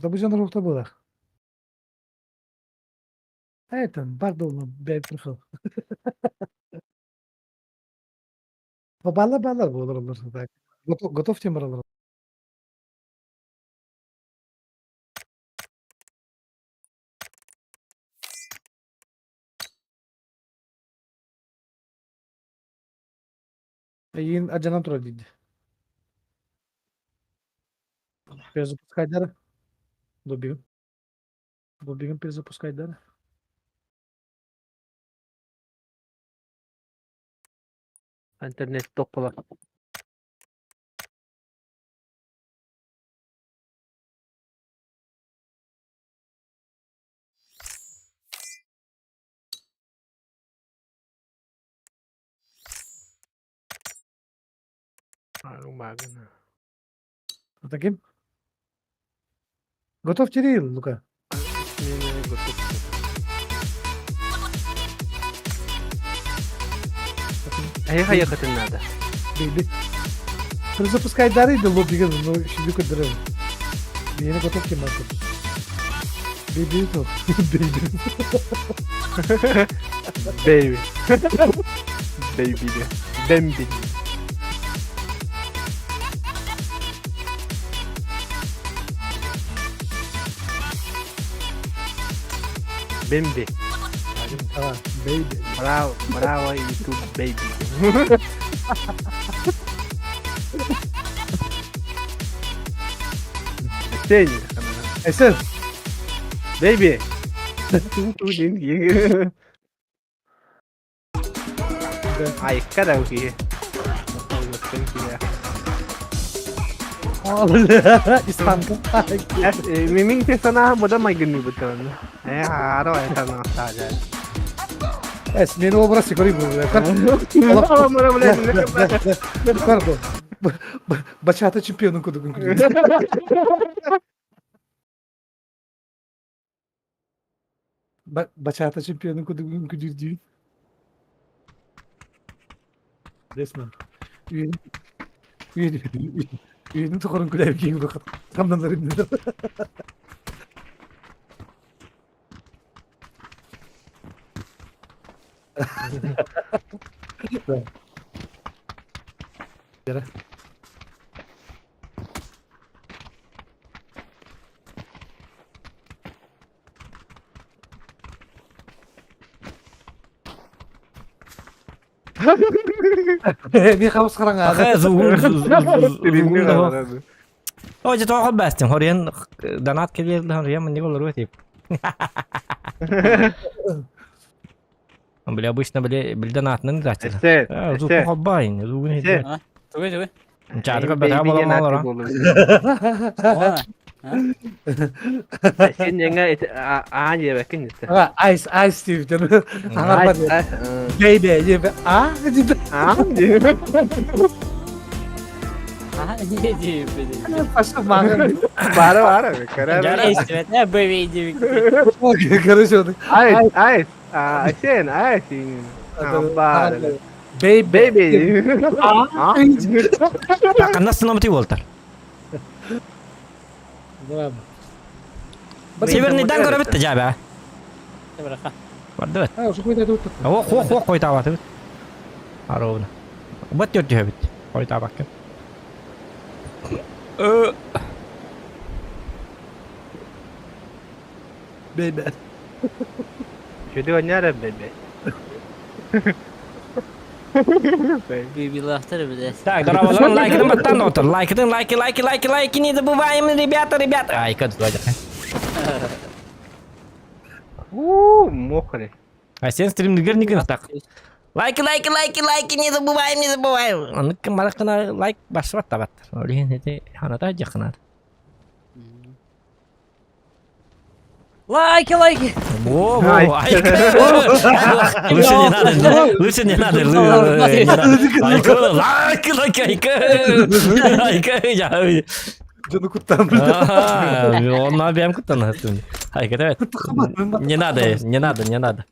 Барыта бу дьон руохта буолар. Это бар долно бэйбрхыл. Балла баллар буолар олор так. Готов тем баралар. Эйиин адьанан турар диди. Перезапускайдара. Лоббигын. Лоббигын перезапускайдара. Интернет тоххула. Umaga na. Таким? Готов Кирилл, Лука? Эһиэхэ ехать надо. Бейби. Перезапускай дары да лоббига, но еще көдөрөр. Мени готов кем бар. Бейби то. Бейби. Baby. Baby de. Bambi. Bambi. А, бейби. Браво, браво, YouTube baby. Сень. Эсен. Baby. Айка да киһи. Испанка. Мимин те санаа буда майгынны бутан. Э, аро это на сажа. Эс, мен образ көрей бұл. Пардон. Бачата чемпионун кудугун күрү. Бачата чемпионун кудугун күдүрдүү. Десман. Үйүнүн тухорун күләп кийин хамнанар имне. Ми хабыс хараҥа. О, же тоҕо бәстим. Хориен донат келер хориен манник олору тип. Бля, обычно бля, бля донатнын дачы. Зук хоббайн, зугун хит. Тугай, тугай. Чатыга бәтә була малара. Сен еңе аа диэбэккин истэ. Айс, айс диэбитин. Аҥар Бэйбэ, диэбэ, а диэбэ. Аа диэбэ. Аа диэбэ. Паша маған. Бара бара. Кара. Истибэтэ бэйбэ диэбит. Короче, Айс, айс. Сен, айс. Бара. Бэйбэ. Бэйбэ. Аа. Таканна сынамты болтар. Северный дан көрөбүт да жабе. Барды бит. А, уже койда тут. О, хо хо койта бат. Аровна. Бат төртү бит. Койта бак. Бэйбэ. Чүдү оняра бэйбэ. Бэйбилахтар билэ. Так, дорогой, лайкын баттан отыр. Лайкын, лайки, лайки, лайки, лайки, не забываем, ребята, ребята. Ай, как У, мокрый. А сен стримдигер не так. Лайки, лайки, лайки, лайки, не забываем, не забываем. Аны ким баракына лайк басып табат. Олин эти ханата жакынат. Лайки, лайки. Во, во, ай. Лучше не надо, лучше не надо. Лайк, лайк, лайк, лайк, лайк. Дьону куттан. Онна бэм куттан. Айка, давай. Не надо, не надо, не надо.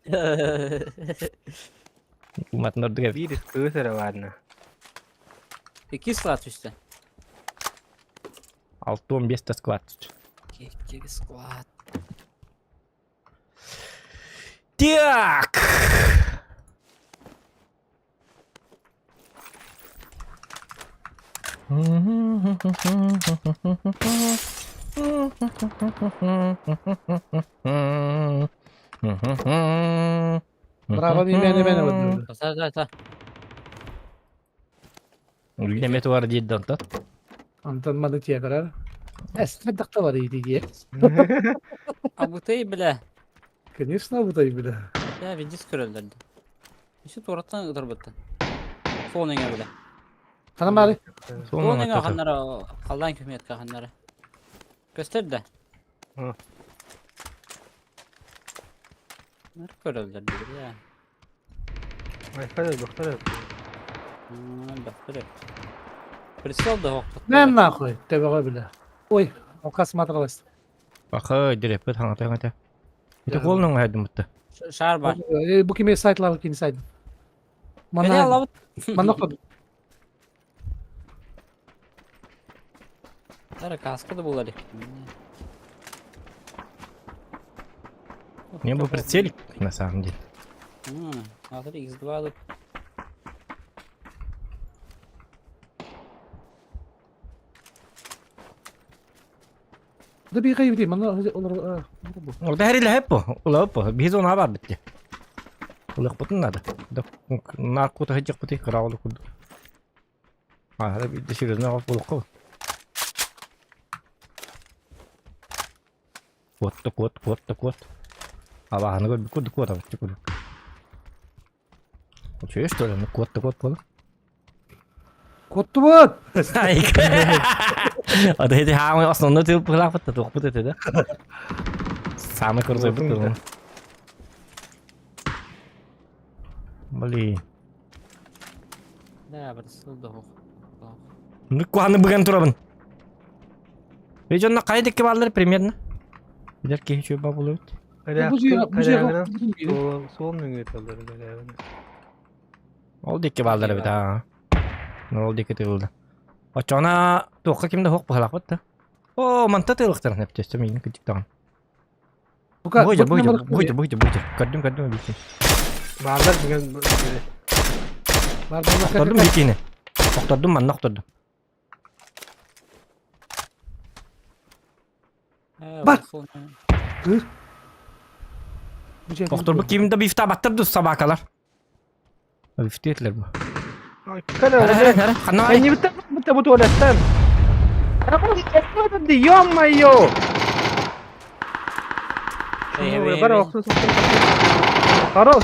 Матнор Биир кыыс эрэ баарына. Икки склад түстэ. 6-15 склад. Киэккиги склад. Так. Браво мени мени вот. Та та та. Үлгэмэ туар диир донтон. Антон маны тиэкэрэр. Эс хайдахта бар иди Абытай бля. Конечно, абытай бля. Я видис көрөллөр. Үсү туораттан ытырбыттан. Суон эҥэ бля. Ханан баары? Суон эҥэ ханнара халлаан күмиэткэ ханнара. Көстөр да. Нар көрөллөр бля. Айфа бахтар. Бахтар. Прицел да хоқпут. Мен нахуй, төбөҕө бля. Ой, ока смотрелась. Баха диреппит хаҥата хаҥата. Ити куолнуҥ хайдымытта. Шар бар. Бу кими сайтлар кини сайт. Мана Мана алабыт. мана ход. Тара каска да булар. Не был прицелик на самом деле. Азыр X2 алып. Да би кайбити мана олар. Ол да хэрилэ хэппо. Ула оппо. Биһиз оны бар битте. Улах бутун надо. Да наркота хеджек бути кыраулы курду. А, да бит серьезно алып булыкка. Куотта куот куотта куот. Абаһаны көр курду куот абытчы курду. Чуешь что ли? Ну куотта куот буолу. Коттубут. А да эти хаамы основной тыл пылафат туох бут этэ да. Самый крутой бут. Блин. Да, прицел да хоқ. Ну куаны быган турабын. Ведь он на кайдык баллар примерно. Билер киһи чуй бабулут. Суол мөңүөтөлөр галягына. Ол дикки баллар бит аа. Ол дикки тыылда. Очона туохка кимде хоқ бахалакпыт да. О, манта тыылыктар нәптөстө мин күтүктаган. Бука. Буйда, буйда, буйда, буйда, буйда. Көрдүм, көрдүм бикини. Баалар деген Бар Охтордум бикини. Охтордум, манна охтордум. Бар. Охторбу кимде бифта баттыр собакалар. Бифтетлер бу. Кара. Хара, хана. Они бит бит бу туалеттан. Ё-моё! Бар оксун. Хорош.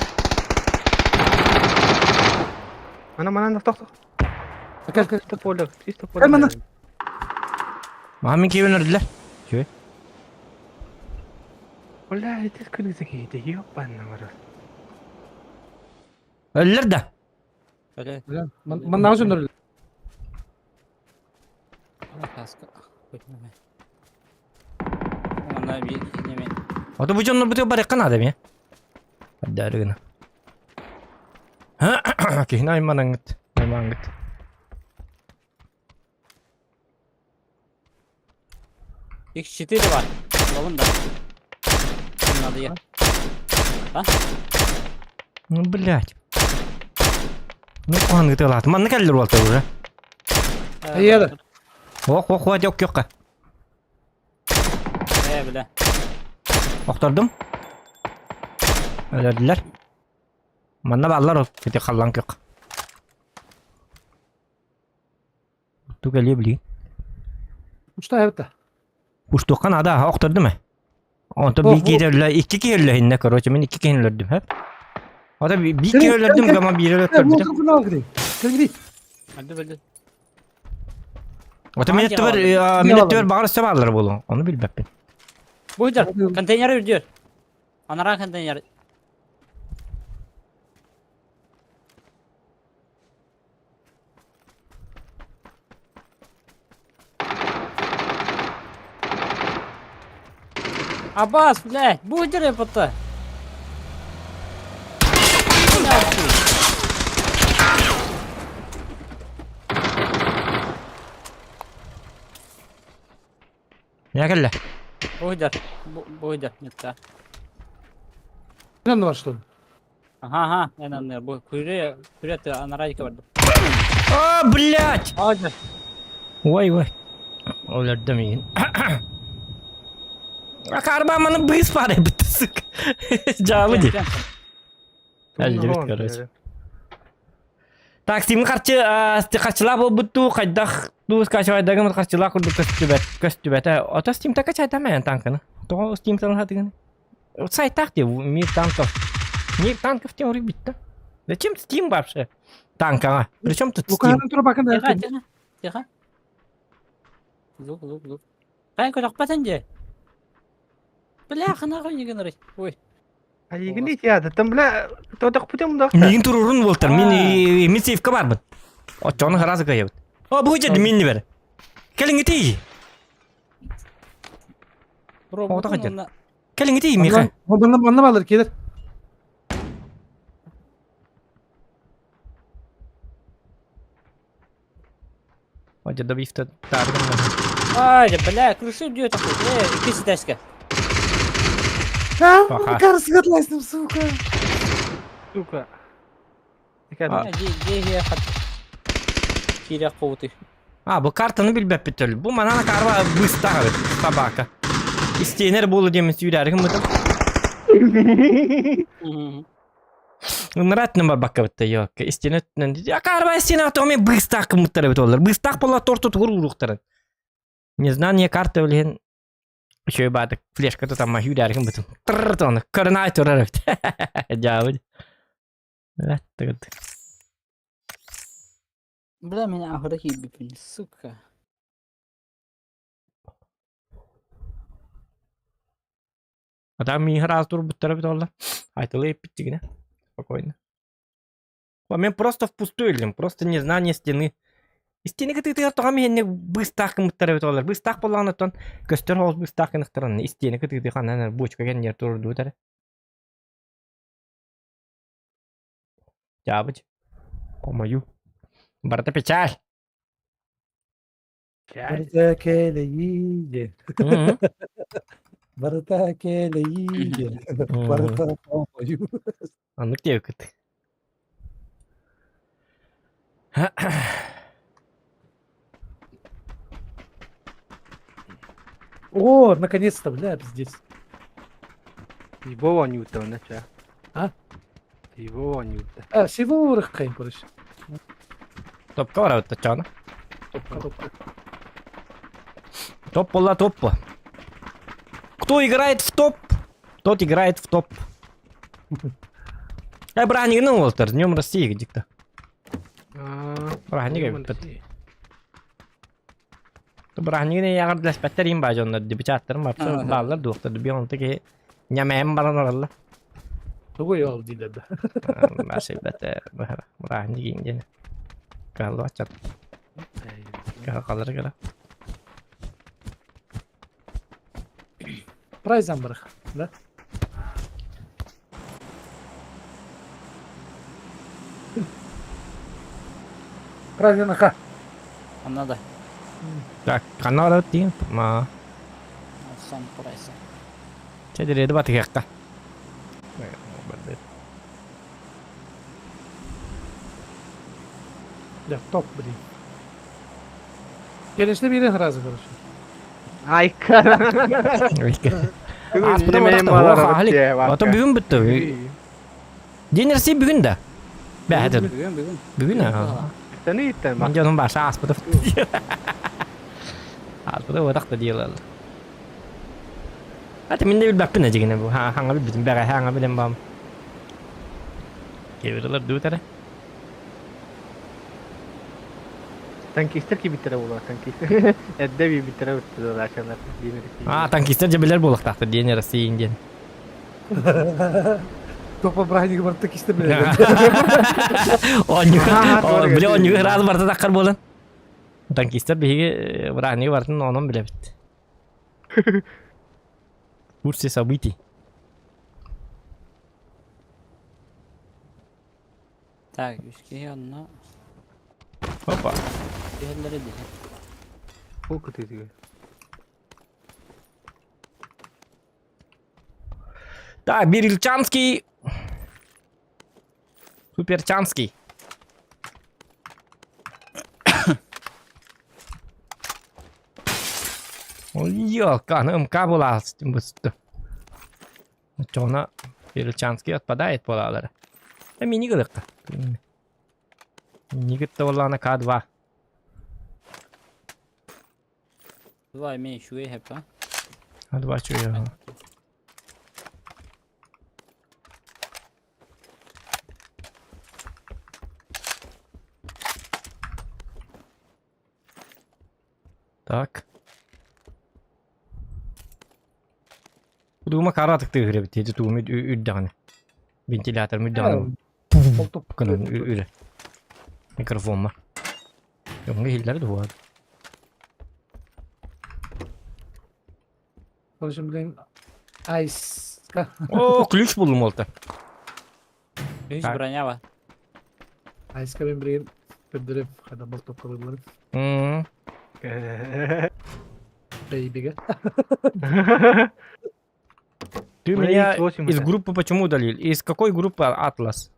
Ана мана тохто. Кел кел. Чисто поле, чисто поле. Кел мана. Мамин кибин өрдүлөр. Чү. Бля, это күлгүсө кейди, ёбаный народ. Өллөр да. Öyle. Манна жөндөр. Каска. Ана bir неме. Ото бу дьоннор бутуга барыахха наада эмиэ. Эрдээри гына. Киһини айманаҥҥыт, аймааҥҥыт. X4 бар. Алабын да. Надо я. Ну, блядь. Ну, куһаҕан ытыалаатым. Манна кэллэр уолтар уже. Эйиэдэ. Ох, ох, ох, дьок көххө. Э, бля. Охтордум. Өлөрдүлэр. Манна бааллар ол. Ити халлаан көх. Ту кэлиэ билигин. Учта эбитте. Уштуохха наада, охтордум ээ. Онтон биир киһи өллө, икки киһи өллө иһиннэ, короче, мин икки киһини өлөрдүм, хэп. Ото биир киһи өлөрдүм, гама биири өлөрдүм. Кел Öldü öldü. Ото мин өттүбэр, мин өттүбэр баҕар өссө бааллар буолуо, ону билбэппин. Буйдар. Контейнер үрдүөр. Анара контейнер. Аббас, блядь, буйдер это. Миэхэ кэллэ. Буһуйдар, буһуйдар, нет Эн бар что ли? Ага, ага, эн анныгар бу күрэ күрэ тыа анараа диэки барда. А, блядь! Аа, дьэ. Ой, ой. Өлөрдө миигин. Акарба маны быыс баар эбит, сука. Дьаалы дии. Әллибит, короче. Так, Steam харчы харчылаах буолбут дуу, хайдах дуу скачивайдагым харчылаах курдук көстүбэт, көстүбэтэ. Ото Steam-та качайдам эн танканы. Тоҕо Steam-тан хатыгын? Сайтах дии, мир танков. Мир танков тем уруй битта. Зачем Steam вообще? Танкаҕа. Причем тут Steam? Лукаһынан тура бакын Тихо, тихо, тихо. Звук, звук, звук. Кай көтөхпөтүн дии. Бля, хана гынырый. Ой. Айыгын театртан бля тотох путем да. Миин турурун буолтар. Мин мин сейфка барбын. Оччону сразу кыайабыт. О, бу дьэ минни бер. Кэлиҥҥитий. Оҕото хадьар. Кэлиҥҥитий Миха. Онно онно балар келер. О, дьэ бифте тааргын. Ай, бля, крышу бьет такой. Э, икки тачка. А, Карсы сука. Сука. Киирэх куутуй. А, бу картаны билбэппит төл. Бу манана карва быстаҕа бит, собака. Истиэнэр буолу диэмин сүүрээригин бытым. Ынраатынан барбакка бытта йокка. Истиэнэ өттүнэн а карва истиэнэ тоҕо мен быстаах кыммыттар эбит олар. Быстаах буолла тортутугар ууруохтарын. Незнание карта билиһин үчүгэй баатык флешка тутамма сүүрээригин бытым. Тырр тону көрүнай турар эбит. Дьаабыт. Бля, меня ахыра киирбиппин, сука. Адам миихэр аз турбуттара бит олла. Айтылы эппиттигинэ. Спокойно. Мен просто впустую иллим, просто незнание стены. Стены кытыытыгар тоҕо миһинник быыстаах кыммыттара эбит олар. Быыстаах буоллаҕына оттон көстөр хоҕус быыстаах гыныхтаран истиэни кытыытыы ханан бочка кэннигэр турурдубут эрэ. Дьаабыч. Хомойуу. Барыта печаль. Барыта кэлэйии диэн. Барыта кэлэйии диэн. Барыта хомойуу. Оннук диэбиккит. О, наконец-то, бля, пиздец. Его оонньуута онно чэ. А? Его оонньуута. А, всего урахкайм, короче. Топка барабыт тачаана. Топка, топка. Топ буолла топ. Кто играет в топ, тот играет в топ. Э, бырааһынньыгынан уолаттар, Днем России дикта. Бырааһынньык эбиппит. Бырааһынньыгын эйэҕэр дэспэттэр им баа дьоннор дебютаттарым вообще бааллар дуохтар би онто киһи ньамэйэн баран оралла. Тугуй ол дииллэр да. Баасыйбат бырааһынньык диэн. Кыһаллыбат Кыһалҕалары кыра. Прайзан барах, да? Правильно, ха. Онно да. Так, ханна барабыт диин? Ма. Сан прайса. Чэ, дириэди батыһыахха. Да, топ, блин. Конечно, биирин сразу, короче. Айка. Ааспыта Ото бүгүн бүттү. День России бүгүн да. Бэһэтин. Бүгүн, бүгүн. Бүгүн а. Саны иттен Ман дьонум баша ааспыта. Ааспыта уотах да диэлэл. Ата мин да билбэппин эдьигинэ бу. Ха хаҥа билбитим бэҕэһээ хаҥа билэн баам. Кебирилер дуутара. Танкистар кибиттэрэ буолуо танкистар. Эрдэ биибиттэрэ буттулар А, танкистар дьэ билэр буолуохтаахтар диэн Россия диэн. Топа бырааһынньыгы барыта кистер билэр. Оонньууга, били оонньууга ыраас барыта таххар буолан. Танкистар биһиги бырааһынньыгы барытын онон билэбит. В курсе событий. Так, үс киһи онно Опа. түһэллэрэ дии. Ол кытыытыгар. Так, Бирильчанский. Суперчанский. Ой, елка, ну МК была быстро. Оччоҕуна Бирильчанский отпадает буолаалара. Мини гылыкка. Нигит буоллаҕына К2. Два имею үчүгэй хэп а. К2 үчүгэй. Так. Дума каратык тыгырыбыт эти тугум үрдэҕинэ. Вентилятор үрдэҕинэ. Гынан үрэ. Микрофонма. Дьоҥҥо иһиллэр дуо? В общем, блин, айска. О, ключ булдум ол-то. Үс броня бар. Айска мен билигин көрдөрөм, хада болтопкалыылларын. Бэйбигэ. Ты меня из группы почему удалил? Из какой группы Атлас?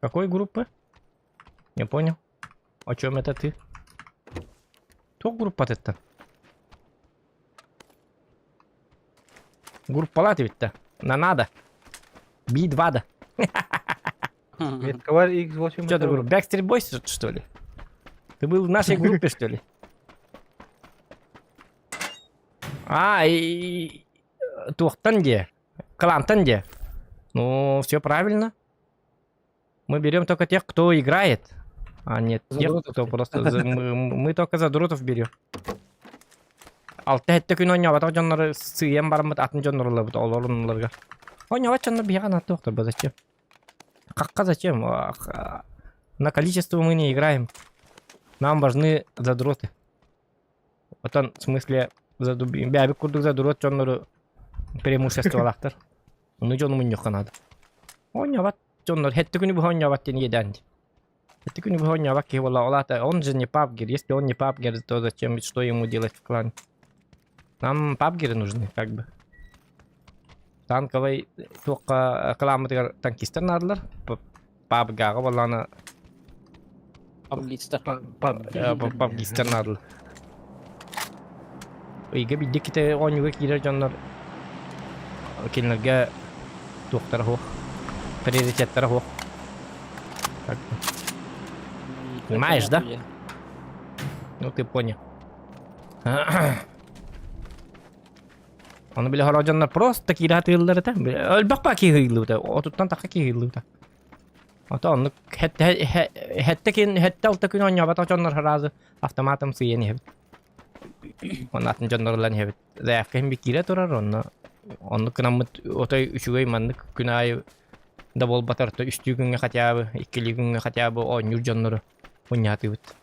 Какой группы? Не понял. О чем это ты? Туох группатыттан? Группалаат эбит На надо. Би-2 да. Метковар X8. Что ты говорю, Backstreet Boys, что ли? Ты был в нашей группе, что ли? А, и... Туохтан де? Клантан де? Ну, все правильно. Мы берем только тех, кто играет, а не тех, кто просто... Мы, мы только задротов берем. Алта хэттэ күн оонньообатах дьоннору сыыйан бараммыт атын дьоннору ылабыт олор оннуларга. Оонньообот дьоннор биһиэхэ наадалаахтар бу зачем? Хахха зачем? На количество мы не играем. Нам важны задроты. Оттон в смысле бэйэбит курдук задрот дьоннору преимуществолаахтар. Ону дьону мунньуохха наада. Оонньообот дьоннор хэттэ күнү быһа оонньообот диэн иэдээн дии. Хэттэ күнү быһа оонньообот киһи буолла ол аата он же не пабгер. Если он не пабгер, то зачем, что ему делать в клане? Нам пабгеры нужны как бы. Танковай туохха кылааммытыгар танкистар наадалар. Пабгаҕа буоллаҕына Пабгистар. Пабгистар наадалар. Ыйга биирдэ ките оонньууга киирэр дьоннор кинилэргэ туохтара суох, приоритеттара суох. Понимаешь, да? Ну ты понял. Ону били хороо дьоннор просто киирэ сатыыллар этэ. Өлбөх баа киһи ыйыллыбыта. Отуттан тахха киһи ыйыллыбыта. Ото оннук хэттэ кин хэттэ алта күн оонньообатах дьоннор сразу автоматом сыйан иһэбит. Онно атын дьоннор ылан иһэбит. Заявка иһин киирэ турар, онно оннук гынаммыт отой үчүгэй маннык күн аайы да буолбатар то үстүү күҥҥэ хотя бы, иккилии күҥҥэ хотя бы оонньуур дьоннору мунньаатыбыт.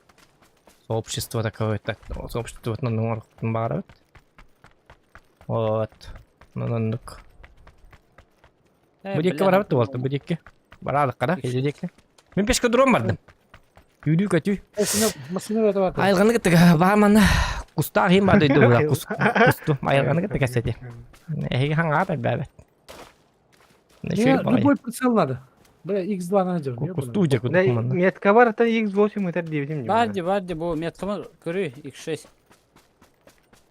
Сообщество такое, так, сообществотынан оҥоруохпутун баҕарабыт. Вот. Оннук. Бу диэки барабыт дуолта, бу диэки. Бараалыкка да, или диэки. Мин пешкодром бардым. Күүрүү көтүү. Массыына это бар. Айылҕаны кытта баа манна кустаах иһин баа дойду кусту. Айылҕаны кытта кэсэти. Эһиги хаҥаат элбээбэт. Любой прицел надо. Бля, X2 надо. Кустуу дьэ кудук манна. Метка бар, это X8 этер диэбитим. Бар ди, бар ди, бу меткамы көрүй X6.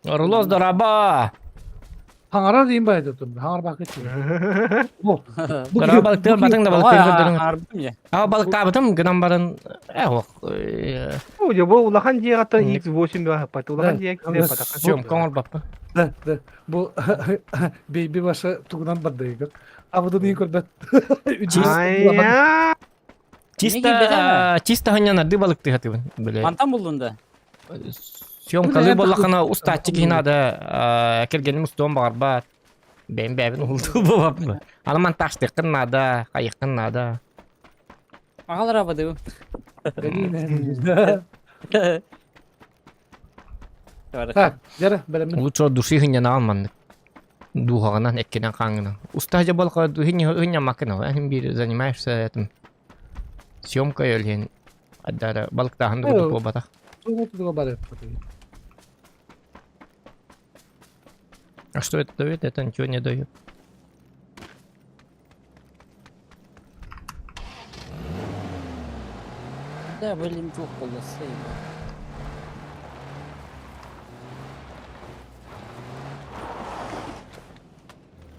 Рулос дораба! Хаҥарар диин баайда турда. Хаҥар баакы Бу. Дораба балыктыыр батыҥ да балыктыыр көрдөрүҥ. Арбым я. А балыктаабытым гынан баран э ох. Бу бу улахан дьиэҕэ X8 баһаппат. Улахан дьиэ Съемка оҥорбаппын. Да, да. Бу бейби баша тугунан бардайыгар. Абыдын иин көрбөт. Чисто чисто ханньанардыы балыктыһатыбын. Бile. Мантан буллун да. Съемкалыы буоллаххына устааччы киһи наада кэргэним устуон баҕарбат. Бэйэм бэйэбин уһултуу буолаппын. Аны монтажтыаххын наада, хайыаххын наада. Аҕалара бадыбым. Так, дьэрэ, бэлэммин. Лучше от души хынньанаҕын маннык. Дууһаҕынан, эккинэн хааҥҥынан. Устаа дьэ буоллахха хынньаммаккын ол. Эн биир занимаешься этим съемкой өлүөн Аддара балыктааһын да курдук буолбатах. Тугу туга барыт. А что это дает? Это ничего не дает. Да, блин, двух полосы.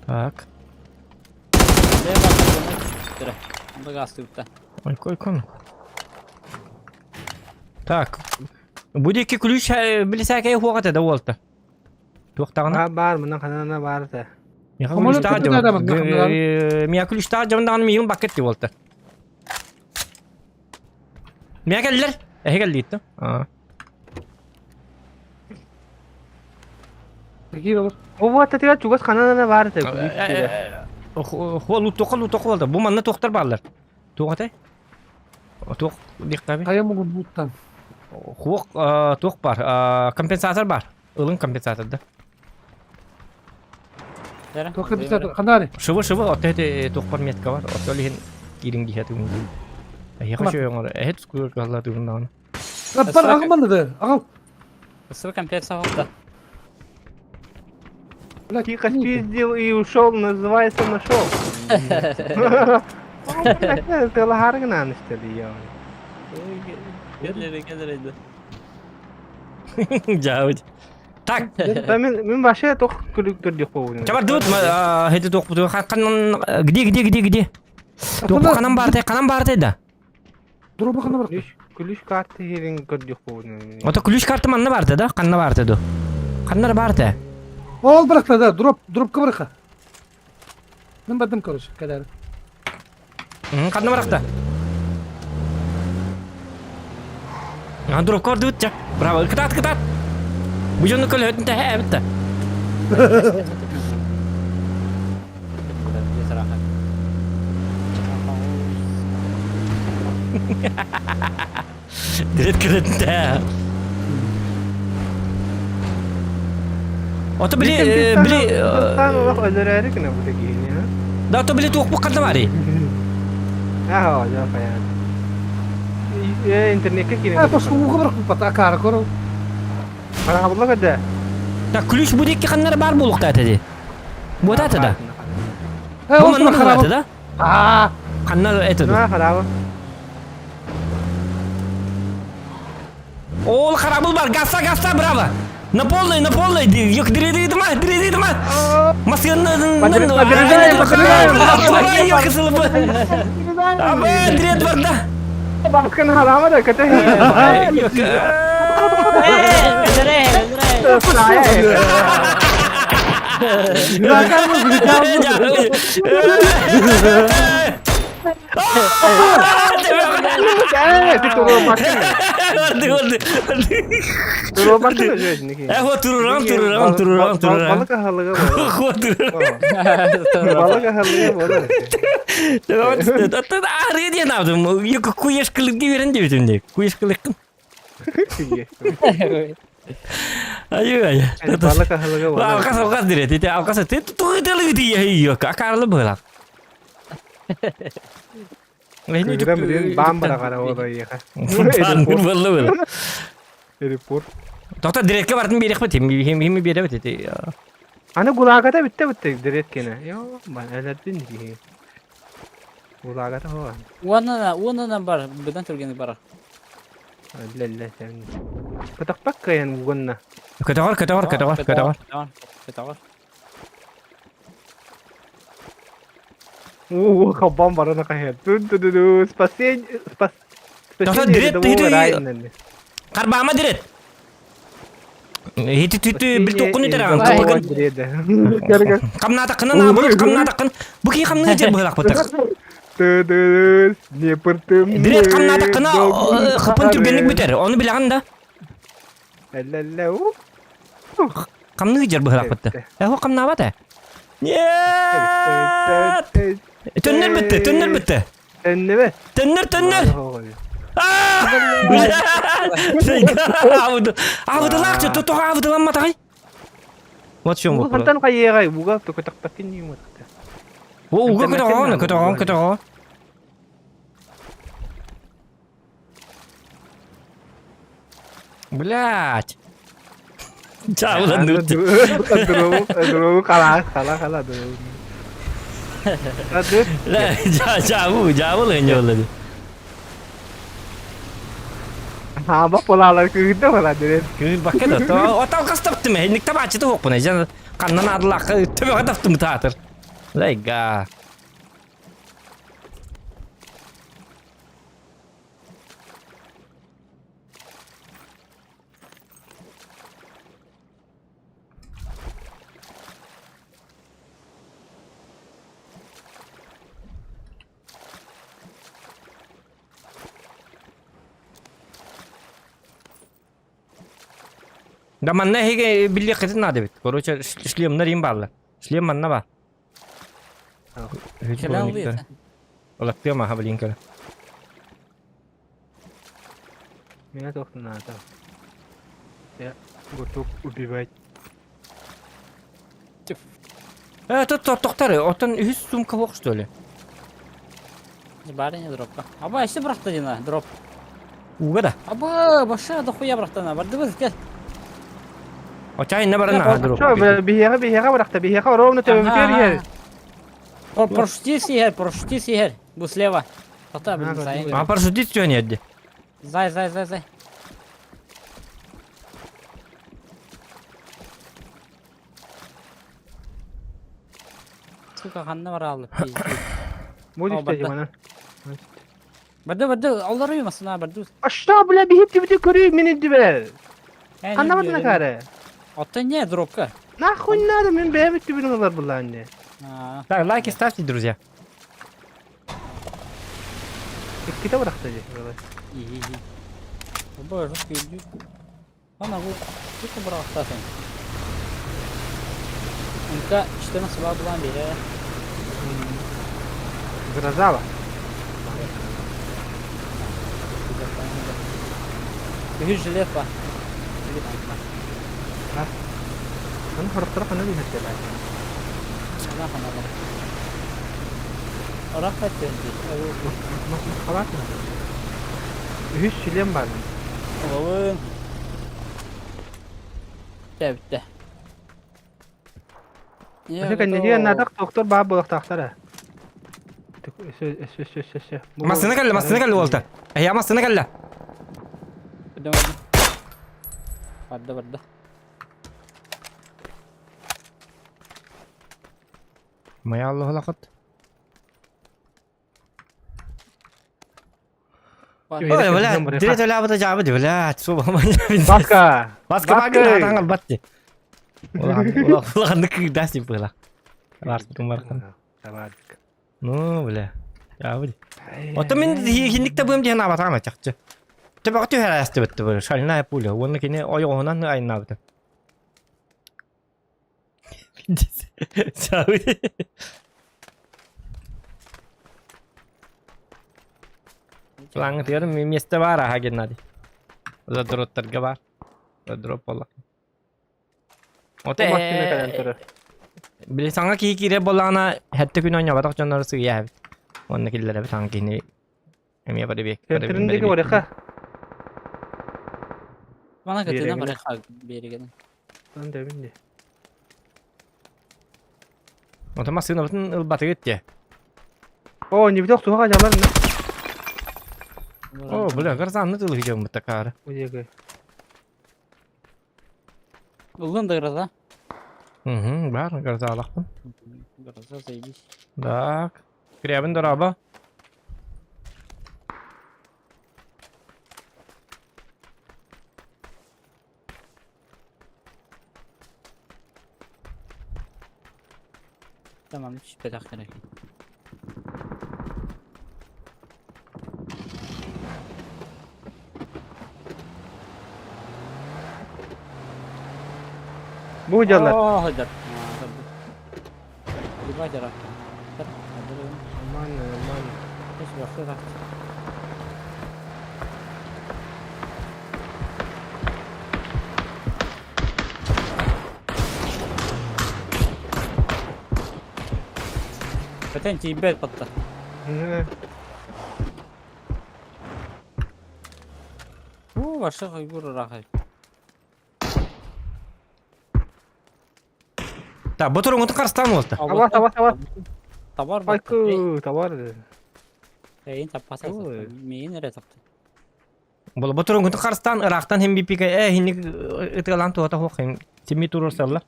Так. Ой, кой Так. Бу диэки ключ билисээкэй хуоҕа да уолта. Туохтаҕына? Баар, мына ханана баар этэ. Миэхэ ключтаах дьон. Миэхэ ключтаах дьон даҕаны миигин баккет ти уолта. Миэхэ кэллэр. Эһи кэллииттэ. Аа. Киир олор. Ол аттатыгар чугас ханан баар этэ. Хуол туохха туохха буолда. Бу манна туохтар бааллар. Туох этэй? Туох диэхтэби? Хайа мугун бууттан. Хуох туох бар. Компенсатор бар. Ылын компенсатор да. Туох компенсатор ханаары? Шыбы шыбы отто эти туох бар метка бар. Отто лиһин киирин диһэ тугун. Эһиэхэ шөйөҥөр эһит скур калла тугун даҕаны. Бар аҕамманы да. Аҕал. Сыл компенсация да. Тихо спиздил и ушел, называется нашел. Ты лагаргынан что ли, я? Кэлэр кэлэр Жаабыт. Так. Мен мен вообще тох күлүк көрдөх болуун. Чабардыбыт хети туох буту ханан где где где где? Туох ханан баартай ханан баартай да. Дроба ханна бар. Ключ карты херин көрдөх болуун. Ото ключ карты манна баарта да? Ханна баарта ду? Ханнар баарта? Ол бырахта да, дроп, дропка быраха. Мен бардым, короче, кадары. Ханна барахта? А дропка бардыбыт ча. Браво, кытаат, кытаат. Бу дьону көлөһөтүн тэһэ эбит Дирет көлөттэ. Ото били били Тан олох өлөрөөрү гына бу киһини. Да ото били туох букканна бари. Аа, жа фаян. Э интернетке киирэн. А, то сууга бырахпыт, акаара көрө. Харабылла көрдө. Так ключ бу диэки ханнара баар буолуохтаах этэ дии. Буотаата да? Э, Бу ол манна харабыл. буолаата да? Аа, Ханна это На харабыл. Ол харабыл бар, газа, газа, браво! На полной, на полной, ёк, дыры-дыры-дыма, дыры-дыры-дыма! Масканы... Подбежаем, подбежаем! Абы, дред барда! Бабканы харама да, ката. Алқас алқас дирет, ити алқас ты тугытылы тие акарлы была. Тоқта диретке бардым берек бит, хим бере бит ити. Аны гулагата битте битте дирет кене. Йо, бан әләрдин ди. Гулагата хо. Уонна уонна бар, быдан түргені бар. Ләллә сән. Кытакпак каян угонна. Көтөгөр, көтөгөр, көтөгөр, көтөгөр. Көтөгөр. О, хабам барана кая. Ту ту ту спасение, спас. Тоқта дирет ти Карбама дирет. Хити түтү бил токкуну тераган. Камната кынан абы, камната кын. Бу ки камны жер быгылак бытык. Дирет камната кына хыпын түргенлик бүтер. Оны билаган да. Камны жер быгылак бытты. Эхо камнабат э. Нет! Төннөр бітті, төннөр бітті. Төннөбө. Төннөр, төннөр. Абыдылакчы, тотоға абыдыламматагай. Вот в чем вопрос. Хантан кайыгай, буга көтөкпөккин юм. О, уга көтөгөн, көтөгөн, көтөгөн. Блять. Чаабылан нуучча. Дуруу хала хала хала дуруу. Жаабы, жаабы лыгын жолла. Хаама полалар кыырда бала дерен. Кыырбакка да. Отал кастаптым. Хинник табачыты хоқпун. Жан каннан адылаққа төбеға таптым таатыр. Лайга. Да манна эһиги билиэххитин наада эбит. Короче, шлемнар им бааллар. Шлем манна баар. Кэлэн ылыыта. Олаттыа маха блин кэлэ. Меня только надо. Я готов убивать. Э, тут тохтар, оттон үһүс сумка суох что ли? Барыня дропка. Аба, еще бырахта дина, дроп. Уга да. Аба, баша дохуя бырахтана. Бардыбыз кел. Оча инне баран наха дроп. Что, биһиэхэ биһиэхэ бырахта, биһиэхэ ровно төбөбүтүгэр иһэр. Парашютист иһэр, парашютист иһэр. Бу слева. Тота, блин, зай. А парашютист түһэн иһэрди. Зай, зай, зай, зай. Сука, ханна бараллы. Будет кстати, мана. Барды, барды, олар уймасын, а, барды. А что, бля, биһип тибити көрүү мин дибер. Ханна бардына кары? Оттон не, дропка. Нахуй надо, мен бэйбит түбүн олар буллаанне. Так, лайки ставьте, друзья. Икките бырахта дии. Боже, жестко Ана бу сука бырахтатын. Онка 14 бар булан бире. Грозава. Үһүс жилет ба. Аны хорохторо ханна биһэртэлээ. Ана хана бар. Орах хаттын. Халаат. Үһүс шлем бар. Олын. Бүтэ бүттэ. Өсө кэннигэр наадах доктор баар буолуохтаахтара. Өсө өсө өсө өсө. Массыына кэллэ, массыына кэллэ уолта. Эһиэ массыына кэллэ. Барды барды. Барды барды. Моя Аллахат. Ой, бля, дирет өләбіті жабы ди, бля, су Баска! Баска бакы таңал батты. Улахан кыдас дип была. Барсын бархан. Ну, бля. Жабы ди. Ото мен хинник табым диэн абатаама чахчы. Төбөҕө түһэр астыбытты бу. Шальная пуля. Уонна кини ойоҕоһунан айнаабыта. Жабы ди. Плаңытыгар место бар аха Геннадий. Задроттарга бар. Задроп болла. Оте били саҥа киһи киирэр буоллаҕына сэттэ күн оонньооботох дьоннору сыыйа эбит. Уонна киллэрэбит саҥа киһини эмиэ бары Центрин диэки барыха. Мана кытына барыха береген. Ан дэбин ди. Ота массыынабытын ылбатыгыт дии. О, не биток туха жалар. О, бля, грозанны тылы дьоммут такаары. Удеге. Ыллын да гроза. Угу, бар, грозалахпын. Гроза заебись. Так. Кирябин дороба. Tamam, түспэтэх керек. Бу дьаллар. Оо, хойдор. Ебать, рак. Нормально, нормально. Хотя тиийбэт батта. Уу, ваша хайгур рахай. Так, ботуруҥутун харыстаан уолта. Таба, таба, таба. Табар Айкы, табар. Эйин таппаса. Ой. Миин эрэ тапты. Бол ботуруҥутун харыстаан ыраахтан хим бипигэ э хинник ытыалаан туота хуох хим тими туруорсалла.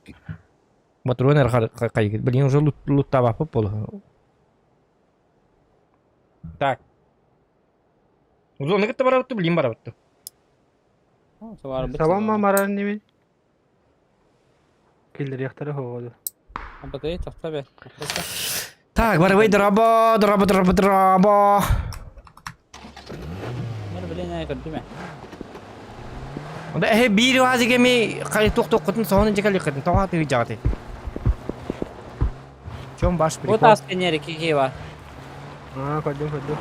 Ботуруон эр хайгыт. Блин, уже луттаабаппыт болу. Так. Узоны кытта барабытты, блин барабытты. Сабамма марар ними. Киллэриэхтэрэ хоҕоду. Абатай тохто бе. Так, барабай драба, драба, драба, драба. Мэр блин ай көрдүм. Онда эһэ биир уазиге ми хай туох туоххутун соһон дьэкэлиэххитин тоҕо атыы дьаҕатый. Чем ваш Вот прикол? ас кенери кики бар. Аа, көрдүм, көрдүм.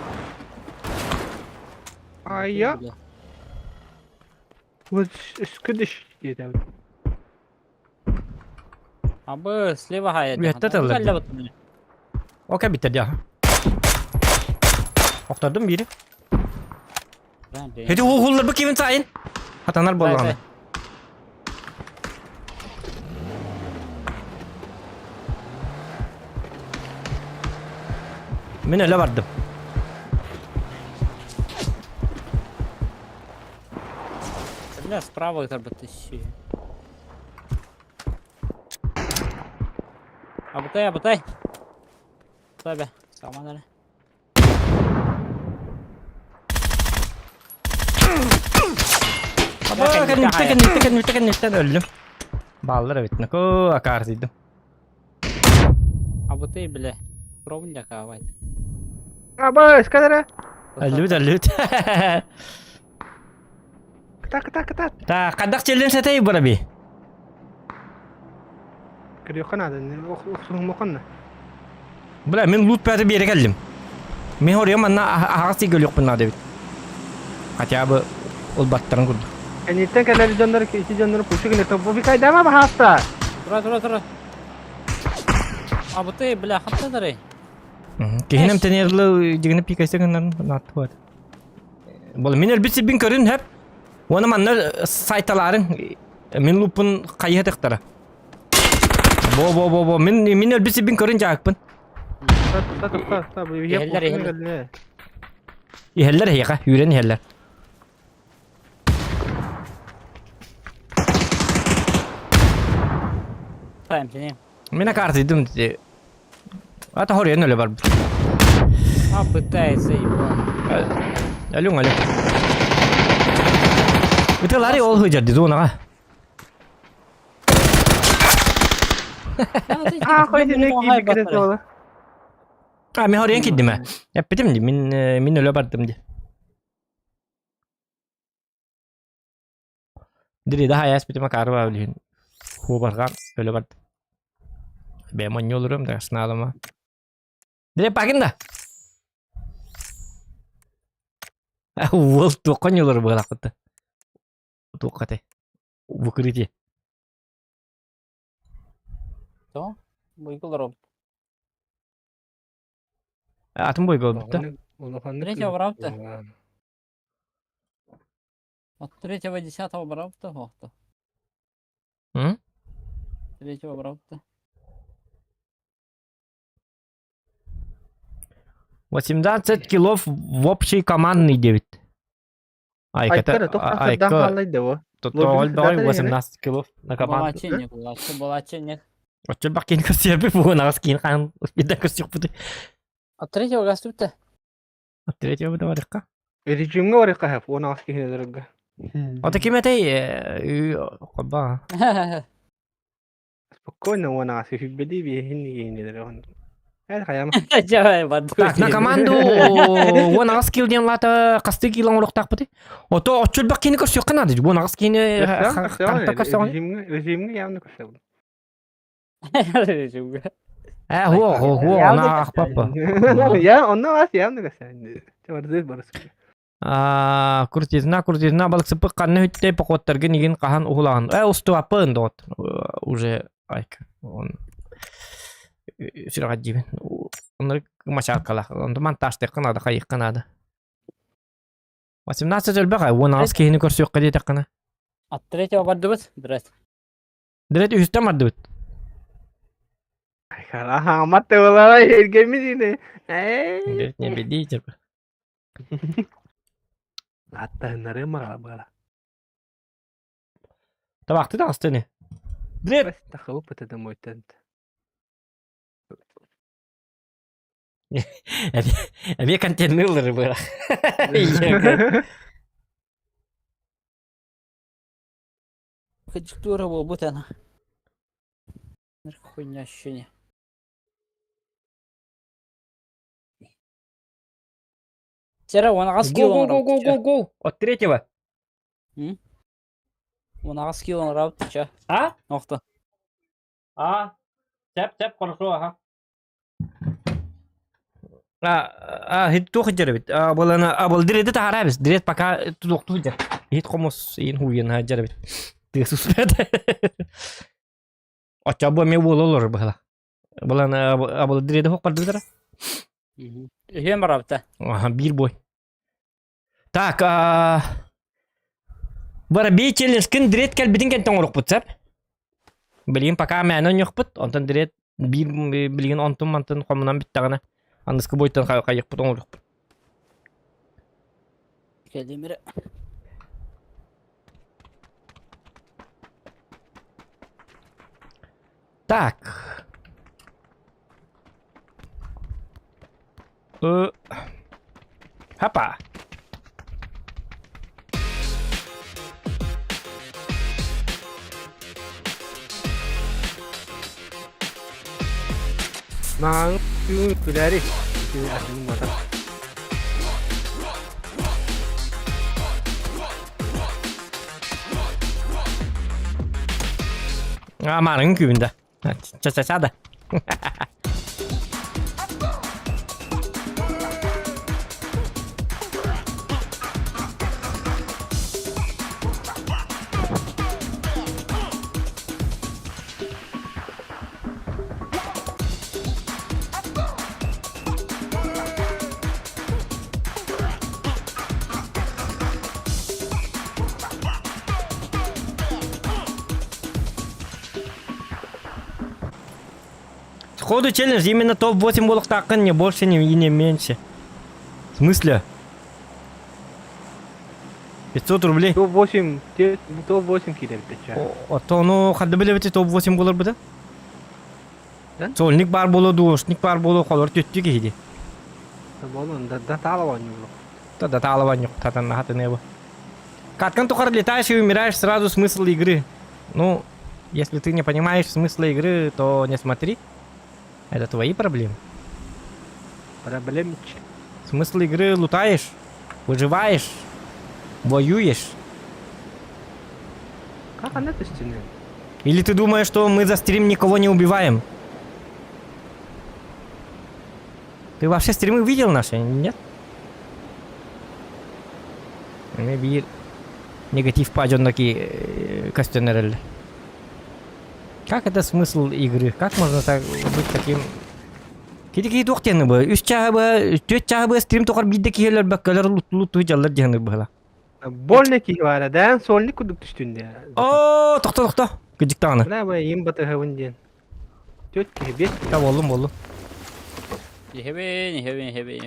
Айя. Вот скидыш диэтэ. Абы слева хая. Үөттэ тыллар. Ока биттер дия. Охтордум бири. Хети уһуллар бу кимин сайын. Хатанар боллаҕына. Мин өлө бардым. Бля, справа торбатыщи. Абытай, абытай. Табе, саман Аба, кэнниттэн, кэнниттэн, кэнниттэн, кэнниттэн өллүм. Бааллар эбит, нако акаарсыйдым. Абытай, бля. Пробуй кавай. Аба, эскадера. Өллүбүт, өллүбүт. Кыта, кыта, кыта. Так, хайдах челлендж этэй быраби? Көрүөххэ наада, охсуһуммаккын. Бля, мин лут пәті бере кэллим. Мин хоруйам манна аһаҕас сиргэ өлүөхпүн наада эбит. Хотя бы ол баттарын курдук. Кэнниттэн кэлэр дьоннор ити дьоннор пушу гына тобу дама баһаста. Тура, тура, тура. Абытай, бля, хаттадары. Киһинем тенерлы дигини пикайса гыннарын нааттыбат. Бол мин өлбүт сирбин көрүн хөп. Уона манна сайталарын мин луппун хайыһа тахтара. Бо бо бо бо мин мин өлбүт сирбин көрүн жаакпын. Та та та та бу Иһэллэр, иһэллэр. Иһэллэр эһиэхэ, үүрэн иһэллэр. Тайм, сенем. Мин акаартыйдым Ата хоруйан өлө барбыт. А, пытается, ебать. Өлүҥ өлү. Ытылари ол хыдьарды зонаҕа. Аа, хойдуна киирбит ола. А, мин хоруйан киирдим ээ. Эппитим дии, мин мин өлө бардым дии. Дири да хайаас битим акаары баа билиһин. Хуобарҕаан өлө бардым. Бэйэм онньуолуруом да снаалама. Дири пакин да. Уол туохха онньуолур быһалаахпыт Туохха этэй? В укрытии. То? Бойгол Атын бойга өлбүт да. Третьего браута. От третьего десятого браута, охто. М? Третьего браута. 18 килов в общей командный 9. Айка, Айкара тоқта сырдан айка, қалайды о. тоҕол доҕой 18 килов на команду. Балаченник, балаченник. Оччо бакин көрсүөппүт бугун аҕыс киин хаан успеда көрсүөхпүт. От третьего гаступта. От третьего барыахха. Режимге барыахха хэп, 16 киһилерге. Ото ким этэй холба. Спокойно 16 хүббеди биэһин киһилер. Эр хайама. Так, на команду 18 кил диэн лата хастыы кило оҥоруохтаахпытый? Ото оччо элбэх киини көрсүөххэ наада. 18 киини ханта көрсөҕүн? Режимге режимге явно көрсөҕүн. Э, хуо, хуо, хуо, она ахпаппа. Я онно вас явно көрсөҕүн. Чабардыр барыс. Аа, крутизна, крутизна, балыксыппыт ханна үттэй походтаргын игин хаһан уһулаҕын. Э, устуаппын доҕот. Уже айка. Он сүрэҕэ диибин. Оннор мачааккалаах. Онту монтажтыахха наада, хайыахха наада. 18 өлбөх, 18 киһини көрсүөххэ диэтэххинэ. От третьего бардыбыт, дрет. Дрет үһүстэн бардыбыт. Хараамат тылара эргэммит ини. Говорит, не беди, типа. Аттаһыннары мара. Табахты таҕыстыны. Дред! Тахыбыт быта мойтан. Эмиэ контентны ыллары быра. Кыдьыктуура буолбут ана. Хуйня ощущение. Сера, он аҕыс Го, кило го, го, го, оҥоробут, чэ. го, го! От третьего. Он аҕыс кило оҥоробут, чэ. А? Охто. А? Тэп, тэп, хорошо, ага. А, а, хит туох дьэрэбит. А, былана, а, был диреди таһарабыз. Дирет пока тудуктуу дьэр. Хит хомус иин хуйын ха дьэрэбит. Тыас успет. Оччо бу эме уол олор быһыла. Былана, а, был диреди хоқ бардыбытара. Үһүөн барабыта. Ага, биир бой. Так, а... Воробей челлендж дрет кэлбитин кэнтэн оҥорохпут сөп. Билигин пока мээнэ оонньуохпут, онтон дрет биир билигин онтун-мантын хомунан бүттэҕинэ аныскы бойтон хайыхпыт оҥоруохпут. Кэлим эрэ. Так. Э, Хапа. Маҥ түүн күлэри. Атын батар. А, маарыҥ күүбүн да. Ча-ча-ча да. Сходу челлендж именно топ-8 буолуохтааххын не больше, не, и не меньше. В смысле? 500 рублей. Топ-8, топ-8 киирэ Оттон ону ханна билэбит топ-8 буоларбыта? Да? Сольник баар буолуо, двоечник баар буолуо, холор түттү киһи дии. Болон, да да таалабанньулу. Да да таалабанньук татан хатыныбы. Каткан тухары летаешь и умираешь сразу смысл игры. Ну, если ты не понимаешь смысла игры, то не смотри. Это твои проблемы. Проблемч. Смысл игры лутаешь, выживаешь, воюешь. Как она түстүнү? Или ты думаешь, что мы за стрим никого не убиваем? Ты вообще стримы видел наши, нет? Эми биир негатив па дьонноки көстөн Как это смысл игры? Как можно так быть таким Кити кии туох диэни бу? Үс чааһы быһа, түөрт чааһы быһа стрим тухар биирдэ киһилэр бөккөлөр лут дьаллар диэни быһыла. Больно киһи баара, да? Сольник курдук түстүн дии. Оо, тохто тохто. Кыдьык даҕаны. Бля, бу им батыһабын диэн. Түөрт киһи, биэс киһи. Та боллум боллум. Иһэбин, иһэбин, иһэбин,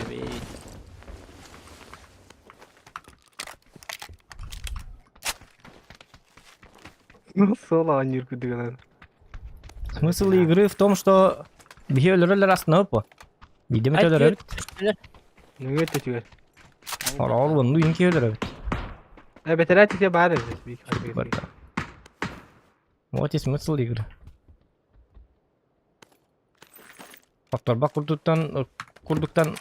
иһэбин. Сол оонньуур курдугунан. Смысл игры в том, что биһи өлөрөлөр астынабыт бу. Биирдэ эмит өлөрөбүт. Нөҥүө өттүгэр. Ороол онну инки өлөрөбүт. Э, бэтэрээ тите баар эбит. Барда. Вот и смысл игры. Хотторбат курдуктан курдуктан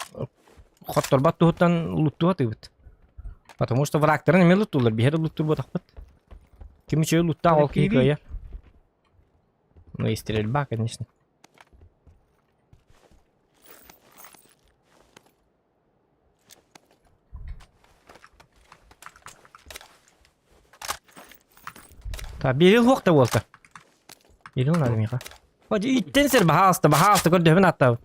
хотторбат туһуттан луттуга атыыбыт. Потому что врагтарын эмиэ луттуулар, биһиэхэ луттуур буотахпыт. Ким үчүгэй луттаах ол киһи кыайар. Ну и стрельба, конечно. Так, берил хуох да буолта. Берил надо миха. Ходи иттен сир баһаалыста, баһаалыста көрдөһүбүн аттабыт.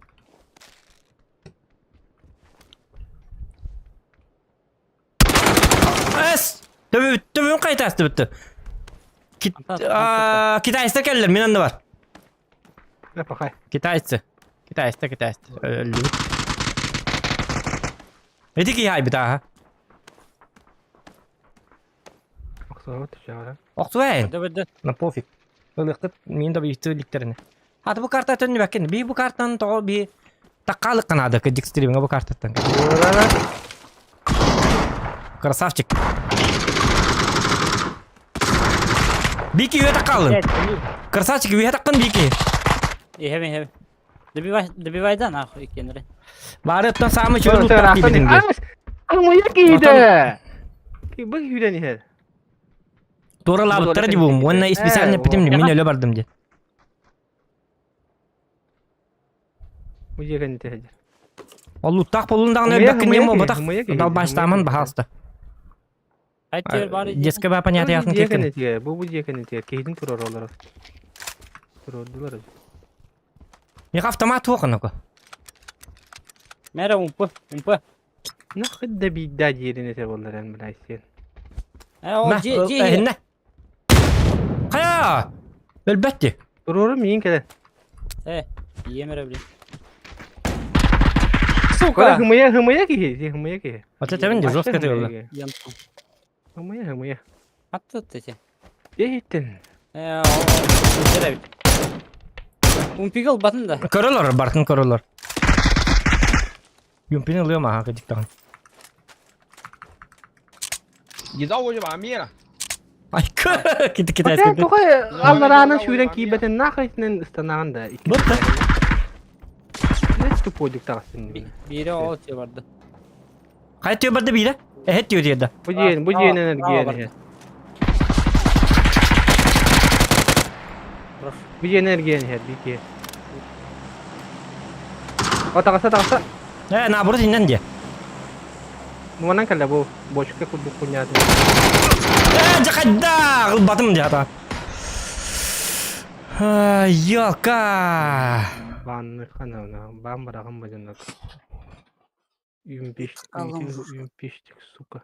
Эс! Төбү төбүн кайтаастыбытты. Китайстар кэллэр, мин анны бар. Пахай. Китайцы. Китайцы, китайцы. Өллүбүт. Эти киһи айбыт ааһа. Охсуһабыт түчэҕэ. Охсуай. Да бэрдэ. На пофиг. Ылыахтыт мин да бийти иликтерини. Хата бу карта төннүбэккин. Би бу картан тоҕо би таккаалык канаада кыдьык стриминга бу картаттан. Красавчик. Бики үйэ таккаалын. Красавчик үйэ таккын Бики. Иһэм иһэм. Добивай, добивай да нахуй иккиэннэри. Бары оттон саамай чөл луттаах киирбитин дии. Амыйа киһитэ. Бу күүрэн иһэр. Туоралаабыттара дии буум. Уонна специально эппитим мин өлө бардым диэн. Бу дьиэ кэннитэ сылдьар. Ол луттаах буоллун даҕаны өлбөккүн диэн буолбатах. Далбаштааман баһаалыста. Детская ба понятие атын киркин. Бу бу дьиэ кэннитигэр киһитин туруораллар. Туруордулар. Миха автомат туох анако. Мэра умпы, умпы. Нахы да биирдэ диэрин этэ боллар эн блайсен. Э, ол дьиэ дьиэ. Эһиннэ. Хайа! Өлбөт Туруорум миин кэлэн. Э, ием эрэ блин. Сука! Хымыйа, хымыйа киһи, хымыйа киһи. Ата тэбин де жестко тыылла. Хымыйа, хымыйа. Атты эти. Иһиттин. Э, ол эбит. Умпигал батын да. Көрөлөр, бартын көрөлөр. Юмпин ылыам аха кыдьыктаҕын. 你绕过去把它灭了。 Айка, кити китайский. Тоҕо аллараанан сүүрэн киирбэтин нахайтынан ыстанаҕын да. Бытта. Не тупойдук таҕыстын. Биирэ ол тиэ барды. Хайа тиэ барды биирэ? Эһэт тиэ диэдэ. Бу дьиэн, бу дьиэнэн эргийэн иһэр. Бу дьиэнэн эргийэн иһэр, биир киһи. О, таҕыста, таҕыста. Э, наоборот иннэн диэ. Муонан кэллэ бу бочка курдук кунньаатын. Э, дьахайда! Ылбатым дьэ ата. Ёлка! Баанны хана, баан бараҕын бадьаннак. Юмпиштик, сука.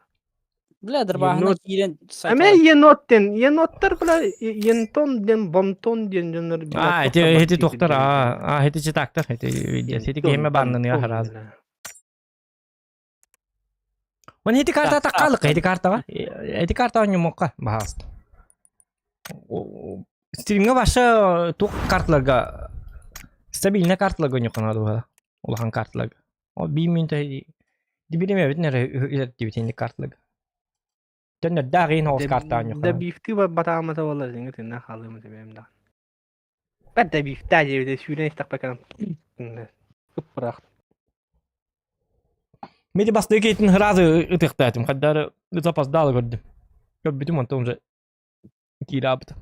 Бля, дырбааһына киирэн Эмэ еноттен, еноттар бля, ентон ден, бонтон диэн дьоннор А, эти эти тохтар, а, а, эти читактар, эти эти кеме банныны хараз. Ман эти карта таккалык, эти картаға. Эти карта ньумокка баһаст. Стримҥа баша тух карталарга стабильно карталарга ньуканады улахан карталарга. Ол биир мүнүүтэ дибиримэбитин эрэ үлэрдибит инник карталарга. Төннөрдөөх иин оҕус картаҕа Да бифты батаамата буолар дьиҥэ тынна хаалыым этэ да. Бэт да бифта диэбитэ сүүрэн истэхпэ кэлэн ыппыраах. Мити бастыы киһитин сразу ытыктаатым. Хаддары запаздала көрдүм. Көрбүтүм онтон уже киирабыт.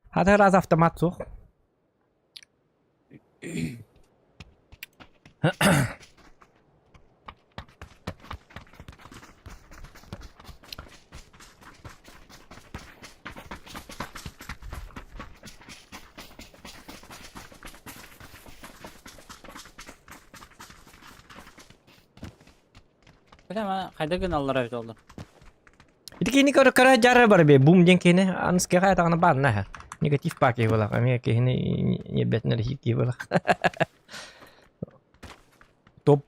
Хата раз автомат суох. Бля, хайда гыналлар эбит олду. Ити кини көрө көрө дьара бар бе бум диэн киһини аныскыга хайатаҕына баанна аһа. Негатив баа киһи буолах эмиэ киһини ньиэрбэтинэр иһиир киһи буолах. Топ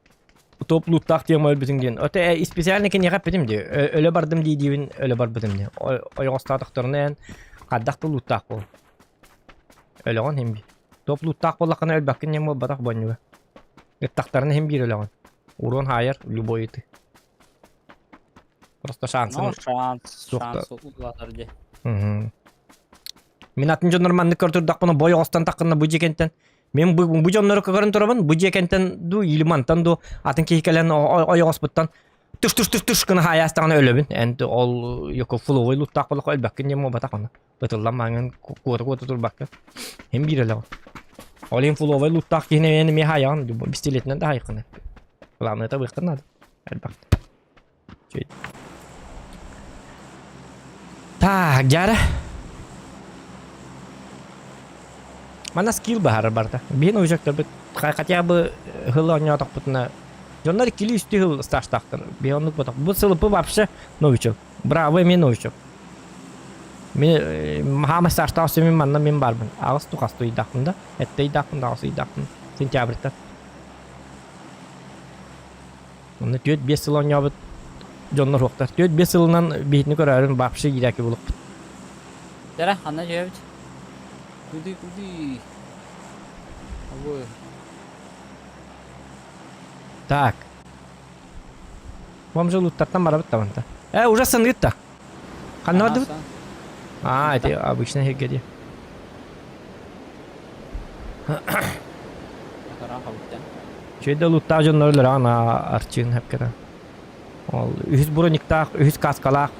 топ луттаах диэн өлбүтүҥ диэн. Ото э, специально киниэхэ эппитим дии. Өлө бардым дии диибин өлө барбытым дии. Ойоҕостоотохторуна эн хайдах да луттаах буол. Өлөҕүн иһин биир. Топ луттаах буоллаххына өлбөккүн диэн буолбатах бонньуга. Ыттахтарына иһин биир өлөҕүн. Урон хаайар любой ыты. Просто шансын Ну, шанс, суох да. шанс улаатар дии. Мгм. Мин атын дьоннор маннык көрдөрдөхпүнэ бой оҕостон таххынна бу дьиэ кэнтэн мен бу, бу дьоннору көрөн турабын бу дьиэ кэнтэн ду или мантан ду атын киһи кэлэн ойоҕоспуттан туш туш туш туш гына хаайаастаҕына өлөбүн эн ол йоко фловой луттаах болохо өлбөккүн диэн буолбатах ону ытыллан маҥан куота куота турбакка хим биир өлөҕүн ол иһин фловой луттаах киһини эмиэ эмиэ хаайаҕын пистолетинэн да хаайаххына главное табыаххын наада элбэх Так, дьара. Манна скилл баһарар барыта. Биһин новичоктарбыт хотя бы хыл оонньоотохпутуна дьоннор иккилии үстүү хыл стажтаахтар. Биһи оннук ботох. Бу сылыпы вообще новичок. Браво эмиэ новичок. Мин хаама старта мин манна мин барбын. Аҕыс тухасту ыйдахпын да, этте ыйдахпын да, аҕыс ыйдахпын. Сентябрьтан. Онно 4-5 сыл оонньообут дьоннор суохтар. 4-5 сылынан биһитини көрөөрүн вообще иирээки булуппут. Дара, ханна дьүөбүт? Куды, куды. Абы. Так. Бомжи луттартан барабыт табанта. Э, уже сыныгыт Ханна бардыбыт? А, это обычная херге дии. Чөйдө луттаах дьоннор өлөрөҕүн арчыын хэпкэтэ. Ол үһүс брониктаах, үһүс каскалаах,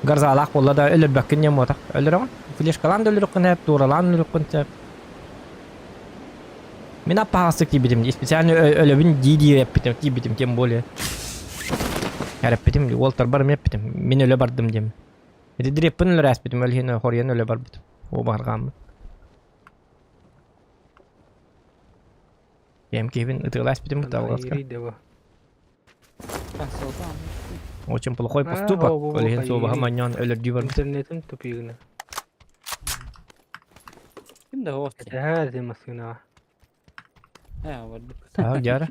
гарзаалаах буолла да өлөрбөккүн диэн буотах. Өлөрөҕүн. Флешкалаан да өлөрөххүн сөп, тууралаан өлөрөххүн сөп. Мин аппаһаҕастык тиийбитим, специально өлөбүн дии-дии эппитим, тиийбитим, тем более. Эрэппитим, уолтарбар эмиэ эппитим, мин өлө бардым диэм. Ити дреппин өлөрөөспүтүм, ол иһин хоруйан өлө барбытым. Оо баҕарҕааммын. Кэм киһибин ытыалааспытым ытааласка. Очень плохой поступок. Ол иһин суобаһым анньан өлөрдүү барбыт. Интернетин тупигына. Ким да оҕус. Эһээ дии массыынаҕа. Ээ, барбыт. Аа, дьара.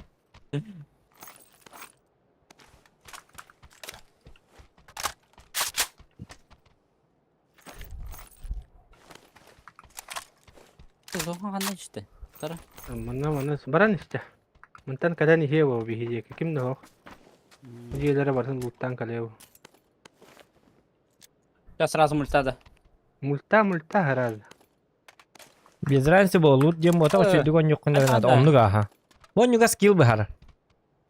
Улахан ханна истэ? Тара. Манна манна баран истэ. Мантан кэлэн иһиэ буо биһи диэки ким да суох. Дьиэлэрэ барытын лууттаан кэлиэ. Сейчас сразу мультада. Мульта мульта сразу. Без разницы буолуур диэн буотах үчүгдүк онньуккун эрэ наада. Оннук ааха. Бу онньуга скилл быһар.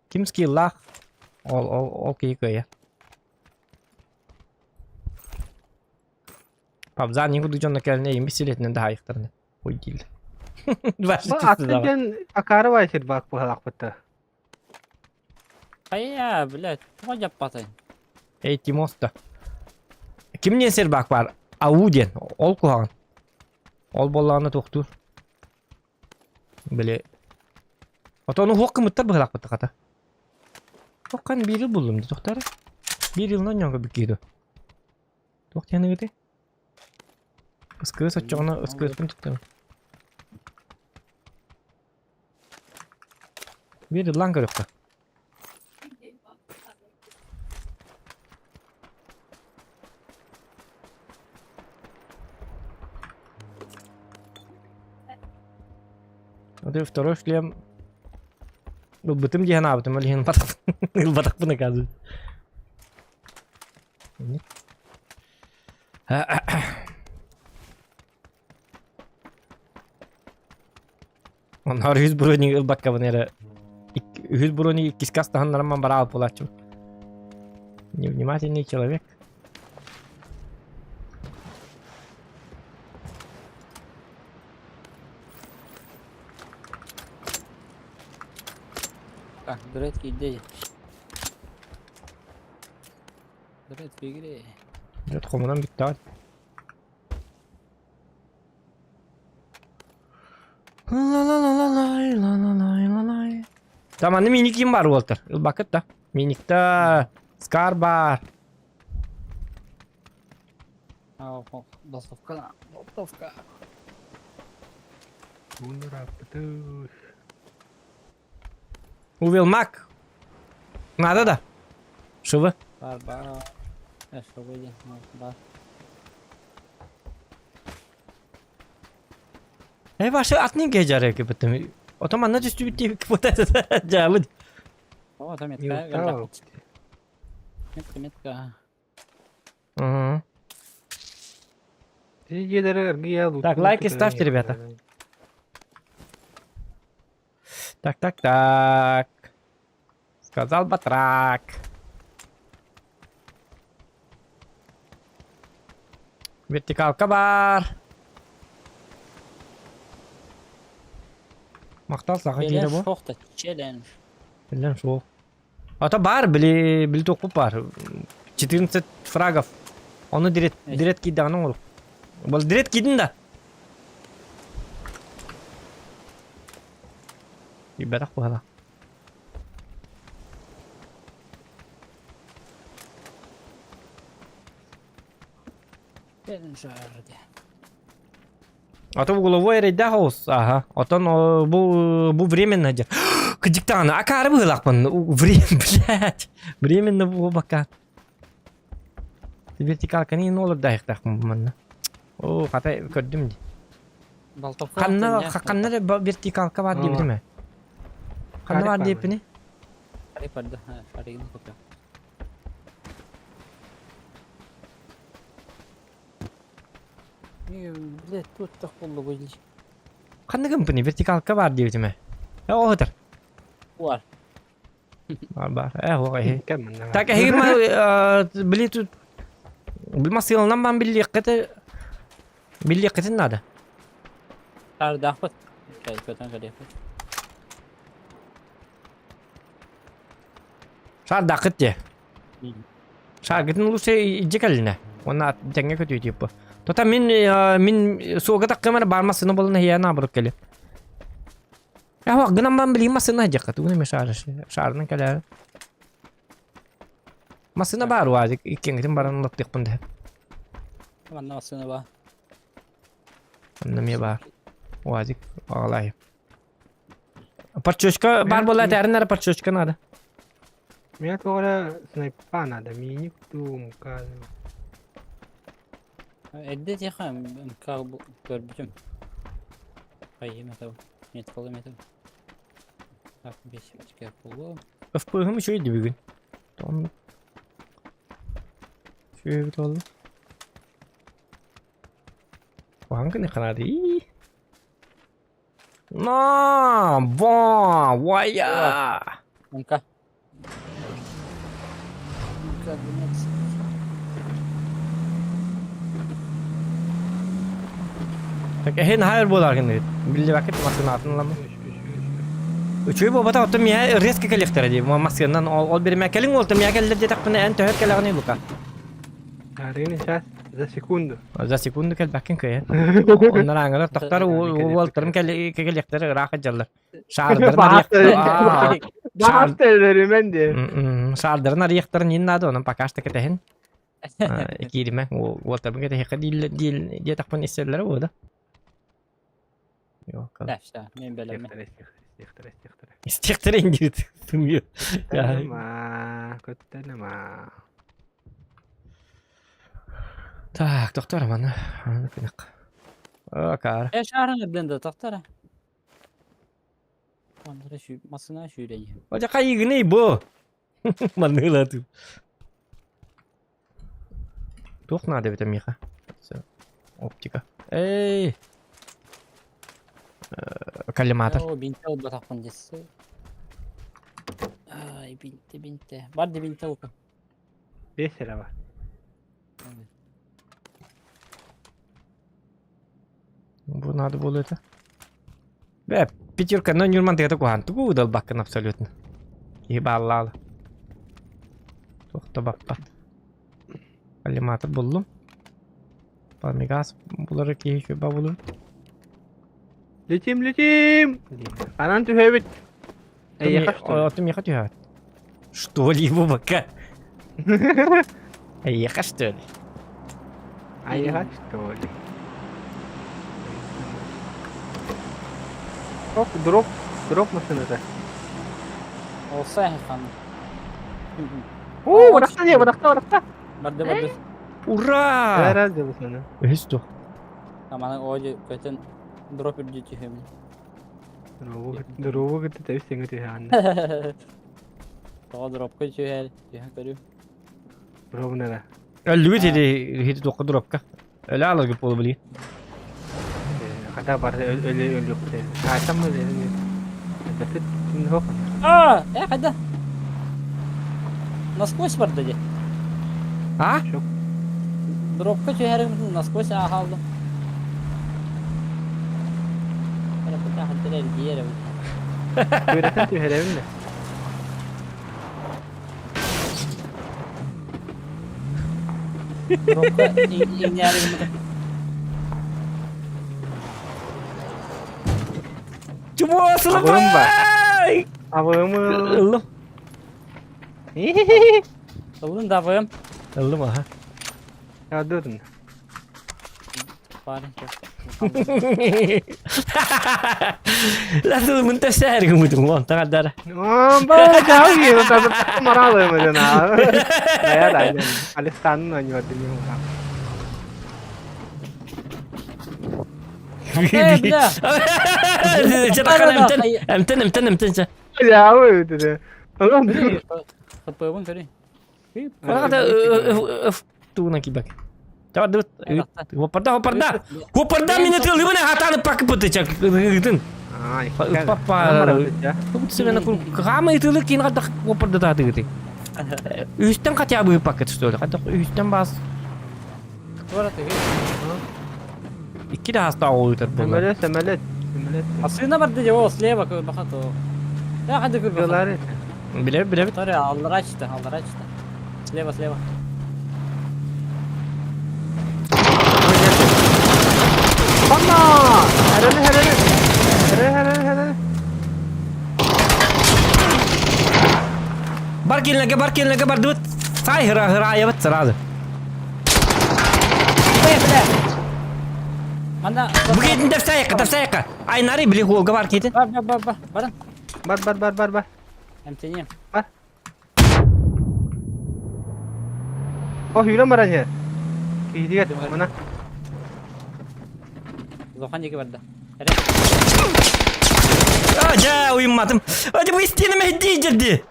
Ким скиллаах ол ол ол киһи кыайар. Пабзан не курдук дьонно кэлэн эйиммит силиэтинэн да хаайыктарына. Ой дииллэр. Бу аты диэн акаары бай сир баак быһалаахпыта. Хайа, блядь, тоҕо дьаппатай? Эй, Тимоста. Ким диэн сир баак бар? Ау диэн. Ол куһаҕан. Ол буоллаҕына туохтуур. Били. Ото ону хуох кымыттар быһалаахпыт хата. Хоххан биир ыл буллум дии тохторо. Биир ылынан ньоҥко бүккиду. Туох диэн ыгыты? Ыскыыс оччоҕуна ыскыыспын туттум. Биир ыллаан көрүөххэ. Вот и второй шлем. Ылбытым дии санаабытым, ол иһин ылбатахпын оказывается. Онноор үһүс броник ылбаккабын эрэ үһүс броник иккискэ астаһыннаран бараал буолааччым. Невнимательный человек. Так, дурет киирдэ. Дурет киирэ. Дурет хомунан бүттэҕин. Ла-ла-ла-ла-лай, ла-ла-лай-ла-лай. Там аны мини ким бар Уолтер? Ылбакыт да. Миникта Скар бар. Доставка, доставка. Увел мак. Надо да? Шывы. Бар, бар. Шывы диэн, бар. Э, ваша атын кэжары кыбытым. Ото манна түстүбүт диэбит вот это дьаабыт. О, там метка. Метка, метка. Угу. Так, лайки ставьте, ребята. Так, так, так. Сказал батрак. Вертикалка бар. Махтал саха киирэ бу. Шох та челлендж. Челлендж ол. Ата бар, били били тохпут бар. 14 фрагов. Оны дирет дирет кийдэҕин оҥорук. Бол дирет кийдин да. Кийбэтэх быһала. А то угловой эрэйдээх оҕус, аха. Отон бу бу временно дьэ. Кыдьыктаҕына акаары быһыылаахпын. Время, блядь. Временно буолбакка. Вертикалканы иһин олордоохтаахпын манна. Оо, хата көрдүм дии. Ханна ханна эрэ вертикалка баар диэбитим ээ. Ханна баар диэппиний? Блядь, тут так буллугуй. Ханна гымпыный вертикалка баар диэбитим ээ. Э, оһытар. Бар. Бар бар. Э, оҕо эһи. Так эһиги били тут массыыланан бан биллиэххит биллиэххитин надо. Тардаахпыт. Көтөн кэлиэхпит. Шардааххыт дии. Шаргытын лучше илдьэ кэллинэ. Уонна тэҥҥэ көтүү типа. Тота мин мин суога таккым бар массыына буолан иһиэ наоборот кэлиэ. Яһуох гынан баран билигин массыына диэххэ тугун эмэ шаар шаарынан кэлээр. Массыына баар уазик иккиэҥҥитин баран ылаттыахпын да. Манна массыына баар. Манна эмиэ баар. Уазик аҕалаайым. Парчочка баар буолла этээрин эрэ парчочка надо. Меня туора снайпа надо, миник тумка. Эрдэ тиэхэ МК көрбүтүм. Хайым это нет колым это. Так, бесик полу. ФПГ-м үчүгэй дии бүгүн. Тон. Үчүгэй эбит буолла. Куһаҕан гына ханаады. На, ва, вая. МК. МК 12. Так эһин хайыр буолар гынныгыт. Биллибэккит массыынаатын ыламмын. Үчүгэй буолбата оттон миэхэ резко кэлиэхтэрэ дии. Массыынан ол ол биримэ кэлиҥ уолтум миэхэ кэллэр диэтэхпинэ эн төһө кэлэҕиний Лука? Арыгын сейчас за секунду. За секунду кэлбэккин кыайан. Оннор ааҥалар тохтор уолтарым кэлиэхтэрэ ыраах дьаллар. Шаардарын арыйахтар. Баҕастар диye. Шаардарын арыйахтарын иин наада онон пока что кэтэһин. Кииримэ уолтарбын кэтэһиэххэ диэтэхпин истэллэрэ буолда. Да, все, мен бэлэммин. Истиэхтэрэ, истиэхтэрэ. Истиэхтэрэ индиит. Көттөнөмө, көттөнөмө. Так, доктор маны аны кынак. Акар. Э, шаарың эрден да тоқтара. Андре сүү масына сүүрэй. Ожа кайыгыный бу. Маныла ту. Туох надо эбитэ миэхэ? Оптика. Эй! Коллиматор. Оо, бинте ылбатахпын дессе. Ай, бинте, бинте. Бар да бинте ылка. Бес эрэ бар. Бу надо было это. Бэ, пятерка, но нюрман ты куһаан тугу удалбаккын абсолютно. Киһи бааллаала. Туох да баппат. Коллиматор буллум. Пламегаз булары киһи чуба булur. Летим, летим! Анан түһэбит. Эйиэхэ что ли? Ты миэхэ түһэҕит. Что ли его пока? Эйиэхэ что ли? Айыга что ли? Ок, дроп, дроп машината. Олса хан. Оо, бырахта не, бырахта, бырахта. Барды барды. Ура! Раз деласана. Үһүс туох. Аманы оожу көтөн дроп үрдүү түһөмүн. Дробу кытта тэбис тэҥэ түһэҕин. Тоҕо дропка түһэр, түһэн көрүм. Ровно Өллүгүт ити ити туохха дропка. Өлө аларгыт буолу билигин. Хата бары өлө өлүөхтэ. Хаатам өлө. Дэфит хоп. А, э, хайда? Насквозь барда дии. А? Дропка түһэрим насквозь ааһалдым. Эрэ эргийэр эбит. Үөрэтэн түһэрэбин да. Дропка иҥнээри гыммытым. Чмо Абыым ба. сылапай! Абыымы. Ыллым. Ыллын да абыым. Ыллым аха. Ядырын. парень. Ласыл мын төсәр гымытың лон тагадара. Ба жау моралы мына. Я да. Александр не вот Э, бля. Эмтен, эмтен, эмтен, эмтен. Жау өтүдө. Хпбын көрей. Када туна кибак. Давай, давай. Хопарда, хопарда. Хопарда мине тылыбына хатаны пак бытычак. Ыгытын. Папа. Тут себе на кур. Хама ытылык кин кадак хопарда та тыгыты. Үстен хотя бы пакет что ли? Кадак үстен бас. Икки да хаста оğутар була. Самолет, самолет. Самолет. Асына бар деди, о, слева бахат о. Я хады көр бахат. Биле, биле. Таре, аллара чыта, аллара чыта. Слева, слева. Анна! Хәрәне, хәрәне. Хәрәне, хәрәне, хәрәне. Бар келинге, бар келинге, бар дыбыт. Сай хыра хыра аябыт сразу. Ой, бля. Мана. Бүгетін дәпсайыққа, дәпсайыққа. Ай, нари биле холга бар кетин. Бар, бар, бар, бар. Баран. Бар, бар, бар, бар, бар. Эмтенем. Бар. О, хүлен баран я. Кийдигет, мына. Зохан еке барды. А, жа, уймадым. Hadi bu isteyene mehdi girdi.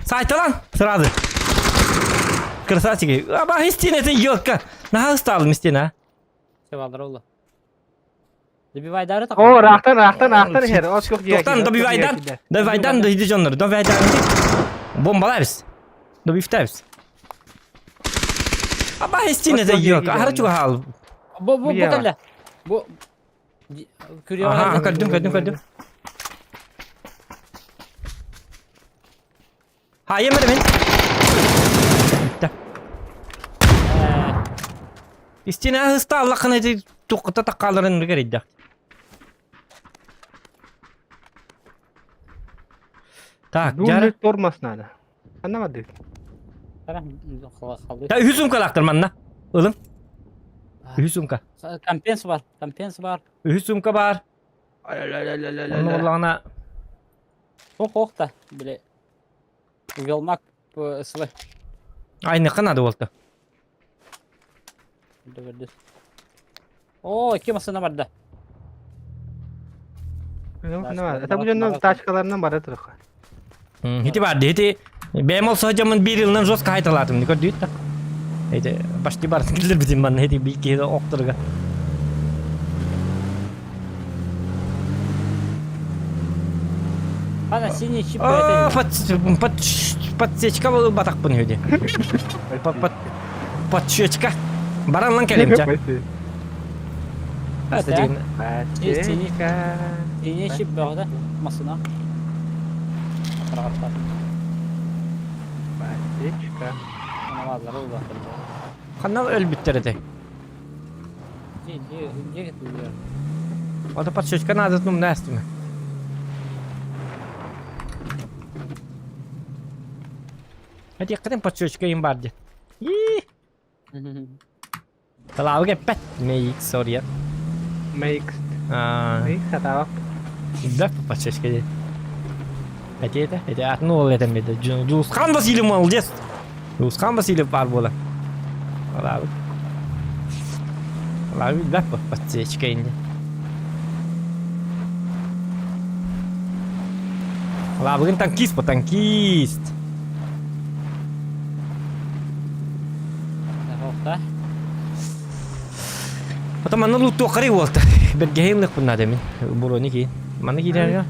Сайталан сразу. Красавчики. Аба истина это елка. На усталым истина. Все алдар олду. Добивай дары так. О, рахтан, рахтан, рахтан хер. О, çok Тоқтан, добивайдан. Добивайдан да иди жоннор. Добивайдан. Бомбалайбыз. Добивтайбыз. Аба истина это елка. Ахара чуга хал. Бу бу бу калла. Бу Ага, көрдүм, көрдүм, көрдүм. Ha yemedim мен. Bitti. Истина хыста Аллахын эти туқта таккаларын керейді. Так, жары. Тормоз надо. Анламады. Та үһү сумка лактыр манна. Ылым. Үһү сумка. Компенс бар, компенс бар. Үһү сумка бар. Оны олағына Ох, ох та, биле. Велмак СВ. айныққа надо болды. О, кем асына барды. Это bu тачкаларынан бара тұрық. Хити барды, хити бәм олса жамын bir yıldan жестко haytalatым. Көрдүйт та. Эти башты бар килер битим ман хити бир ки октырга. Ана синий чип А, под под подсечка был батақпын хөде. Под под подсечка. Баран лан келем жа. Подсечка. Синий чип барды. Масына. Подсечка. Канал өлбүттер эте. Ота подсечка надо ну настиме. Hadi кадым подсечка им барды. И Талауга пэт мейк сорри. Makes. А, Makes атава. да подсечка де. Эти это, эти атну это меде. Жусхан Василий молодец. Жусхан Василий бар бола. Талауга. Талауга да подсечка инде. Лаврин танкист по танкист. Потом аны луту қарай болты. Бергейін лық бұнна демен. Бурони кейін. Маны кейдер я.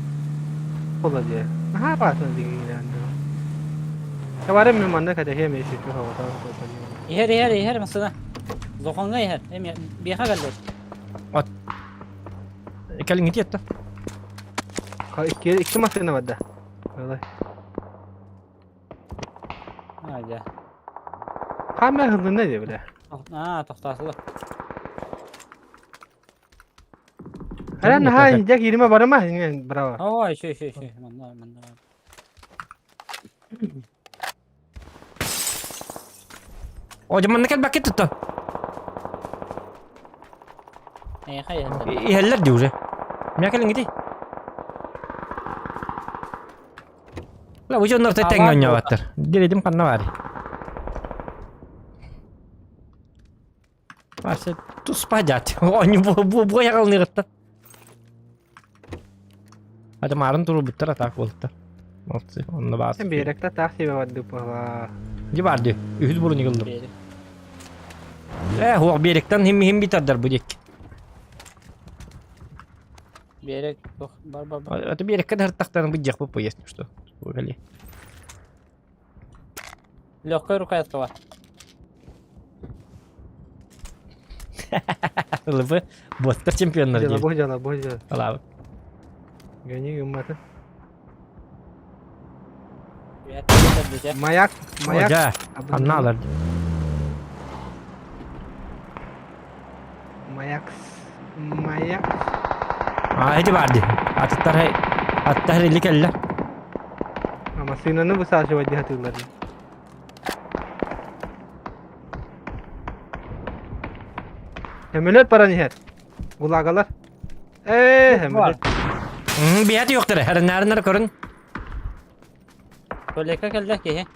Бола же. Аха басын деген. Табары мен манда када хеме шүтү хава. Ихер, ихер, ихер масына. Зохонга ихер. Эми биха галлер. От. Кәлің етті. Икки икки машина бар да. Олай. Ага. Камера hızlı ne diyor bile? А, тоқтасылы. Хәрән ха жак 20 барма браво. Ой, еще, еще, еще. Манна, манна. О, жаманна кәл бакет тұтты. Эйиэхэ иһэллэр. Иһэллэр дии уже. Миэхэ кэлиҥҥитий? Бля, бу дьоннор тэҥҥэ оонньооботтор. Диэдим ханна баарый? Вася туспа дьаат. Оонньуу бу бу бу айаҕалыныгыттан. Ата маарын турбуттар атаак буолуттар. Молодцы, онно баас. Биэрэктэ таах сибэ барды пала. Дьи бар ди. Үһүс бурун ыгыллым. Э, хуох биэрэктэн хим хим битардар бу диэк. Биэрэк бар бар бар. Аты биэрэккэ да бу диэх бу поесть что. Угали. Легкая рука этого. ЛБ боттар чемпионнар Дьала диэн. бу дьала бу дьала. Алаабыт. Гений гыммата. Маяк. Маяк, маяк. Жа, анна алар. Маяк. Маяк. А, эти барды. Аттар аттар или келле. Массыынаны высаживать дии сатыыллар дии. Сөмөлүөт баран иһэр. Гулагалар. Ээ, сөмөлүөт. Биһэт юктар, хэрнәрнер көрүн. Көлөкө кэллэ киһи.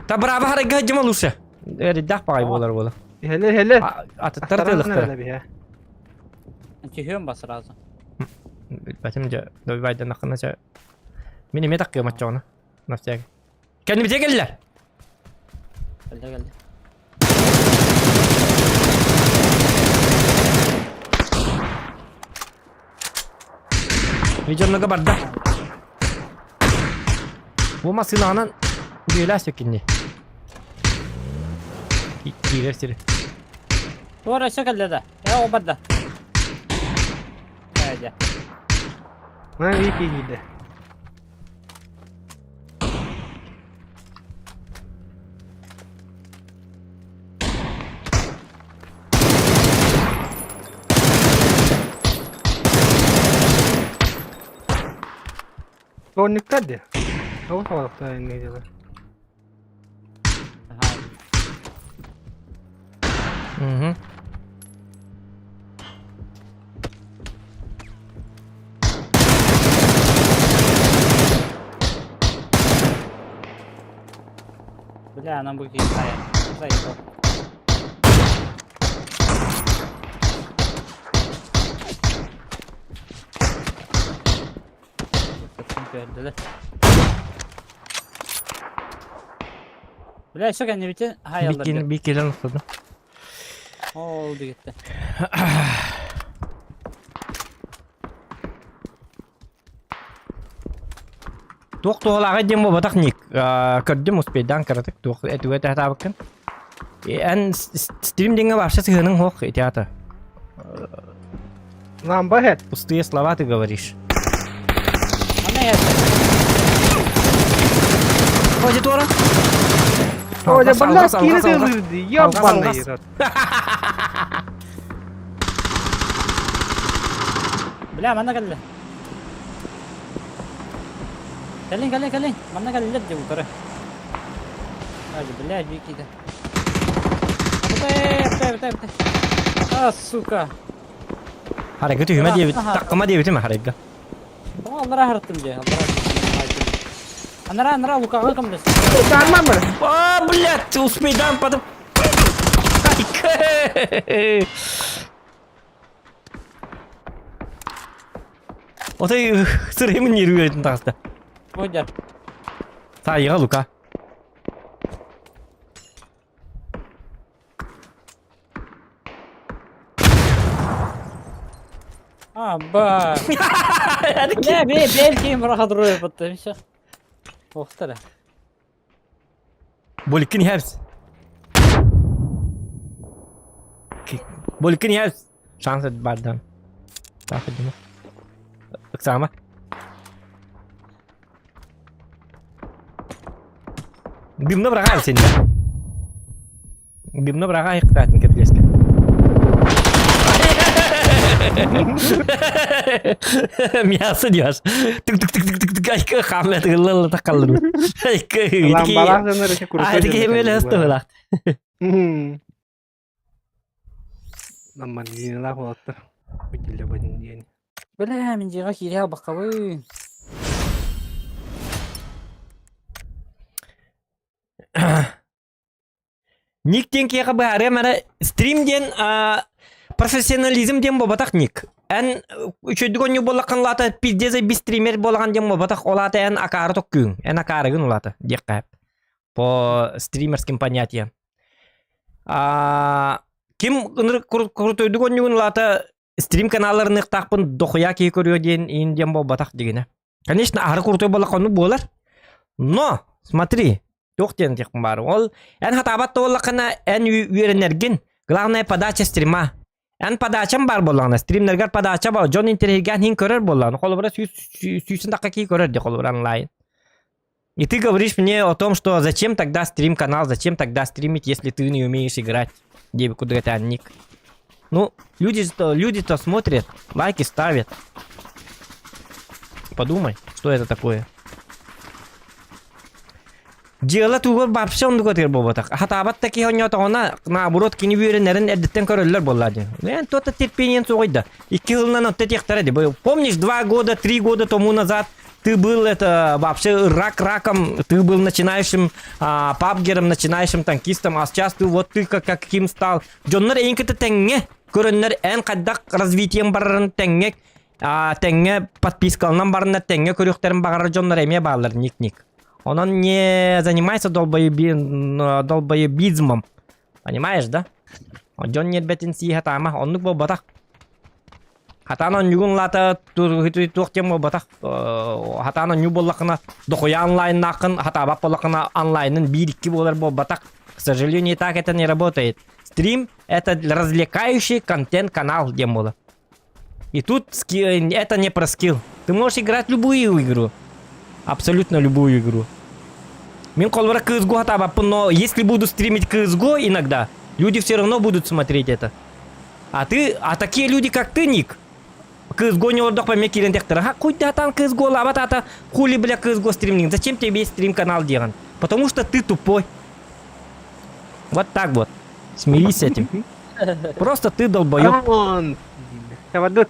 Та браво харайга дьима лучше. Эрдах пагай болар бола. Иһэлэр, иһэлэр. Атыттар тылыктар. Түһүөм ба сразу. Билбэтим дьэ, добивайдан акына ча. Мин эмиэ таккыам оччоҕуна. На всякий. Кэннибитигэр кэллилэр. Кэллэ кэллэ. Видеоныга барда. Бу массыынанан бүөлээх сөккинни. Киирэр сири. Туора өссө кэллэ да. Э, ол барда. Э, дьэ. Мына ии киирдэ. Сонниктар дии. Тоҕо саҕалахтар инники дьылы. Угу. Бля, она будет заехал. Бля, еще кэннибитин хайаллар. Бикин бикилен охтоду. Ол дигитте. Туох туһалааҕа диэн буолбатах Ник. Көрдүм успейдаан кыратык туох этүгэ тэһэтаабыккын. Эн стрим диэҥҥэ вообще сыһыаныҥ суох ити аата. Ламба һэт. Пустые слова ты говоришь. Ана һэт. Оди туора. Оля, Алҕас, бля, алҕас, алҕас, киирэ алҕас. тылырды. Ебаный алҕас. рот. Бля, манна кэллэ. Кэлин, кэлин, кэлин. Манна кэллэр дии утары. Ай, бля, Вики да. Абытай, абытай, абытай, абытай. А, сука. Харайга түһүмэ диэбит, таккыма диэбитим харайга. Тоҕо аллара аһарыттым дии, аллара. Анара, анара, Лукаҕа көмөлөс. Сарман бар. А, блядь, успейдан потом. Отой сырыймын нервиэтин таҕыста. Бодьар. Таайыга Лука. А, ба. Бля, бе, белки бырахадырой бытты, все. Охтара. Боликкин иһэбис. Боликкин иһэбис. Шанс бардан. Таах дьима. Ыксаама. Дымна быраҕаа синнэ. Дымна быраҕаа айыктаатын кирилиэскэ. Мясо диас. Тык тык тык тык тык тык айка хамла тыгылла такаллыр. Айка. Ламбалаах дьоннор эчэ курусу. А, ити кемеле ыстыбылаах. Ламборгинилаах уолаттар. Выделебын диэн. Бля, мин дьиэҕэ киирэ албаккабын. Ник диэн киһиэхэ быһаарыам эрэ стрим диэн профессионализм диэн буолбатах Ник. Эн үчүгэйдик оонньуур буоллаххына улаата пиздец би стример буолаҕын диэн буолбатах ол аата эн акаары токкүүҥ эн акаарыгын улаата диэххэ по стримерским понятиям. Ким ынырык крутойдук оонньуугун улаата стрим каналларын ыахтаахпын дохуя киһи көрүө диэн иин диэн буолбатах дигинэ. Конечно, аһары крутой буоллахха оннук буолар. Но, смотри, туох диэн этиэхпин баар. Ол эн хатаабат да буоллаххына эн үөрэнэргин, главное подача стрима. Эн подачам баар буоллаҕына, стримнэргэр подача бар, дьон интэриэһиргээн иһин көрөр буоллаҕына, холобура сүүсүн тахха киһи көрөр дии холобура онлайн. И ты говоришь мне о том, что зачем тогда стрим-канал, зачем тогда стримить, если ты не умеешь играть, Где куда это ник. Ну, люди-то люди-то смотрят, лайки ставят. Подумай, что это такое. Дьыала тугар вообще оннук этэр буолбатах. Хатаабат да киһи онньоотоҕуна, наоборот, кини үөрэнэрин эрдэттэн көрөллөр буоллаа дии. Эн то-то терпениен суоҕуй да. Икки сылынан отто этиэхтэрэ дии. Помнишь, 2 года, 3 года тому назад ты был это вообще рак раком, ты был начинающим пабгером, начинающим танкистом, а сейчас ты вот ты как каким стал. Дьоннор эйин кытта тэҥҥэ көрөннөр эн хайдах развитием барарын тэҥҥэ тэҥҥэ подпискаланан бараннар тэҥҥэ көрүөхтэрин баҕарар дьоннор эмиэ бааллар ник-ник. Онон не занимайся долбоебизмом. Понимаешь, да? Дьон ньиэрбэтин сии сатаама, оннук буолбатах. Хатаан онньугун лаата туох диэн буолбатах. Хатаан онньуу буоллаххына, дохуя онлайннааххын, хатаабат буоллаххына онлайнын биир-икки буолар буолбатах. К сожалению, так это не работает. Стрим – это развлекающий контент-канал диэн буолар. И тут это не про скилл. Ты можешь играть любую игру. Абсолютно любую игру. Мин холобура CSGO хатаабаппын, но если буду стримить CSGO иногда, люди все равно будут смотреть это. А ты, а такие люди, как ты, Ник, CSGO не ордох пойме киирэн тэхтэр. Ха, хуй там CSGO лабат ата, хули, бля, CSGO стриминг. Зачем тебе стрим-канал делан? Потому что ты тупой. Вот так вот. Смирись с этим. Просто ты долбоеб. Он. Сабадут.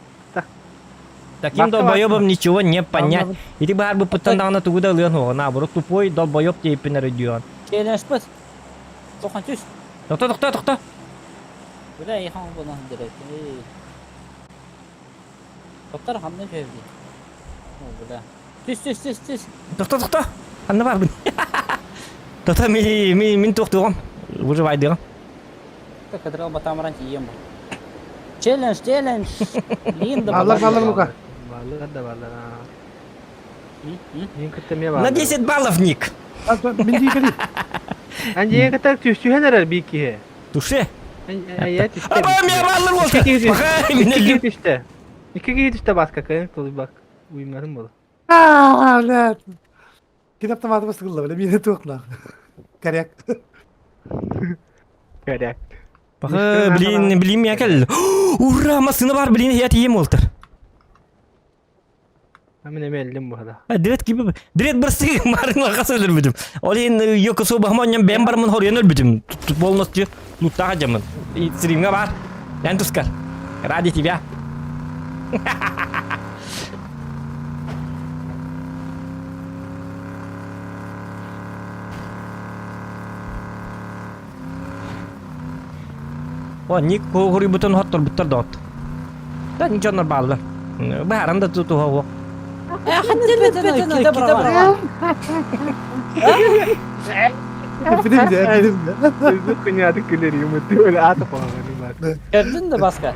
Таким долбоебом ничего не понять. Ити баар быппыттан даҕаны тугу да ылыан суоҕа. Наоборот, тупой долбоеб диэппин эрэ Челленджпыт. Тохан түс. Тохто, тохто, тохто. Бля, ехан буолан директ. Тоқтар ханна чөйбү. О, бля. Түс, түс, түс, түс. Тохто, тохто. Анна барбын. Тохто, мин туохтуоҕум. Выживайдыҕым. Кадрал батамран тиийем. Челлендж, челлендж. Линда. Баллар, баллар, Лука. Баллар да баллар. Мин кытта эмиэ На бааллар. 10 баллов, Ник. Мин диикэли. Эн дьиэ кытта түстүһэн эрэр биир киһи. Туше. Эйэ түстэ. Аба, мен баллар болду. Икки киһи Баха, мин Икки киһи өлдүм. түстэ. Икки киһи түстэ баска кыайан тулуйбак. Уймарын буолар. Аа, блядь. Кини автоматы басылла, бля, миэнэ туохна. Коряк. Коряк. Баха, блин, блин, я кел. Ура, масына бар, блин, я тием болтыр. Мин эмиэ өллүм буһада. Дред киби, дред бырсы марын арқасы өлөрбүтүм. Ол иһин йокосу бахманням бэм бармын хорьян өлбүтүм. Полностью луттаға жамын. Стримга бар. Эн тускар. Ради тебя. О, ник хоруйбутун хотторбуттар да от. Да, ничего нормально. Бааран да тутуха Хаттел бетен кида Билим де, билим де. Өзү күнәді күлер юмыты өлі аты қоғаны бар. Көрдүн да баска.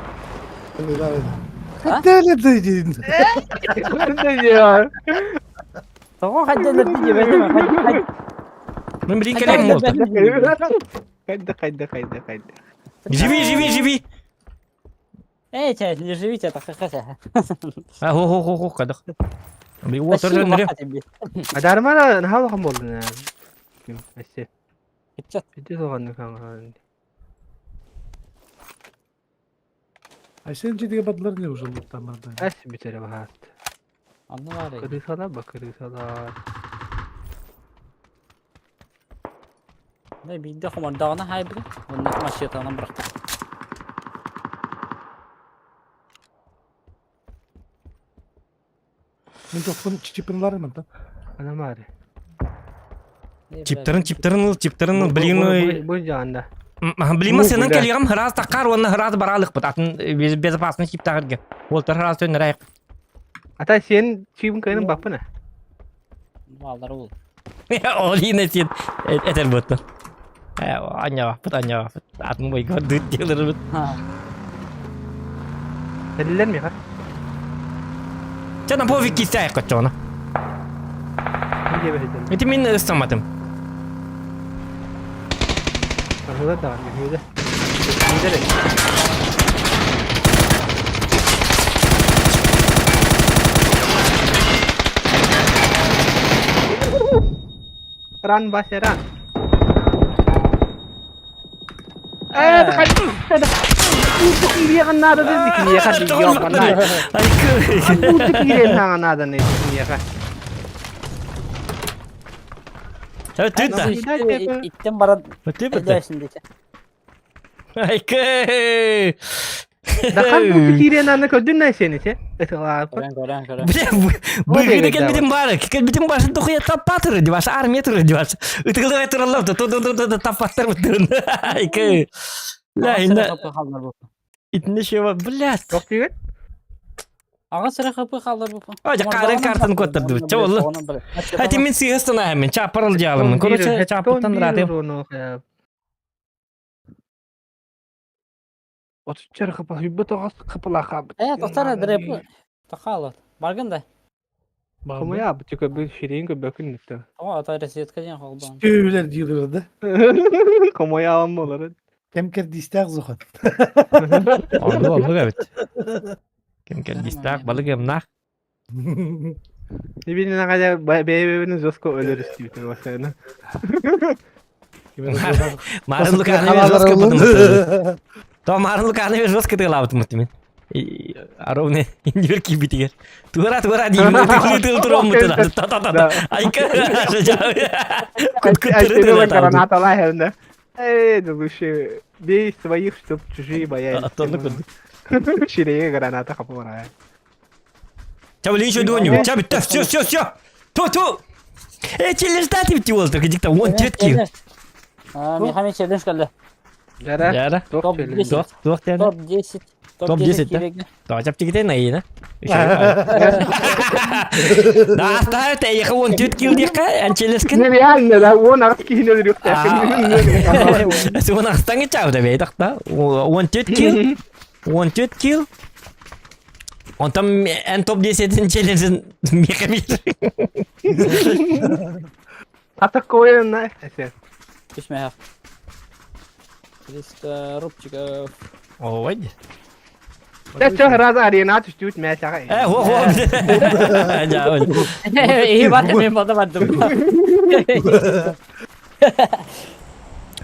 Хотели дойдин. Я. Тоҕо хадделер дии Мен блин кэлем болду. Қайда, қайда, қайда, қайда. Живи, живи, живи. Эй, чай, не живите, это хахаса. А, хо, хо, хо, хо, кадах. Блин, вот тоже Адармара нахал болду. Әсе. Биде соғанны каңған. А сен жедиге бадлар не уже луттан барда. Әс битере бахат. Анны бар. Кырысалар ба кырысалар. Не бидде хомардағына хай бір. Онны машетанан бирак. Мин тохпун чиппин ылар мантан. Анамари. Чиптарын чиптарын ыл, чиптарын ыл, блин. Бу жаанда. Блин, масынан кэлиэҕим хыраас таккар уонна хыраас бараалыкпыт. Атын безопасный чиптагырга. Уолтар хыраас төннөрәйик. Ата сен чибин кайнын баппына. Балдар ол. Ол ине сен этер буттun. Аня баппыт, аня баппыт. Атын бойга дыт делербит. Эллер ми ха? Чана пофиг кистай кочона. Ити мин ыстаматым. Арыла да, мүһүдэ. Run, Вася, run. Э, надо надо Иттен баран Айкы! Дахан бу киирен аны көрдүн на сени се. Көрөн көрөн көрөн. Быгыны кэлбитим бары. Кэлбитим башы тухуя таппатыр дибаш армия турар дибаш. Ытыгылыга тураллар ту ту ту таппаттар буттырын. Айкы! Ла инна итинне шева блядь. Тох тиген? Аҕа сыра хапы халлар бу. А, карын картын көттөрдү. Ча болду. Хати мен сыйыстан мен чапарыл жалымын. Короче, чапыттан рады. Отуччар хапа хүббе тоҕос хапылаха. Э, тохтар дреп. Тахалат. Баргын да. Хомуя бу тика бу ширин көбөкүн нитте. О, ата ресетка ден холбан. Түүлер диилерде. Хомуя алам болар. Кем кердиистээх зухан. Онду онду эбит. Кем кердиистээх балык эмнах. Нибин нагая бэйбэбин жестко өлөрүстүүтүн басайна. Марын Луканы жестко потому То Марын Луканы жестко тылабыт мутмин. Аровне индивер кибитигер. Тура тура деймин тыл тура мутына. Та та та. Айка. Кут кут Граната лахерна. Эй, да лучше бей своих, чтоб чужие боялись. Ширеге граната хапамара. Ча блин еще доню. Ча бит все все все. Ту ту. Э, челлендж дати бит ол только дикта он четкий. А, Михаил челлендж калды. Жара. Жара. Топ 10. Топ топ Топ 10. Топ 10 да? То чап тигите на ина. Да, оставь, я ехал он тют кил дика, анчелескен. Нереально, да, он арт кихинел рюкта. Суон ахтаңы чау да бей тақта. Он тют кил. Он тют кил. Он там эн топ 10 челленджин мехамир. Атакуем на. Түшмә. 300 рубчиков. Ой. Це раз арена түштүт мә сага. Э, хо хо. Жа. И бат мен бата бардым.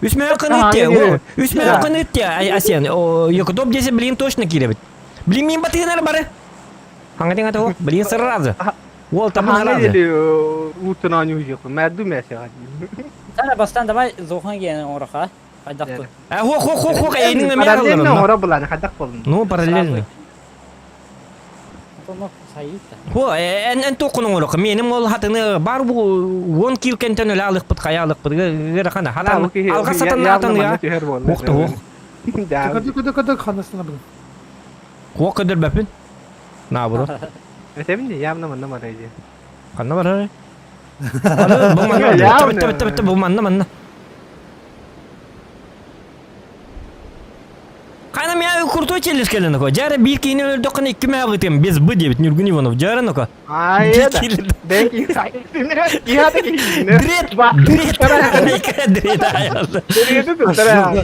Үс мөкөн итте. Үс мөкөн итте. Асен, о, топ 10 блин точно киребит. Блин, мин батыгынар бары. Хаңа того, блин сразу. Ол там сразу. Утына не уехал. Мәду мә сага. Сара бастан давай зохан ген ораха. Кайдакты. Э, хо хо хо хо, эйнин эме Параллельно ора буланы хадак болдун. Ну, параллельно. Тоно сайыта. Хо, эн эн токунун орок. Меним ол хатыны бар бу 10 кил кентен эле алык бут кая алык бут. Гера кана. Хатан алга сатан атын я. Охты ох. Да. Көтө көтө көтө ханасына бир. Хо кыдыр бәпин. Наоборот. Этемин явно манна марайди. Канна бар. Бу манна. Бит бит бит бу манна манна. Кана мя крутой челлендж келен ко. Жара бир кийин өлдө кана 2 мә гытым без б деп Нюргун Иванов жара ноко. Ай, да. Беки Я таки. Дрет, дрет. Дрет аялды. Дрет туттара.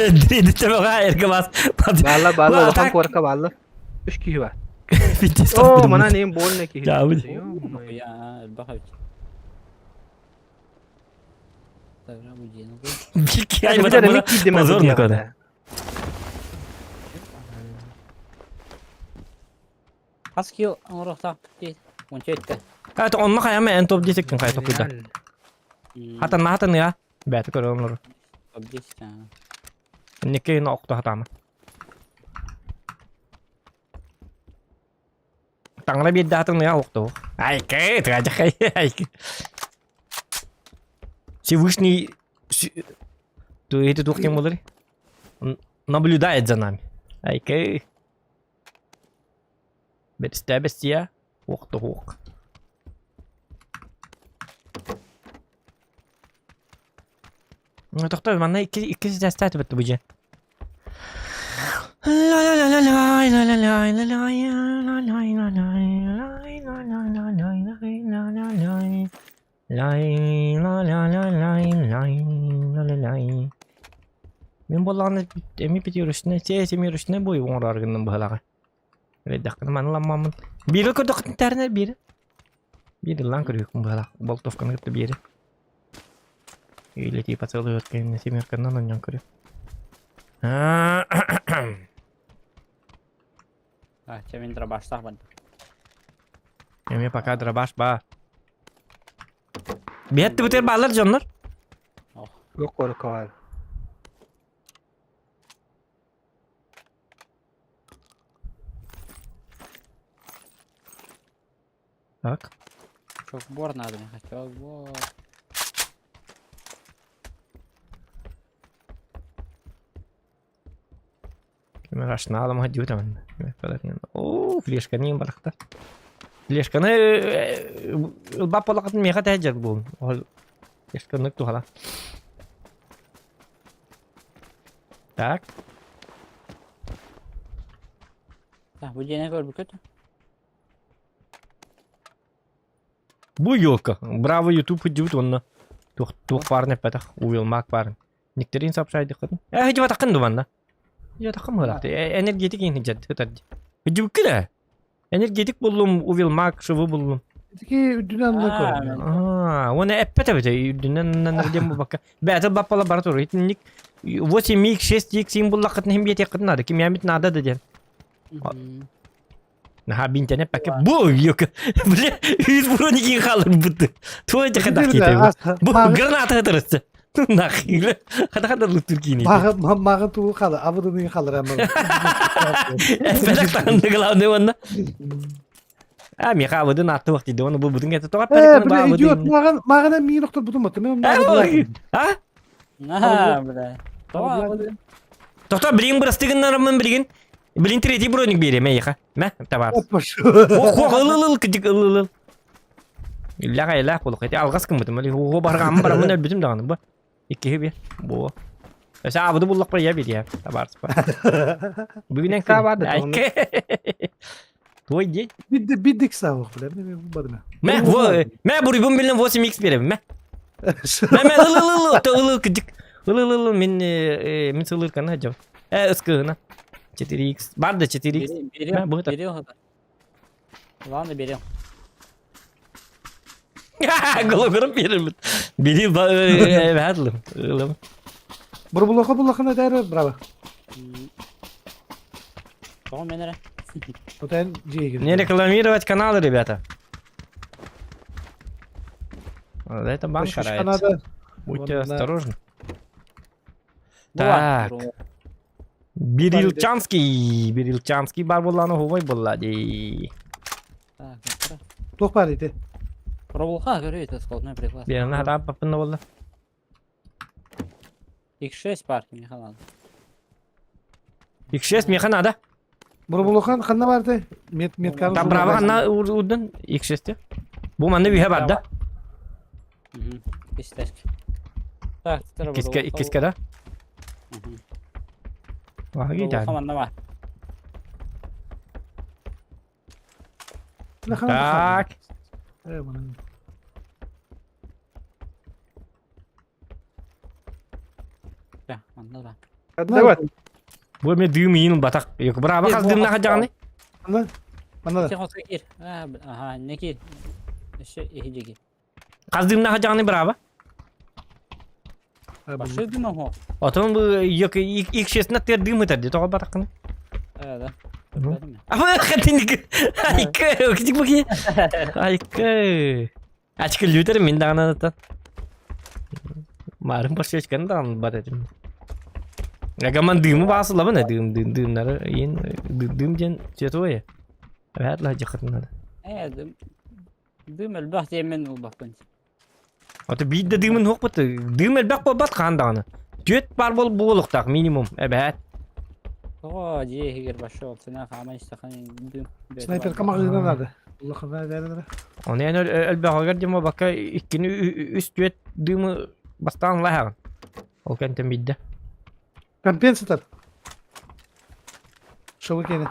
Дрет тебага эрке бас. Балла балла улахан корка балла. Үч киһи бар. О, мана нем больно киһи. Я, били. Я бахабит. Позорно кода. Хас кил орохта бит. 17. Кайт онна каяма эн топ 10 кин кайт окуйда. Хатан хатан я. Бәт көрөм. Топ 10. Нике на окто хатама. Таҥара биэрдэхтин ыйа охтоо. Айкы, тыгажахай, айкы. Всевышний эти туох тем болар? Наблюдает за нами. Айкы. Бэстэ бэстия. Охто ох. Тохтой, манна икки икки ситээстээх түбэттэ бу дьиэ. Мин буоллаҕына эмиэ пятирушнай, семирушнай бой оҥорор гынным быһалаҕа. Эрэйдэххинэ маны ламмаммын. Биири көрдөххүтүн тэринэр биири. Биир ыллаан көрүөхпүн быһалаах. Болтовканы кытта биэри. Или типа целую семерканан онньон көрү. А, чэ мин дробаштаах бардым. Эми пока дробаш ба. Биһэтти бутер баалар дьоннор. Yok korku Так. Чокбор надо, мне чокбор. Рашналам гадютам. Оо, флешканы барахта. Флешканы ылбап болақатын меха тәжер бұл. Ол флешканы тухала. Так. Так, бу дьиэни көрбүккүт? Бу елка. Браво, YouTube идут онно. Туох туох баарын эппэтэх, уйулмаак баарын. Никтерин сообщайдыххытын. Э, хидьыбатаххын ду манна. Хидьыбатаххын быһалаах. Энергетик иһин хидьат хытар. Хидьыбыккы да. Энергетик буллум, увилмак, шывы буллум. Итики үрдүнэн аннынан көрөр. Аа, уонна эппэт эбит үрдүнэн аннынан диэн буолбакка. Бэйэтэ баппала бара турар. Итинник 8 x 6 x 7 буллаххытын иһин биэтиэххитин наада. Кимиэмит наада да диэн. Наһаа бинтэнэ пакка бу ёка. Бля, үс броники хаалырбыт. Твой дьахадах киитэ. Бу граната ытырысты. Нахуй. Хата хата луттур киини. Мага туу хала, абыдыны халыр ама. Эппэтэх таһынды главный уонна. А, меха абыдын атты вакты оны бу будун кете тоҕо Э, бля, идиот, маган магана миин охтор бутум бутум. Мен А? А, бля. Тоҕо Тохто билин бырастыгыннарыммын билигин. Билин третий броник биэриэм эйиэхэ. Мэ, табаар. Ох, ыл ыл ыл кыдьык ыл ыл ыл. Иллээх айылаах буолуох эти алҕас гыммытым. Ого барҕааммын бараммын өлбүтүм даҕаны бу. Иккиһи биэ. Бу. Өсө аабыды буллахпар я бириэ. Табаарыспа. Бүгүнэн күн. Твой день. Бидди биддик саавых бля. Бадына. Мэ, во, мэ буруйбун билин 8x берем, мэ. Мэ, мэ, ыл ыл ыл, ыл ыл кыдьык. Ыл ыл ыл мин мин сылырканы хадьам. Э, ыскыгына. 4x. Бар да 4x. Берем, берем. Ладно, берем. Голограм беремин. Бери бадлым. Ылым. Бурбулаха булахына дәрі, браво. Тоҕо мен эрэ? Отен жиегин. Не рекламировать каналы, ребята. Вот это бан карает. Будьте осторожны. Так. Берилчанский, Берилчанский бар буоллаҕына оһуобай буолла дии. Туох баар ити? Пробулха көрү это складной приклад. Биэрэн харааппаппын да буолла. X6 парк миэхэ надо. X6 миэхэ надо. Бурбулухан ханна барды? Мет метканы. Там браво ханна урдун X6 Бу манна үһэ барда. Истэшк. Так, Иккискэ иккискэ да? Бурбулуха манна бар. Так. Давай. Бу эми дыым иин батах. Браво хас дыымнаха дьаҕаны? Манна. Манна. Кир. Ага, не кир. Еще иһи Хас дыымнаха дьаҕаны браво? Башы дыма хо. Отон бу икшесинэ тер дыым ытар ди тоҕо батаххыны? Э, да. Ама хатиник. Айка, китик баки. Айка. Ачка лютер мин даҕаны ата. Марын башечканы даҕаны бар этим. Агаман дыымы баасылабын дыым дыым дыымнары иин дыым диэн цветовое. Эбээт лаһа дьахатын надо. Ээ, дым, дым элбэх диэммин ылбаппын. Ото биир да дыымын суохпут. Дыым элбэх буолбат хаан даҕаны. Түөрт баар буол буолуохтаах минимум эбээт. Тоҕо дьиэ иһигэр пошел, цена хаама истэхин дым. Снайперка маҕаһыына наада. Улахана бэрэ. Оны эн элбэҕигэр дьэ буолбакка иккини үс түөрт дыымы бастаан ылаһаҕын. Ол кэнтэн биирдэ. Компенсатор. Шоу кene.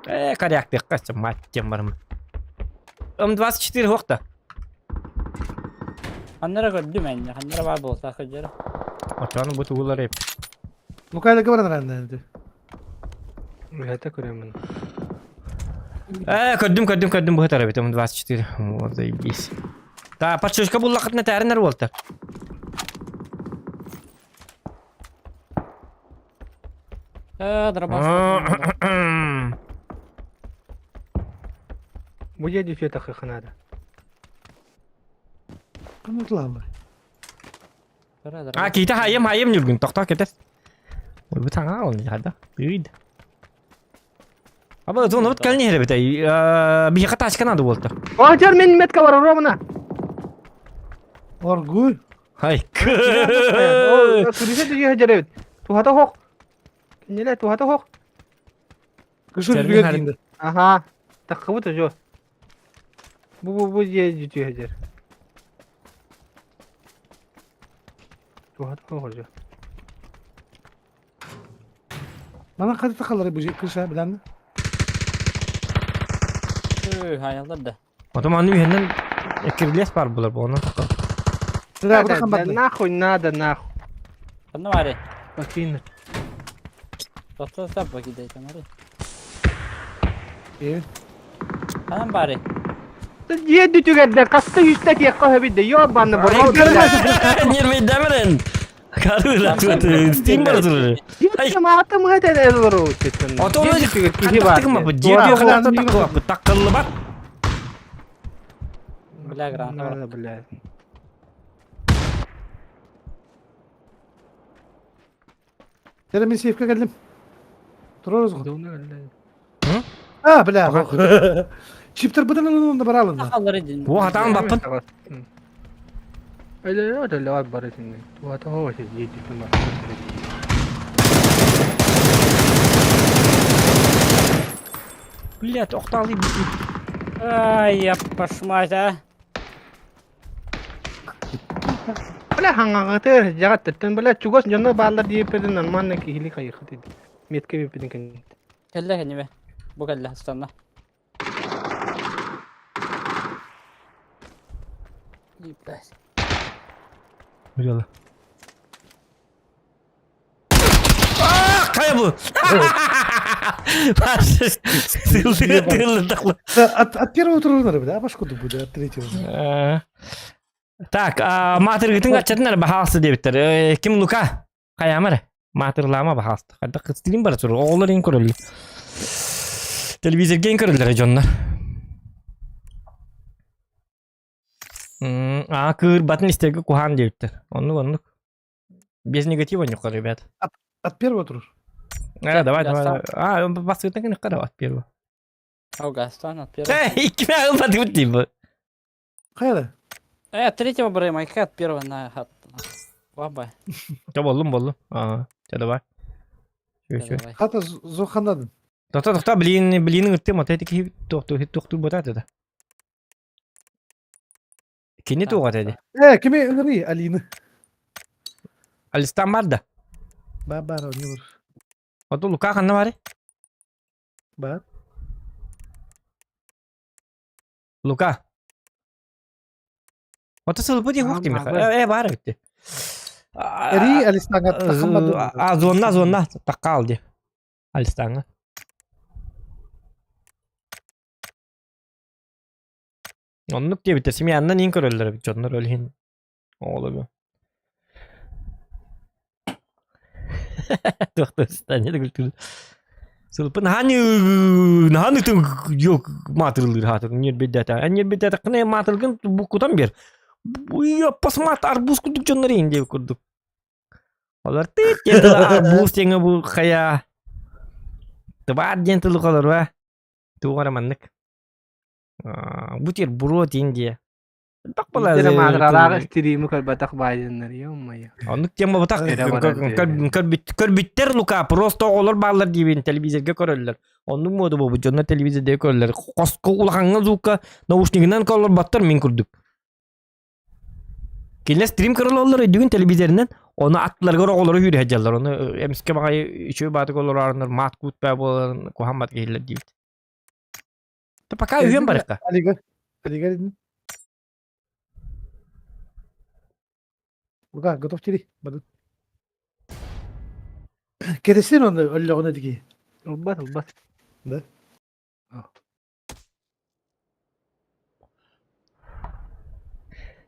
Э, коряктыахха мать тем барым. М24 хуохта. Ханнара көрдүм энне, ханнара бар болса кыжыр. Очону бу тугулар эп. Лукайла баран ранды. Это көрөмүн. Э, көрдүм, көрдүм, көрдүм бу тарабит М24. Вот заебись. Та, подшишка буллахытна тәринер болта. Э, дробаш. Бу дьиэ дьүчүө надо. Кымытлаалы. А, кита хайым, хайым нүргүн, тохтоо кетес. Ой, бу саҥа ол хайда. Ыйд. Аба, зона вот кэлни херебит. Биһиэхэ тачка надо буолта. О, мен метка бар ровно. Оргуй. Хай. Күрүсэ түһэ дьэребит. Туһата хоқ. Кинилэ туһата хоқ. Кышыр жүгер дейді. Аха. Таққыбыт жо. Бу бу бу дьиэ түһэ дьэр. Туһата хоқ жо. Мана қайда тақалар бу кыша биләнді. Ой, хаялдар да. Потом аны үһеннен кирлес бар булар бу онон. Да, бу Да нахуй надо нахуй. Ханна бары. Покинуть. Тоқта сап бакиде тамары. Э, Ханан бары. Дьиэ дүтүгэрдэ хаста үстэ тиэххэ сөбүдэ ёбанны бурал. Нервейдемерен. Карыла тут стим бар турur. Ай. Маата мыһа элору Ото оны киһи бар. Каттыгма бу дьиэ холта таккыла бу таккылы бар. Бля, граната бар. Надо, блядь. Тере мен сейфке келдим. Турарыз го. А, бля. Чиптер быдан онда бар алынды. Тақалар един. Бу хатаан баппын. Эле эле бар этин. Туата хоо дьиэ дүтүн бар. Блять, охталы. Ай, я пошмать, а. Бля хаңагытыр жагат бля чугас жонно баалар диэппедин нормально киһили хайыхыт метке биппедин кен. Кэллэ кэннибэ. Бу кэллэ станна. Ебать. Биле. А, кая бу? Тылды тылды такла. От, от первого турнира, бля, а башку будет, от третьего. Так, маатыргытын качатынар бахалсы дебиттер. Ким Лука? Каямар. Маатырлама бахалсты. Кайда кыстырын бар тур. Оҕолор ин көрөллөр. Телевизорге ин көрөллөр дьоннор. А кыырбатын истерге куһаан диэбиттер. Оннук оннук. Без негатива нюха, ребят. От первого тур. А, давай, давай. А, басыгытан кини кара от первого. Ау, Гастон от первого. Эй, иккиме ылбатыбыт дейм бу. Кайда? Э, от третьего брейма, майка от первого на от. Баба. Жа боллум боллум. А, жа давай. Чү чү. Давай. Хата зоханадын. Тохто тохто блин блин ыттым от эти тохту тохту ботат это. Кини туға деді. Э, кими ыңыры, Алина. Алистан бар да. Ба, бар, не бар. Ото Лука ханна бар. Бар. Лука. Ото сылбы ди хук тимеха. Э, бар битти. Эри Алистанга тахаммады. А, зонна, зонна, таккал ди. Алистанга. Оннук диэбиттэр семьяннан иин көрөллөр эбит дьоннор ол иһин оҕолорго. Туохтастан Сылпын ханы ханы тын yok матырлыр хатыр нербедата. А нербедата кына матыргын букутан бер. Посмат арбуз курдук дьоннор иин диэбит курдук. Олар тыт диэн арбуз диэҥэ бу хайа. Тыбаар диэн тылы колор ба. Тугара маннык. Бутерброд Индия. Биирдэрэ маатыралаах стримы көрбөтөх баайдыннар, ё-моё. Оннук тема бутах көрбүттэр Лука, просто оҕолор бааллар диибин телевизорга көрөллөр. Оннук мода буолбут дьоннор телевизорга көрөллөр. Хоско улахаҥҥа звукка наушнигынан олорботтор мин курдук. Кинилэр стрим көрөллөр өйдүгүн телевизорынан, ону аттыларыгар оҕолору үүрэ сылдьаллар. Ону эмискэ баҕайы үчүгэй баатык олорорунар маат куут баа буоларын куһаммат киһилэр диибит. Пока үһүөн барыкка. Алигар. Алигар. Лука, готов тири. Бадын. Кересин оны өллөҕүнэ диги. Ылбат, ылбат. Да.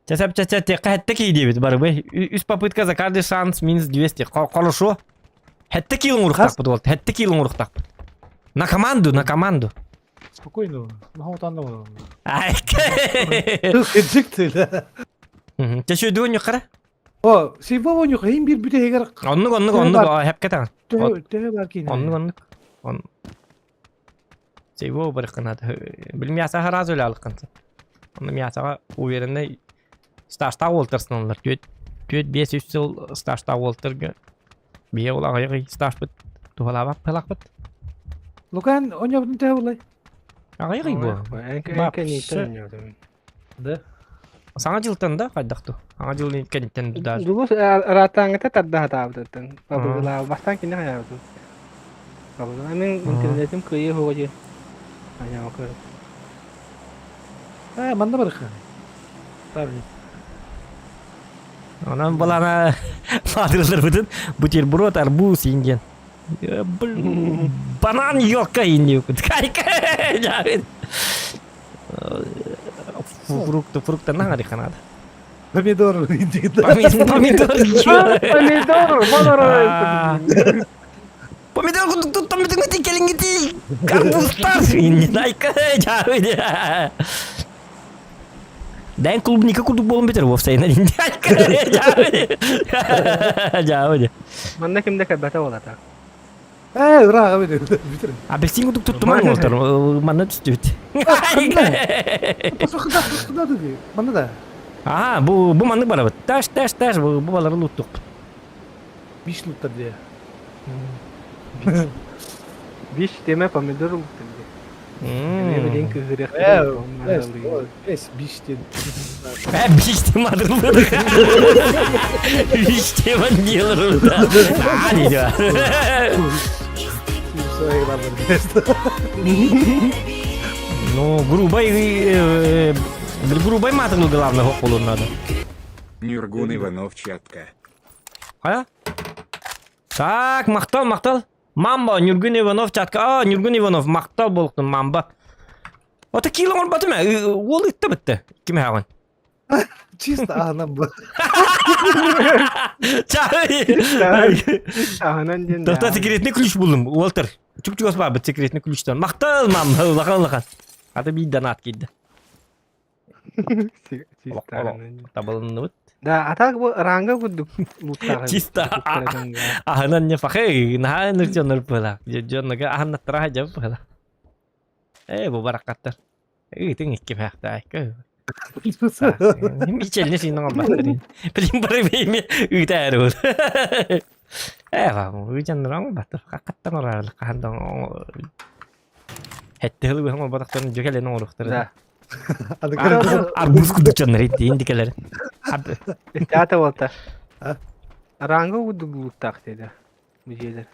Чэ, чэ, чэ, чэ, тиэххэ хэттэ кии диэбит барыбы. Үс попытка за каждый шанс минус 200. Хорошо. Хэттэ киил оҥоруохтаахпыт уол. Хэттэ киил оҥоруохтаахпыт. На команду, на команду. Спокойно. Наһаа утаанна буолар. Ай. Кырдьык тыла. Чэ, шөйдүгүн ньуккара. О, Сивова ньуха иин биир бүтэһигэр Оннук, оннук, оннук, хэпкэ таҥан. төһө бар киинэ. Оннук, оннук. Он Сейво барыххынаат. Били мясаҕа сразу үлэ Онно мясаҕа уверенный стажтаах уолтар сыналлар. Түөт түөт биэс үс сыл стажтаах уолтарга биһиэ ол аҕыйах ый стажпыт туһалаабат быһалаахпыт. Лукан онньобутун төһө булай? Аҕыйах ый буо. Эҥкэ Да. Саҥа дьылтан да хайдах ту? Саҥа дьыл кэнниттэн даже. Дулус ыраатааҥҥыта тарда сатаабытыттан. Бабыгылаа бастаан кинини хайаабытын. Бабыгылаа мин интернетим кыайыы суоҕа дии. Айаҕа көрө. Ээ, манна барыха. Правильно. Онон балана маатырыларбытын бутерброд, арбуз индиан. Банан елка индиан. Кайка. Фрукты, фрукты на надо. Помидор. Помидор. Помидор, помидор. Помидор курдук туттан бүтүҥҥүтүй кэлиҥҥитий арбузтар иннинайка Дээн клубника курдук буолан бүтэр уопсайынан Дьаабы Манна ким да кэлбэтэ буолата. Ээ, ырааҕа бүтэр. Апельсин курдук туттумаҥ уолтар манна түстүбүт. Манна да. Аа, бу бу маннык барабыт. Таш, таш, таш, бу бу балары луттукпут. Биш луттар диye. Биш деме помидор луттар диye. Эмиэ билин кыһырыах Эс биш ден. Э, биш тем адырылды. Биш теман делар. А, дейді. Ну, грубой, грубой матыгыл главное хоққолун надо. Нюргун Иванов чатка. А? Так, махтал, махтал. Мамба, Нюргун Иванов чатка. А, Нюргун Иванов, махтал болуктун, мамба. Ото киило оҥорботум ээ, уол ытта бытта. Ким хаҕын? Чисто аһынан бу. Аһынан диэн. Тота секретный ключ булдум, Уолтер. Чук-чугас баабыт секретный ключтан. Махтал, мам, улахан улахан. Ата биир донат киирдэ. Табылынныбыт. Да, а так бу ранга курдук луттаах. Чисто аһынан не фахы, наһаа нырчоннор быһыла. Дьоннога аһаннаттара дьэ быһыла. Ээ, бу бараккаттар. Ыытыҥ икки мээхтээккэ. Мичелне синен албаттар. Билин бары бейме ыытаар ол. Ээ, ыытаннар оҥорбаттар. Хаккаттан орарлар хаһан да Хэтте хылы быһан оҥорботохторун дьүкэлэн оҥоруохтара. Да. Арбуз курдук дьоннор индикелер. Театр болта. Ранга курдук луттаах деді. Бу дьиэлэр.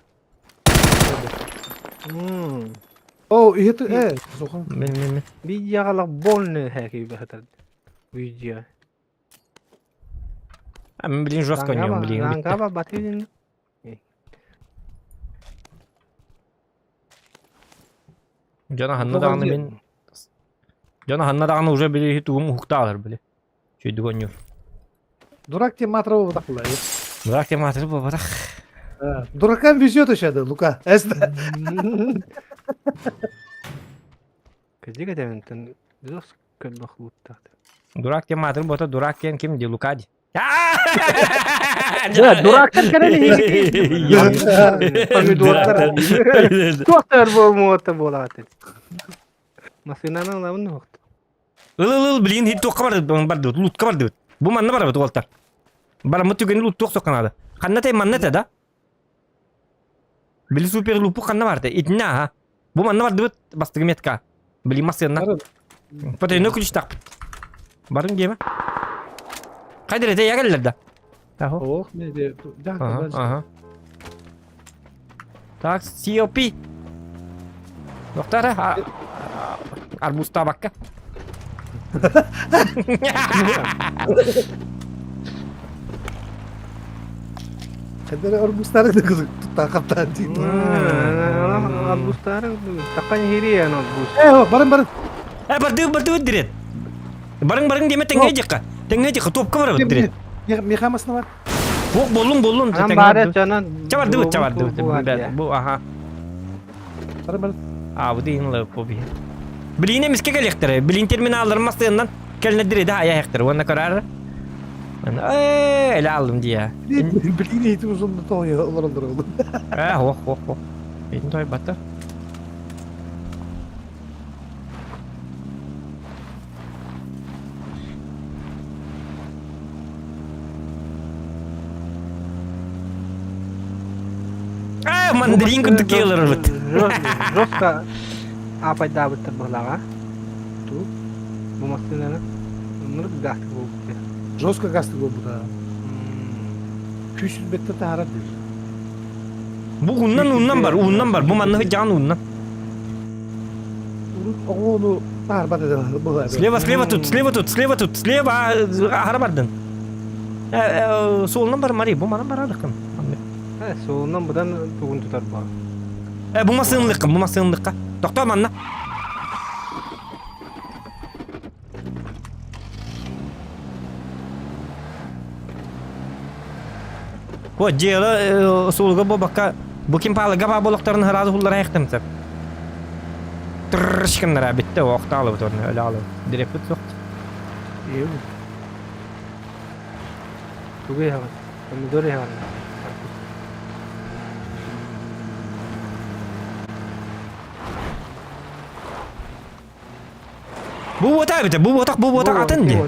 О, это сухан. Мен мен мен. Видеоҕа больно хэки бахатар. Видео. А мен блин жестко не блин. Рангаба батырын. Дьон ханна даҕаны мин Дьон ханна даҕаны уже били тугум уһуктаалар били. Чүйдүк оонньуур. Дурак тем матрова бутахла. Дурак тем матрова буолбатах. Дуракам везет еще, да, Лука. Кырдьык этэбинтэн дос көрбөх лууттаах. Дурак тем матры бота дурак диэн ким ди Лука ди. Да, дурактар кэлэн Помидордар. Туохтар буолмуота буолаат. Масыынаны ылабын нохт. Ыл ыл ыл билигин хит туохха барды бардыбыт, лутка бардыбыт. Бу манна барабыт уолтар. Бараммыт түгэни луттуох сокка наада. Ханна тэй манна этэ да? Били супер лупу ханна барда? Итиннэ аха. Бу манна бардыбыт бастыгы метка. Били массыынна. Потойно күлүштахпыт. Барын диэмэ. Хайдыр этэ ягеллер да. Ох, не де. Ага, ага. Так, COP. Доктор, арбуз табакка. Хадара арбузтары да кызык тутта каптаан дейт. Арбузтары таккан хири ан арбуз. Э, барын барын. Э, барды барды дирет. Барың барың деме теңге жакка. Теңге жакка топка барабыт дирет. Мехамасына бар. Бок боллун боллун. Анан баары жана Чабардыбыт чабардыбыт. Бу аха. Барын барын. А, бу дейин лы бу би. Билин эмиске келехтер. Билин терминаллар мастыгынан келнедир да аяхтер. Онна көрөр. Э, эле алдым дия. Билин эйтим узун той олар олар. Э, ох, ох, ох. Эйтин той баттар. Э, мандарин курдук келер Жестко апайдаабыттар быһылаҕа. Бу массыынаны нур гастык буолбут. Жестко гастык буолбута. Күүс бетте таһарар диир. Бу ууннан ууннан бар, ууннан бар. Бу манны жаан ууннан. Урут оҕону таһарбат этэ быһа. Слева, слева тут, слева тут, слева тут, слева аһара бардын. Суолунан бар Мари, бу манан барадыккын. Э, суолунан быдан тугун тутар баа. Э, бу масыынлыкка, бу масыынлыкка. Тохтоо манна. Бу дьыала суолга буолбакка, бу ким паалыга баа буолуохтарын сразу хуллара айахтым сеп. Тырышкыннара битте оохтаалыбыт орна өлө аалыбыт. Дирекпит суох. Тугу иһэҕин? Помидор иһэҕин? Бу уота эбитэ, бу уотах, бу уотах атын дии.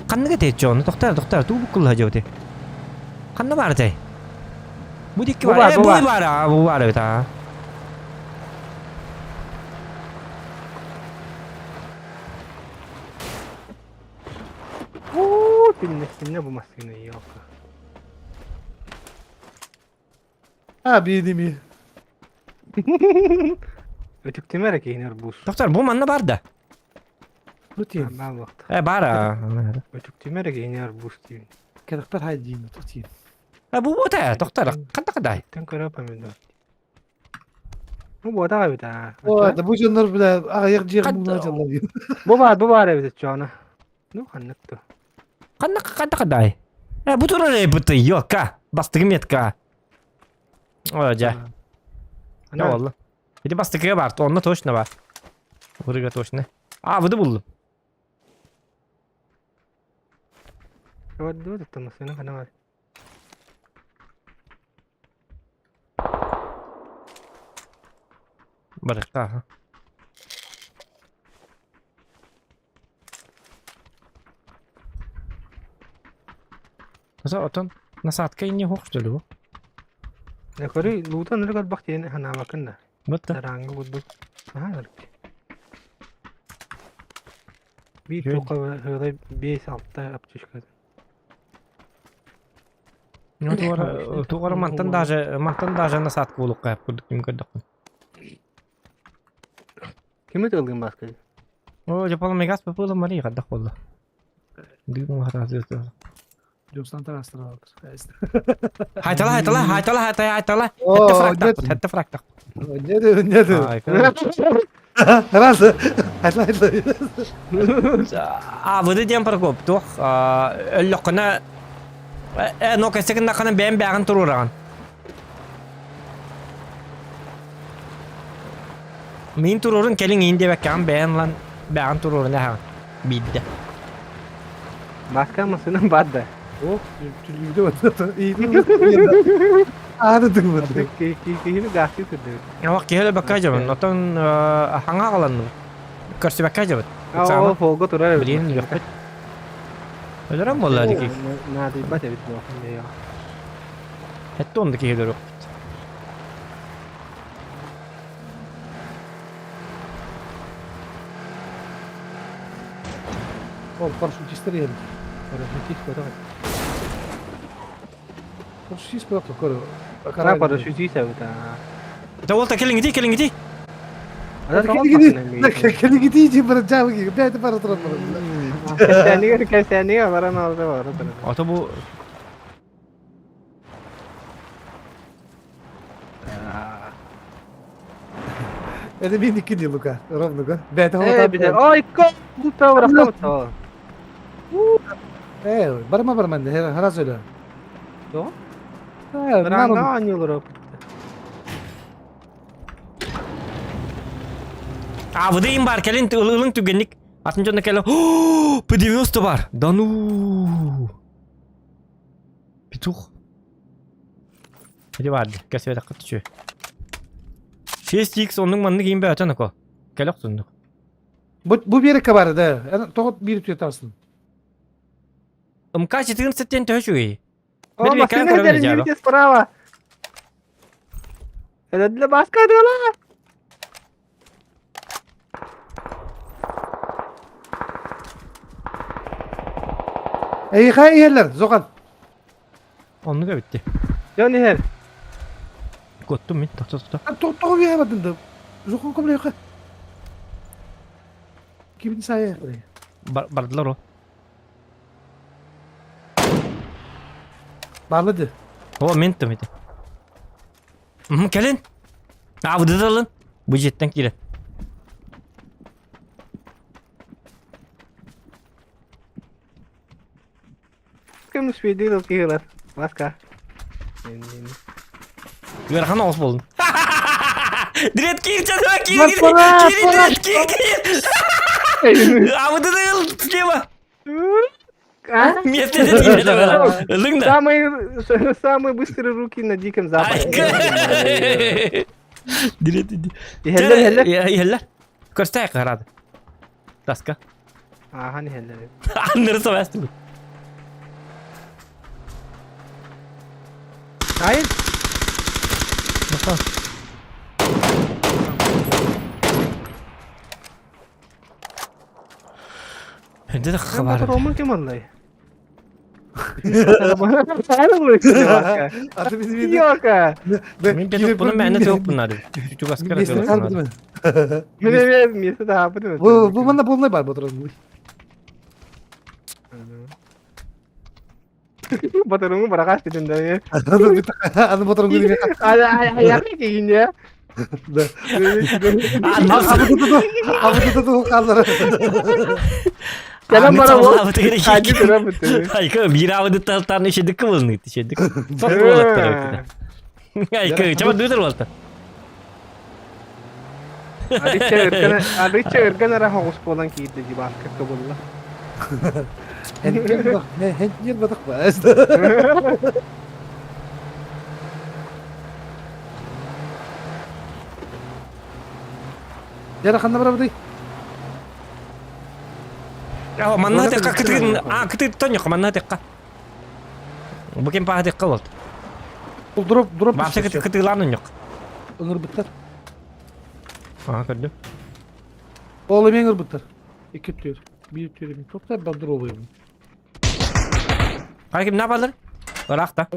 Ханнык этэй дьону? Тохтоор, тохтоор, туу буккулла дьоти. Ханна баар этэй? Бу дикки бар. Э, бу бар, а, бу бар эбит, а. Уу, түннэстинне бу массыына елка. А, биэними. Өтүктүмэ эрэ киһини арбуз. Доктор, бу манна бар да? Бу тиэн. Баар буолта. Э, бар а. Өтүктүмэ эрэ киһини арбуз диибин. Кэрэхпэр хай диин, ту тиэн. Э, бу буота, доктор, ханна кадай? Тэн көрө помидор. Бу буотаҕа эбит аа. О, да бу дьоннор бля аҕыйах дьиэ муна дьаллар. Бу баар, бу баар эбит чоона. Ну, ханнык ту. Ханна ханна кадай? Э, бу турар эбит, ёка, бастыгы метка. О, дьэ. Не oldu? Bir de бастыкыга бар, онно точно бар. Урыга точно. А, буду булдум. Вот дуо тамасына хана бар. Барыкка, аха. Отон насадка инне хуох что ли бу? Көрү луутан ырыгар бах диэн ханаабакын да. Бытта. Тарааңга курдук. Наһаа ырык. Биир туохха ыалай 5-6 аптечка. Ну туора туора мантан даже мантан даже насадка булукка курдук ким көрдөхпүн. Кими тылгын баскы? О, жапал мегас попыла Мария хаддах болла. Дыгын хатасы. Дьонстан тарастыралар. Хайтала, хайтала, хайтала, хайтала, хайтала. Хэтте фрактах, хэтте фрактах. Нет, нет. Раз, хайтала, хайтала. А, выды диэн Прокоп, туох, өллөххүнэ, э, но кэсэгин бэйэн бэҕин туруораҕын. Мин туруорун кэлин иин диэбэккэҕин бэйэн ылан бэҕин туруорун эһэҕин биирдэ. Баска масына бар да. Ох, түлүгдө бат. Ааны тыгмыт. Киһини гаастыы түрдүбүт. Ох, киһи өлбөккө дьабын, отон хаҥа аҕаланныбыт. Көрсүбэккэ дьабыт. Ол холго турар эбит. Билигин өлүөхпүт. Өлөрөн буолла дики. Наадыйбат эбит буолуох. Хэтте онда киһи өлөрүөхпүт. Ол парашютистер иһэр. Парашютист буолуох. Парашютист буолуох көр. Кара парашютист эбит аа. Да ол та келиңити, келиңити. Келиңити дии бара жабы бэйте бара турар. Кэсээнигэр кэсээнигэр баран алда бара турар. Ото бу Это мен икки дии Лука, ровно го. Бэйте Э, бите. Ой, ко, бутта бырахта. Э, барма барма, хара söyle. То? Э, Ранга аньылыр. А, выдайым бар, кэлин ылың түгенник. Атын жонно кэлэ. П90 бар. Да ну. Петух. Хadi бар, кәсебе такка түчү. 6x оннук маннык иин бөтөн око. Кэлэ охсундук. Бу биэрекке бар да. Тоҕо биир түе тахсын. МК 14 төһө үчүгэй. О, машина видите справа. Это для баска дела. Эйха иһэллэр, Зохан. Оннук эбитти. Дьон иһэр. Куоттум мин, тохто тохто. Тоҕо биэһэ бардын да. Зохан комлейха. Кибин сайа. Бардылар о. Баалады. О, мен тым ити. Кэлин. Аабыдыдалын. Бу дьиэттэн киирэн. Ким успейдил киһилэр. Маска. Ыарахан оҕус буоллун. Дирет киир, часыма киир, киир, киир, дирет киир, киир. Аабыдыдал слева. Место Ылыҥ да. Самые, самые быстрые руки на Диком Западе. Дирет иди. Иһэллэр, иһэллэр. Иһэллэр. Көрсө харады. Таска. Аахан иһэллэр. Аннары сабастыбыт. Айын. Хэнде да хабар. Роман кем онлай? Йока. Мен петух буну мәне тух буннары. Чугаскара тух. Мен место да буду. Бу бу манна полный бар батырын. Батырыңы барагаш дедим да. Аны батырын гүлгө. Аяк кийин Да. Абы каллар. Кэлэн бара ол. Айка биир абыдыттан ишедик кыбылны ишедик. Сот болаттар. Айка чама дүтер болта. Арыча ырган ара хоҕус буолан киирдэ дибаска кыбылла. Хентнер батак ба. Жара ханна барабыдый? Манна текка кытыгын а кытык тоньох манна текка. Бу кем паха текка болт. Ол дроп дроп. Башы кытыгылан оньох. Ыңырбыттар. А көрдүм. Ол эме ыңырбыттар. Икки түр. Бир түр эме. Токта бандыр олуйм. Кай ким набалыр? Ыракта.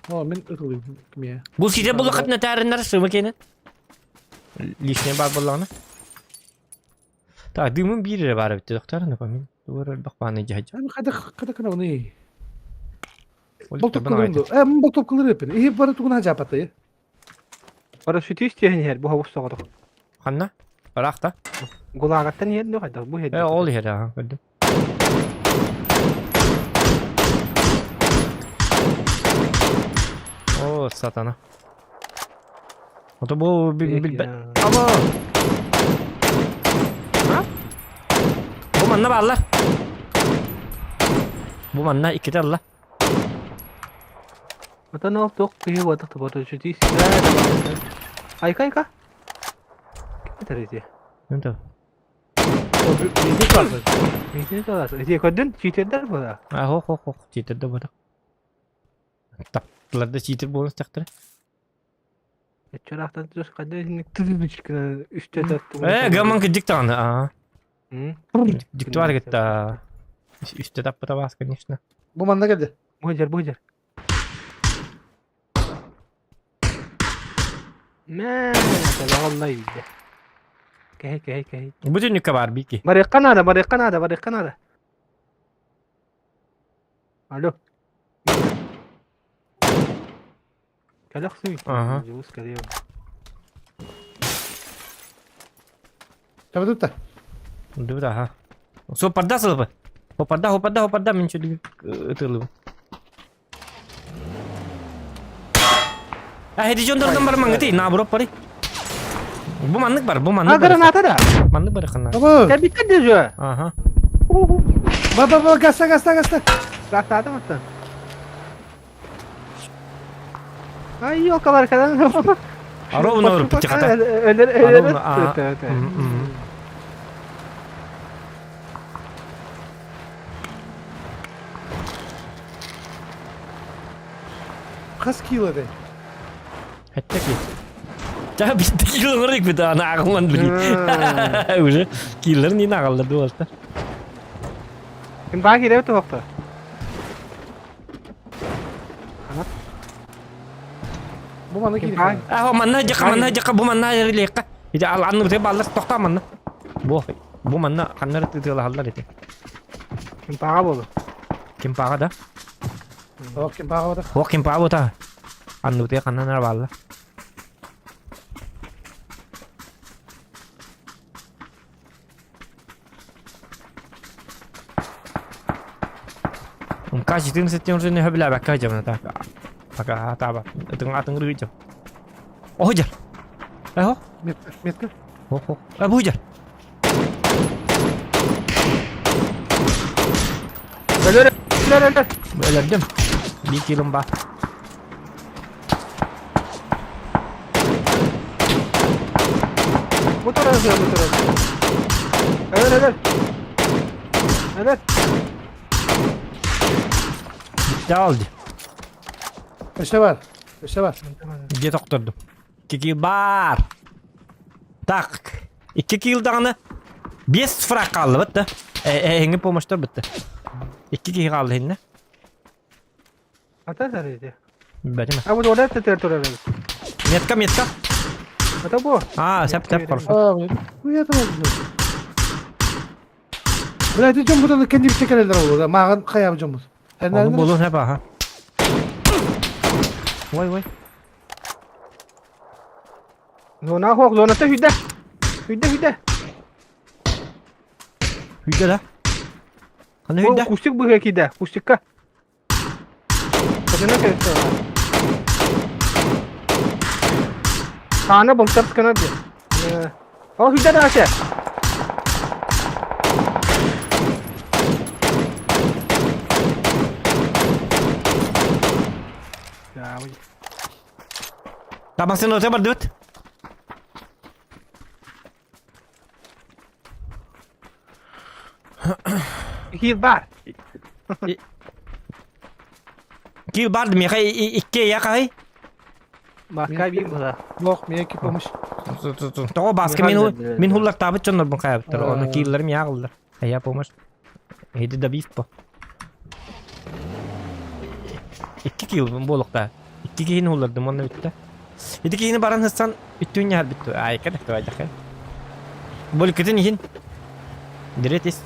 О, мен ытылыйм кимия. Бу сиде булу кытна тәриннәр шымы кене. Лишний бар булланы. Так, дымын бире бар бит, доктор, напомин. Дур бакпаны жаһ. Аны кайда кайда кана оны. Болтоп кылыр. Э, болтоп кылыр эпин. И бары тугуна жапаты. Парашютист иһэр бу хобус соҕотох. Ханна? Ыракта. Гулагаттан иһэр ну хайдах бу иһэр. Э, ол иһэр, аха, көрдүм. О, сатана. Ото бу билбет. Аба. Бу манна бааллар. Бу манна иккитэ алла. Отон ол туох киһи буотах парашютист. Айка айка. Ким этэр ити? Өнтө. Биирдик барбыт. Миитин талас. Ити көрдүн читердер була. А, хох, хох, хох, читер да буолар. Таптылар да читер буолан истэхтэрэ. Чараахтан түс ханна итинник тыгын үстэ төрт. Э, гаман кырдьык даҕаны, аа. Дьикти бар кытта. Үстэ таппыта баас, конечно. Бу манна кэлди. Бу бу жер. Мэ, талаҕаллай үйдэ. Кэһэй, кэһэй, кэһэй. Бу түннүккэ баар бики. Барыахха наада, барыахха наада, барыахха наада. Алло. Кэлэх сүй. Ага. Дьулус кэлиэ. Табы тутта. Дубут аха. Сопарда сылбы. Хопарда, хопарда, хопарда мин чүдүг ытылыбын. А эти дьоннордон бар маңгыты, наоборот бары. Бу маннык бар, бу маннык А бар. граната да. Маннык бар ханна. Табы. Кэлбиттэр дежө. Ага. Ба ба ба гаста гаста гаста. Гастаатым оттон. Ай, елкалар кадан. Ровно ұрып бітті қата. Өлер, Ровно, өлер. а. Хас кило дей. Хәтта ки. Та битте кило ұрып бітті, ана ағылман білей. Уже киллер не нағалдырды болты. Ким баа киирэ туохта? Бу манна Ким киирик. баа? А, манна жаққа, манна жаққа, бу манна лекқа. Иде ал анны бітіп аллар тоқта манна. Бу, бу манна қаннар тытылалар ете. Ким баа болу? Ким паға да? Ок, ким бага бата. О, ким паға бота. Анны бітіп қаннан арбалла. Умка житин сеттен уже не хөбүлә бәккә жамна та. Пока таба. Ытың атың рыгы жам. О, жар. Эхо. Метка, метка. Хо, хо. А бу жар. Өлөр, өлөр, өлөр. Өлөрдүм. Бир килом бар. Бу турар, бу турар. Өлөр, өлөр. Өлөр. Bitti aldı. Өссө бар. Өссө бар. Где тохтордум. 2 кил бар. Так. 2 кил даҕаны 5 фраг хаалла бытта. Эһиҥи помощтор бытта. 2 киһи хаалла иһиннэ. Ата сарыйды. Билбэтим. А вот ода тетер турар. Метка, метка. Ата бу. А, сәп сәп хорошо. А, блин. Хуя там. Бля, ты жон будан кенди битте келелер болду. Маган кая жон бу. Оны болуун хэп аха. Ой, ой. Зона хок, зона та хүдэ. Хүдэ, хүдэ. Хүдэ да. Ханна Бу хүдэ? кустик быга кидэ, кустикка. Кадына кэлсэ. Хаана болтар кына ди. Ол хүдэ да ача. Я, ой. Тамасын өтө бардыбыт. Киир бар. Кил барды меха икки якай. Маска бир була. Лох, меки помощь. Тоҕо баска мин мин хуллар табыт дьоннорбун хайабыттар. Оны кииллэрим яҕыллар. Я помощь. Эди добив по. Икки килл буолуохта. Икки киһини хуллардым онно бүтте. Ити киһини баран хыссан үттүүн яһар бүттү. Айка да туайдах. Болкытын иһин. Дирет ис.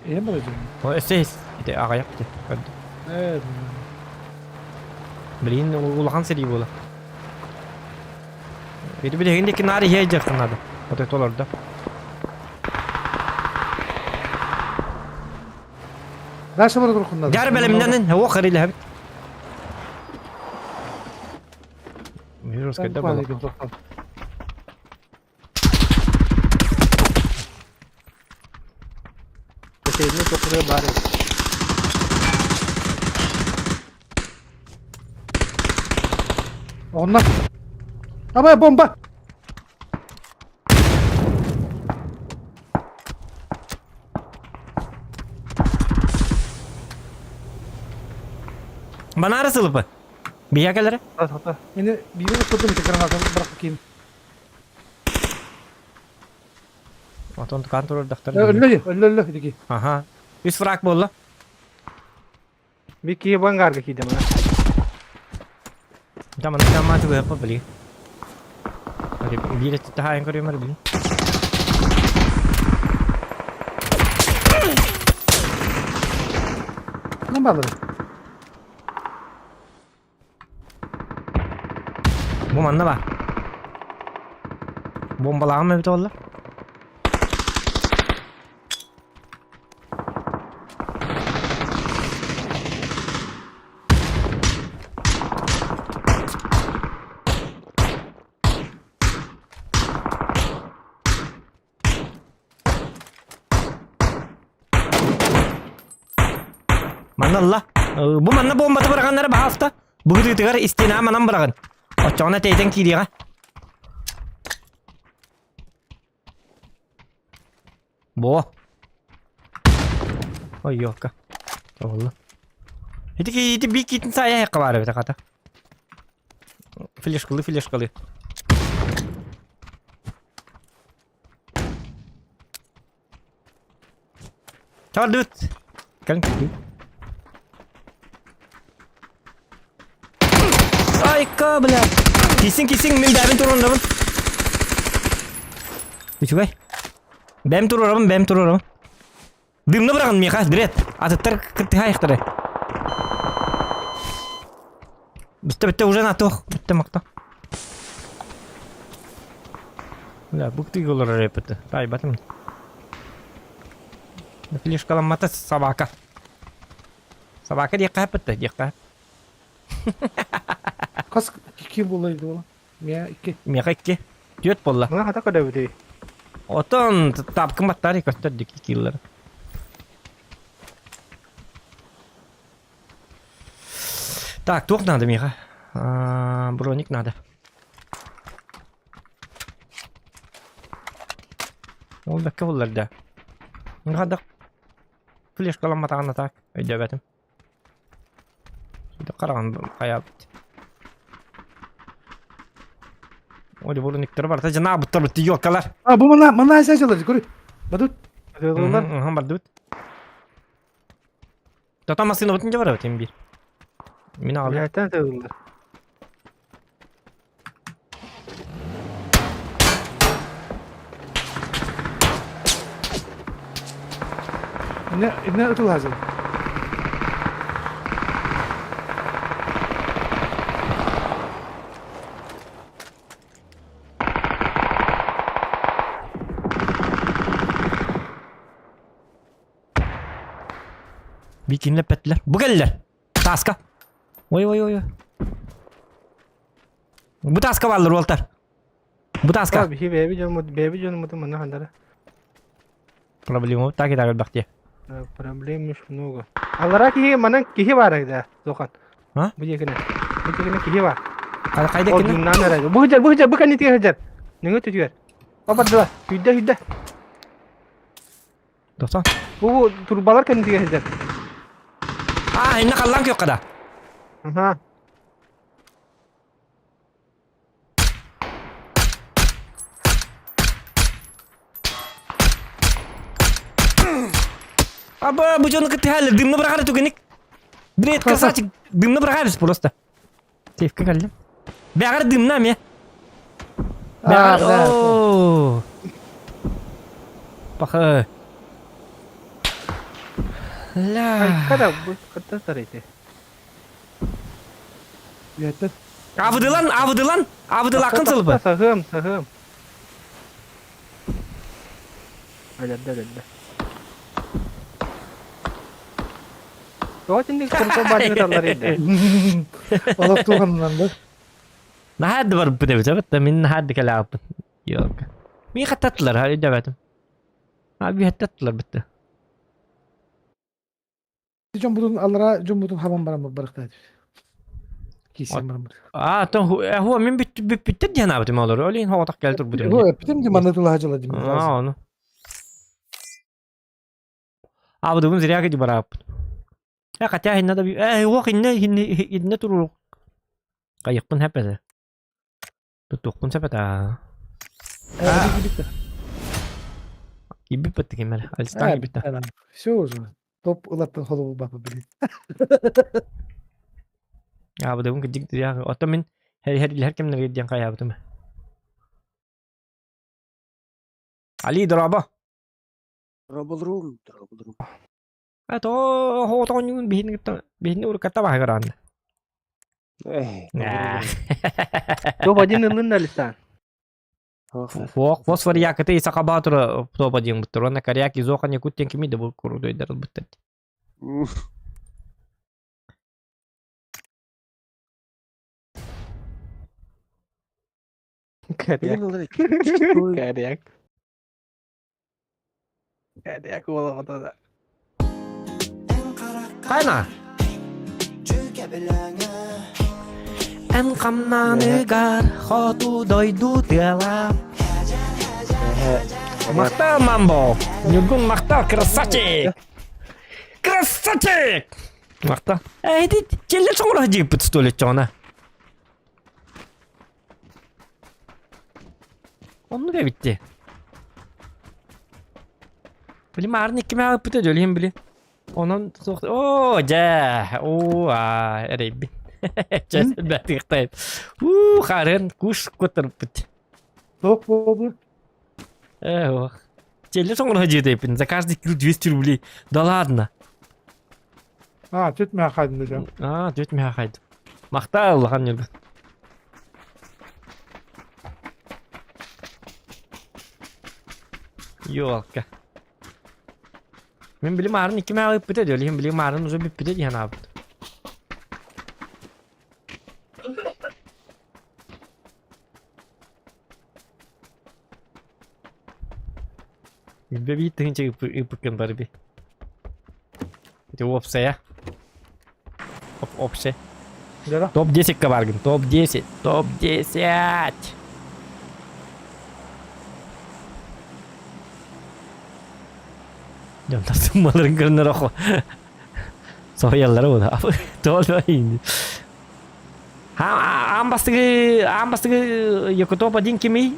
Эм бар жон. О өссө ис. Ити аҕайах бите. Көрдүм. Э. Блин, улахан сэрии буола. Ити билигин диэки наар иһэ дьахтанады. Отой толордо. Дальше бар турхунда. Дьар бэлэмнэнин, о харилэһэбит. Вирус когда было? Көтөйүнү токура бар. Онна. Абай бомба. Банаары сылыпы. Бия кэлэрэ. Тота. Мені биир устутум ити гранатын бырахпы киин. Отон тукаан турар дохтор. Өллө, өллө, өллө дики. Аха. Үс фраг буолла. Би киһи бу ангарга киирдэ мана. Там аны тамма тугу били. Биир таһаайын көрүөмөр били. Не балыр. Бу манна бар. Бомбалааҕым эбит олла. Манна ылла. Бу манна бомбата быраҕаннара баһаалта. Быһытыытыгар истиэнэҕэ манан быраҕын. Оччоҕуна тэйтэн киириэҕэ. Бо. Ой, ёлка. Олла. Ити ити бик китин сая хакка бар эбит хата. Флешкалы, флешкалы. Чардыт. Кэлин кэлин. Айка, бля. Кисин, кисин, мин бэбин турурабын. Үчүгэй. Бэм турурабын, бэм турурабын. Дымны быраҕын миэхэ, дрет. Атыттар кыттыһаайахтары. Бүтте, бүтте, уже натох. Бүтте, макта. Бля, быктык олорор эппит. Тайбатым. Флешкаламмата собака. Собака диэххэ эппит диэххэ. Хас икки буолла буола. Миэ икки. Миэхэ икки. Түөрт буолла. Мына хата көрөбүтүй. Отон тапкын баттаары көстөр дики киллер. Так, туох надо миэхэ? Броник надо. Ол бэккэ буллар да. Хадах флешкаламматаҕына так өйдөөбөтүм. Хараҕын хайаабыт. Ой, брониктары барыта дьанаабыттар бытты ёлкалар. А, бу мана мана айсайсалар, көрү. Бадут. Атыылыылар. Бардыбыт. Тата массыына бутун дьэ барабыт им биир. Мин аҕалыам. Билээттэн атыылыылар. Инне инне ытылаазын. Бикинлэппэтилэр. Бу кэллэр. Тааска. Ой ой ой. Бу тааска бааллар уолтар. Бу тааска. Биһи бэйэби дьоммут, бэйэби дьонмутун манна хандара. Проблема так и так элбэхтиэ. Проблем уж много. Аллара киһи манан киһи баар да, Зохан. А? Бу диэкинэ. Бу диэкинэ киһи баар. Хайда Ол кини? дьуннаан эрэ. Бу сылдьар, бу сылдьар, бу кэннитигэр сылдьар. Нөҥүө түтүгэр. Опа, Сүйдэ, сүйдэ. Тохтоо. Бу бу турбалар кэннитигэр сылдьар. Аа, инна халлаан күөххэ да. Аха. Аба, бу дьону кытыһаллар, дымны быраҕары түгэнник. Бред, красавчик, дымны быраҕабыз просто. Сейфке кэллим. Бэҕэр дымна эмиэ. А, Бэҕэр, да. оо. Пахы. Ля. Хайка да бу кытта сарыйты. Үөттэн. Авдылан, авдылан, авдылакын сылбы. Саһыам, саһыам. Өлөрдө, өлөрдө. Тоҕо итинник курдук баанньык ыталлар edi? Олох туоханынан да. Наһаа да барбыт эбит, эбит да мин наһаа да кэлээппин. Ёлка. Мин хаттаттылар, ха өйдөөбөтүм. А бүһэттаттылар битте. Дьон бутун аллара дьон бутун хабан баран барыктаат. Киисен баран. А, то хуа мин бүт бүттер диэн аабытым олор. Олин хоҕотох кэлэ турбутум. Бу эптим ди манна тулаһа дим. А, ону. Аабытыбын зря кэди барааппыт. Э, хотя инна да э, уох инне инне инне турурук. Кайыкпын хэп этэ. Туттуохпун сөп этэ. Киирбит баттык эмэр. Алистан киирбит. Все уже. Топ ылаттан холобу бапа били. Аабыдыбын кырдьык Оттон мин хэр кэмнэргэ диэн хайаабытым. Али дорообо. Trouble trouble room. Это хоотоонньугун биһини кытта биһини уруккатта баһыгыраанна. Эй, Топ один ылын Алистан. Фуох, фосфор якыты Исака Баатура топ один буттар. Уонна коряк изоха якут тен кими да бу курудойдар буттар. Коряк. Коряк. Коряк уола да. Хайна. Эн хамнаныгар хоту дойду тыала. Махтал, мамбо! Ньургун махтал, красавчик! Красавчик! Махтал. Эй, ити челле соҥура дьииппит столеччоҕуна. Оннук эбит дии. Били маарын иккимэ ыппыта дьөлүһүн били. Онон суох оо дьэ оо аа эрэйбин. Чэ бэтиэхтэй. Уу харын куш кутарбыт. Суох буолбут. Э ох. Челле соҥура дьиэтэйпин за каждый килл 200 рублей. Да ладно. А, түт мэ хайдын десем. Аа, түт мэ хайдым. Махтал улахан ньургун. Ёлка. Мин били маарын икки мээ ыппыта дии, ол иһин били маарын уже бүппүтэ дии санаабыт. Билбэ биир тыһыынча ыыппыккын барби. Ити уопсайа. Общее. Топ-10 баргын. Топ-10. Топ-10. Дьоннор суммаларын көрүнөр охо. Соһуйаллара була. Тоол indi. Аан бастыгы аан бастыгы Якутоп один кимий?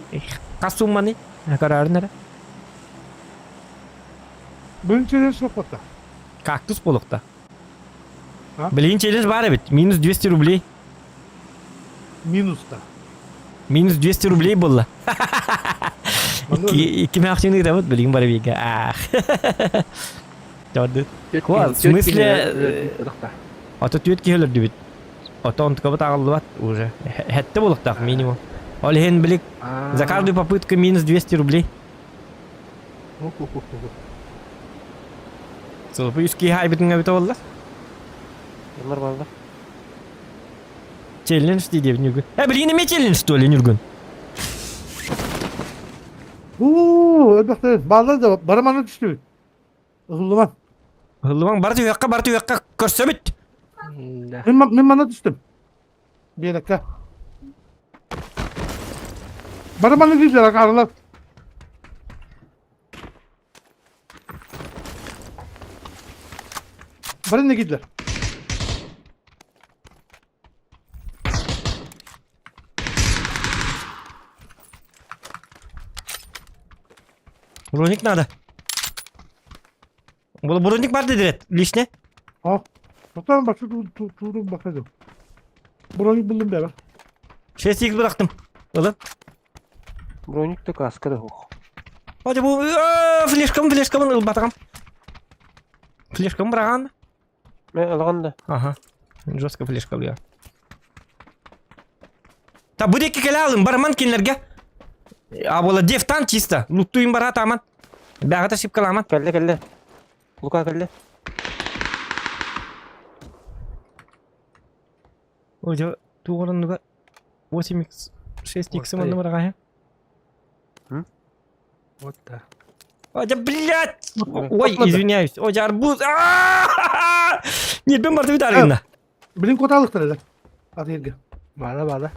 Хас сумманы? Көрөөрүн эрэ. Бүгүн челлендж суох буолта. Кактус буолуохта. Билигин челлендж баар эбит. Минус 200 рублей. Минуста. Минус 200 рублей буолла. Икки мээхчини ыытабыт билигин бары бииргэ. Аах. В смысле Ото түөрт киһи өлөрдүбүт. Ото онтукабыт аҕыллыбат уже. Хэттэ буолуохтаах минимум. Ол иһин билик за каждую попытку минус 200 рублей. Сылпы үс киһи айбытыҥ эбитэ буолла. Баллар баллар. Челлендж дии диэбит Ньургун. Э, билигин эмиэ челлендж что ли, Ньургун? Уу, элбэхтэр. Бааллар да бараманы түстүбүт. Ыһыллыбан. Ыһыллыбаҥ, бар түһүөххэ, бар түһүөххэ, көрсөбүт. Да. Мин, мин манна түстүм. Биэрэккэ. Бараманы дииллэр, акаарылар. Бары не киирдилэр. Броник надо. Бұл броник бар дедірет, лишне. А, тоқтан башы туурум бакадым. Броник булдум бәбә. 6 бырақтым. Ылын. Броник да каска да хух. Hadi bu флешкам флешкамын ылбатагам. Флешкам быраган. Мен алган да. Ага. Жестко флешка бля. Та бу диэки кэлэ алын барман кинилэргэ. А буола дефтан чисто. Луттуйун бара тааман. Бэҕэтэ шипкаламан. Кэллэ кэллэ. Лука кэллэ. Ой, туораннуга 8x 6x манна бараҕаһа. Вот да. Ой, да блядь! Ой, извиняюсь. Ой, арбуз. Нет, бен барты бит Блин, коталыктар эле. Аты ерге. Бала бала.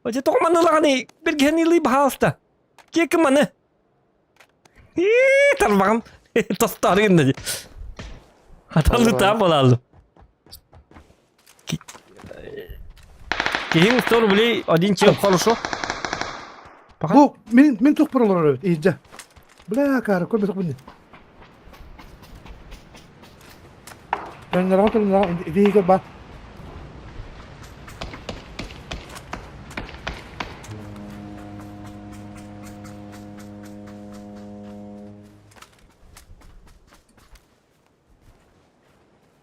Ой, тоҕо манылаҕаны бергенили баһаалыста. Киэким маны. Тарбаҕым тостоор гынна. Хаталлытаан буолааллым. Киһиҥ 100 рублей один чем хорошо. Пока. Бу мин мин тух олорор эбит иһдьэ. Бля, каары көрбөтөх бинни. Төннөрөҕө төннөрөҕө ити бар.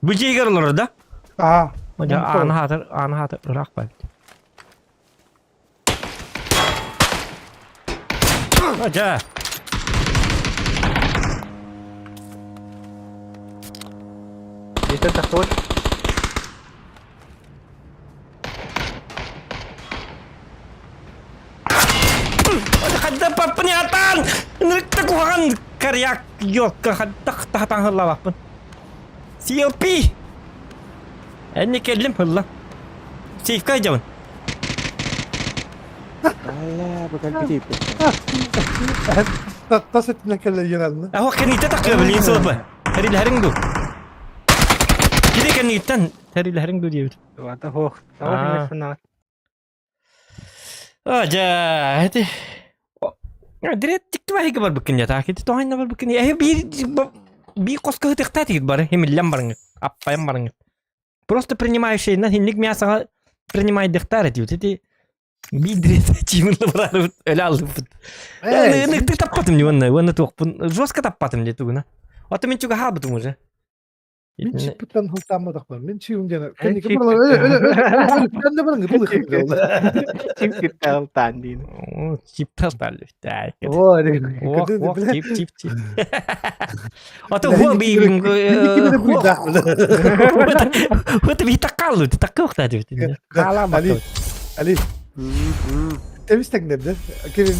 Бу дьиэгэр олорор да? Аа. Дьэ, ааны хаатыр, ааны хаатыр ыраах баар. Дьэ. Дьиэтэн тахсыбыт. Хадда паппын ятан! Нырыкта куһаҕан коряк ёлка хаддах тахатан хыллабаппын. CLP! Энни кэллим хылла. Сейфка айдьабын. Алла, бу кэлбит Тас өттүнэн кэллэр яралны. Ахо кэнниттэн таххыа билигин сылба. Тэрилэһэриҥ дуу? Кини кэнниттэн тэрилэһэриҥ дуу диэбит. Вата хоох. Тоҕо санаат. А, дьэ, ити Дирет тиктибаһыга барбыккын дьэ, таак ити тоҕайна барбыккын. Эһи биир биир хоско ытыктаа тигит бары, химиллэн барыҥыт, аппайан барыҥыт. Просто принимающий на хинник мясоҕа принимайдыхтаар этибит. Ити биир дирет чимын барарыбыт, өлө аллыбыт. Ыныктык таппатым дии уонна, уонна туохпун жестко таппатым дии тугуна. Ото мин чуга хаалбытым уже. Мин чиппиттэн хылтаамматахпын. Мин чиим диэн кэнники чип баралар өлө өлө өлө өлө баран гытыл Чип киттаалтаан диин. Чип талтааллы. Оо, Ох, ох, чип, чип, чип. Ото хуа би Хуа би таккаллы, таккыахта дибит. Али, Али. Temiz teknemde. Kimin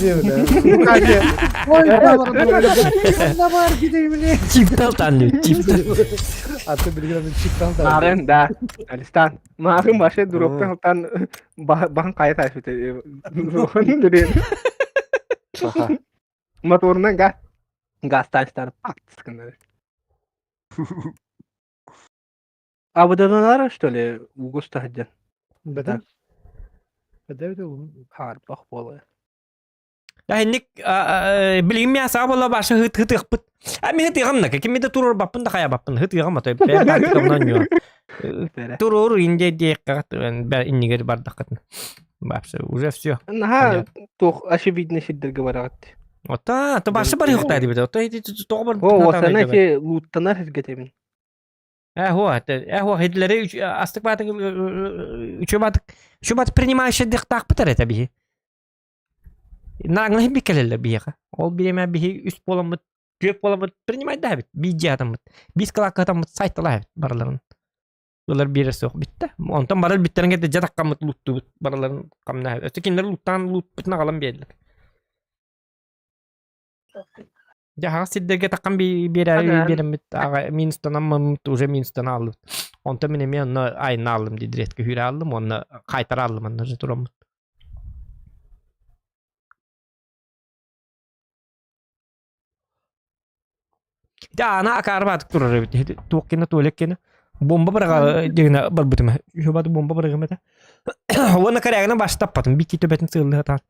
Ne var gideyim ne? Чип талтааллы, чип. Аты билгенен чип талтааллы. Марын да. Алистан. Марын башы дуроптан халтан бахан кая тайфыт. Моторунан газ газ пак скандар. А вот это что ли угус таһдьан? Бэдэ. Бэдэ Хаарбах буолуо. Инник билигин мясаҕа буолла баша хыт хытыахпыт. А ми хытыаҕым на кими да туруор баппын да хайа баппын хытыаҕым ато бэйэм тактикамнан ньуо. Туруор инде диэккэ иннигер бардаххытын. Вообще уже все. Наһаа туох очевидно сирдэргэ бараҕыт. Ота, то башы бар юхта дибит. Ото тоҕо бар. О, осана ки лууттанар сиргэтебин. Э, э, хидлери астык баатык үчү баатык үчү баатык принимающий дыхтаахпыт эрэ биһи. Нааҥнаһын би кэлэллэр биһиэхэ. Ол бириэмэ биһи үс буоламмыт, түөрт буоламмыт принимайдаабыт, биир дьиэ атаммыт, биир кылаакка атаммыт сайталаабыт барыларын. Ылар биэрэ суох бүттэ. Онтон барар бүттерин кэннэ дьэ таккаммыт лууттуубут барыларын хамнаһа. Өссө кинилэр лууттаан луутпутун аҕалан биэрдилэр. Дьэ аһаҕас сирдэргэ таххан биэрээри биэрэммит аҕа минустанаммыт уже минустан ааллыбыт. Онтон мин эмиэ онно айна ааллым дии дириэткэ үүрэ ааллым уонна хаайтара ааллым онно уже тураммыт. Дьэ аана акаарбаатык турар эбит. Туох кэннэ туалет кэннэ бомба быраҕа дигинэ барбытым. Үһү бомба быраҕым этэ. Уонна корягынан баштаппатым. Бикки төбөтүн сыыллыы сатаан.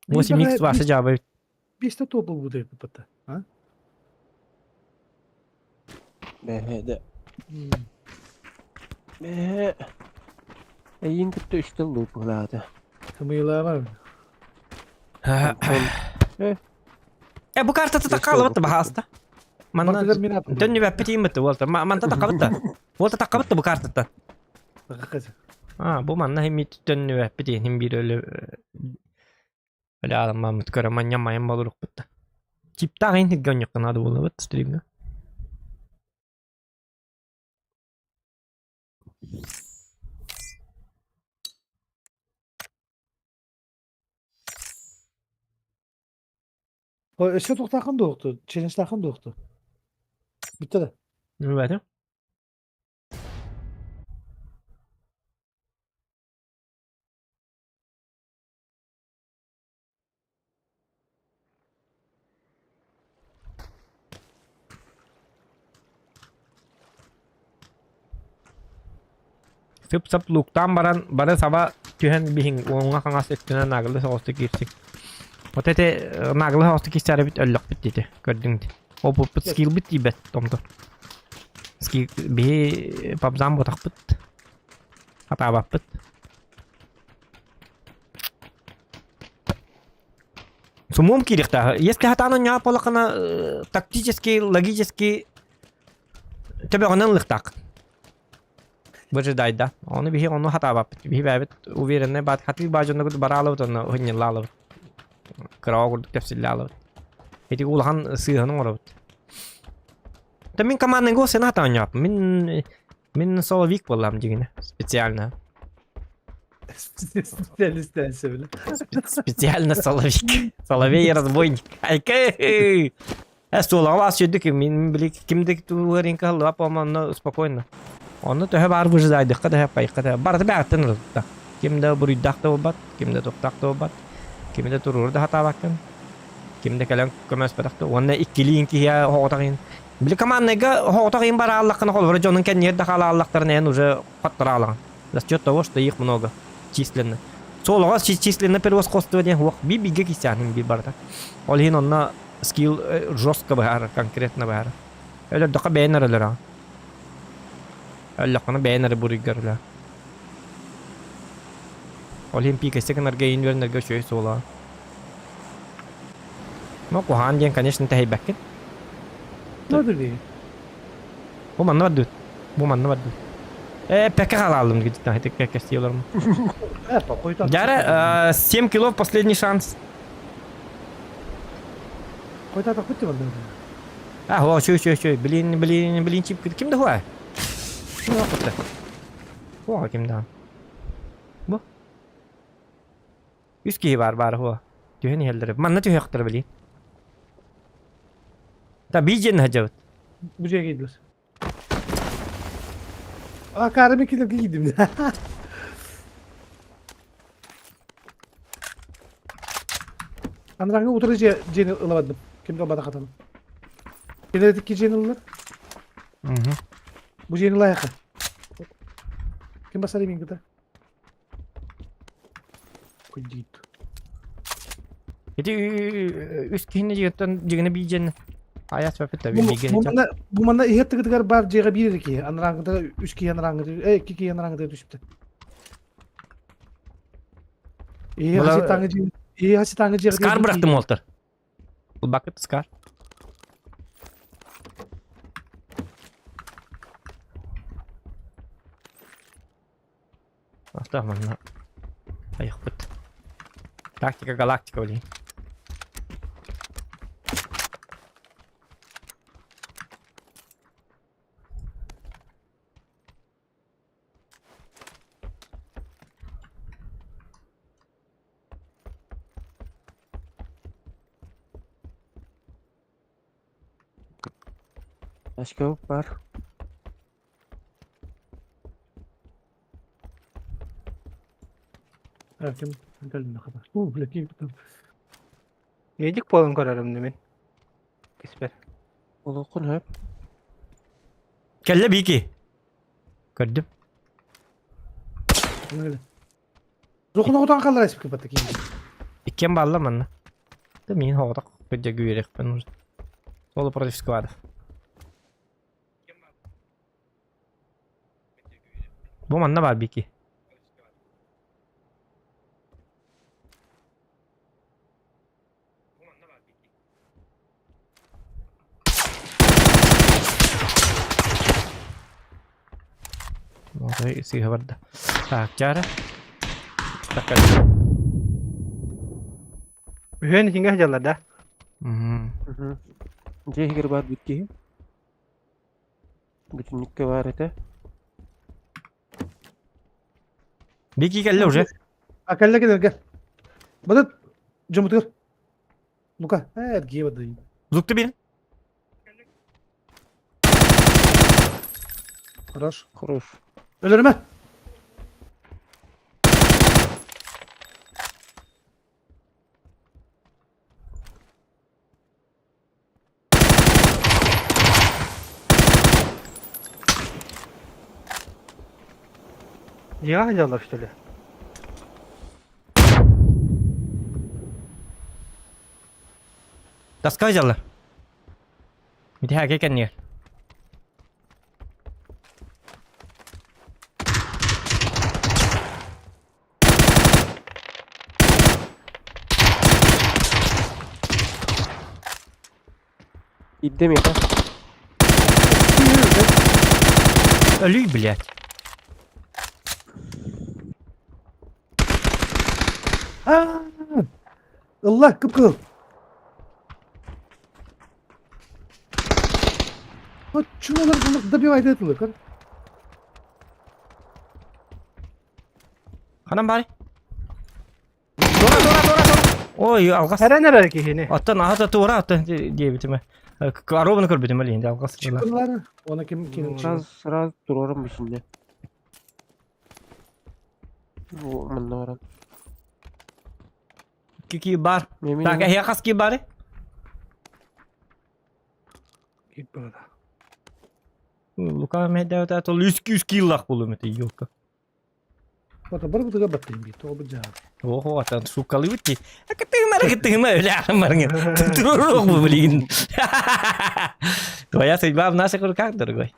8 ваша жаба эбит. Биэстэ туох буолбута эбит а? Бэһэ Бэһэ Эйин кытта үстэ луупулаата. Сымыйылаама. Э бу картата таккаалабытта баһааста. Манна төннүбэппит ииммитти уолта. Манта таккабытта. Уолта таккабытта бу картата. А, бу манна химит төннүбэппит иһин биир өлө өлө аламмаммыт көрө манньам майан болурукпутта. Чиптаах иһин хиргэ онньукка наада буолабыт стримҥа. Өссө туохтааххын дуохту? Челленджтааххын дуохту? Бүттэ да. Үбэтим. Сып-сап лууктаан баран, бары саба түһэн биһиҥ уоҥҥа хаҥас өттүнэн наагылы соҕустук киирсиҥ. Вот эти наагылы соҕустук киирсээрибит өллөхпүт диэти көрдүҥ дии. Опуппут скиллбит тиийбэт томтор. Скилл биһи пабзам ботахпыт. Хатаабаппыт. Сумуом киириэхтээх. Если хатаан оонньоон буоллаххына тактически, логически төбөҕүнэн ылыахтаах. Выжидай да. Ону биһи ону хатаабаппыт. Биһи бэйэбит уверенный баат хатыы баа дьоннорбут бараалабыт онно уһунньаллаалабыт. Кыраҕа курдук тэпсиллаалабыт. Ити улахан сыыһаны оҥоробут. Та мин командный голос сена оонньооппун. Мин мин соловик буоллам дьигинэ специально. Специалист бile. Специально соловик. Соловей разбойник. Айка! Суолаҕа баас сүүрдүк мин били ким да тугар кыһаллыбат буолма онно спокойно. Онно төһө баар выжидайдыхха төһө пайыхха төһө барыта бэҕэттэн ырытта. Ким да буруйдаах да буолбат, ким да туохтаах да буолбат, кими да туруору да сатаабаккын, ким да кэлэн көмөлөспөтөх да уонна иккилиин киһи оҕотох иһин. Били командныйга оҕотох иһин барааллаххына холобура дьонун кэннигэр да хаалааллахтарына эн уже хоттораалаҕын. За счет того, что их много численно. Суолаҕа численно превосходство диэн уох би бигэ кисяхин би барыта. Ол иһин онно скилл жестко быһаарар, конкретно быһаарар. Өлөрдөххө бэйэн эрэ өлөрөҕүн. Өллөххүнэ бэйэн эрэ буруйгар өлөҕүн. Ол иһин пикэсэ гынарга иин үөрэнэргэ үчүгэй суола. Ну, куһаҕан диэн, конечно, тэһийбэккин. Ну, били. Бу манна бардыбыт. Бу манна бардыбыт. Э, пекке хаалалым где-то, это кэккэстии олорум. Дяра, 7 кило последний шанс. Қойта бітті банда. А, о, чуй, чуй, чуй. Блин, блин, блин, чип, ким да хуа? Хуа ким да? Бу. Үс киһи бар бар хуа. Түһэн иһэллэр. Манна түһүөхтэрэ блин. Та бийден хажабыт. Бу жерге gidiyoruz. Aa karımı kilo giydim. Анраңы утары жени ылабадым. Кимде бада катаным. Кенедики жени ылар. Бу жени лайықы. Ким басар емен кыта? Кудит. Ити үс киһини жигиттен жигини бийден аяс бапыта биге. Бу манна иһет тыгытыгар бар жега бир ки. Анраңыда үч ки анраңыда, э, ики ки анраңыда түшүптү. Э, хаситаңы же, э, хаситаңы же. Скар бырактым олтыр. Бакыт скар. Ата манна айықпыт. Тактика галактика блин. Başka var. Ким кэлин хата. У, бля, ким Медик буолан көрөрүм мен. Киспер. Олоқын хөп. Кэллэ бики. Көрдүм. Зохун оҕотон қалар эспик бата ким. Иккен балла манна. Да мин хоҕотох көдьө гүйрехпен. Соло против сквадов. Бу манна бар бики. Отой сыыһа барда. Так, чара. Так, Үһүөн итингэ сылдьаллар да. Дьиэ бар бүт Бүтүннүккэ бар этэ. Бики кэллэ уже. А кэллэ кэлэргэ. Бадат жомутугар. Лука, э, эргие бады. Зукты бир. Хорош. Хорош. Өлөрмө. Дьиэҕэ сылдьаллар что ли? Таска сылдьаллар. Ити хээкэ кэннигэр. Идде миэхэ. Өлүй, блядь. Аа! Ылла, кып-кызыл. Чумалар добивает это, Ханан баар? Тура, тура, тура, тура. Ой, алҕас. Эрэн эрэр киһини. Оттон аһата туора оттон диэбитим. Коробаны көрбүтүм элиин алҕас. Чыкылар, оны ким ким Сразу сразу турарым ичинде. Манна баран. Кики бар. Так, эһиэ хас ки бары? Кип бара. Лука мэдэвэ тол 3 киллах булум это елка. Ота бар бутуга баттыйм бит, тоҕо бу дьаһал. Ого, atan суккалыбыт ди. Кытыгмар кытыгма өлө барыңын. Турурук бу билигин. Твоя судьба в наших руках, дорогой.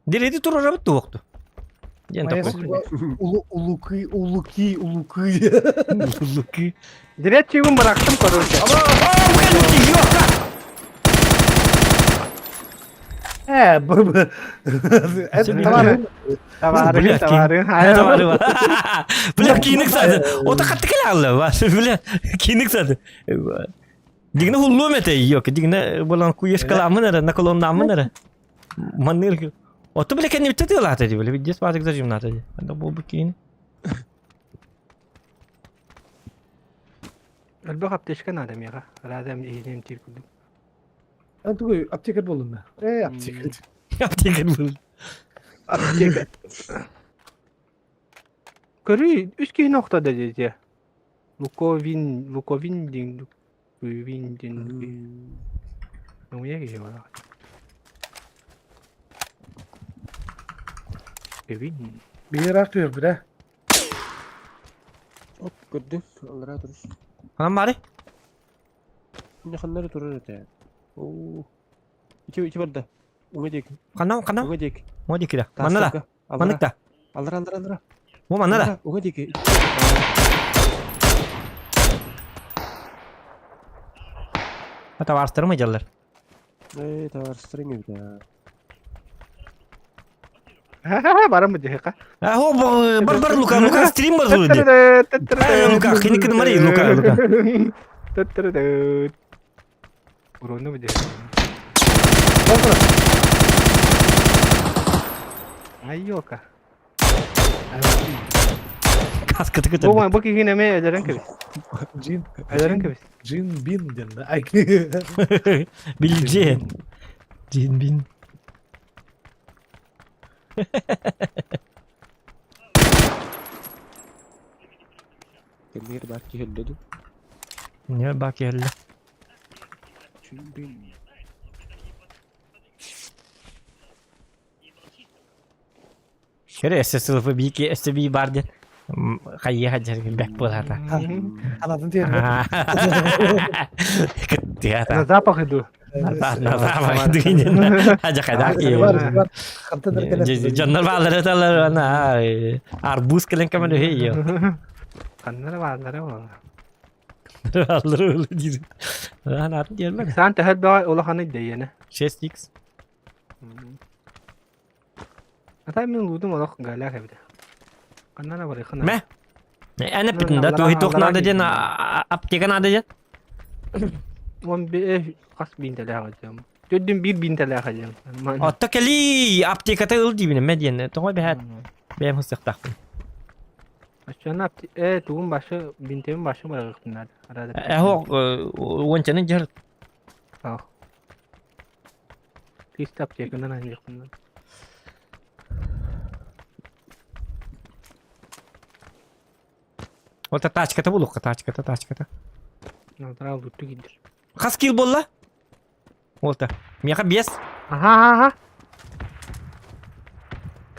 Диреди турурабыт туохту. Диэн Моя такой. судьба улуки, улуки, улуки. Улуки. Директивин бырахтым короче. Э, б б. Это товары. Товары, товары. Товары. Бля, кийник сады. Ота хатты келе Бля, кийник сады. Дигне хуллум эте yok. Дигне болан куешкаламын эре, наколоннамын эре. Маныр. Ото бля кенни битте тылата ди, бля, видес патык зажимната ди. Анда бу кийин. Элбэх аптечка надо миэхэ. Разам иһинем тиир курдук. Эн тугуй аптекарь буоллум да. Э, аптекарь. Аптекарь буоллум. Аптека. Көрүй, үс киһини охто да дии. Луковин, Луковин диэн, Луковин диэн. Нуйа киһи баар. Кевин. Биир артыыр бирэ. Оп, көрдүм. Аллара турар. Анам бары? Инде ханнары турар этэ. Оо. Ити ити барда. Уҥа диэки. Ханна, ханна? Уҥа диэки. Уҥа диэки да. Манна да. Таастарга. Аллара. Маннык да. Аллара, аллара, аллара. Бу манна да. Уҥа диэки. Табаарыстарым ыдьаллар. Ээ, табаарыстарыҥ эбит аа. Баран бу дьиһиха. А, хо, бар бар Лука, Лука стрим бар ди. Лука, хини мари Лука, Лука. Урону бу дьиһи. Айока. Каска тыкы Бу бу киһини эмиэ өлөрөн кэбис. Джин. Өлөрөн кэбис. Джин Бин диэн да. Ай. Билже. Джин Бин. Кэннигэр баар киһи өллө дуу? Не бак өллө. Джин Бин. Кere SSLF бики SB бар диэн хайыа хаджар бэк буолата. Анатын тиэрбэт. Кыттыата. На запах иду. На запах иду. Хажа хайда Бар, бар. Хантан эркелес. Дьоннор баалары талар ана арбуз кэлэн кэмэн үһэ Ханнара бааллара буолла. Аллары өлө диир. Анатын диэрмэн. Сан төһөр бөҕө улаханы дэйэнэ. 6x. Ата мин луудум олох галях эбит. Ханнара барыхына. Мэ. Эн эппитин да туһи туох наада диэн аптека наада диэн. Он би хас биинтэлээх этим. Төрдүн биир биинтэлээх этим. Отто кэли аптеката ыл диибин мэ диэн. Тоҕо бэһэт бэйэм хысыахтаахпын. Оччону э тугун башы бинтебин башы барыахпын наада. Арада. Эһо уончанын дьар. Ах. Кист аптеканан аньыахпын. Ота тачката булукка тачката тачката. Алтара лутту киирдир. Хас килл буолла? Уолта. Миэхэ биэс. Аха аха.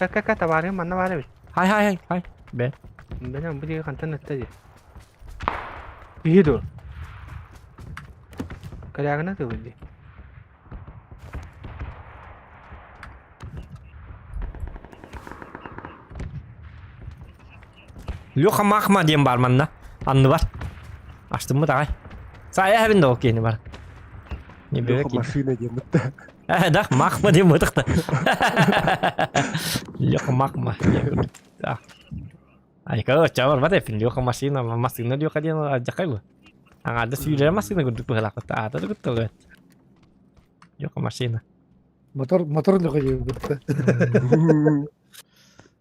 Ка-ка-ка, табаарыһым манна баар эбит. Хай хай хай хай. Бэ. Бэлэм бу диэки хантан ытта дии. Киһи дуо? Корягына тылы дии. Леха Махма диэн бар манна. Анныбар. Астыммыт аҕай. Саайа эбин да ол киһини бар. Не Леха машина диэн бытта. Э, да, Махма диэн бытыкта. Леха Махма. Да. Айка, чавар бат эпин Леха машина, машина Леха диэн алдьахай бу. Аңарда сүүрэр машина курдук быһалаахпыт. Аата да куттал Леха машина. Мотор, мотор Леха диэн бытта.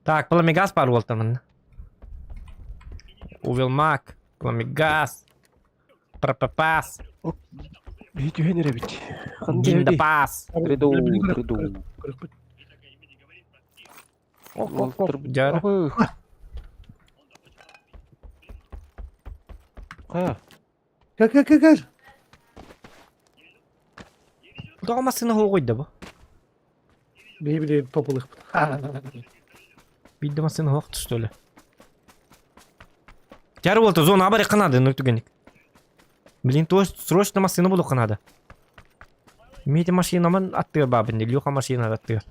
Так, пламегаз бар буолтамын. Увелмак, пламегаз, пропапас, Биһи түһэн эрэбит. гиндапас. Приду, приду. Дьара. Ха. Кэл, кэл, кэл, кэл. Тоҕо массыына хоҕуйда бу? Биһи били топулыхпыт. Биирдэ массыына хоох что ли? Тяр уолта зона абар канады ну түгенник. Блин, то срочно массыына булук канада. Мити машинаман аттыыр бабын, Леха машина аттыыр.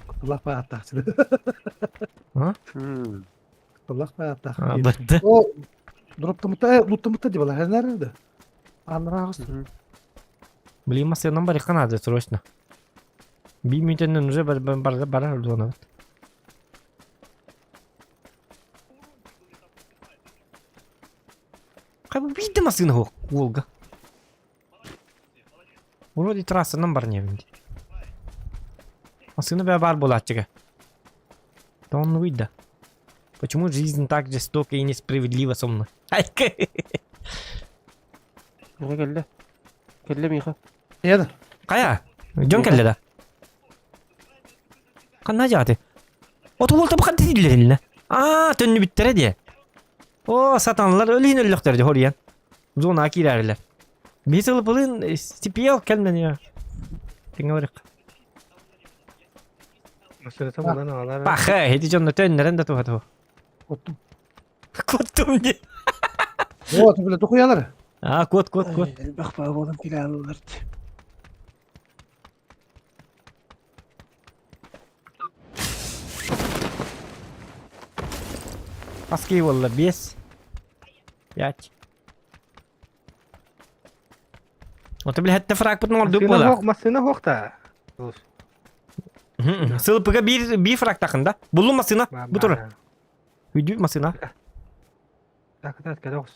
Кутулах ба аттаах. А? Кутулах ба аттаах. Бытты. О, дроптамыта, луттамыта деп алар. Nerede? Анрагыс. Блин, массыынам бар канады срочно. Би мүтеннен уже бар бар бар зона. Хай бу биирдэ массыына суох уолга. Вроде трассанан бар не Массыына бээ баар буолааччыга. Да он выйда. Почему жизнь так жестока и несправедлива со мной? Айка. Миха кэллэ. Кэллэ Миха. Еда. Хайа? Дьон кэллэ да? Ханна дьааты? От уолта бу ханта дииллэриннэ? Аа, төннүбүттэрэ диэ. О, сатаналар өлүһүн өллөхтөр дьэ хоруйан. Зонаҕа киирээрилэр. Биһи сылыпылыын стипиэл кэлмэн Тэҥҥэ барыах. Массыыната булан аҕалар. Паха, ити дьонно төннөрөн да туһа туһу. Оттум. Куоттум дии. О, ты бля, тухуялар. А, куот, куот, куот. Элбэх баа буолан килээн Хаски буолла биэс. Пять. Ото били хэтте фрагпытын оҥордук Массыына буолар. суох, массыына суох да. Сылыпыга биир биир фраг тахында. Буллум массыына. Бу турар. Үйдүү массыына. Так, так, кэлэ оҕус.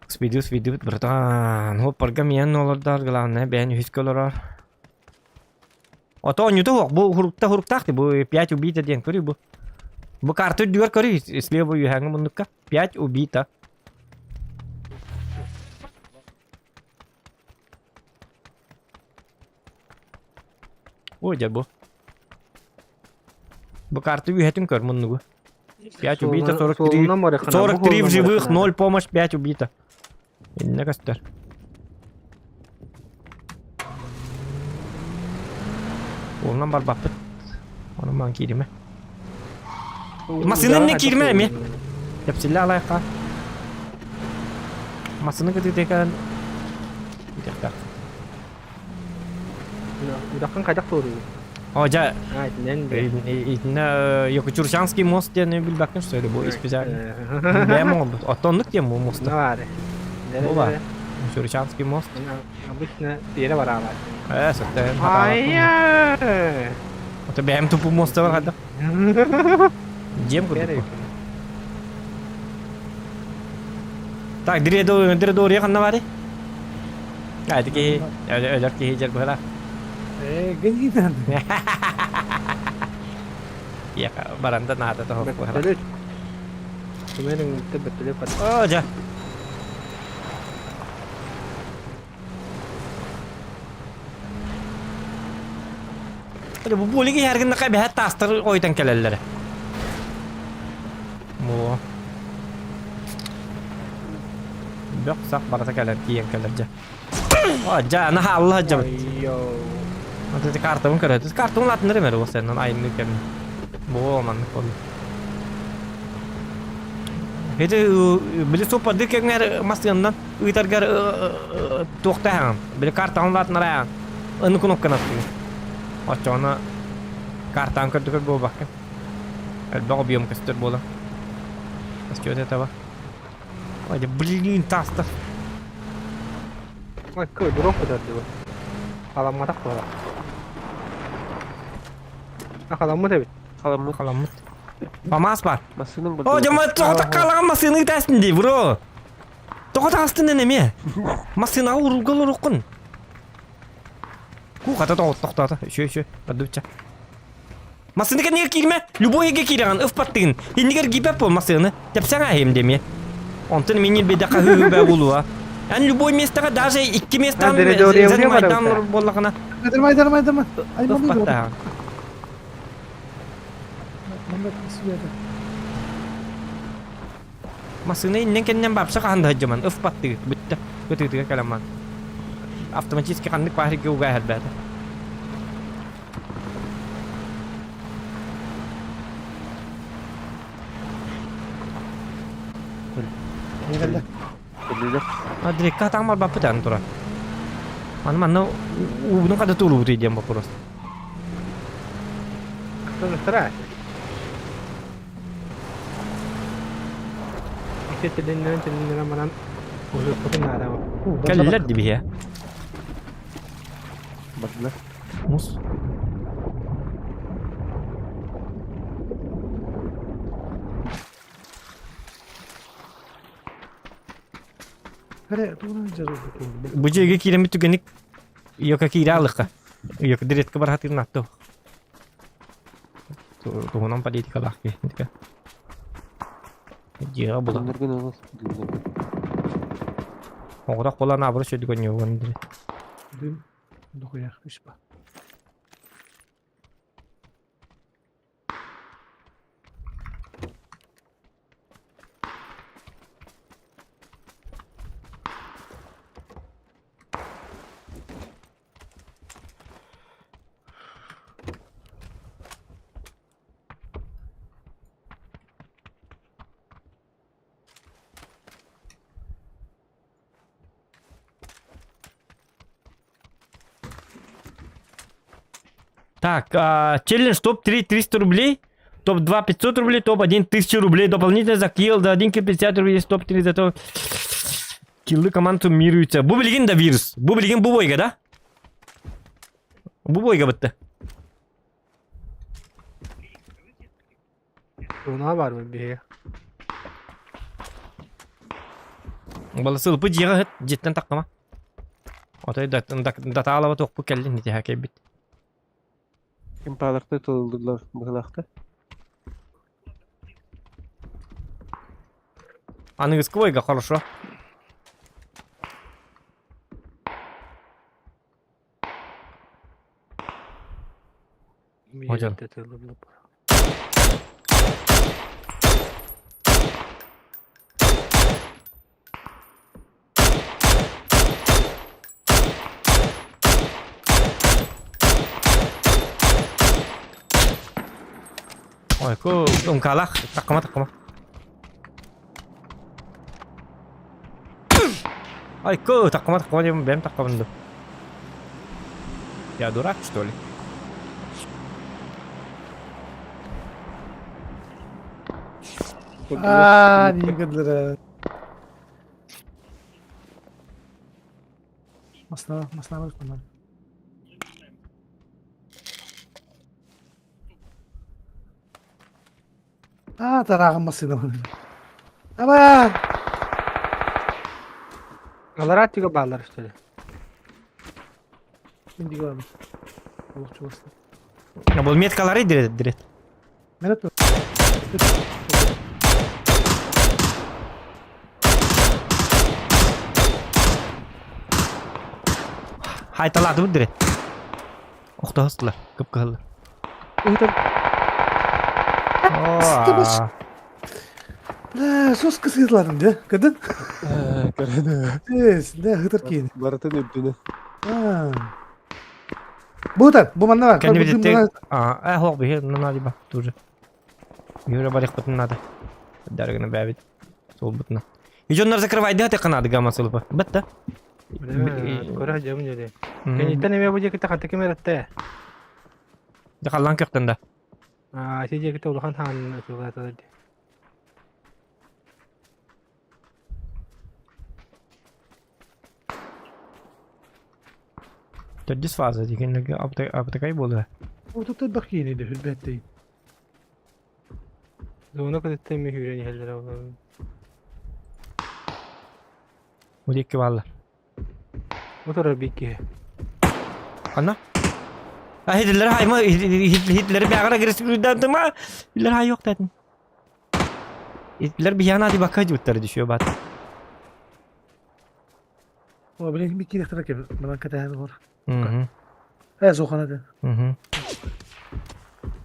Спидю, спидю, братан. Хоппарга миэн олордор, главное, бэйэн үһүскэ олорор. Ото оонньуута суох, бу хурукта хуруктаах бу пять убита диэн көрүй бу. Бу карта үрдүгэр көрүй, слева үөһээҥҥи муннукка. Пять убита. Ой, дьэ бу. Бу карта үөһэтин көр муннугу. 5 убито, 43. 43 в живых, 0 помощь, 5 убито. Иннэ көстөр. Уолунан барбаппыт. Онон маан кииримэ. Массыына иннэ кииримэ эмиэ. Тэпсиллэ алайха. Массыына кытыытыгар Бүтүөхтээх. Удаххын хайдах туоруубун? О, дьэ, А, итинэн итиннэ Якутюрчанский мост диэн билбэккин что ли, бу специально. Бэйэм оҥорбут. Оттон оннук диэн бу моста. Баары. Бу баар. Чурчанский мост. Обычно тиэрэ бараалаат. Ээ, сөптөөн. Айя! Ото бэйэм тупу моста бар хайдах. Дьиэм курдук. Так, Дредория ханна баарый? А, это киһи, өлөр киһи дьэр быһалаах. Э, генинан. Я баранда наада того быһалаах. Бөттөлүт. Түмэлиҥ бөттөлүт бат. О, дьэ. Бу буолиги яргыннака бэһэ таастар ойутан кэлэллэрэ. Муо. Бөх сах барыта кэлэр тиийэн кэлэр дьэ. О, дьэ, наһаа алла сылдьабыт. Йоу. Вот эти картабын көрөтүс. Картабын латыннар эмэр уосайынан айымныы кэмин. Бу маннык болду. Эти били суппарды кэмҥэр массыынанан ыытаргар туохтааҕын били картаҕын лаатынар аяҕын ыны кнопканы аттыгын. Оччоҕуна картаҕын көрдүкөр буолбаккын. Элбэх объем көстөр буолан. Көстүөт этого. Ой, блин, таастар. Ой, кой, дурок көтөрдү. Халамматах буола. Халаммыт эбит. Халаммыт. Халаммыт. Памаас бар. Массыынаң О, дьомо тоҕо таккаалаҕан массыына ыытаастын дии, бро. Тоҕо таҕыстын эн эмиэ? Массыынаҕа уруулга олоруоххун. Ку хата тоҕо тохтоото. Үчү үчү. Бардыбычча. Массыына кэннигэр киирмэ, любой иһгэ киирэҕин, ыфпаттыгын. Иннигэр гипеп буол массыынаны. Тэпсэҥ ааһыам дэмиэ. Онтон мин беде хаһыы буолуа. Эн любой местаҕа даже икки местаҕын майдан буоллаҕына. Айдарма, айдарма, айдарма. Ыфпаттааҕын. Массыына иннин кэннинэн бапса хаһан да сылдьыман, ыфпаттыы, бүттэ. Ытыытыга кэлэмман. Автоматически ханнык баһырга угаа эрбээтэ. Дрекка атаҕым барбаппыт аны турар. Аны манна уубунун хада туурубутуй диэн вопрос. Тара. Ити тилиннэрин тилиннэрэн баран уһуйуккутун наада. Кэллилэр дибиһэ. Бардылар. Мус. Бу дьиэгэ киирэммит түгэник Йока киирэ алыхха. Йока диретка барахатыыр наатту. Туһунан политикалаах киһи. Дьиэҕэ була. Дуннаргын ылыс, дуннаргын. Оҕурах буолан абыры сөдүгөн йогон дири. Дым, дохуя, үспа. Так, челлендж топ-3 300 рублей, топ-2 500 рублей, топ-1 1000 рублей. Дополнительно за килл, за 1 килл 50 рублей, топ-3 за то. Киллы команд суммируются. Бу билигин да вирус. Бу билигин бу бойга, да? Бу бойга бытты. Туна бар биһиги. Баласы ылпы дьиэҕэ ыһыт, дьиэттэн таххама. Отой датаалаба туохпу кэллин итиһэ кэлбит. Импаларты тылылдылар быһылаахта. Аныгыскы бойга хорошо. Hocam. Ой, ку умкалах, таккама таккама. Ай, ку таккама таккама диэн бэйэм таккабын дуу. Я дурак, что ли? Аа, нигадра. Масна, масна бар Аа, тарааҕым массыына Аба! Алараа өттүгэр бааллар что ли? Мин диги барбын. Олох чугастан. Бұл меткалары дирет дирет. Мен өтпө. Хайталаатыбыт дирет. Охтоһустулар, кып-кыһыллар. Ыстыбыс. Бля, соска сыйытларым дьэ, көрдүн? Көрөн. Эс, да, хытыр киин. Барытын үрдүнэн. Аа. Бу тар, бу манна бар. Кэнни битте. А, хоқ бихи, надо ба, тоже. Юра барыхпытын надо. Дарыгына бәбит. Сол бутына. Ижоннар закрывайды ты канады гамма сылпы. Бітті. Көрө дьэм дьэли. Кэнниттэн эмиэ бу диэки ханта ким эрэтте. Дақаллан көқтен да. Аа, ити диэки улахан хаан ытылаатылар дии. Төрдүс фаза дегенлерге абытакай буолуо. Отуттан бак киинейде хүрбэттей. Зона кытытта эми сүүрэн иһэллэрэ буолар. Бу диэки бааллар. Бу турар биир киһи. Ханна? А Хитлер хайма Хитлер бэҕэр агрессивныйдантыма Хитлер хай yok дедин. Хитлер биһиэхэ ати бакка дьуттары düşüyor бат. О, блин, ми киирехтара кем, манан кэтэһэн олор. Мгм. Э, зохана Мгм.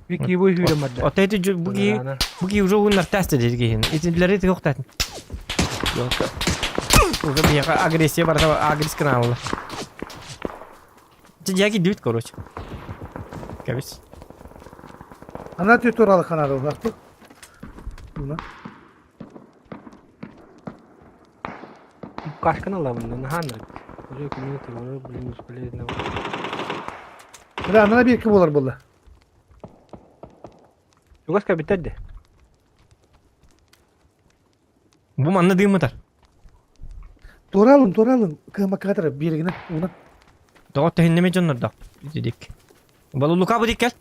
Вики бу сүүрэн барда. Ота эти бу ки бу ки уже ууннар тест деді киһин. Итинлери yok дедин. Yok. Уже биһиэхэ агрессия барыта агресс каналла. Дьэ кидибит короче. Кэбис. Ана тү туралы канады улақты. Буна. Кашканы алабын, наһаа Уже комьюнити олор, блин, бесполезно. Бля, ана bir iki болар болды. Чугас кабитер де. Бу манна дыымытар. Туралым, туралым. Кыма катыр биригine, уна. Тоҕо тэһиннеме дьоннордоох дидик. Балу Лука бу диккел.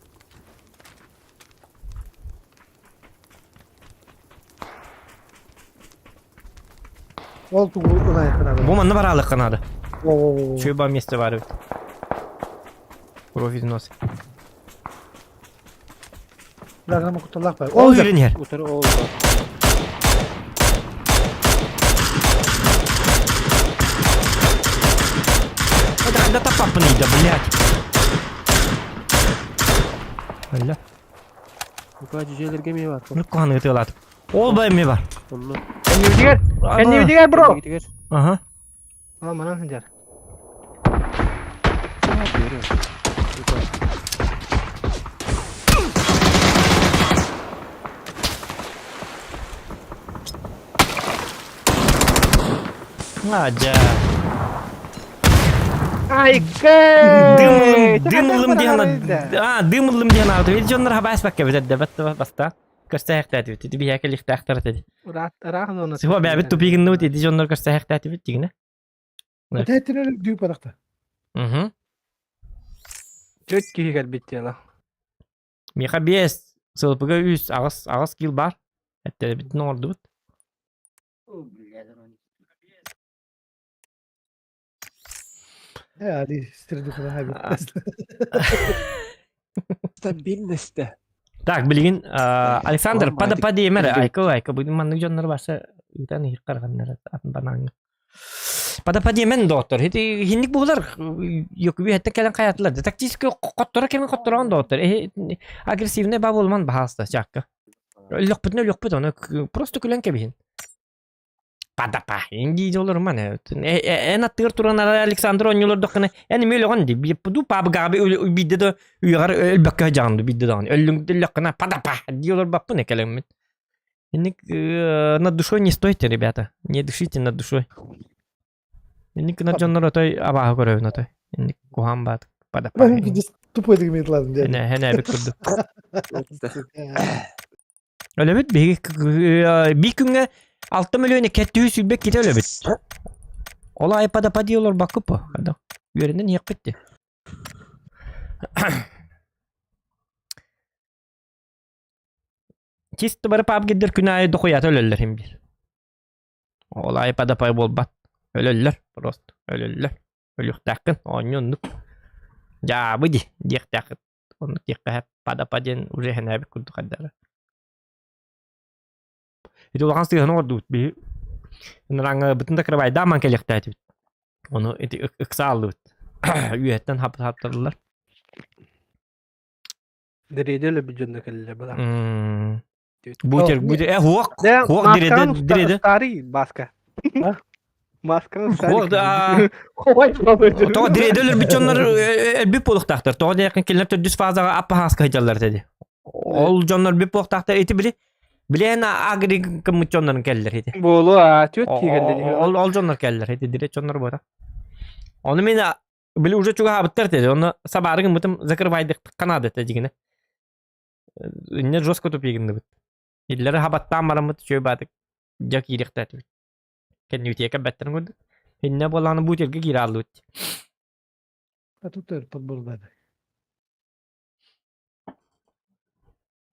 Ол тугу ылай канады. Бу манна бараалык канады. О, Чуйба месте бар эбит. Кровь из носа. Бля, грама куталлах бар. Ол үрүн иһэр. Утары ол бар. Да таппаппын ыйда, блядь. Алла. Лука дьиэлэргэ эмиэ бар. Ну куһаны ытыалаатым. Ол ба эмиэ бар. Онно. Кэннибитигэр! Кэннибитигэр, бро! Кэннибитигэр. Аха. Aa, манан сылдьар. Лука. Адьа. Айка! Дым дым диэн а дым ыллым диэн аҕыт. Ведь дьоннор хабаас бакка битэр дебет баста. Көрсөһөхтөөтүбүт. Ити биһиэхэ лихтаахтар этэ. Ыраах зона. Сыһа бэбит тупигинныбыт ити дьоннор көрсөһөхтөөтүбүт дигинэ. Тэттинер дүү падахта. Мгм. Төрт киһи кэлбит дьыала. Миэхэ биэс, сылпыга үс, аҕыс, аҕыс кил баар. Эттэбитин оҥордубут. Э, али стердухана хаби. Стабильность. Так, билигин Александр, Ой, пада мать. пади эмэр, айко айко, бүгүн маннык дьоннор барса ыытан иһик-карганнар атын банааҥҥа. Пада пади эмен доктор, хити хинник буолар, йокуби хеттен кэлэн хайатылар. Тактически хотторо кеми хоттороон доктор. Агрессивный ба болман баһааста чакка. Өллөхпүтүн өлүөхпүт ону просто күлэн кэбиһин. Падапа, инди олор ман. Эн аттыгар туран Александр оонньуулар эн эми өлөҕөн ди. Ду пабгаби бидде да үйгар өлбөккө жаанды бидде даҕаны. Өллүң өллөхкүнэ падапа дии олорбаппын экэлэммин. Инник над душой не стойте, ребята. Не дышите над душой. Инник на дьоннор отой абааһы көрөбүн отой. Инник куһаан баат падапа. Тупой дегмет ладым дядя. Хэнэ хэнэ эбит курдук. Өлөбүт биһиги биир күҥҥэ алта миллион кэттүү сүүрбэ китэ өлөбүт. Ол айпада дии олорбаккыт по. Үөрэнэн иһиэхпит дии. Чисто бары пабгиддер күн аайы дохуята өлөллөр хим биир. Ол айпада пай буолбат. Өлөллөр просто өлөллөр. Өлүөхтээххин оонньуу оннук. Дьаабы дии диэхтээххит. Оннук диэххэ падапа диэн уже хэнээбит курдук хайдара. Ити улахан сыыһаны оҥордубут биһи. Ыраҥҥабытын да кырабайдааман кэлиэхтээтибит. Ону ити ыкса ааллыбыт. Үөһэттэн хаптарыллар. Дэриэдэ өлөбүт дьонно кэллэ бала. Бутер, бутер, э, хуок, хуок диреде, диреде. Старый баска. Масканы Ол да Тоҕо дириэдэ өлөрбүт дьоннор өлбүт буолуохтаахтар. Тоҕо диэххин кинилэр төрдүс фазаҕа аппаһааска сылдьаллар этэ. Ол дьоннор бүт буолуохтаахтар. Ити били билэн агри гыммыт дьоннорун кэллэр ити. Буолуо, а түөрт киһи кэллэ дии. Ол ол дьоннор кэллэр ити дириэт дьоннор буота. Ону мин били уже чугаһаабыттар этэ. Онно сабаары гыммытым закрывайдык наада этэ дьигинэ. Инне жестко тупигынныбыт. Иллэри хабаттаан бараммыт үчүгэй баатык дьэ киириэхтээтибит. Кэннибитигэр кэлбэттэрин курдук. Иннэ буоллаҕына бу үтүөргэ киирэ хааллыбыт. А тут подбордады.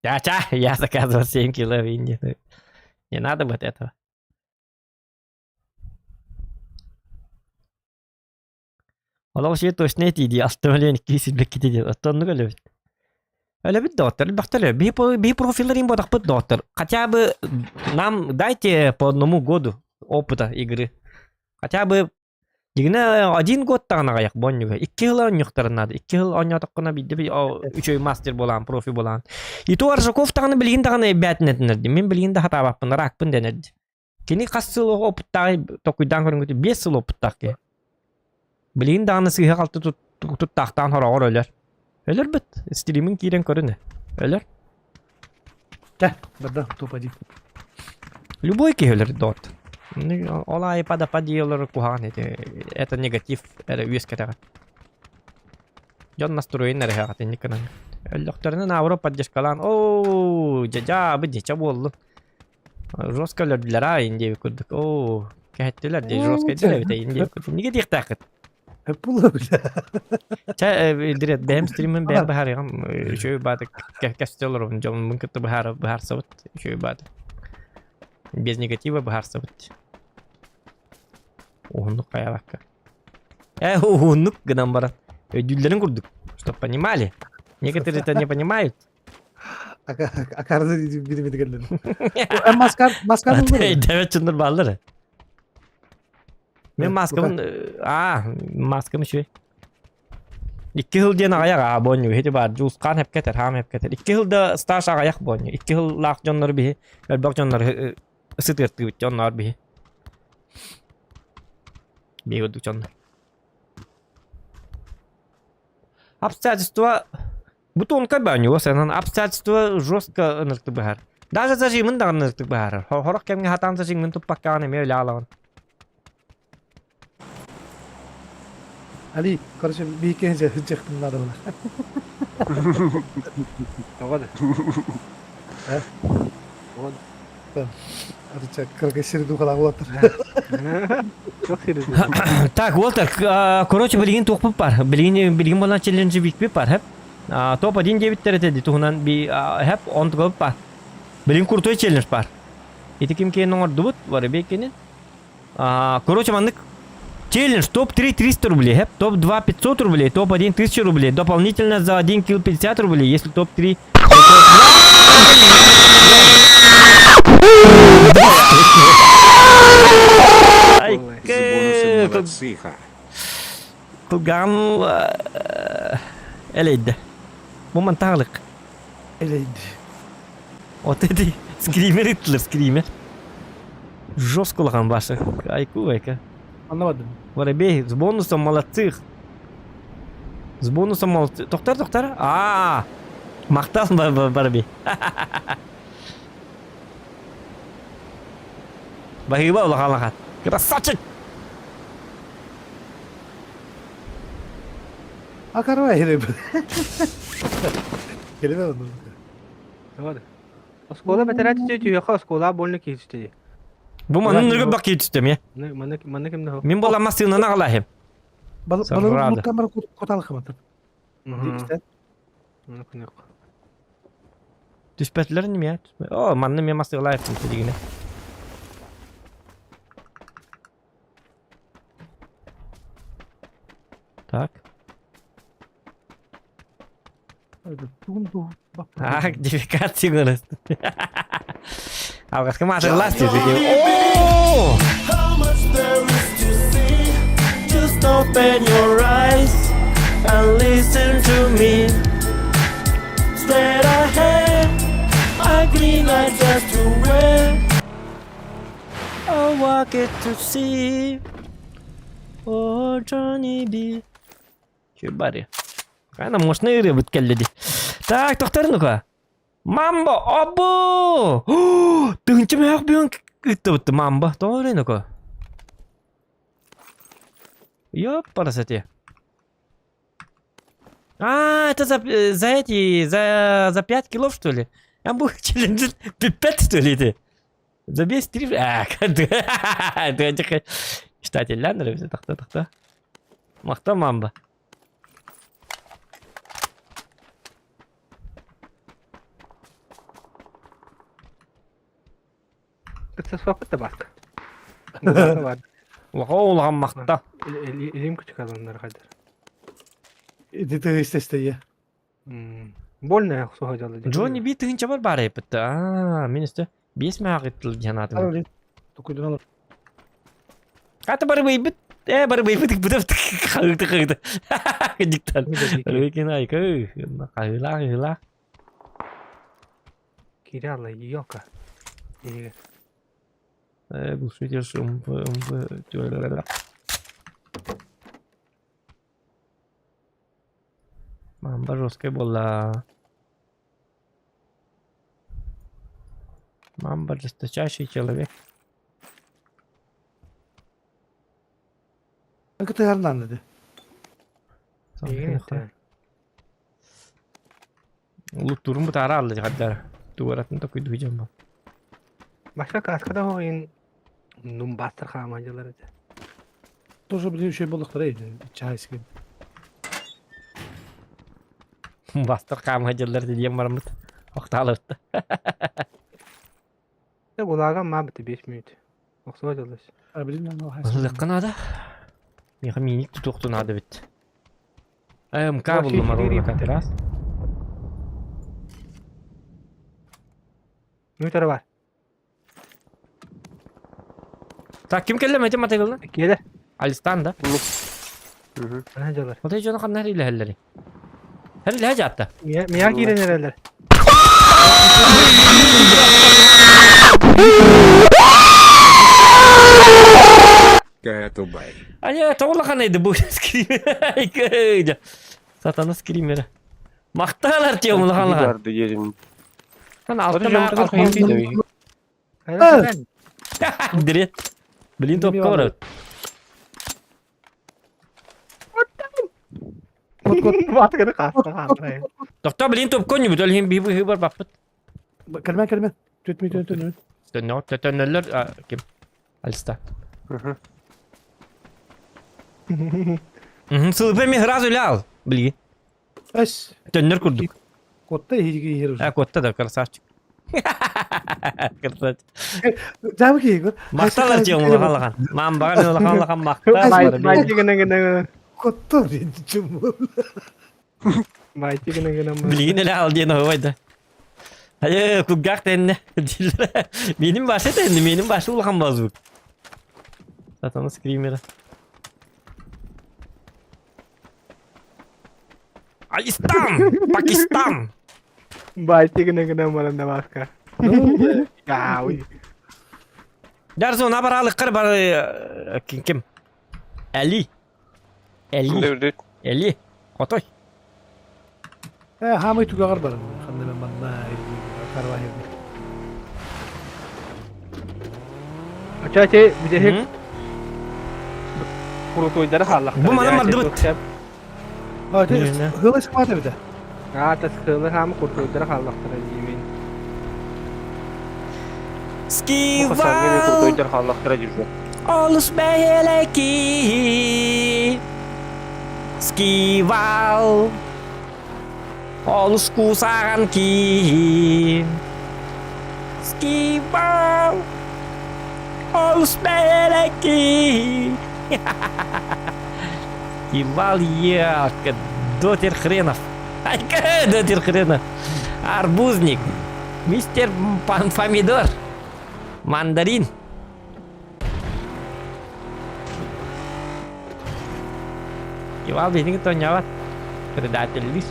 Ча-ча, я заказывал 7 кило в Индии. Не надо вот этого. Олох вообще точно этии дии, 6 миллион 200 кити диэн. Оттон оннук өлөбүт. Өлөбүт доҕоттор, элбэхтэр өлөбүт. Биһи профилларын буотахпыт доҕоттор. Хотя бы нам дайте по одному году опыта игры. Хотя бы дьиҥинэ один год даҕаны аҕыйах бу оонньууга. Икки сыл оонньуохтарын наада. Икки сыл оонньоотоххуна биирдэ үчүгэй мастер буолаан, профи буолаан. И то Аржаков даҕаны билигин даҕаны бээтин этинэрди. Мин билигин да хатаабаппын, ракпын дэнэрди. Кини хас сыл опыттааҕый толкуйдаан көрүҥҥүт 5 сыл опыттаах киһи. Билигин даҕаны сыыһа-халты туттаахтаан хороҕор өлөр. Өлөрбүт. Стримин киирэн көрүнэ. Өлөр. Чэ, барда топ-1. Любой киһи өлөр доҕот. Ол аайы падапа дии олорор куһаҕан ити. Это негатив эрэ үөскэтэҕин. Дьон настроен эрэ эһэҕит инник гынан. Өллөхтөрүнэ наоборот поддержкалаан оо дьадьаабы дьэчэ буоллун. Жестко өлөрдүлэр аа диэбит курдук. Оо, кэһэттилэр дии жестко эбит эйин диэбит курдук. Неге диэхтээххит? Пула бля. Чэ, дирет бэйэм стриммин бэйэм быһаарыаҕым. Үчүгэй баатык кэпсэтэ олоробун дьоммун кытта быһаара быһаарсабыт. Үчүгэй баатык. Без негатива быһаарсабыт. Уһуннук хайаабакка. Э, уһуннук гынан баран. Өйдүүллэрин курдук. Чтоб понимали. Некоторые это не понимают. Акарды бiri келдин. Маскар, маскар Девет чынныр баалар. Мен маскабын аа маскам үчүгэй. Икки сыл диэн аҕыйах аа буонньу ити баар дьуусхаан эпкэтэр хаам эпкэтэр. Икки сыл да стаж аҕыйах буонньу. Икки сыллаах дьоннору биһи элбэх дьоннору сытыартыыбыт дьонноор биһи. Биһи курдук дьоннор. Обстоятельства Бу тонкай баанньуга санан обстоятельства жестко ыныртык быһар. Даже зажимын даҕаны ыныртык быһаарар. Хорох кэмҥэ хатаан зажимын туппаккаҕын эмиэ өлө аалаҕын. Али, короче, биикке жахтым надо было. Тоҕо да? А? Тоҕо да? Арыча кырга сири духалаах улаттар. Туох сири Так, Уолтер, короче, билигин туохпут бар. Билигин билигин буолан челлендж викпит бар, хэп. Топ-1 диэбиттэр этэ ди туһунан би хэп онтугабыт бар. Билигин крутой челлендж бар. Ити ким киэн оҥордубут, Воробей кини. Короче, маннык челлендж топ-3 300 рублей, хэп, топ-2 500 рублей, топ-1 1000 рублей, дополнительно за 1 килл 50 рублей, если топ-3 Ай, С бонусом молодцы, ха. Кылган элейді. Бу мантаалык. Элейди. Вот эти скример иттилер, скример. Жестко улахан башы. Айку айка. Anlamadım. Воробей, с бонусом молодцы. С бонусом молодцы. Тоқтар, тоқтар. А, мақтан Воробей. Баһыыба улахан лахат. Красавчик! Акарва хире. Келеме onu. Тоҕо да? Оскуола бэтэрээт түһүөххэ оскуола больно киһи түстэ. Бу манын ныргы бак түстем я. Манна манна ким да Мин бола массыынаны аҕалаһым. Балыр муттамар кутал хыматын. Манна күнүк. Түспэтилер неме? О, манны мен массыылаевпын дигине. Так. Так, дефекация говорит. Алғашқы матырлас деді. О! Just open your eyes and listen to me. Straight ahead, a green light just to where I walk it to see. О, Джонни Би. Че бары. Ана мощный ырыабыт кэллэ ди. Так, тохтор ну-ка. Мамбо, обу! Тыһынча мөһөх бүгүн ыттыбытты мамба. Тоҕо ну-ка. Ёпарасоте. А, это за эти, за 5 килов, что ли? Я был челлендж 5, что ли, ты? За 5 3... А, ты Читатель нравится, тахта, тахта. Махта мамба. Это свапыт табак. Бар. Улахан махта. Илим күчүк хадыр. Иди ты естественно. Больно суха дьалла. Джонни Би тыһынча бар баар эппит. Аа, мин өстө биэс мааҕыттыл диэн аатым. Токуйдан алар. Хата бары быйбыт. Э, бары быйбыт быт хагыты хагыты. Диктан. Барыбыйкин айка. Хагыла хагыла. Киралла, ёка. Э, глушитель шум. Мамба жесткая была. Мамба жесточайший человек. Кыты арнан dedi. Луттурун бутара алды хаддар. Туаратын такой дуйжам. Başka kaskada hoyun нум бастыр хамажылар эти. Тоже блин şey болдуктар эй. Чай сиген. Бастыр камажылар диэн барамыт. Охталыпты. Те гулага ма бит 5 минут. Оксуга жалыш. А блин анау Лыкка надо. Миха миник тутукту надо бит. МК булду мару как раз. Минутары бар. Так, ким келле мәте мате кылны? Келе. Алистан да. Ана жалар. Отой жону каннар иле хеллери. Хелле жатты. Мия киренерелер. Кэтубай. Ая, тоғла қанайды бұл скример. Сатана скримері. Мақталар тем улахан лахан. Барды дедим. Хан Аты алтын жамтыгар кыйын Дирет. Блин топ кор. Батыры каска. Тохто блин топ конь бит өлген би би бар баппыт. Кэлмэн кэлмэн. Төт ми төт төт. Төннө төтөннөлөр ким? Алиста. Сылыпы ми сразу лял. Блин. Эс. Төннөр курдук. Котта хиги хир. А котта да красавчик. Красавчик. Жабы ки. Мақталар тем улахан лахан. Мам баган улахан лахан мақтал. Майти гына гына. Котта чум. Майти гына гына. Блин эле ал диэн ойда. Айы куггах тенне. Менин башы тенне, менин башы улахан базук. Сатана скримера. Алистан! Пакистан! Байти гына гына маранда баска. Я, уй. Дарзон абаралы кыр бар ким ким? Али. Али. Али. Котой. Э, хамай тугагар бар. Ханна мен манна карвахи. Ачачы бидеһик курутуйдары халлах. Бу маны мардыбыт. А, те хылыс хвата бит. А, тас хылы хам курутуйдары халлахтара деймин. Скива! Курутуйдары халлахтара деймин. Олус бэйэлеки. Скивал. Олус кусаган ки. Скивал. Олус бэйэлеки. Скивал елка. Дотер хренов. Айка, дотер хренов. Арбузник. Мистер Помидор. Мандарин. Ивал биһиги тонньообот. Предатель лис.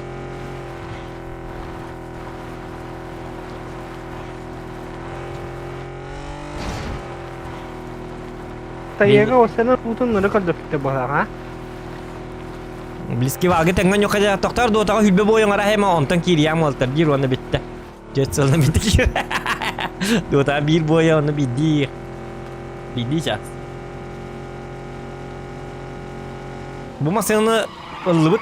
Тайыга осена уутун ныры көрдөппүттэ быһаҕа. Близкий валга тэҥҥэ ньуха тохтор дуотаҕа хүлбэ буойуҥ араһема онтон киириям уолтар диир уонна бүттэ. Дьөт сылына бүттэ. Дуотаҕа биир буойа онно биирдии биирдии час. Бу масыны ыллыбыт.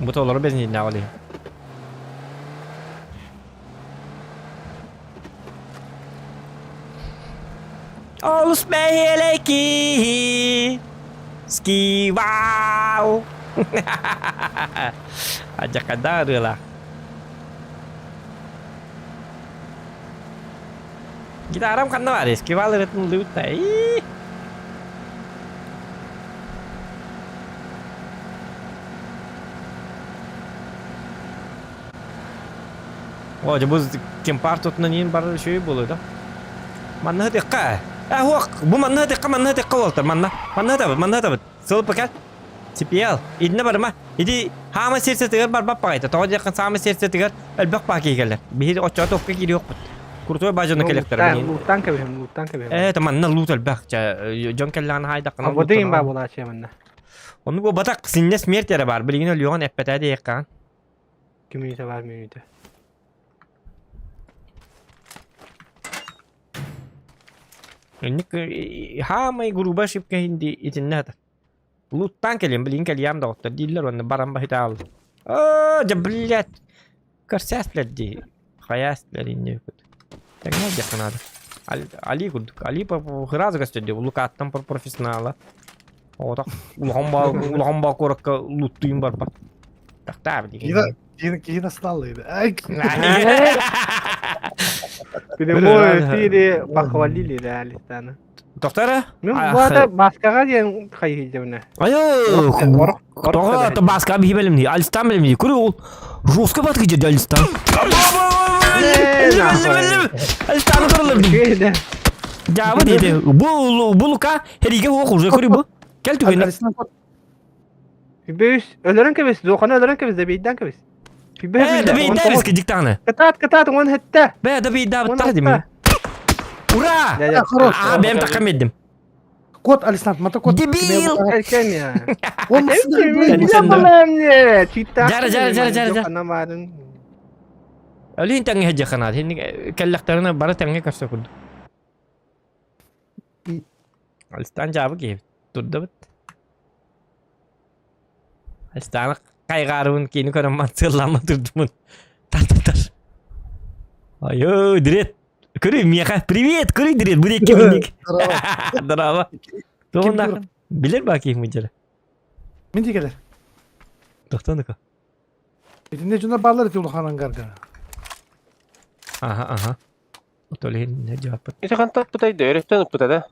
Бу толору бензиннээх ол иһин. Олус бэһиэлэй киһи Скивау Адьакада ырыалаах. Гитарам ханна баар? Скивал ырыатын ыллыбыт да. О, дьэ бу кемпар тутунан иин барар үчүгэй буолуо да. Манна ытыахха. Э, хуох, бу манна ытыахха, манна ытыахха буолтар, манна. Манна ытабыт, манна ытабыт. Сыл пока. Сипиэл, итиннэ барыма. Ити хаама сердцетигэр барбат баҕайыта. Тоҕо диэххин саама сердцетигэр элбэх баа киһи кэлэр. Биһиги оччоҕо туохка киириэхпит. Крутой баа дьоно кэлиэхтэрэ. Лууттан кэбиһим, лууттан кэбиһим. Э, это манна луут элбэх. Чэ, дьон кэллэҕинэ хаайдаххына Абыды им баа буолааччы манна. Ону буолбатах, синньэ смерть эрэ баар. Билигин өлүөҕүн эппэтээ диэххэ. Мүнүүтэ баар мүнүүтэ. Инник хаамай грубо ошибка инди итиннэ хата. Луттаан кэлиэм, билигин кэлиэм доҕоттор дииллэр уонна баран баһытаал. Аа, дьэ, блядь. Көрсөөс блядь дии. Хайаас блядь инни кут. Тэҥҥэ диэххэ наада. Али курдук. Али сразу көстөр дии. Лукаттан профессионала. Оҕотох улахан баа улахан баа куоракка луттуйун барбат. Тахтаа билигин. Киһи насталлыйды. Ай. Прямой эфире похвалили да Алистана. Доктора? Мен бу маскаға диэн хайыйдыбына. Айо, тоҕо то маска биһи бэлэмни, Алистан бэлэмни. Көрү ол жестко батык деді Алистан. Алистан туралар. Жабы деди. Бу бу Лука хериге хуох уже көрү бу. Кел түгенне. Бөс, өлөрөн кэбис, зоханы өлөрөн кэбис, добейдан кэбис. Э, добейда бис кедиктаны. Кытаат, кытаат, он хетте. Бе, добейда баттар дим. Ура! А, бэм такка меддим. Кот, Александр, мата кот. Дебил! Он Жара, жара, жара, жара, жара. Өлүн тэҥҥэ дьаханаат. Кэллэхтэринэ бары тэҥҥэ көрсө курдук. Алистан дьаабы киһи турдабыт. Алистаны хайҕаарыбын киини көрөн мансыаллаама турдумун. Тар-тар. Айой, дирет. Көрүй миэхэ. Привет, көрүй дирет. Бу диэки минник. Здорово. Тугуннаахын? Билер баа киһи мыдьара. Мин дикелер. Тохтонука. Итинне дьоннор бааллар ити улахан ангарга. Аха, аха. Отол иһин дьааппыт. Ити хантан ыппытай да, өрөттөн ыппыта да.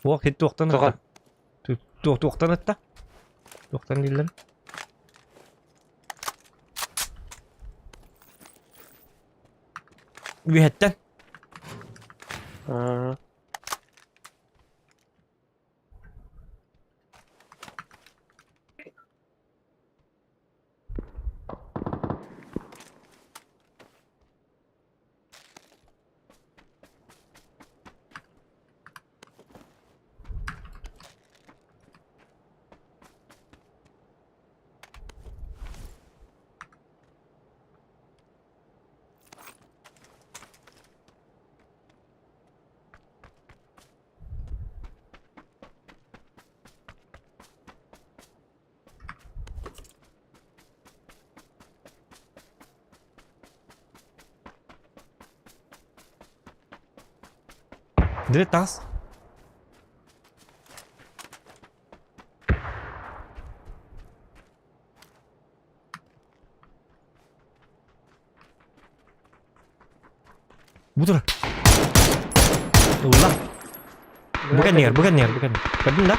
Уох хит туохтан ытта? Туохтан ытта? Туохтан дииллэр? Үөһэттэн. Dire тас. Бу тур. Улла. Бу кэннигэр, бу кэннигэр, бу кэннигэр. Көрдүн да?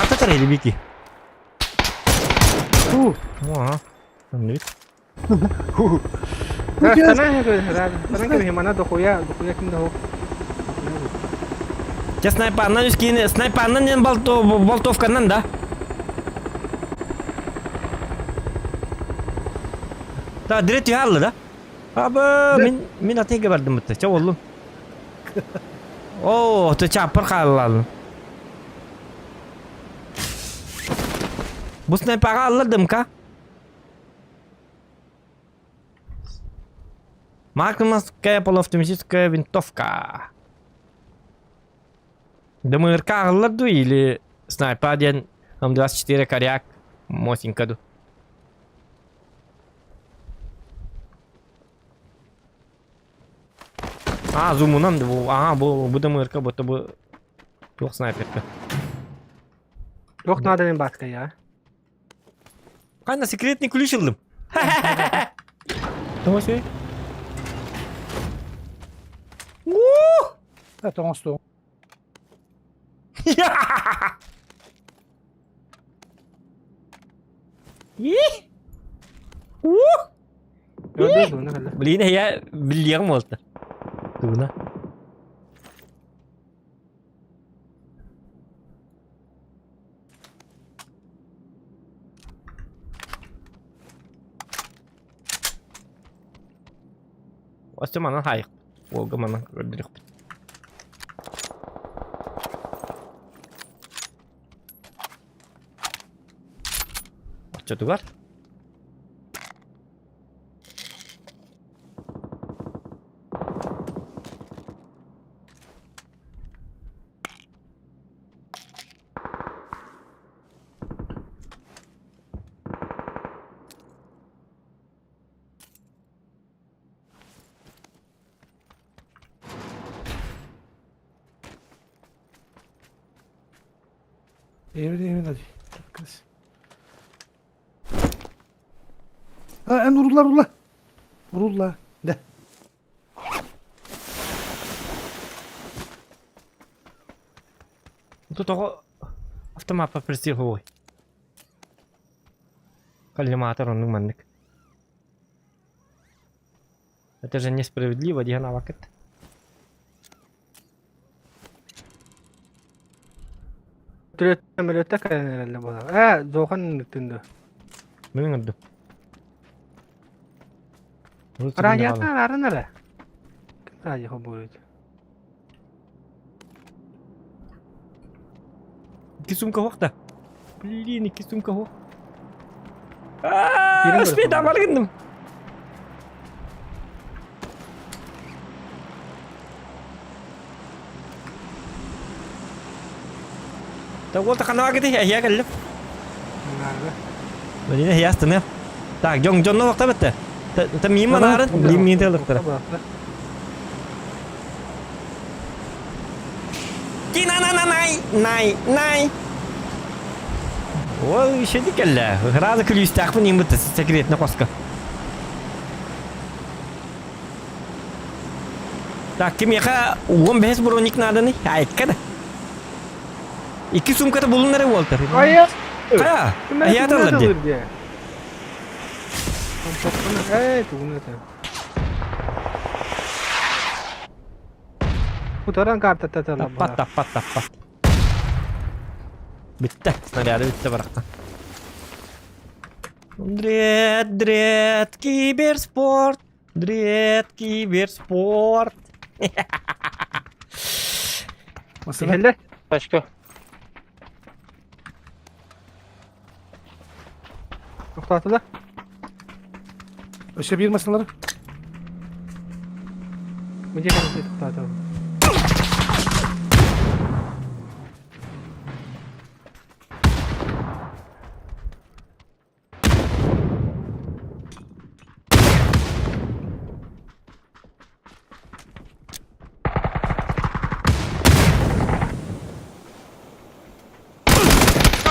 Ата тарайды бики. Уа. Аннык. Санаа санаа кэбиһи мана дохуя, дохуя ким да Те снайпаннан үскиини, снайпаннан диэн болтовканнан да? Та, дире түһэ алла да? Аба, мин мин атыга бардым бытта. Ча боллум. О, то чаппар хааллаалым. Бу снайпаға алладым ка? Маркомовская полуавтоматическая винтовка. ДМРК аҕыллар дуу или снайпа диэн М24 коряк Мосинка ду? А, зумунан бу, ага, бу, бу ДМРК, бу бу туох снайперка. Туох надо мен бааска я. Қайна секретный ключ ыллым. Тоҕо сүй? Тоҥостуоҥ. Блин, я биллиэҕим буолта. Тугуна. Өссө манан хаайык. Уолга манан көрдөрүөхпүт. Оччотугар Evin evin hadi. Kız. Ha en vururlar vururlar. Vururlar. De. Тут тоҕо автомаппа прицеловой. Коллиматор оннук маннык. Это же несправедливо, диэн авакыт. Самолетта кэлэн эрэллэр буолар. Ээ, Зохан ыҥыртын дуо? Мин ыҥырдым. Радиоттан арааран эрэ. Ким радио холбууруй? Икки сумка суох да? Блин, икки сумка суох. Аа, успейдам аргынным. Так вот ханаа кити эһиэ кэллим. Блин, эһиэ астыныам. Так, дьон дьонно вакта бетте. Та миим манарын, блин миин тылыктара. Ти-на-на-на-най, най, най. Ой, еще не кэллэ. Сразу күлүүстээхпин иин бытта секретный хоска. Так, кимиэхэ 15 броник нааданы? Айка да. Икки сумката булун эрэ уолтар. Айа! Хайа! Айа тыллар дии. Эй, тугун это. Утаран карта татала. Таппат, таппат, таппат. Бүттэ, снаряды бүттэ барахта. Дрет, дрет, киберспорт. Дрет, киберспорт. Масына. Тачка. Тоқтатыла. Өссө биир масыналары. Мудья кэнниттэн тоқтатабын.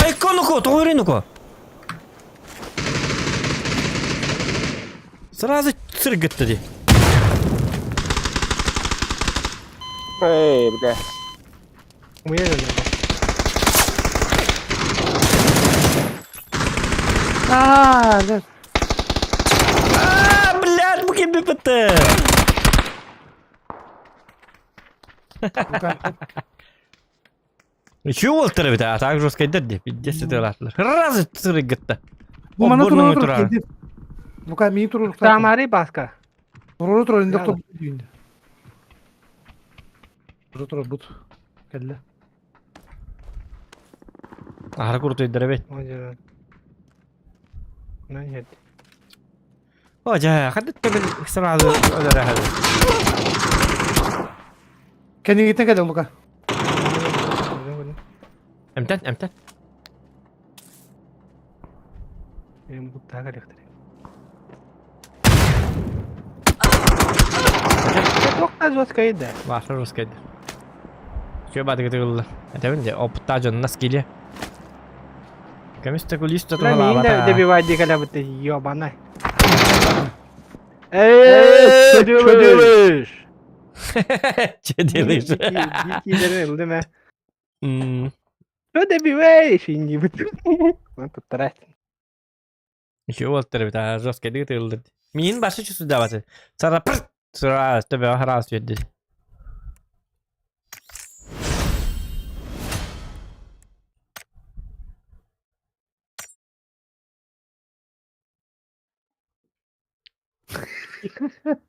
Айка ну-ка, тоҕо ну-ка. Сразу сыргытты дии. Эй, бля. Умуйа өлөр. Аа, да. А, блядь, бу ким бүппүттэ. Үчү уолтар эбит, а так жесткайдар деп, пиздец сытыалаатылар. Раз сырыгытта. Бу мана Обборнуҥу турар турар. турар. Лука мии турар. Тамари баска. Турар турар инде Яла. тур. Турар турар бут. Кэллэ. Аһара курутуйдар эбит. Ну нет. О, дьэ, хадыт төгүл сразу өлөрө Кэнигиттэн кэлэ Лука. Эмтэн, эмтэн. Эм буттаа кэлиэхтэрэ. Туохта жесткай да. Баша русскайда. Чё бадыгы тыгылла. Этэбин де, опытта дьоннас киле. Көмүс төгүл үс Мин туһалаабата. добивай дикаля бытты ёбана. Эй, что делаешь? Че делаешь? Дикий ылдым э. М, Что добиваешь? И не быт. Ну тут трать. Еще уолтер эбит, а жесткий тыгылды. Мин башы чувствую Сара пырт! Сара, тебе раз веди.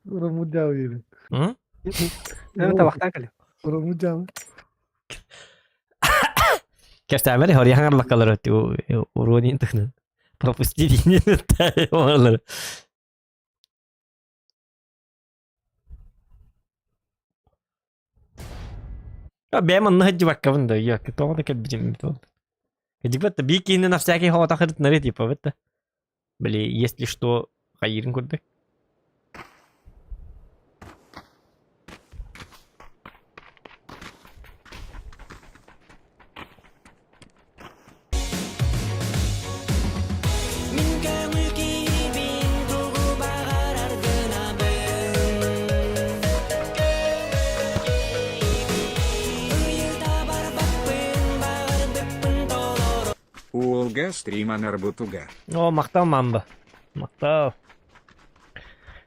Урамудял yeri. М? Ну табахтан кэлэ. Урамудял. Кэстээбэри хорьяхаңар лаккалар уруонин тыхнын. Пропустить не Бэм онно хаддибаккабын да, я тоҕо да кэлбитим Кадибат бикини на всякий хота хырыт наре типа бетте. Бли, если что, хайырын курдук. Уолга стриманар бутуга. О, махтал мамба. Махтал.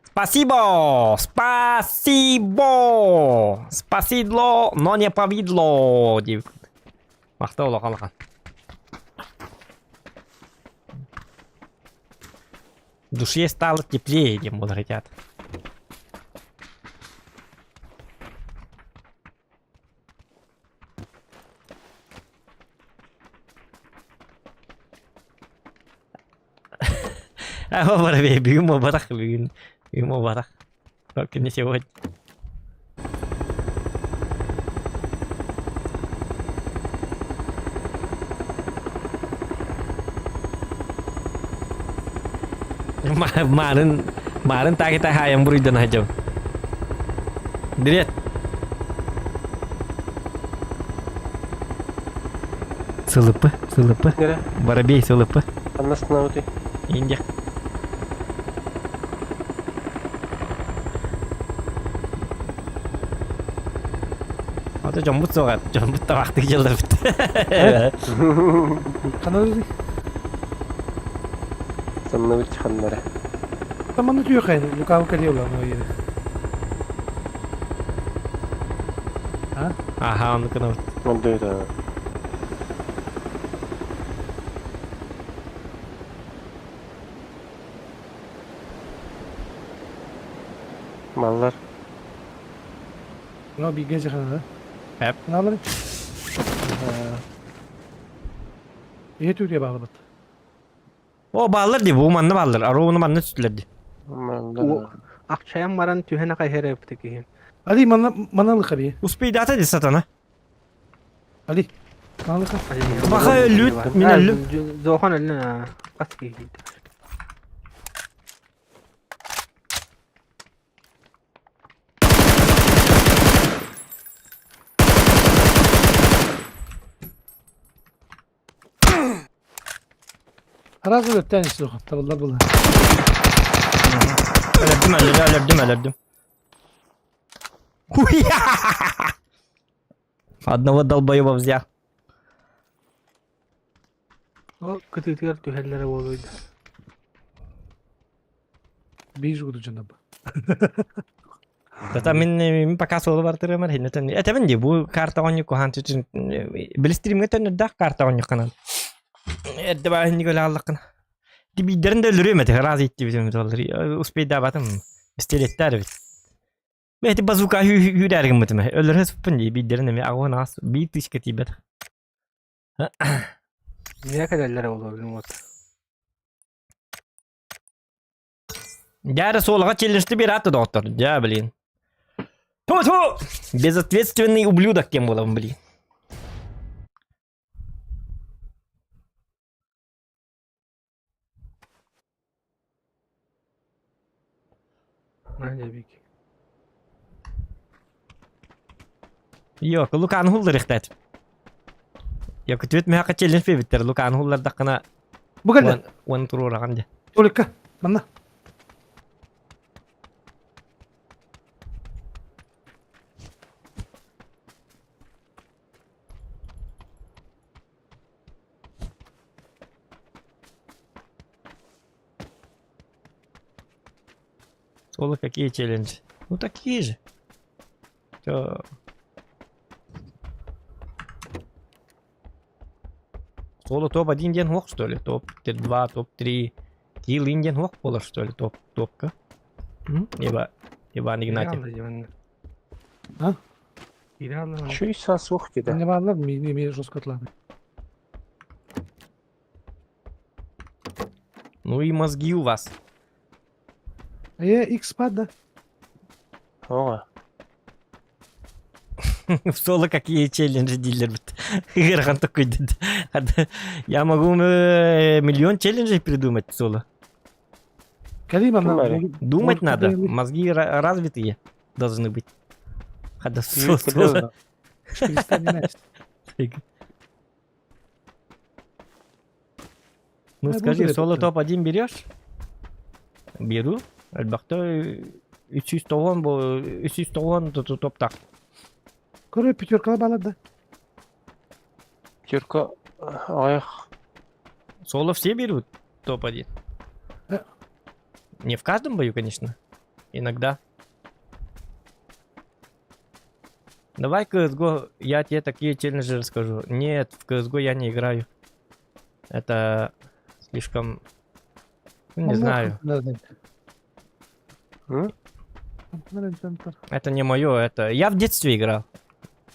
Спасибо! Спасибо! Спасидло, но не повидло. Дип. Махтал улахан В душе стало теплее, чем вот хотят. А воробей, бүгүн буолбатах, бүгүн, бүгүн буолбатах. Только не сегодня. Марын, марын таки тахаyan буруйдан хajam. Привет. Сылыпы, сылыпы. Нere? Воробей сылыпы. Аннасына өтей. Индия. Ата жомбут соғат, жомбут табақты жылдар бітті. Ханары. Санны бит ханнары. Таманы түйе кайны. Лука кэле ула но yeri. Аха, оны кына. Онды да. Маллар. Мына биге жахана. Хәп. Мыналар. Ие түрге баглабыт. О, баллар ди, бу манны баллар. Аруны манны түстүлөр ди. Маллар. Акчаям баран түһэн кайһere битики. Али мана маналыка би. Успей дата ди сатана. Али. Маналыка. Баха өлүт, мин өллүм. Зохан өллүн каски. Разы өттен ислохан. Табылдар була. Өлөрдүм, өлөрдүм, өлөрдүм, өлөрдүм. Хуя! Одного долбоеба взял. О, кытытыгар түһэллere болуйду. Бейж гуду жанаба. Тата мин мин пока суолу бартырымар хиннетен. Этебин ди бу карта оонньуу куһаан түтүн билистримҥэ төннөрдөөх карта оонньук канал. Эрдэ бааһынньык өлө аллаххына. Тибийдэрин да өлөрүөм этэ, раз иттибитим успейдаабатым. Пистолеттар эбит. Мен эти базука хүүрээр гыммытым. Өлөрө сыппын дии биирдэрин эмиэ аҕуон аас биир тысяча тиийбэт. Миэ кэлэллэр ол вот. Дьэ суолаҕа челленджти биэрээтэ доҕоттор. Дьэ, блин. Ту-ту! Безответственный ублюдок кем буолабын, блин. Йо, Луканы хулларыхтат. Йо, күтүөт миэхэ челлендж биэрбиттэр. Луканы хуллардаххына Бу кэллэ. уон туруораҕын дьэ. Толикка, манна. Соло какие челленджи? Ну такие же. Чё? Соло топ-1 диэн суох что ли? Топ-2, топ-3. Килин диэн суох буолар что ли? Топ топка. Ива Иван Игнатьев. А? Чүй суох деді. Не баалар, мини ми жестко атлады. Ну и мозги у вас. Э, X-пад, да? Оҥа. В соло какие челленджи дилер бит. Ыарахан такой дед. Я могу миллион челленджей придумать в соло. Кэлии манна. Ким Думать надо. Мозги развитые должны быть. Хада соло. Ну скажи, соло топ-1 берешь? Беру. Элбэхтэ 390 бу 390 топтах. Көрө пятеркала балар да. Пятерка аҕыйах. Соло все берут топ-1. Не в каждом бою, конечно. Иногда. Давай CSGO, я тебе такие челленджи расскажу. Нет, в CSGO я не играю. Это слишком... Ну, не знаю. Это не мое, это... Я в детстве играл.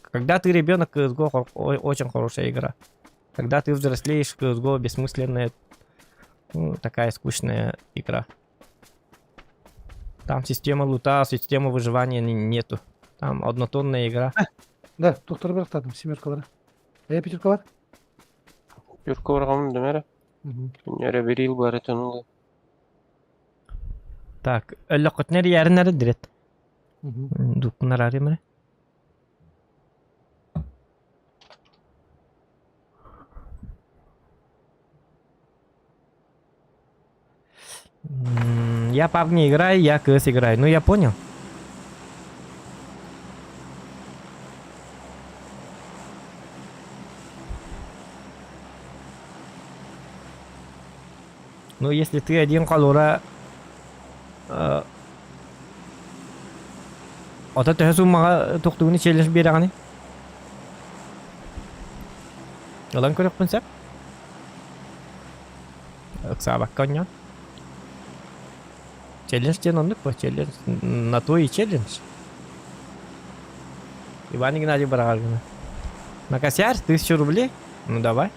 Когда ты ребенок, CSGO очень хорошая игра. Когда ты взрослеешь, CSGO бессмысленная, ну, такая скучная игра. Там система лута, система выживания нету. Там однотонная игра. Да, доктор бырахтадым, семеркалара. Э, пятерка бар? Пятерка барҕамын дэмэрэ. Күннэрэ берил барытын ылы. Так, өллөккөтүнэр ярынары дирет. Дуккунар аримре. Я PUBG не играю, я КС играю. Ну, я понял. Ну, если ты один холура... Э, Ото төһө суммаҕа тохтууну челлендж биэрэҕиний? Ылан көрүөхпүн сөп. Ыксаабакка оонньоон. Челлендж диэн оннук буо, челлендж на то и челлендж. Иван Игнатьев быраҕар гына. На косярь 1000 рублей? Ну давай.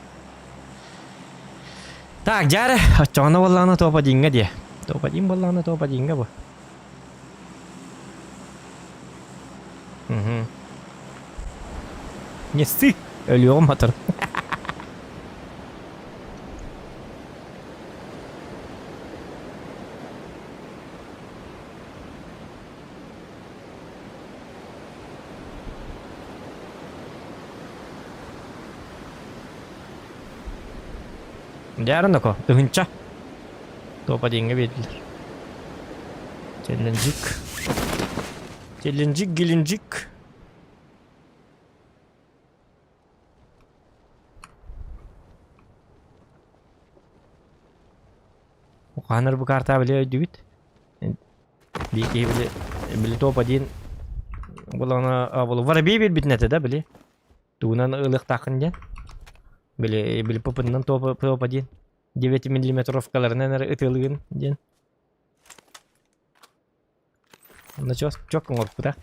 Так, дьаары, оччоҕуна буоллаҕына топ-1-ҥа диэ. Топ-1 буоллаҕына топ-1-ҥа бу. Угу. Не ссы, өлүөҕүм батыр. Дьэ, ноко, тыһыынча. Топ-1-ҥа биэрдилэр. Челленджик. Челленджик, геленджик. Ухаанар бу карта били өйдүбүт. Биир киһи били Били топ-1 булана воробей биэрбитин этэ да били. Тугунан ылыахтааххын диэн. Били били ПП-нан топ-1 9 миллиметровкаларынан эрэ ытыалыгын диэн. Онно чуос чок оҥорбута.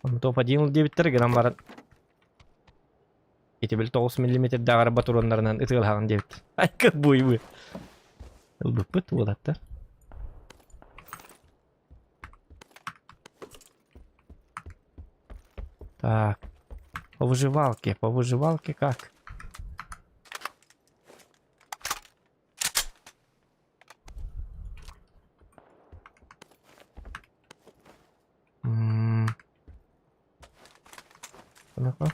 Онно топ-1 диэбиттэр гынан баран Ити били 9 миллиметрдааҕар ботуруоннарынан ытыалаһаҕын диэбит. Айка буйбу. Ылбыппыт уолаттар. Так. По выживалке, по выживалке как? М. Ну-ка.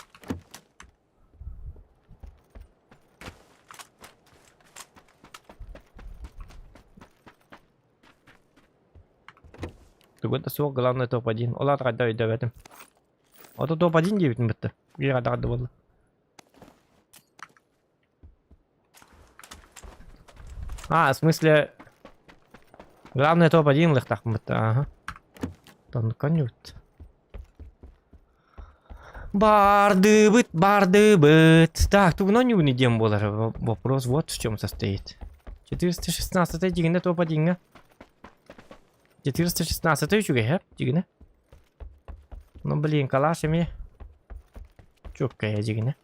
Тугу да суох, главное топ-1. Ол аата хайдах өйдөөбөтүм. Ото топ-1 диэбитим бытта. Биир хайдах да буолла. А, в смысле... Главное топ-1 лыхтахпын ага. Тонканют. Бардыбыт, бардыбыт. Так, тугунан югуни диэн буолар. Вопрос вот в чем состоит. 416 дигинэ топ-1-ҥа. 416 үчүгэй, һэ, дигинэ. Ну, блин, калаш эмиэ. Чуоккайа дигинэ.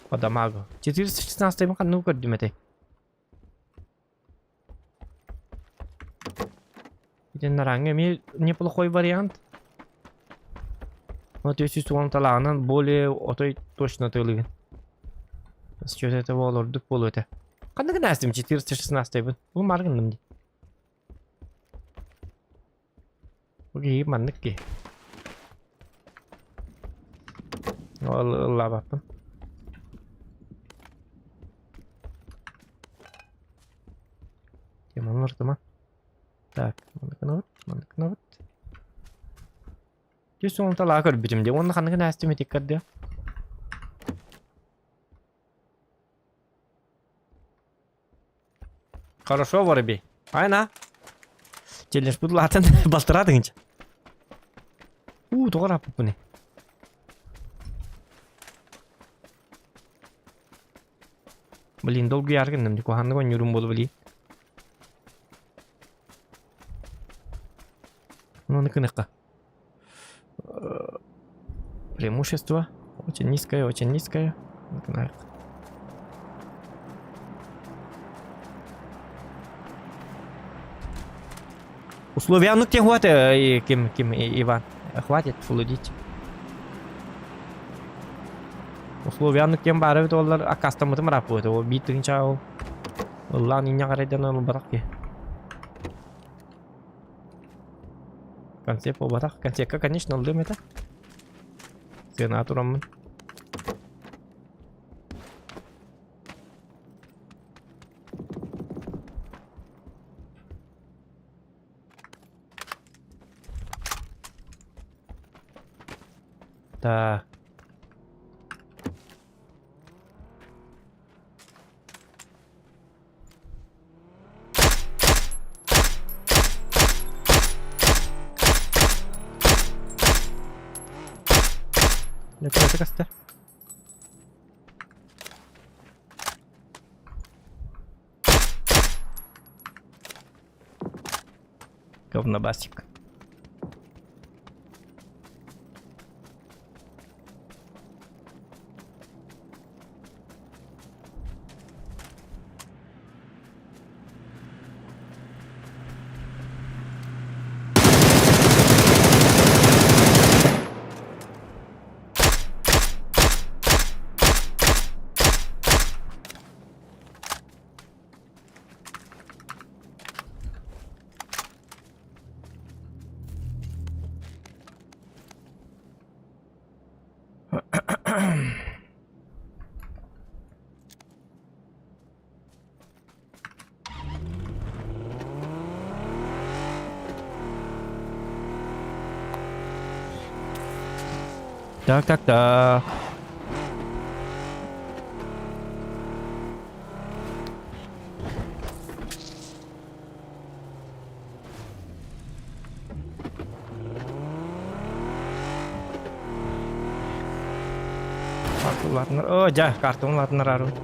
По дамагу. 416 мын ханныгы көрдүм этэй? Итиннэ ранга эмиэ неплохой вариант. Вот если суон талаанан более отой точно тылыгын. Счет этого олордук буолуо этэ. Ханныгы наастым 416 бын. Бу маргынным ди. Бу киһи маннык киһи. Ол ыллаабаппын. Тема ортума. Так, маннык маннык гынабыт. Түс уонталаа көрбүтүм дии. Уонна ханныгын аастым итиккэрдэ. Хорошо, воробей. Айна. Челлендж будлаатын балтараа тыгынча. Уу, тоҕо раппыппыный? Блин, долгуйаары гынным дии, куһаҕаннык оонньуурум буолуо билии. Ну, гыныхха. Преимущество очень низкое, очень низкое. Условия, ну тебе хватит, ким, ким, Иван. Хватит флудить. Условия, кем бары бит олар аккастаммытым раппыт. Ол биир тыгынча ол. Ыллаан иння қарайдан ол барақ ке. Концепт буолбатах. Концепка, конечно, ыллыам этэ. Сыанаҕа тураммын. Так. Дьэ, каста. Говнобасик. Так, так, так. Улаатынар. О, дьа, картон улаатынар арбыт.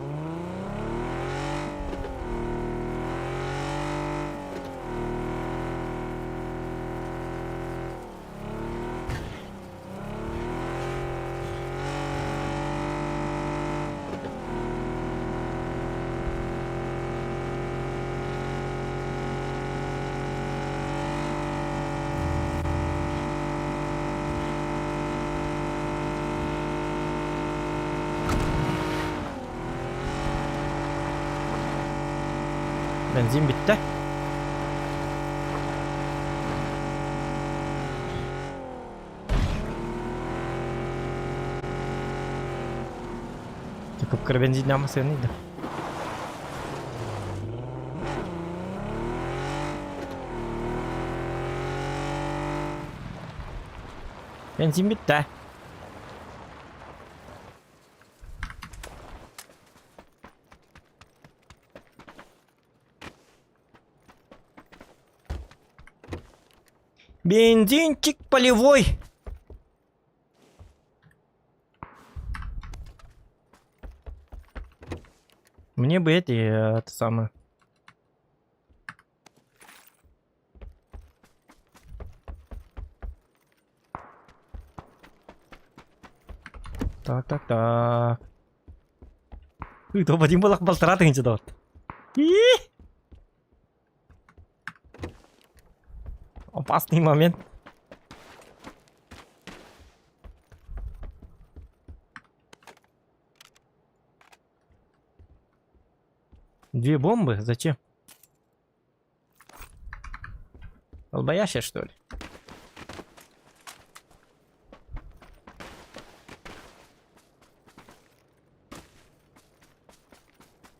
Бензин bitti. Кыпкыра бензин намасыгын Бензин bitti. Бензинчик полевой. Мне бы эти, это самое. Так, так, так. Тобадин балак балтара тыгынчы да Опасный момент. Две бомбы? Зачем? Долбоящая, что ли?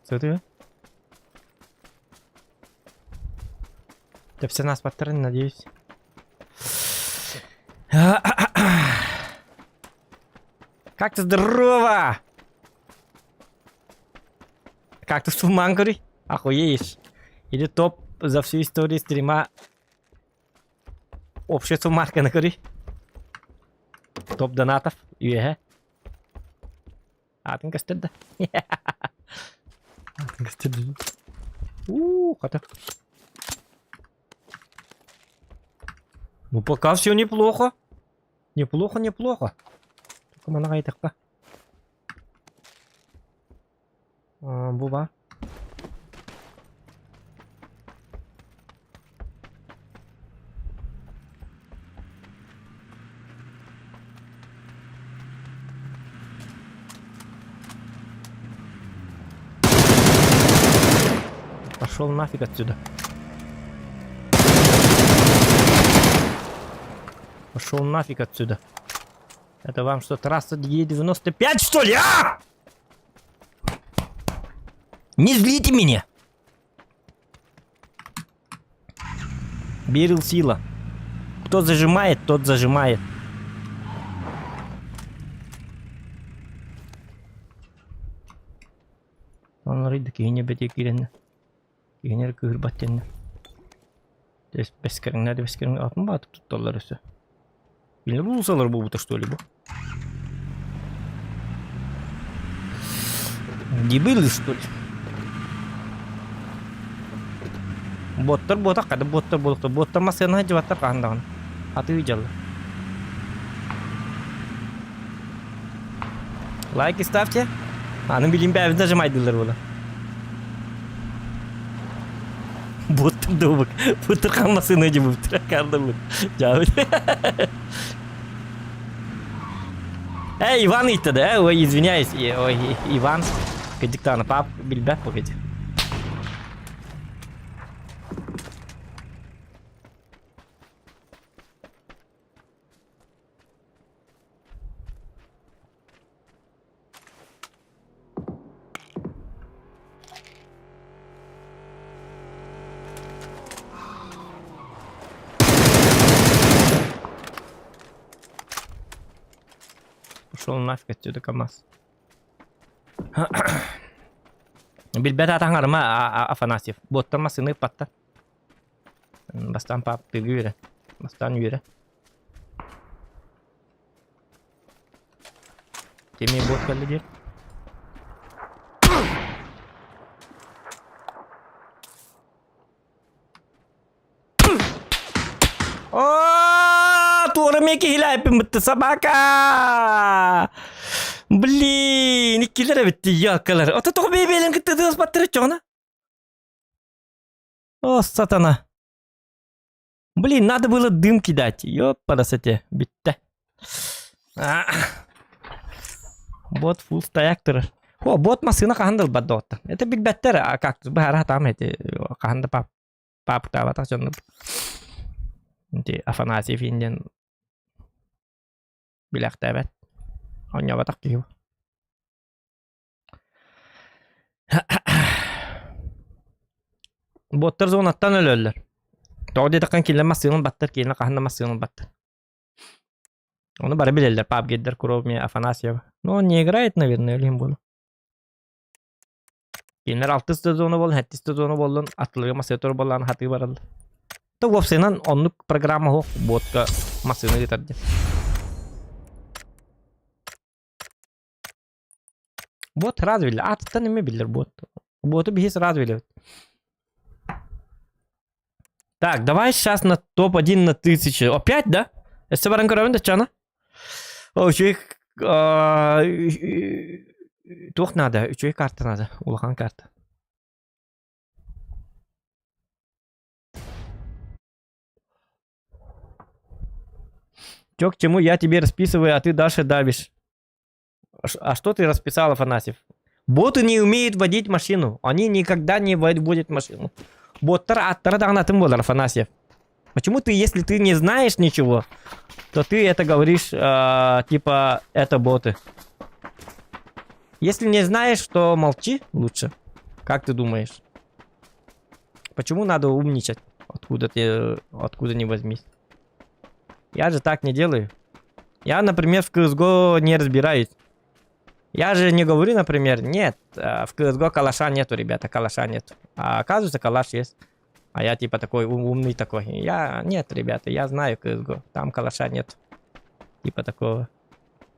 Смотри. Да все нас паттерн, надеюсь. Как ты здорово! Как ты сумангри? Охуеешь. Или топ за всю историю стрима Общая суммарка на кори. Топ донатов. Үөһэ. Атын көстөр да. Атын көстөр да. У, хата. Ну, пока все неплохо. Неплохо, неплохо. Только манага айтықпа. Бу ба. Пошел нафиг отсюда. Пошел нафиг отсюда. Это вам что, трасса Е95, что ли, а? Не злите меня! Берил сила. Кто зажимает, тот зажимает. Оннор киһини бэтиэ киирэннэ. Киһини эрэ кыыһырбат диэннэ. Бэскэриҥнэ да бэскэриҥ атын баатык тутталлар өссө. Или русалар буолбута что ли бу? Дебилы что ли? Боттар буотах хада боттар буолуохта боттар массыына сылдьыбаттар хаһан даҕаны атыы дьалла. Лайки ставьте. Аны билим бэйэбит нажимайдыылар буола. Боттар дуобук. Боттар хаан массыына дьыбыптар каардабыт. Дьаабыт. Эй, Иван ыйытта да, ой, извиняюсь, ой, Иван. Кыдьыктааны пап билбэт погоди. Пошел нафиг отсюда, КамАЗ. Билбэт атаҥарыма Афанасьев. Буоттан массыына ыппаттар. Бастаан пап тыгы үөрэ. Бастаан үөрэ. Теми бот кэллэ диир. О, туора эмиэ киһилээппин бытты собака! Блин, иккилэр эбит ёкалар. Ото тоҕо бэйбээлэн кытта тыаспаттар чоҕуна? О, сатана. Блин, надо было дым кидать. Ёпарасоте, бүттэ. Бот фул стояк турар. О, бот массыына хаһан да ылбат доҕоттор. Это билбэттэр, а как быһара там эти хаһан да пап паптаабатах дьоннор. Ити Афанасьев диэн билэхтээбэт. Оонньооботох киһи. Боттар зонаттан өлөллөр. Тоҕо диэтэххин кинилэр массыынан баттар, кинилэр хаһан да массыынан баттар. Ону бары билэллэр, пабгердер кроме Афанасьева. Ну, он не играет, наверное, или буолу. Кинилэр алтыс да зона буолан, сэттис да зона буоллун, атылыга массыына тур буоллаан хатыы бараллар. То уопсайынан оннук программа суох ботка массыына ыытар диэн. Бот сразу биллэр. Аатыттан эмиэ биллэр бот. Боту биһи сразу билэбит. Так, давай сейчас на топ-1 на 1000. Опять, да? Өссө баран көрөбүн да чана. О, үчүгэй туох надо? Үчүгэй карта надо. Улахан карта. Чё к чему я тебе расписываю, а ты дальше давишь. А что ты расписал, Афанасьев? Боты не умеют водить машину. Они никогда не водят машину. Боттар аттара даҕаны атын буолар, Афанасьев. Почему ты, если ты не знаешь ничего, то ты это говоришь, э, типа, это боты. Если не знаешь, то молчи лучше. Как ты думаешь? Почему надо умничать? Откуда ты, откуда не возьмись? Я же так не делаю. Я, например, в CSGO не разбираюсь. Я же не говорю, например, нет, э, в CSGO калаша нету, ребята, калаша нет. А оказывается, калаш есть. А я типа такой умный такой. Я, нет, ребята, я знаю CSGO, там калаша нет. Типа такого.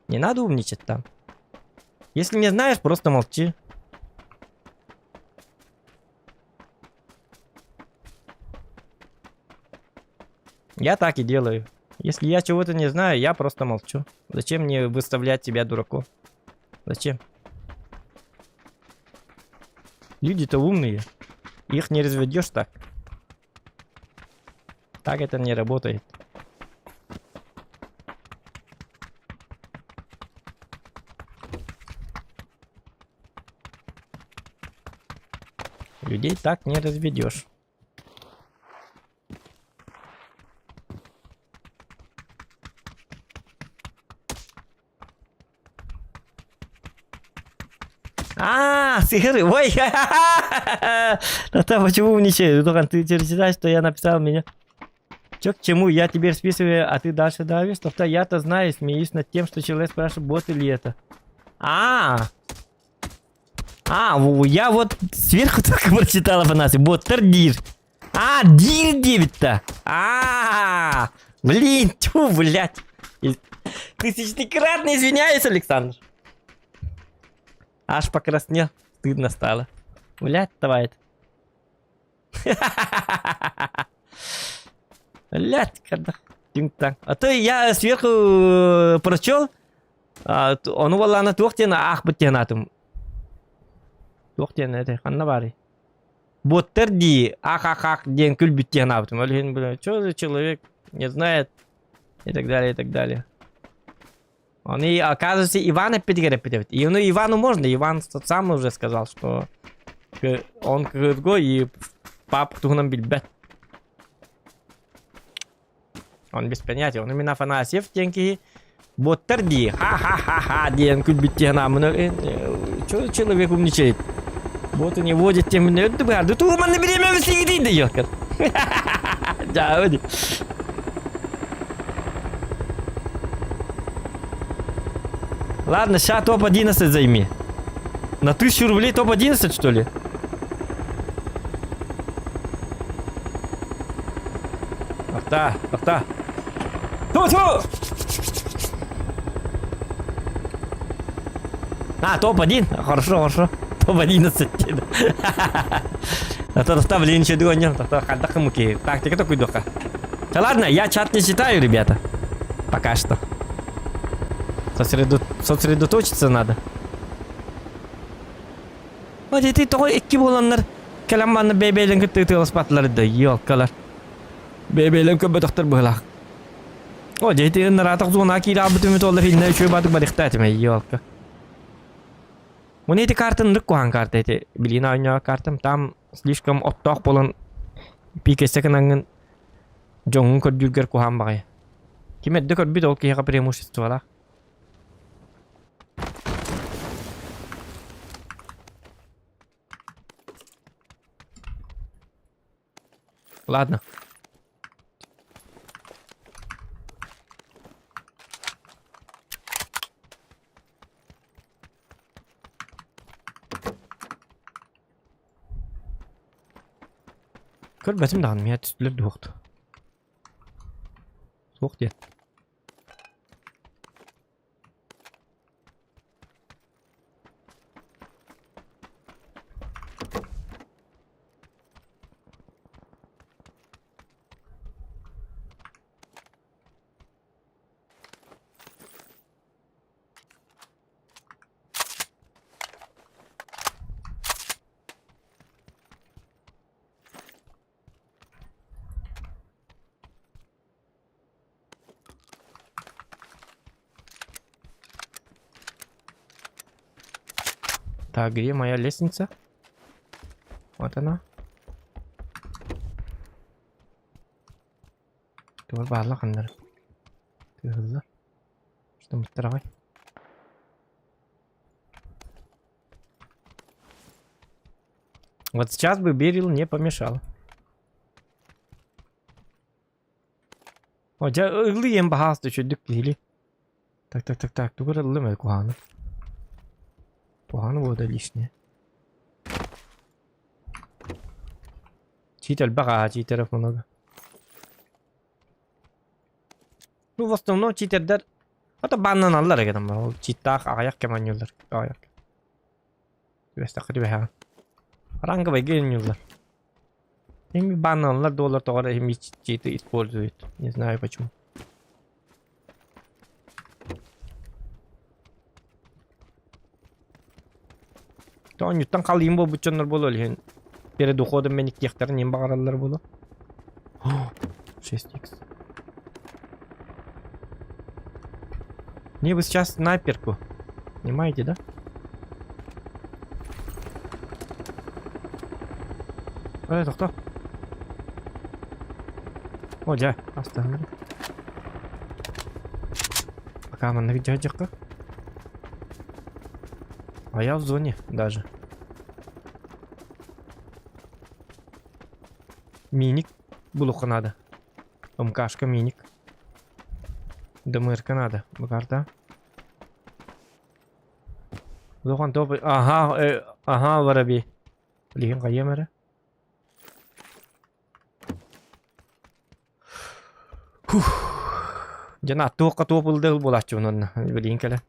Не надо умничать там. Если не знаешь, просто молчи. Я так и делаю. Если я чего-то не знаю, я просто молчу. Зачем мне выставлять себя дураком? Зачем? Люди-то умные. Их не разведешь так. Так это не работает. Людей так не разведешь. А, сыгры, ой, Это почему умничаешь? Ты читаешь, что я написал меня? Чё к чему? Я теперь списываю, а ты дальше давишь? Тофта я-то знаю, смеюсь над тем, что человек спрашивает, бот или это. А, а, я вот сверху только прочитал Афанасий. Бот дир. А, дир 9-то. А, блин, тьфу, блядь. Тысячнократно извиняюсь, Александр. Аж покраснел. Стыдно стало. Блядь, давай. Блядь, когда... А то я сверху э, прочел, ону буоллаҕына туох диэн аахпыт диэн аатым. Туох диэн этэй ханна баарый? Боттар дии ах-ах-ах диэн күлбүт диэн аабытым. Ол иһин бля, что за человек не знает и так далее, и так далее. Он и, оказывается, Иван эппитигэр эппит эбит. И ну Ивану можно, Иван сам уже сказал, что он КГ и пап туһунан билбэт. Он без понятия, он именно Афанасьев диэн киһи боттар дии, ха-ха-ха-ха диэн күлбүт диэн ааммын Что человек умничает? Вот и не водит тем не Да ту манна бириэмэ сигидий да ёкар. Дьаабы Ладно, ща топ-11 займи. На 1000 рублей топ-11, что ли? Ахта, ахта. Ту-ту! А, топ-1? Хорошо, хорошо. Топ-11. А то блин, еще догоним. Тактика такой духа. Да ладно, я чат не читаю, ребята. Пока что. Сосредо... Сосредоточиться надо. Вот ити тоҕо икки буоланнар кэлэн манна бэйбэйлэн кытта ытыаласпатылар да елкалар. Бэйбэйлэн көрбөтөхтөр быһылаах. О, дьэ ити ынараатах зона киирэ албыт үмүт олар иннэ үчүгэй баатык барыхта этим елка. Уну ити картын ынырык куһаҕан карта ити билигин оонньообот картам там слишком оттоох буолан пиикэсэ гынаҥҥын дьоҥҥун көрдүүргэр куһаҕан баҕайы. Ким эрдэ көрбүт ол киһиэхэ преимуществолаах. Ладно. Көрбөтүм даҕаны миэхэ түстүлэр дуохту. Суох диэн. Так, где моя лестница? Вот она. Тугар баалла ханнары. Тыһылла. Что мыттараҕай? Вот сейчас бы Берил не помешал. О, дьэ, ыллыы иэн баһаас үчүгдүк киһили. Так, так, так, так, тугу эрэ ыллым ээ куһаҕаны. Куһаҕаны буолуо лишнее. Чиит элбэх аа, читеров много. Ну, в основном читердэр ото баннаналлар эгэ ол читтаах аҕыйах кэм оонньууллар аҕыйах Түбэстэххэ түбэһэҕин. Ранговайга оонньууллар. Ими банналлар доллар тоҕо эрэ ими читы используют. Не знаю почему. Тоонньуттан халыйым буолбут дьоннор буолуо иһин перед уходом мэниктиэхтэрин иһин баҕараллар буолуо. 6х. Мне бы сейчас снайперку. Понимаете, да? Э, это кто? О, дьэ, астаһын. Пока маннык дьадьыкка. А я в зоне даже. Миник булуха надо. МКшка миник. ДМРка надо. Бакарта. Улахан топ... Ага, э, ага, воробей. Билигин хайыам эрэ. Фух. Дьэ, туохха туох булда буолааччыбын онно. Билигин кэлэ.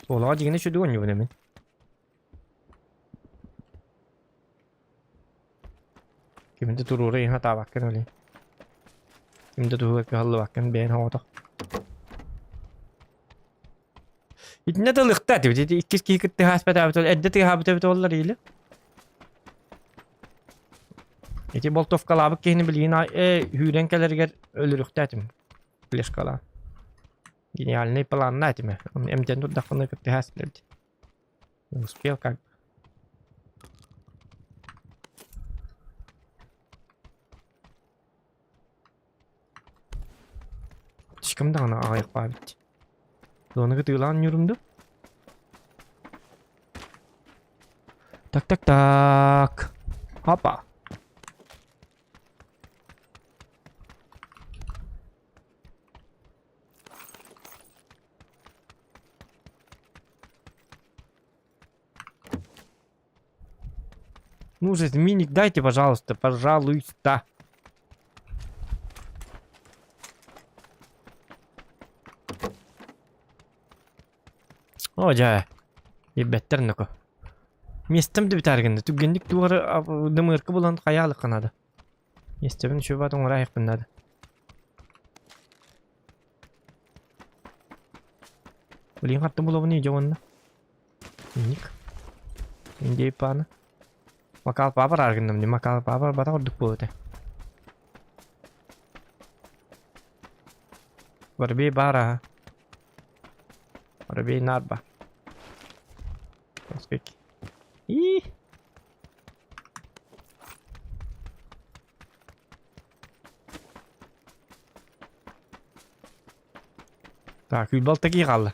Олоҕо дьиҥинэ үчүгэй оонньуубун эмин. Ким да туруора иһин сатаабаккын олей. Ким да туһугар кыһаллыбаккын бэйэн оҕотох. Итиннэ да ылыхта этибит. Ити иккис киһи кытта ыһааспатаабыт эрдэ тыаһаабыт эбит буоллар или. Ити болтовкалаабыт киһини билигин э, үүрэн кэлэригэр өлөрүөхтээтим. Флешкалаан. Гениальный планна этиме. Эмтэн турдахпына кытта ыһааспыт Не успел как бы. Слишком даҕаны аҕыйах баабит. Зонаға тыылаан ньурунду. Так, так, так. Опа. Ну же, миник дайте, пожалуйста, пожалуйста. Оо дьэ, билбэттэр ноко. Миэстэм да бүтээр гынна. Түргэнник туох эрэ дымыырка булан хайаалыкка наада. Миэстэбин үчүгэй баҕайытык оҥоро аһыахпын наада. Блин, хатты булабын дьэ уонна. Ник. Индей паана. Макал паапар аргынным дии. Макал паапар батах ордук буолуо этэ. Воробей баар аха. Воробей нарба. И. Так, үйбал такие хаалла.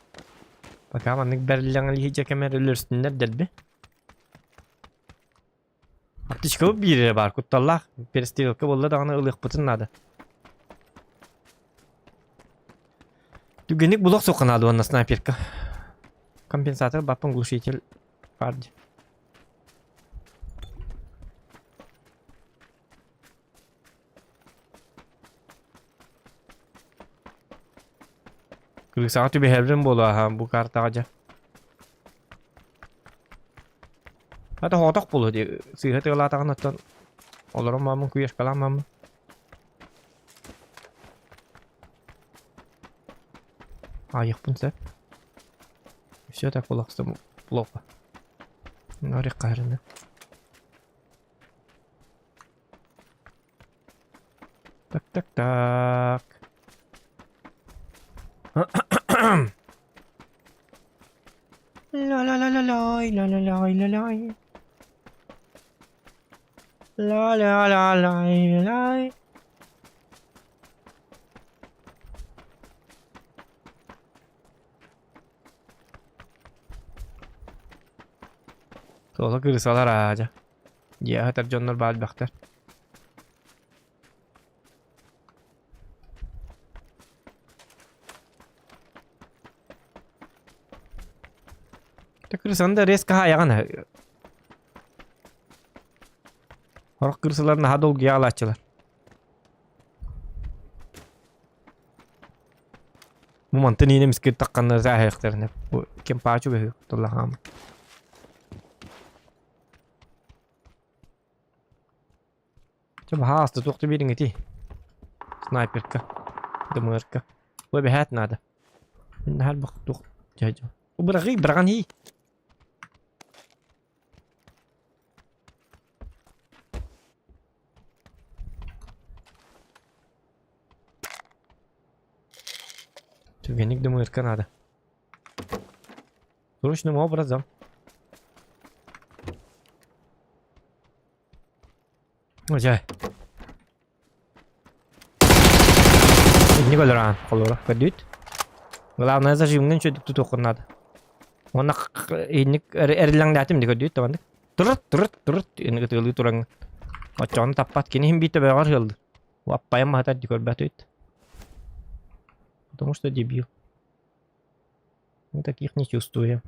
Пока маннык бэриллэҥэлиһи дьэ кэмэр өлөрсүннэр дэлби. Аптечкабыт биир эрэ баар, кутталлаах. Перестрелка буолла даҕаны ылыахпытын наада. Түгэнник булуох суохха наада уонна снайперка. Компенсатор баппын глушитель баар дии. Кырыысаҕа түбэһэрбин буолуо аһа бу картаҕа дьэ. Ата хоотох буолуо дии сыыһа тыалаатаҕына оттон олорон мааммын куешкалаан мааммын. Аайыахпын сөп. Все так плохо. Плохо. Норик хаһарына. Так, так, так. Ла-ла-ла-ла-лай, ла-ла-лай-ла-лай. Ла-ла-ла-лай-лай. Туола кырысалар аадьа. Дьиэ аһатар дьоннор баар элбэхтэр. Кырысаны да резко хаайаҕын. Сорох кырысалар наһаа долгуйа аалааччылар. Бу мантан иинэ эмискэ тахханна сааһыахтарына бу кемпаачу бөһү туллахаама. Чэ баһаалыста туох да биэриҥ ити. Снайперка, ДМРка. Бу эбэһээт наада. Мин наһаа элбэх туох дьэ Быраҕый, быраҕан иһий. Түргэнник ДМРка наада. Срочным образом. Дьэ. Инник өлөрөөн холура көрдүүт. Главное зажимҥын үчүгдүк тутуоххун наада. Уонна инник эриллэҥнээтим ди көрдүүт табаннык. Турут турут турут инник ытыалыы тураҥ. Оччоҕуна таппат кини иһин биир төбөҕөр ыалды. Аппайан маһатар ди көрбөтүт. Потому что дебил. Мы таких не чувствуем.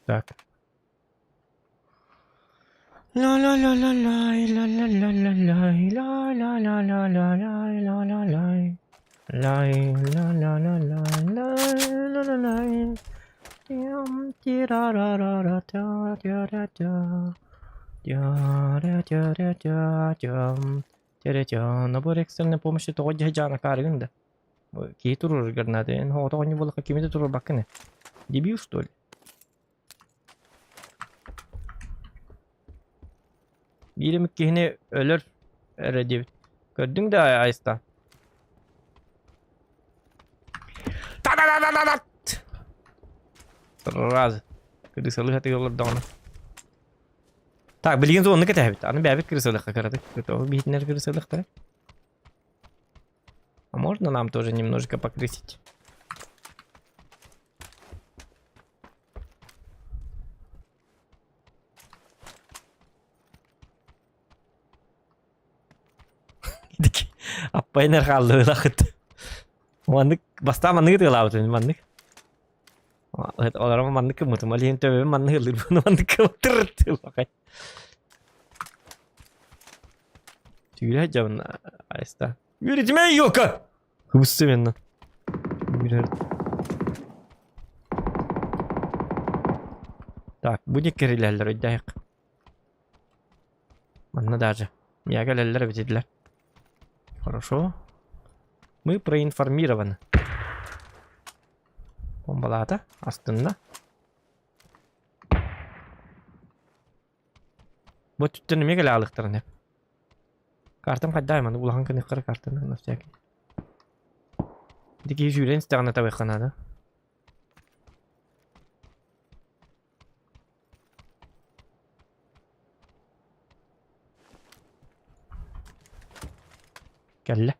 Так. Ла-ла-ла-ла-лай, ла-ла-ла-ла-лай, ла-ла-ла-ла-ла-лай, ла-ла-лай. Лай, ла-ла-ла-лай, ла-ла-ла-лай. Тям, тира-ра-ра-ра-та, тя-ра-тя. Тя-ра-тя-ра-тя-тям. Тя-ра-тя. Набор экстренной помощи тоҕо дьэ дьаана каарыгын да. Киһи туруорар наада. Эн оҕото оҕонньор буоллахха кими да туруорбаккын ээ. Дебил что ли? Биир эмит киһини өлөр эрэ диэбит. Көрдүҥ да Айста? Та-да-да-да-да-дат! Раз. Кырыысалыы сатыы олордоҕуна. Так, билигин зонаны кэтэһэбит. Аны бэйэбит кырыысалыахха кыратык. Тоҕо биһитинэр кырыысалыахтара. А можно нам тоже немножко покрысить? Аппайнер хааллыбылахыт. Маннык бастаан манныгы тыалаабытым маннык. Олорон маннык кыммытым, ол иһин төбөбүн маннык ыллыырбын маннык кыммытыр. Түүлэ дьабын айста. Үөрэтимэ ёка! Кыбысты менна. Так, бу не кирилэллэр өйдөөх. Манна даже. Я кэлэллэр эбитилэр. Хорошо. Мы проинформированы. Бомбалаата, астынна. Бу өттүттэн эмиэ кэлэ аалыктарын эп. Картам хайдаа маны улахан кыныххара картаны на всякий. Ити киһи сүүрэн истэҕинэ табыахха наада. Кэллэ.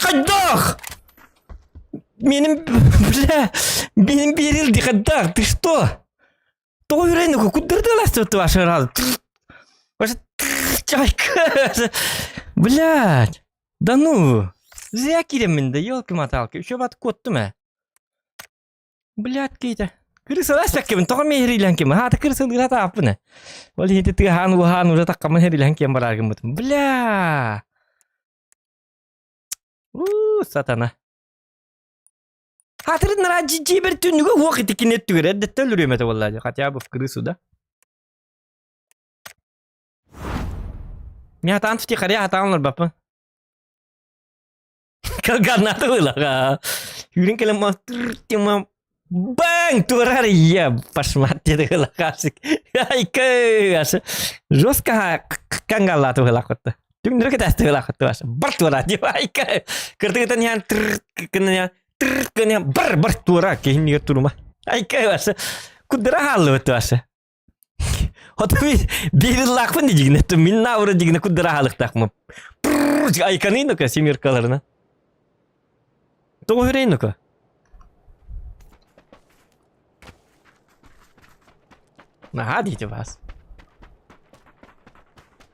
Хайдах! Меним, бля, менин берилди хайдах, ты что? Тоҕо үрэн куддырдылас ваша раз. Ваша чайка. Блядь. Да ну. Зря киреммин да, елки-моталки. Еще бат куоттум ээ. Блядь, кейте. Кырысалас бэккэбин, тоҕо миэһириилээн ким? Хаата кырысылыыра тааппын. Ол иһити тыаһаан уһаан уже таккамын хэрилээн киэн барааргыммытым. Бля! У, сатана. Хатырын нара дьиэбэр түннүгэ уох итикин өттүгэр эрдэттэн өлөрүөм этэ буолла дии. Хотя бы в крысу, да? Мен хатаан втихаря хатаан олорбаппын. Калганата ылаға. Үрін кэлэн тема бang турар я пошмат деді ылақасык. Айкы жестко кангаллаты ылақытты. Түңдүрү кетәсти ылақытты башы. Бар тура деп айкы. Кыртыгытан ян тыр кына тыр кына бар бар тура кейин нигер турума. Айкы башы. Кудыра халлы өттү башы. Хоту бир лакпын дигине мин наура дигине кудыра халыктакмын. Айканы ну-ка семеркаларына. Тоҕо үрейн ну-ка. Наһаа диэти баас.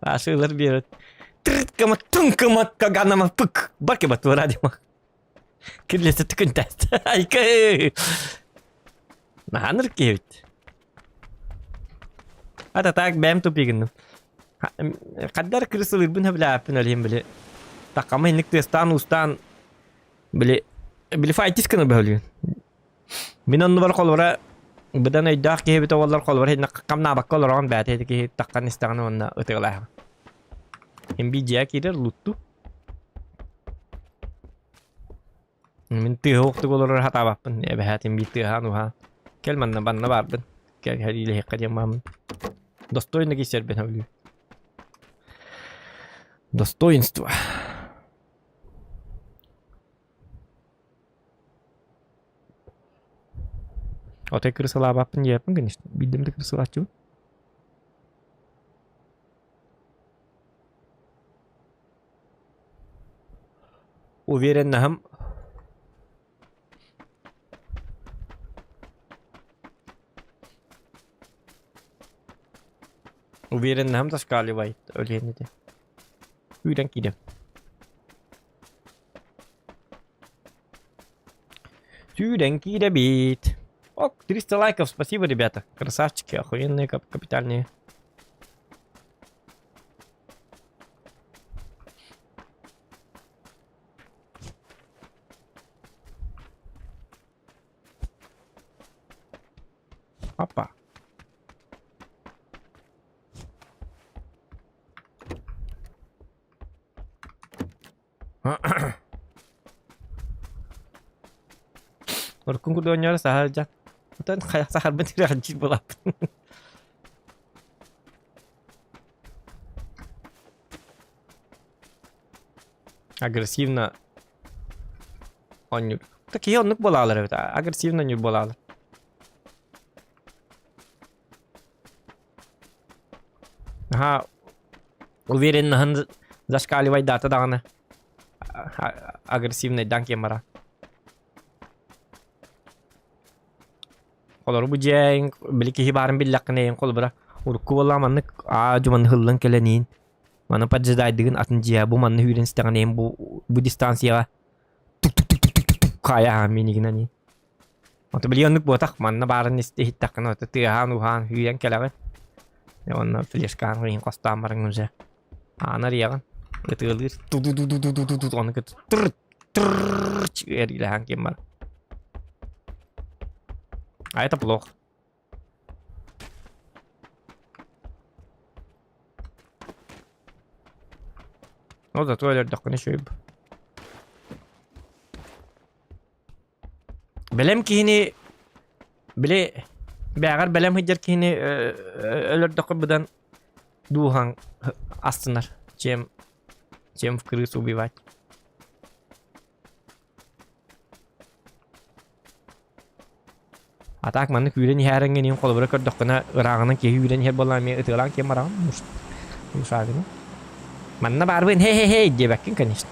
Ашыылар биэрет. Тырткама тункама каганама пык. Барки батура дима. Кирлесе түкүн тәст. Айкы. Наһаа киһибит. Ата так бэм тупигынным. Хаддар кырысылыырбын хөбүлээппин олиһин били такама инник тыастаан уустаан били били файтис гына бөһүлүгүн. Мин оннубар холобура быдан өйдөөх киһи эбит оҕолор холобура хинна хамнаабакка олороҕун бээтэ ити киһи таххан истэҕинэ уонна ытыгылааһын. Хин биидьийэ киирэр лутту. Мин тыаһа уохтук олорор сатаабаппын, эбэһээтин биир тыаһаан уһаан. Кэл манна банна баарбын. Кэл хэриилэһиэххэ диэн бааммын. Достойно киирсэрбин сөбүлүүр. Достоинство. Отой кырысалаабаппын диэппин, конечно. Биирдэм да кырысалааччыбын. Увереннаһым Увереннаһым зашкаливает өлүөн ити. Күүрэн киирэн. Сүүрэн киирэбит. Ок, 300 лайков, спасибо, ребята. Красавчики, охуенные, капитальные. Опа. Уруккун курдук оонньоору саһар дьон. Оттон сахарбын тирэҕэлдьиир буолааппын. Агрессивно оонньуур. Киһи оннук буолаалар эбит. Агрессивно оонньуур буолаалар. Наһаа уверенноһын зашкаливайдаата даҕаны агрессивнайдаан киэн бара. Олору бу дьиэҥ били киһи баарын биллэххинэ эйиҥ холобура урукку буоллаҕа маннык аа-дьу манна ыһыллан кэлэн иин маны поджидайдыгын атын дьиэ бу манна үүрэн истэҕинэ эйиҥ бу бу дистанцияҕа тук-тук-тук-тук-тук хаайа миинигинэн иин Ото били оннук буотах манна баарын иһиттэххинэ ото тыаһаан-ууһаан үүйэн кэлэҕин. Уонна флешкаан иһин хостоон бараҥ уже ааны арыйаҕын ытыалыыр ту-ду-ду-ду-ду-ду ону кытта тыр тыр эргилэһэн ким бар. А это плохо. Ну зато өлөрдөххүнэ үчүгэй. Бэлэм киһини били бээҕэр бэлэм сылдьар киһини өлөрдөххө быдан дууһаҥ астынар, чем чем в крысу убивать. А так маннык үүрэн иһээрэҥҥин иһин холобура көрдөххүнэ ырааҕынан киһи үүрэн иһэр буоллаҕына эмиэ ытыалаан киэн бараҕын мушагына. Манна баарбын хе-хе-хе диэбэккин конечно.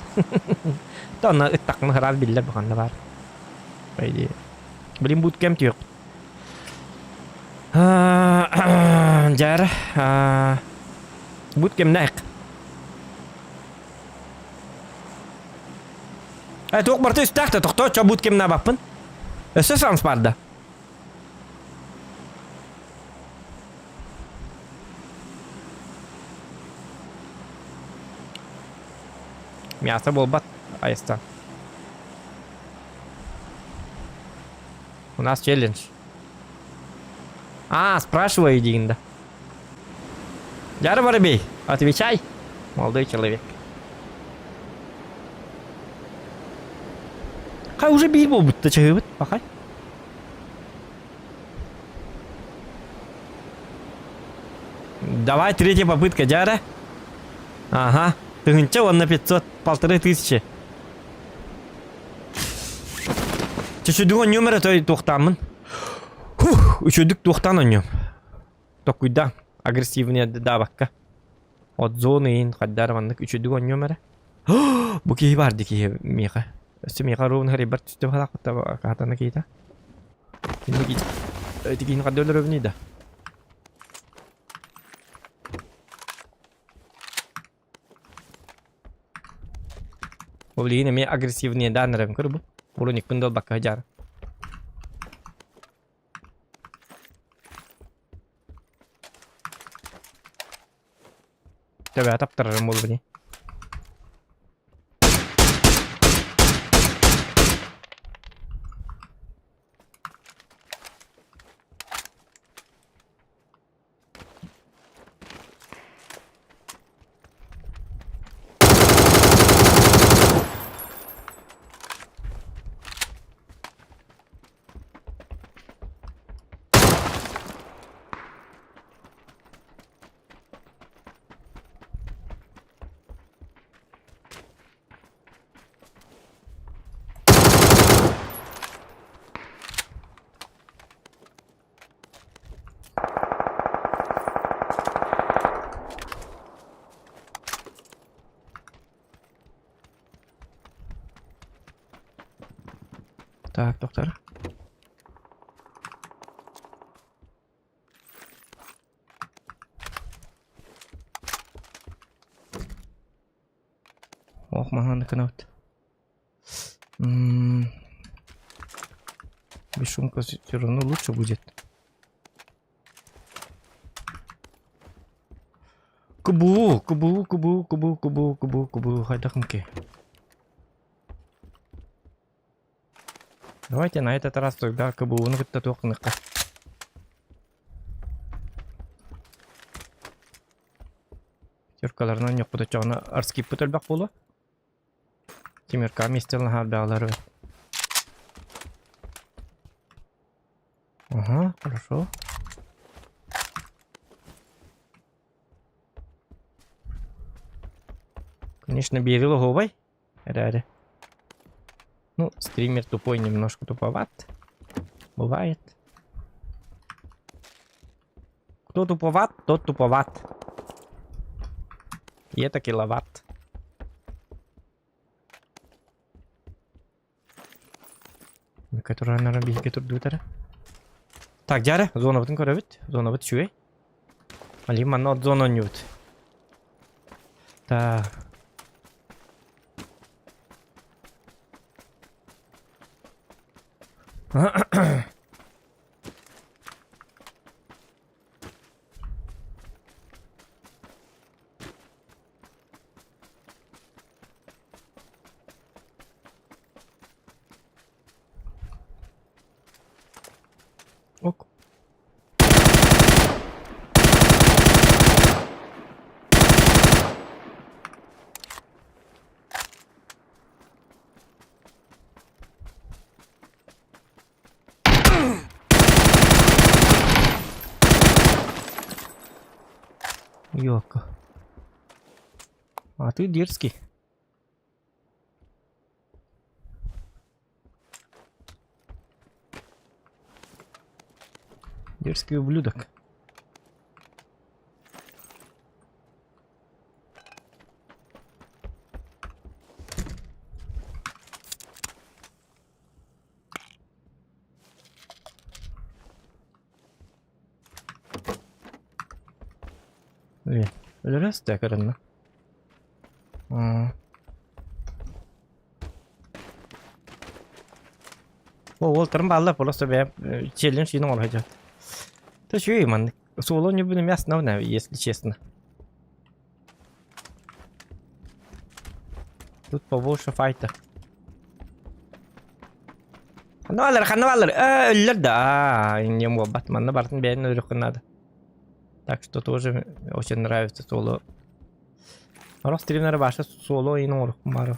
То онно ыттаххына ыраас биллэр бу ханна баар. По идее. Блин буткем түөх. Дьэр буткемнээх. Э, туох барыта үстээх да тохтоо, чо буткемнаабаппын. Өссө шанс баар да. Мясо буолбат, айыстан. У нас челлендж. А, спрашиваю диин да. Дьара Воробей, отвечай, молодой человек. Хай уже биир буолбут да чаһыыбыт, пахай. Давай третья попытка, Дьара. Ага, тыһынча уонна 500, 1500. Чөчүдүк онньуом эрэ той туохтааммын. Хух, үчүдүк туохтаан онньуом. Токуйдаан, агрессивный даабакка. От зоны иин хайдаар маннык үчүдүк онньуом эрэ. Бу киһи бар ди киһи миэхэ. Өссө миэхэ ровно харыйбар түстэ баһалаах каатана киһитэ. Кинини ити киһини хадда өлөрөбүнүй да? Ол иһин эмиэ агрессивнее даан эрэбин көр бу. Уруникпын да ылбакка сылдьаар. Төбө таптарарым буолуо дии. Так, доктор. Ох, маһаны кынабыт. Бесшумка все равно лучше будет. Кубу, кубу, кубу, кубу, кубу, кубу, кубу, хайдахымки. Давайте на этот раз тогда КБУ-ну кытта туох гыныахха. Пятеркаларынан ньохпут оччоҕуна арскиппыт элбэх буолуо. Тимирка миэстэлэн хаалбаҕалар. Ага, хорошо. Конечно, биэри лоһуобай. Эрээри. Ну, стример тупой немножко туповат. Бывает. Кто туповат, тот туповат. И это киловатт. Которая, наверное, биһиги турдубут эрэ. Так, дьэ эрэ, зонабытын көрөбүт. Зонабыт үчүгэй. Али манна от зона оонньуубут. Так. Ок. Ёлка. А ты дерзкий. Дерзкий ублюдок. Өлөрөс да көрөннө. О, ол тұрын балла просто бә челлендж үйін оңыр хотят. То чё ман. Соло не буду мясо на если честно. Тут побольше файта. Ханна баллар, ханна баллар. Өллөр да. Не мог Батманна бартын бәйін өлі надо. Так что тоже очень нравится соло. Арах стримнер баша соло ойын оңыр бары.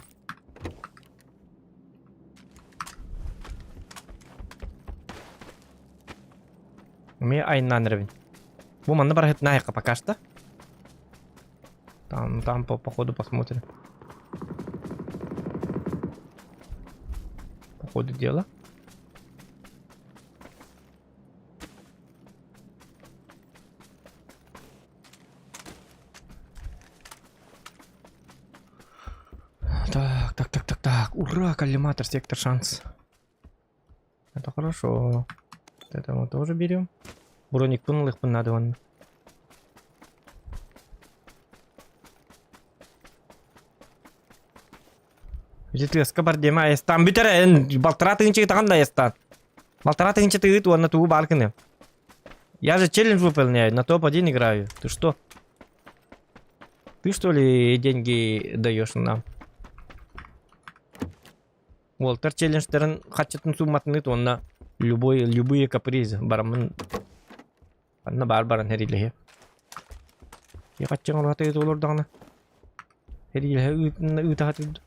Мне айнан ревень. Бу манна бар найка пока что. Там, там по, по ходу посмотрим. По ходу дела. Так, так, так, так, так. Ура, коллиматор, сектор шанс. Это хорошо. Вот это мы тоже берем. Броник пынлых надо он. Жетлеска бар дема айстан бүтер балтара тыгынчы таган да айстан. Балтара тыгынчы тыгыт уонна тугу бар кыны. Я же челлендж выполняю, на топ-1 играю. Ты что? Ты что ли деньги даешь нам? Уолтер челленджтерин хачатын сумматын уонна любой любые капризы барамын. Анна бар баран херилеhe. Я хачан олата олор дагана. Херилеhe ыта хатыд.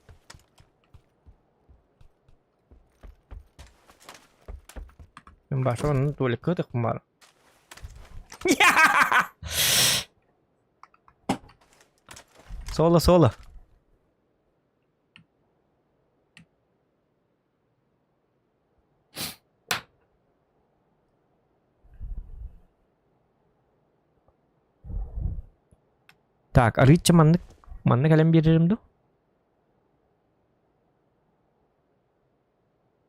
Мен баша onun туалетке кытык бар. Соло, соло. Так, арыйчы маннык маннык кэлэн биэрэрим дуу?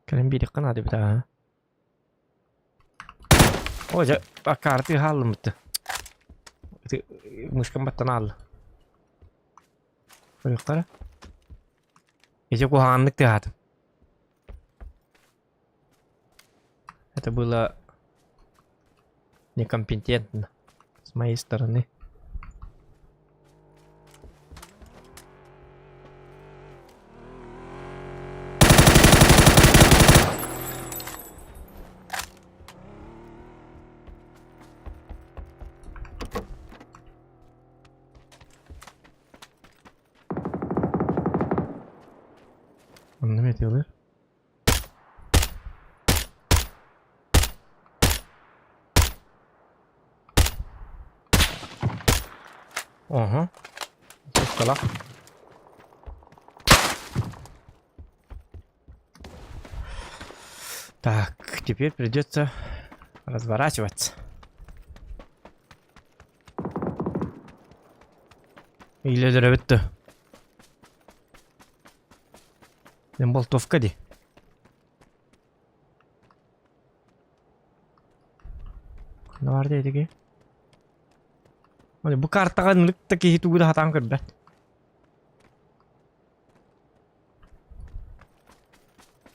Кэлэн биэриэххэ наада эбит аа. О, дьэ, карты хааллыммыт. Мышкам баттан аалла. Көрүөххэ Ити куһаҕаннык тыаһаатым. Это было некомпетентно с моей стороны. Онно эмиэ тыалыыр. Ага. Пушкалах. Так, теперь придется разворачиваться. Илэлэрэ бүттэ. Мен болтовка ди. Ханна бар диэтиги? Бу картаҕа ынырык да киһи тугу да сатаан көрбөт.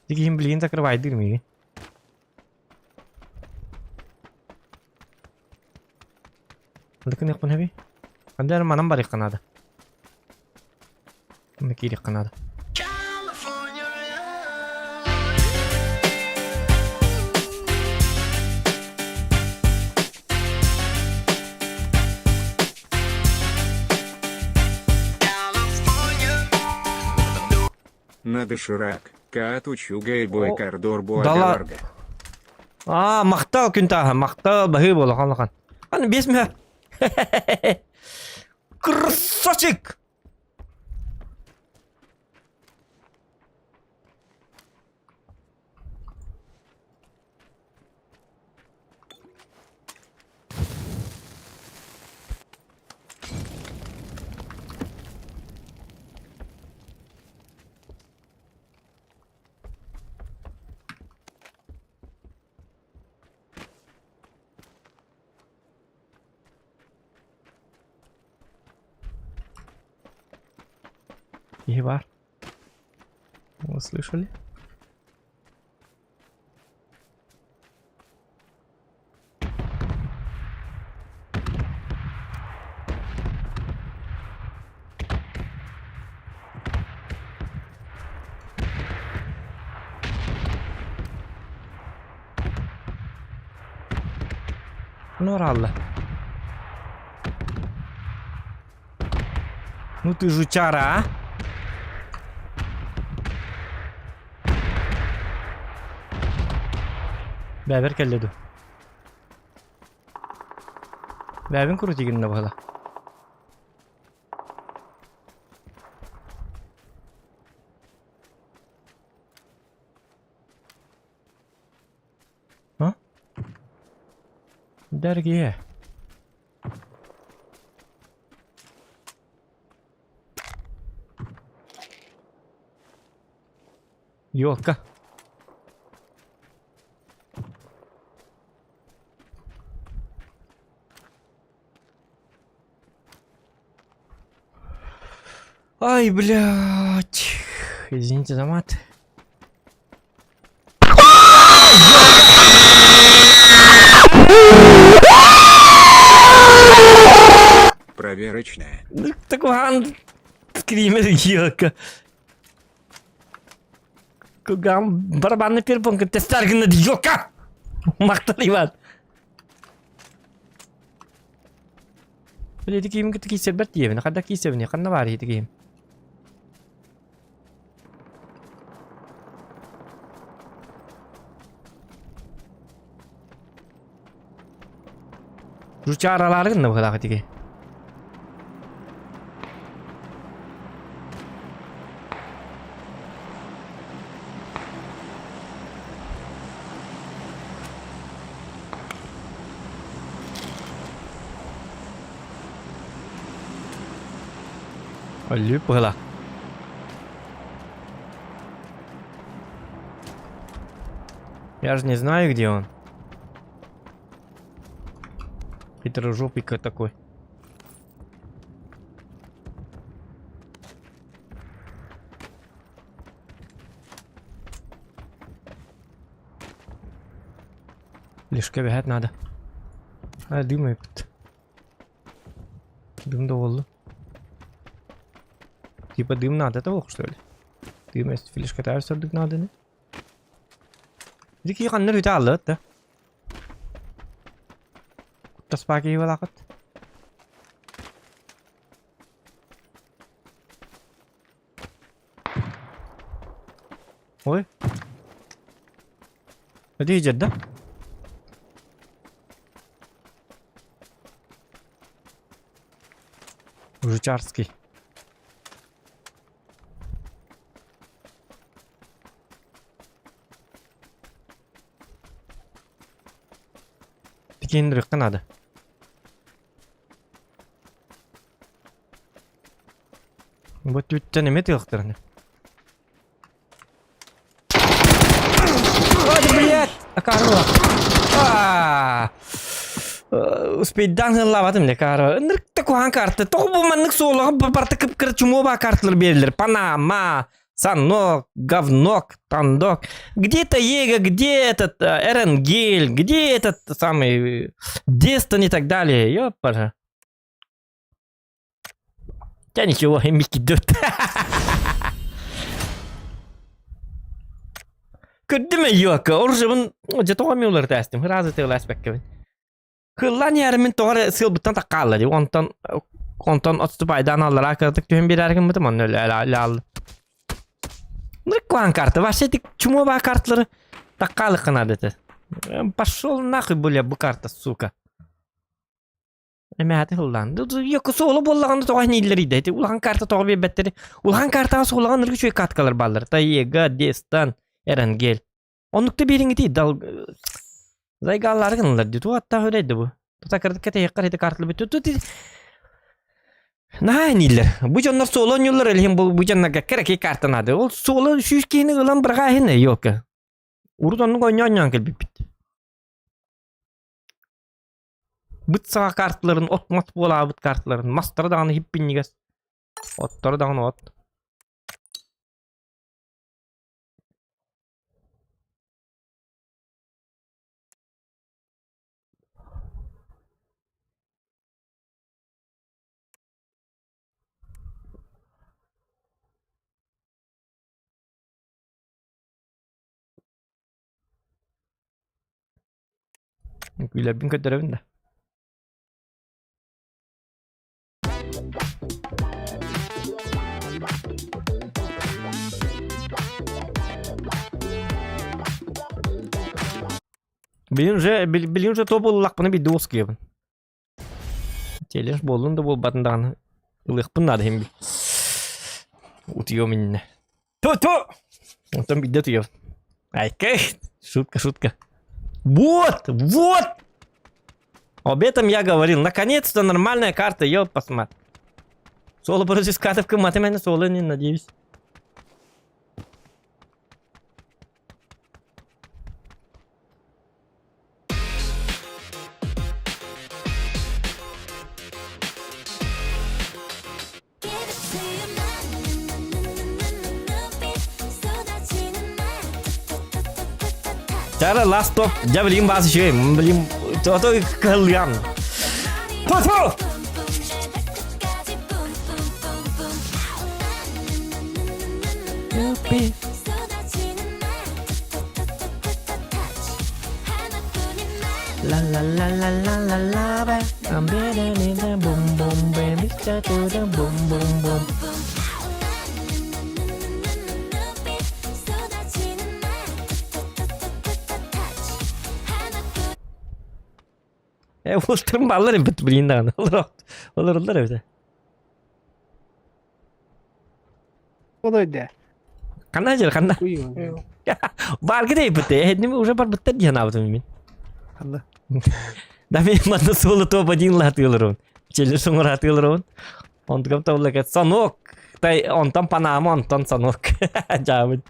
Ити киһим билигин закрывайдыыр миигин. Ханна гыныахпын эбий? Ханна эрэ манан барыахха наада. Манна киириэххэ наада. На доширак, Каатучугай бой кардор Дала... Аа, махтал күн тааһа, махтал баһыы буола халахан. Аны биэс мүһэ. Красавчик! Киһи баар. Вы слышали? Ну, Ну ты жучара, а? Бэбэр кэллэ дуу? Бэбин крутигинна буола. А? Дорогие. Елка. Ай, блядь. Извините за мат. Проверочная. Ну, Такуган скример елка. Куган барабанный перепонка тестаргына елка. Мактал Иван. Били киим кытта киисэрбэт диэбин, хадда киисэбини, ханна баар ити киим? Жучаралары гынна быһылаах итиги. Өлүү быһылаах. Я же не знаю, где он. Хитрожопый такой. Лишь бегать надо. А, дым ыппыт. Дым да буолла. Типа дым надо того, что ли? Дым флешка сырдык надо не? Дики ханнар үтэ аллыт да. Куттаспаа киһи балаакыт. Ой. Эти да? Жучарский. Тикиндириххэ наада. Бу түттэн эмэ тыахтарына. Ой, блядь! Акарыла. А! Успейдан ыллаабатым дэ каара. Ынырыкта куһаан карта. Тоҕо бу маннык суолаҕа барта кып-кыра чумуо баа карталар биэрэллэр. Панама, Санок, Говнок, Тандок. Где Таега, где этот Эренгель, где этот самый Дестон и так далее. Ёпара. Я ничего, Микки идет. Көрдүм йока, оружебын дьэ тоҕо эмиэ уларыта астым, ыраазы тыалааспаккабын. Кыллан ярымын тоҕо эрэ сыалбыттан таккаалла дии, онтон онтон отступайдаан аллараа кыратык түһэн биэрээри гыммытым, онно өлө Нырыккуан карта, вообще ити чумуо баа карталары таккаалыкка наада этэ. Пошел нахуй, бля, бу карта, сука. Эмээти ыллаан. Йоку суолу буоллаҕына тоҕо иһинииллэрий да ити улахан карта тоҕо биэрбэттэри. Улахан картаҕа суолаҕын ыргы үчүгэй каткалар бааллар. Таега, Дестан, Эренгел. Оннукта биэриҥҥитий дал зайгааллаары гыналлар дии. Туох аттаах үлэй да бу. Тута кырдыкка тэйэххэр ити карталы бүттү. Тут наһаа инииллэр. Бу дьоннор суолу оонньууллар илиһин бу, бу дьоннорго кэрэкэй карта наада. Ол суолу сүүс киһини ылан быраҕаа иһин ёлка. Урут оннук оонньоон кэлбиппит. Быт саҕа карталарын от-мас буолаабыт карталарын мастара даҕаны хиппинньигэс, отторо даҕаны от. Үҥкүүлэрбин көрдөрөбүн да. Билин уже билин уже топ ыллахпына биирдэ уоскуйабын. Челлендж буоллун да буолбатын даҕаны ылыахпын наада иһин утуйуом иннинэ. Ту-ту! Онтон биирдэ утуйабын. Айкай! Шутка, шутка. Вот! Вот! Об этом я говорил. Наконец-то нормальная карта, ёп, посмотри. Соло против скатовка, маты меня соло не надеюсь. Чара last stop. Дьэ билигин баас үчүгэй. Билигин ото кыһыллыам. Ту-ту! La la la la la la la ba. I'm better than the boom boom baby. To the boom boom boom. Э, уолтарым бааллар эбит билигин даҕаны. Олор олороллор эбит. Ол да. Ханна дьэр ханна? Бааргы дейбит эһэтним уже барбыттар диэн аабытым мин. Ханна? Да мен манна суолу топ один латыылырын. Челер соңор атыылырын. Онтукам табылла Санок. Тай онтон Панама, онтон Санок. Жаабыт.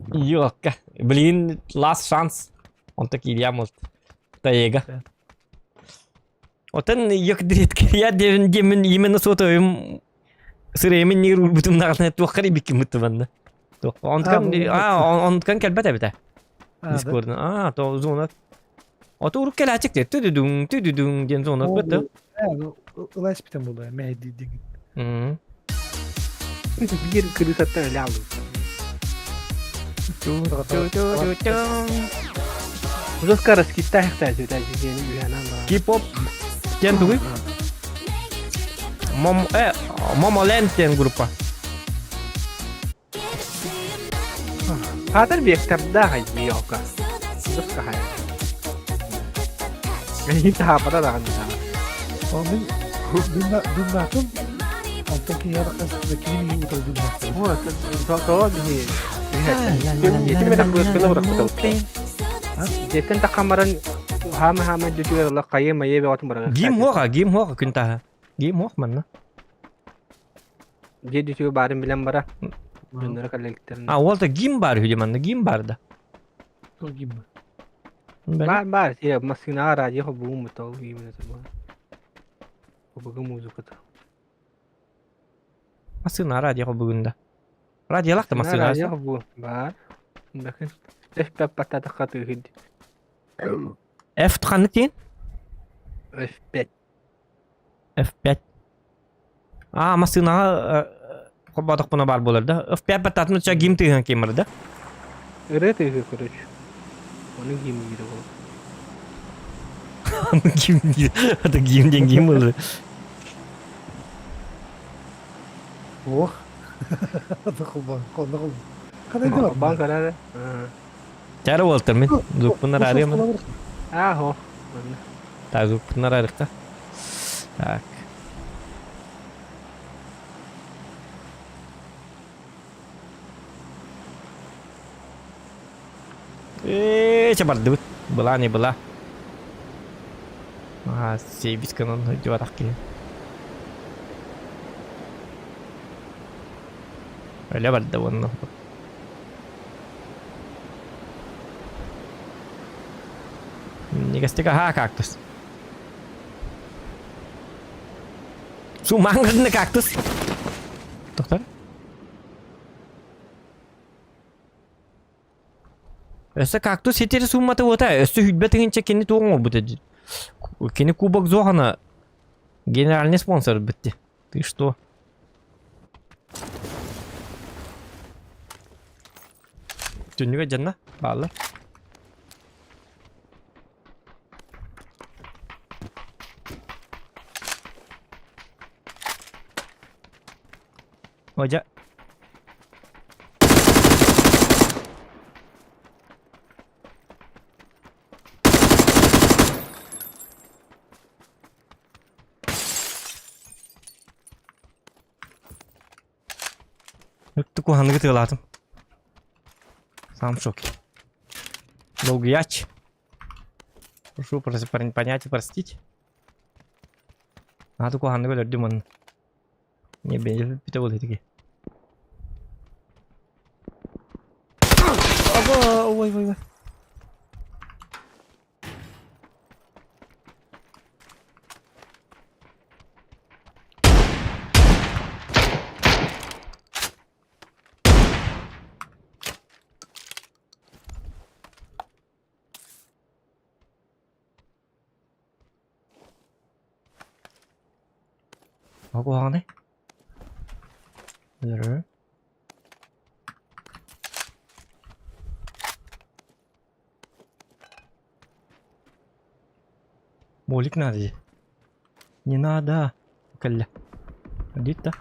Йокка. Блин, last шанс. Онто киириям болт. Таега. Отон йөкдүрүт я диэн диэмин именно суотуйум сырэймин нигер урбутум наҕатына туоххар ибиккин мыттыбанна. Туох онтукан а онтукан кэлбэт эбитэ. Дискордун а то зона Ото урук кэлээчик те түдүдүҥ түдүдүҥ диэн зона бытты. Ылас питен була мэ дидиң. Биир кырыысаттан өлө аллыбыт. Жестко раскиттаах Кей-поп диэн тугуй? Мом Момоленд диэн группа. Хаатар вектордаах айдиока. Жестко хай. Таһаапата даҕаны. Мин Дымнаатын, онтон киһиэхэ кини миигин утары дымнааттар. Вот, тоҕо биһи Дьиэтин эрэ быысканы бырахпытым. Дьиэттэн таххан баран хаама-хаама дьүтүгэр ыла хайы-майы бөҕөтүн быраҕыахтаах. Гим хуоха, гим хуоха күн таһа. Гим хуох манна. Дьиэ дьүтүгэр баарын билэн бара. Дьонноро кэллэликтэрин. А, уолта гим бар үһү манна, гим бар да. Туох гим Баар баар, е, массыынаҕа радио холбугум бутта ол гимин это было. Холбугу музыката. Массыына радио холбугун да. Радиолах да массыына. Радио холбугу баар. Бакын. F5 баттатахха тыыһыд. F ханнык диэн? F5. F5. А, массыынаҕа холбоотохпуна баар буолар да. F5 баттаатын ча гим тыыһан киимэр да. Ырыа тыыһы короче. Ону гим диир ол. Гим диир. Это гим диэн гим буолар. Ох. Холбоон, холбоон. Ханай да Холбоон көрөр. Чара буолтар мин. Зуппунар арыам. Аахо. Так, зуппунар арыхта. Так. Ээ, чэ бардыбыт. Была не была. А, сейбит канон дьуатах киһи. Өлө барда уонна. Негастик аха кактус. Сумаң гына кактус. Тоқтар. Өссө кактус ситери суммата уота, өссө хүлбэ тыһыынча кини туох оҥорбут эди. Кини кубок зоһана генеральный спонсор битти. Ты что? Түннүгэ дьанна бааллар. Ожа. Өттү куһаныгы тыалаатым. Сам в шоке. Долгияч. Прошу понять и простить. Надо куһаныгы өлөрдүм онно. Не бэйэ буолуо этиги. Аба, ой, ой, ой. Куһаҕанай? Өлөрөр. Молик надо же. Не надо. Кэллэ. Дит да.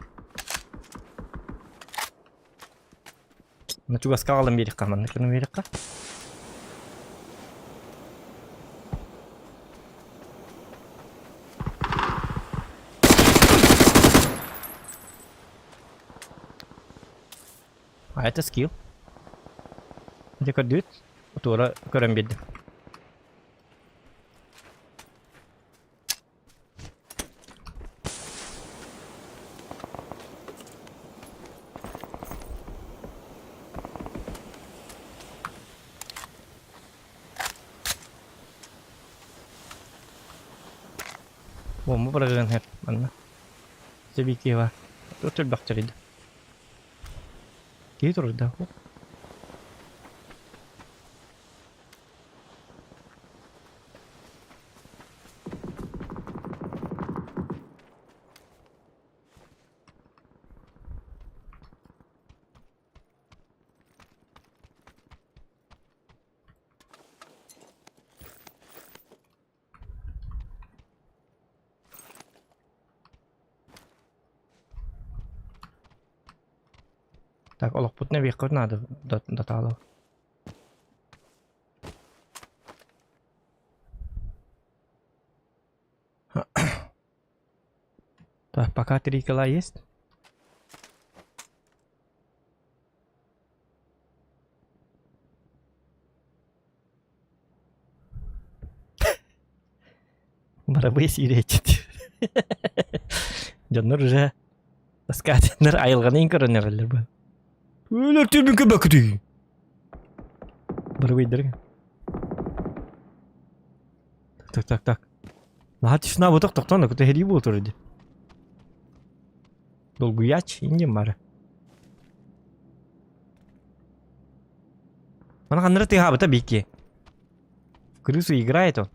На чугаска аҕалан биэриэххэ маннык гынан биэриэххэ. А это скилл. Дьэ көрдүгүт? Туора көрөн биэрдим. Бомба быраҕыан иһэр манна. Сэбииккиэ баар. Туох элбэхтэрий да. Киһи турар да. Так, олохпутун эбиэххэ наада датаалау. Так, пока три килла есть. Барабый сиирээччит. Дьоннор уже таскаатыннар айылҕаны көрөн эрэллэр бу. Өлөр түбүкү бөкүтүй. Барабыйдар. Так, так, так. Наһаа тишина бутах тохтон кута херии буолтур ди. Долгуяч иннем бары. Мана ханнары тыһаабыта бикки. В крысу играет он.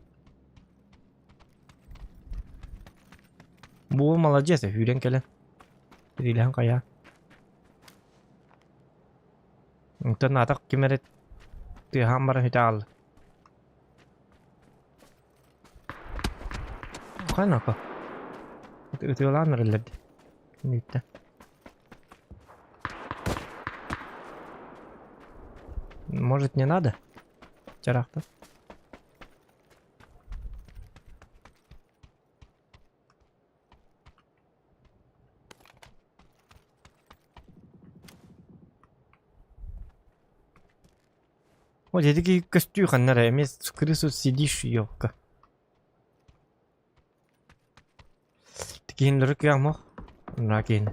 Бу молодец, хүрен кэлэн. Тирилэһэн хайа. Онтон атах ким эрэ тыаһаан баран үтэ аалла. Хайнака. Ытыалаан эрэллэр дии. Киниттэн. Может, не надо? Чарахта. Вот я такие көстүү ханна эрэ эмиэ крысу сидишь ёлка. Тикиһиннэри кыамох мына киһини.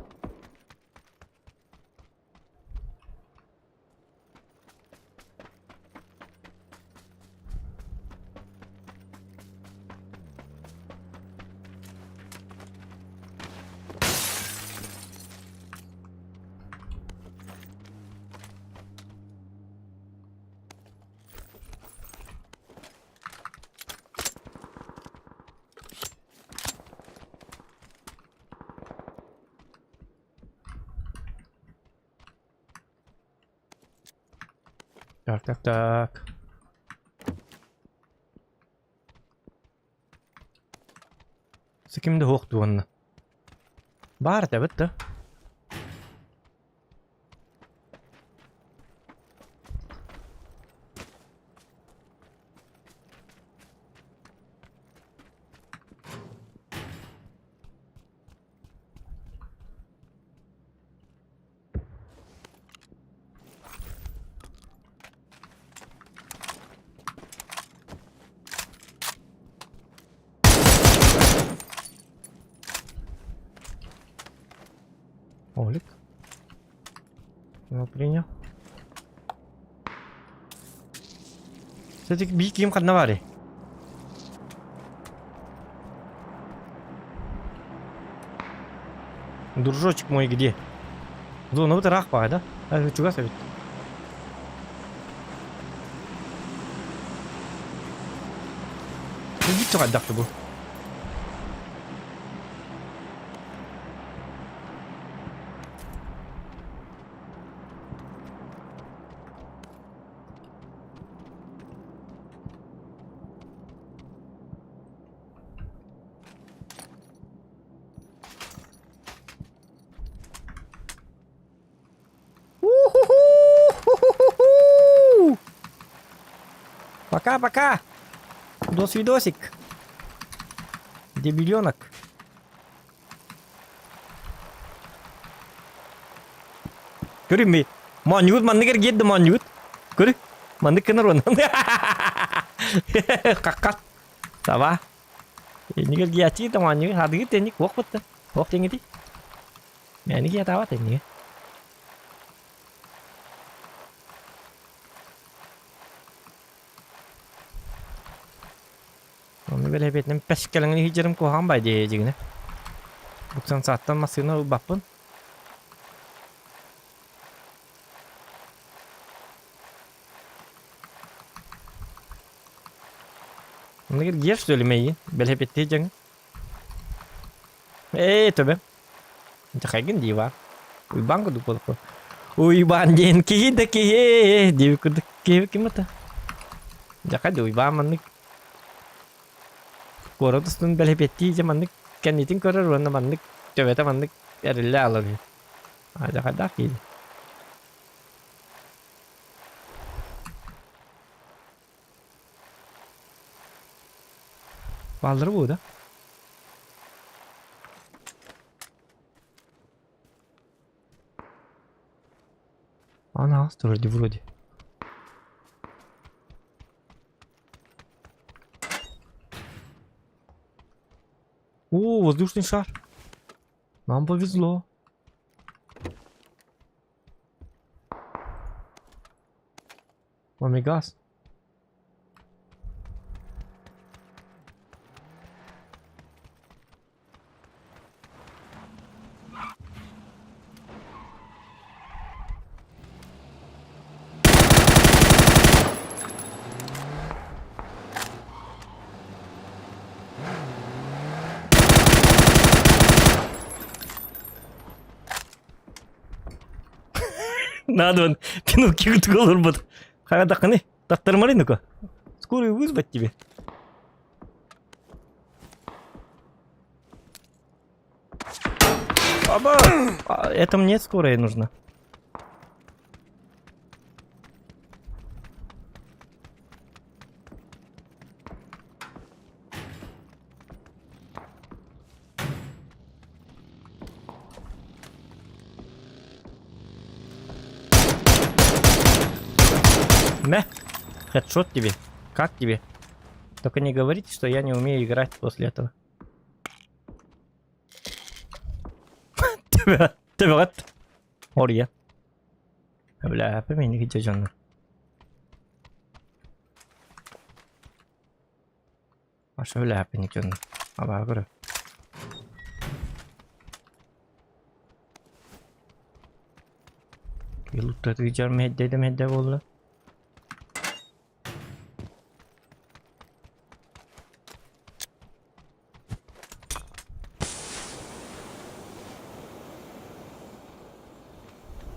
Так, так, так. Ким да суох дуонна. Баар этэ эбит да. Олик. Ну, принял. Кстати, биир киим ханна баарый? Дружочек мой где? Зона ыраах баҕай да? Чугас эбит. Бүт хайдах бу? Пока-пока! До свидосик! Дебиленок. Көрүм Моонньугут маннык эргиэт да моонньугут. Көрү. Маннык гынар уонна. Каккат. Саба. Инник эргияччи да моонньугут. Хадыгыт тенник уох бутта. Уох теңити. Мэни киятаба тенниге. Оны бэлэбиэтинэн пэскэлэҥин иһдьэрим куһаҕан бай дии дьигинэ. Буксан сааттан массыына ылбаппын. Оннугар гер что ли мэйин? Бэлэбиэттии дьаҥы. Ээ, төбө. Дьахайгын дии баар. Уйбаан курдук буолуохпун. Уйбаан диэн киһи да киһи диэбит курдук киһи ким это? Дьахай да Уйбаан маннык куорат устун бэлэпиэттии дьэ маннык кэннитин көрөр уонна маннык төбөтө маннык эриллэ аалар үһү. А дьахайдаах киһи. Бааллара буо да? Алмаз вроде вроде. О, воздушный шар. Нам повезло. Омегас. Надо пинок кирдик олорбут. Харадахыны таттармары ну-ка. Скорую вызвать тебе. Аба! А, это мне скорая нужна. Мэ, хедшот тебе. Как тебе? Только не говорите, что я не умею играть после этого. Төбөҕөт. Ория. Бля, мени киче дьоннор. Аша бля, дьоннор. Абаа көрө. Луттатыгар мэһэйдэ мэһэйдэ буолла.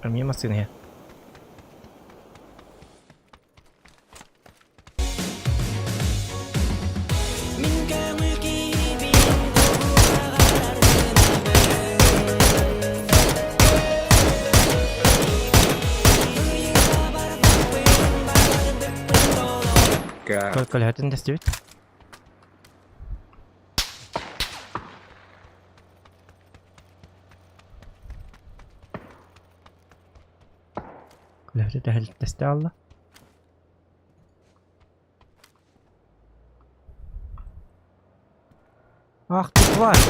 Эмиэ массыына иһэ. Көлөһөтүн тэстибит. Көлөһөтү тэстэ алла. Ах ты тварь!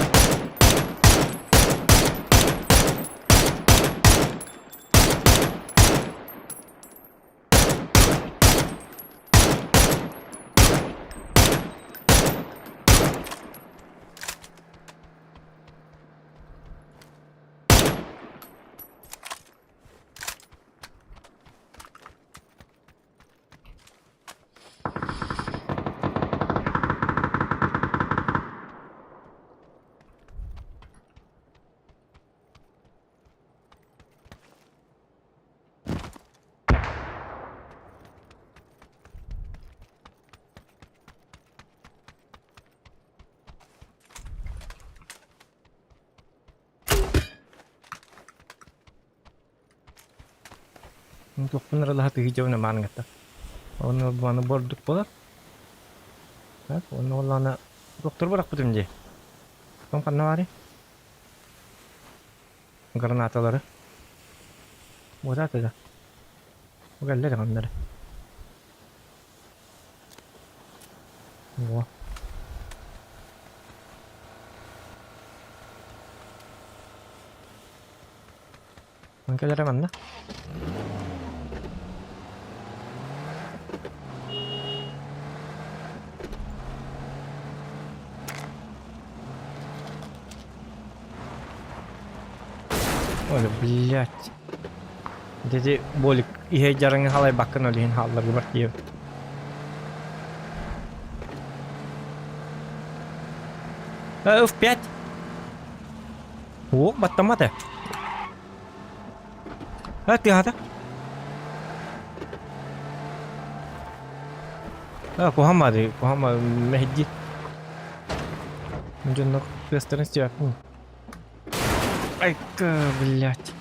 Туохпун ыралаһа тыһыйдьабына маанҥатта. Онно маны бордук буолар. Так, онно оллаана доктор барахпытым дии. Том ханна баарый? Гранаталары. Вот это. Кэллэр ханнары. Во. Кэлэрэ манна. Ой, блядь. Дети болик иһэ дьарыҥы халайбаккын ол иһин хаалларга бар тиийэбин. F5. О, баттаммата. А, тыаһата. А, куһаҕан куһаҕан мэһэйдии. Дьоннор тыастарын истибэппин. Айка, блядь.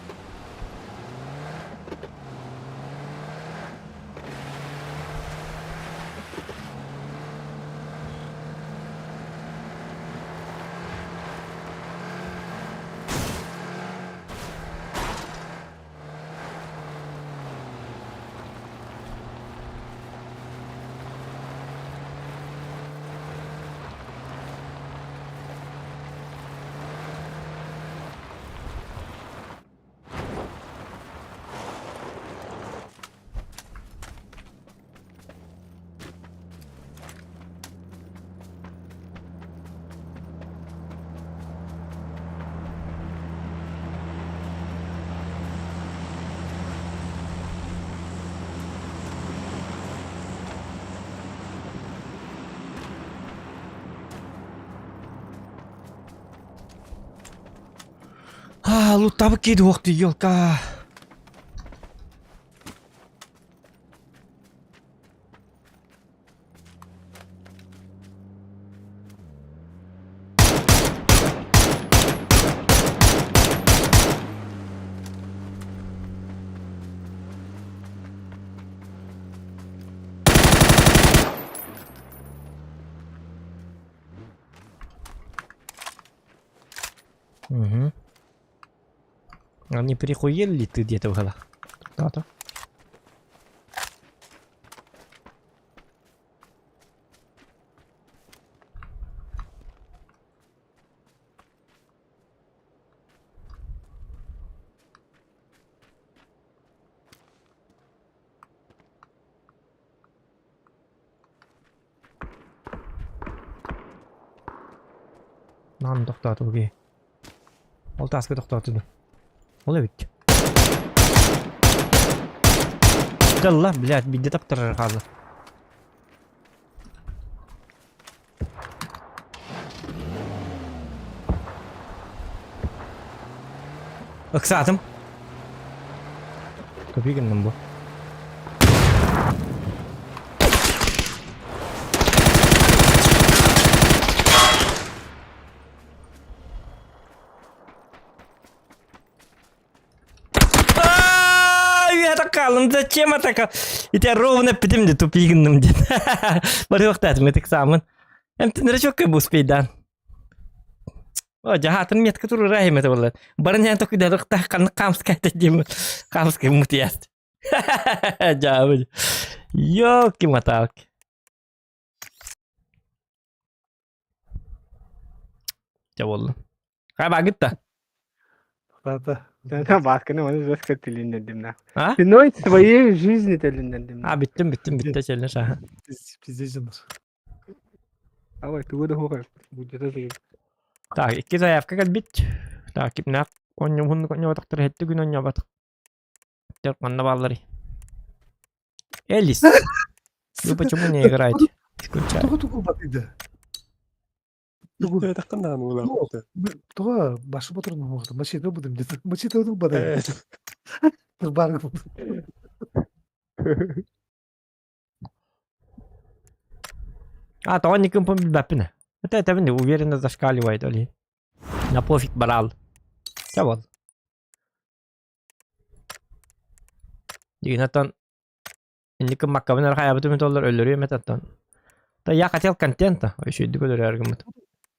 А, луттабыт киһи дуохту, елка. Угу. А не прихуел ли ты где-то в голах? Да-да. Нам тохтооту киһи. Ол тааска тохтооту дуу? Ол эбит. Далла, блядь, биирдэ таптарар хаалла. Ыксаатым. Тупик гынным бу. Я такалым, зачем атака? И тебя ровно питим де тупигинным дед. Барыахтаатым ытык саамын. Эмтин бы успеть, да. О, жаһаатын метка турураа химете боллар. Барын ян току дадыкта канны камскай дем. Камскай мутияст. Жаабы. Ёлки-моталки. Дьэ буолла. Хай багытта. Да, Да, Баасканы оны жестко тилиннердим на. А? Ценой своей жизни тилиннердим. А, бүттүм, бүттүм, бүттэ челлендж аха. Пиздец. Давай, тугу да хугар. Будет это. Так, икки заявка кэлбит. Так, кимнээх онньуһун онньоботохтор хэттэ күн онньоботох. Тер манна баалларый. Элис. Вы почему не играете? Скучаю. Тугу тугу батыйда. Тугу. Таххан даҕаны улааппыта. Туга башы батырын оңоқты. Мачете будем деді. Мачете будем бадай. Бар. А, тоҕо никым билбэппин. Это это уверенно зашкаливает оли. На пофиг барал. Чэ бол. Дигинаттан инникин маккабын эрэ хайабытым толлар өллөрүөм этэ оттон. Да я хотел контента, үчүйдүк өлөрөр гыммыт.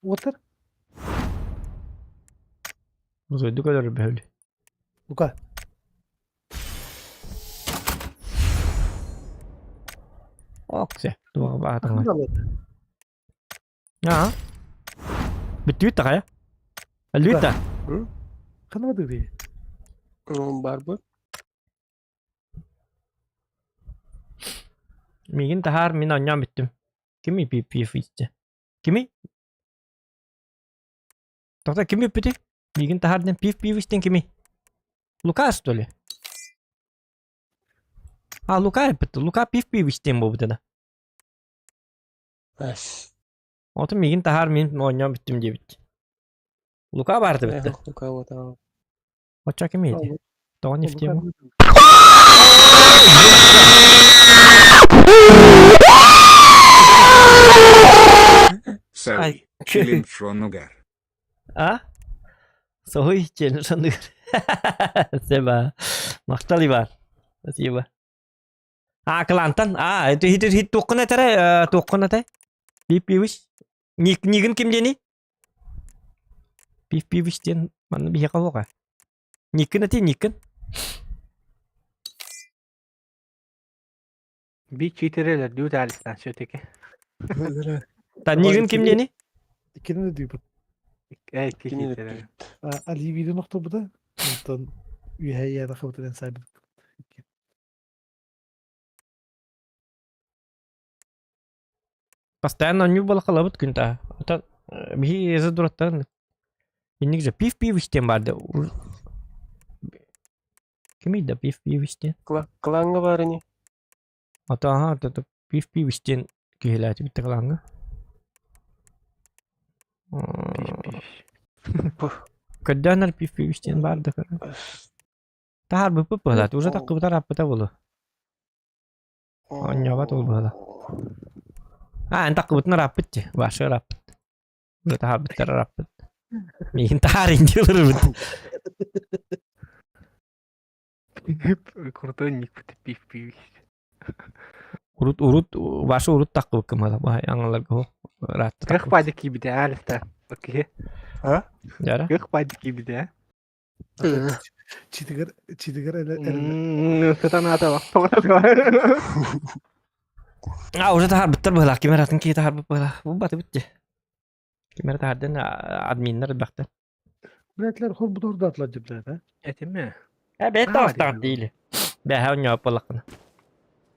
Уотар. Үчүйдүк өлөрөр бөһүлү. Лука. Оксе, туох баатаҥа. Аа. Бүттүбүт да хайа? Өллүбүт да? Ханна бадыгы? Бар бу. Миигин таһаар, мин оонньоон бүттүм. Кими пип истэ? Кими? Тоҕо ким бүппүтүй? Миигин таһаар диэн пив-пив истэн кими? Лука что ли? А, Лука эппит. Лука пив-пив истэн буолбута да. Отun миигин таһаар мин оонньоон бүттүм диэбит. Лука баарда бүттэ. Лука вот. Оччо ким edi? Тоҕо не в тему? Сай, Челлендж Нугар. А? Соһуй челлендж Нугар. Спасибо. Махтал Иван. Спасибо. А, клантан. А, это хит хит туоххун этэрэ, туоххун этэй? Пип пивиш. Ник нигин ким диэний? Пив пивиш диэн манна биһиэхэ суоҕа. Никкин этий, Никкин. Би читерелер дүү таалистан все-таки. Та нигин ким диэний? Иккини да дүйбүт. Эй, икки Кинини читерелер. Оливири нохтобута. Онтон үһэ яда хабытын сайбыт. Постоянно онньуу балакалабыт күн та. Оттон биһи езэ дураттарын инник же пив пив истиэн баар Кимий да пив пив истиэн? Клаҥҥа баар ини. Ото аха ото пив пив истиэн киһилээтибит клаҥҥа. Пиш-пиш. Көрдөөнөр пиф-пиф диэн баар да көрө. Таһаарбыппыт быһалаат, уже таххыбыта ырааппыта буолуо. Оонньообот ол быһала. А, эн таххыбытын ырааппыт дии, Ваша ырааппыт. Уже таһаарбыттар ырааппыт. Миигин таһаарын диэлэрбит. Крутой ник пиф-пиф. Урут урут Ваша урут таххыбыккын быһала, аҥаларга ыраатта Кых пади киибитэ аалыста. Окей. А? Дьара. Кых пади киибитэ. Читигер читигер эле Сытан ата А, уже таһаарбыттар быһалаах, ким эрэ атын киһи таһаарбыт быһалаах. Бу баты битти. Ким эрэ таһаардын админнар элбэхтэр. Блядьлар хор бу ордаатылар деп блядь, а? Этиме. Э, бэйт таҕыстаҕар диили. Бэһэ онньоп буоллаххына.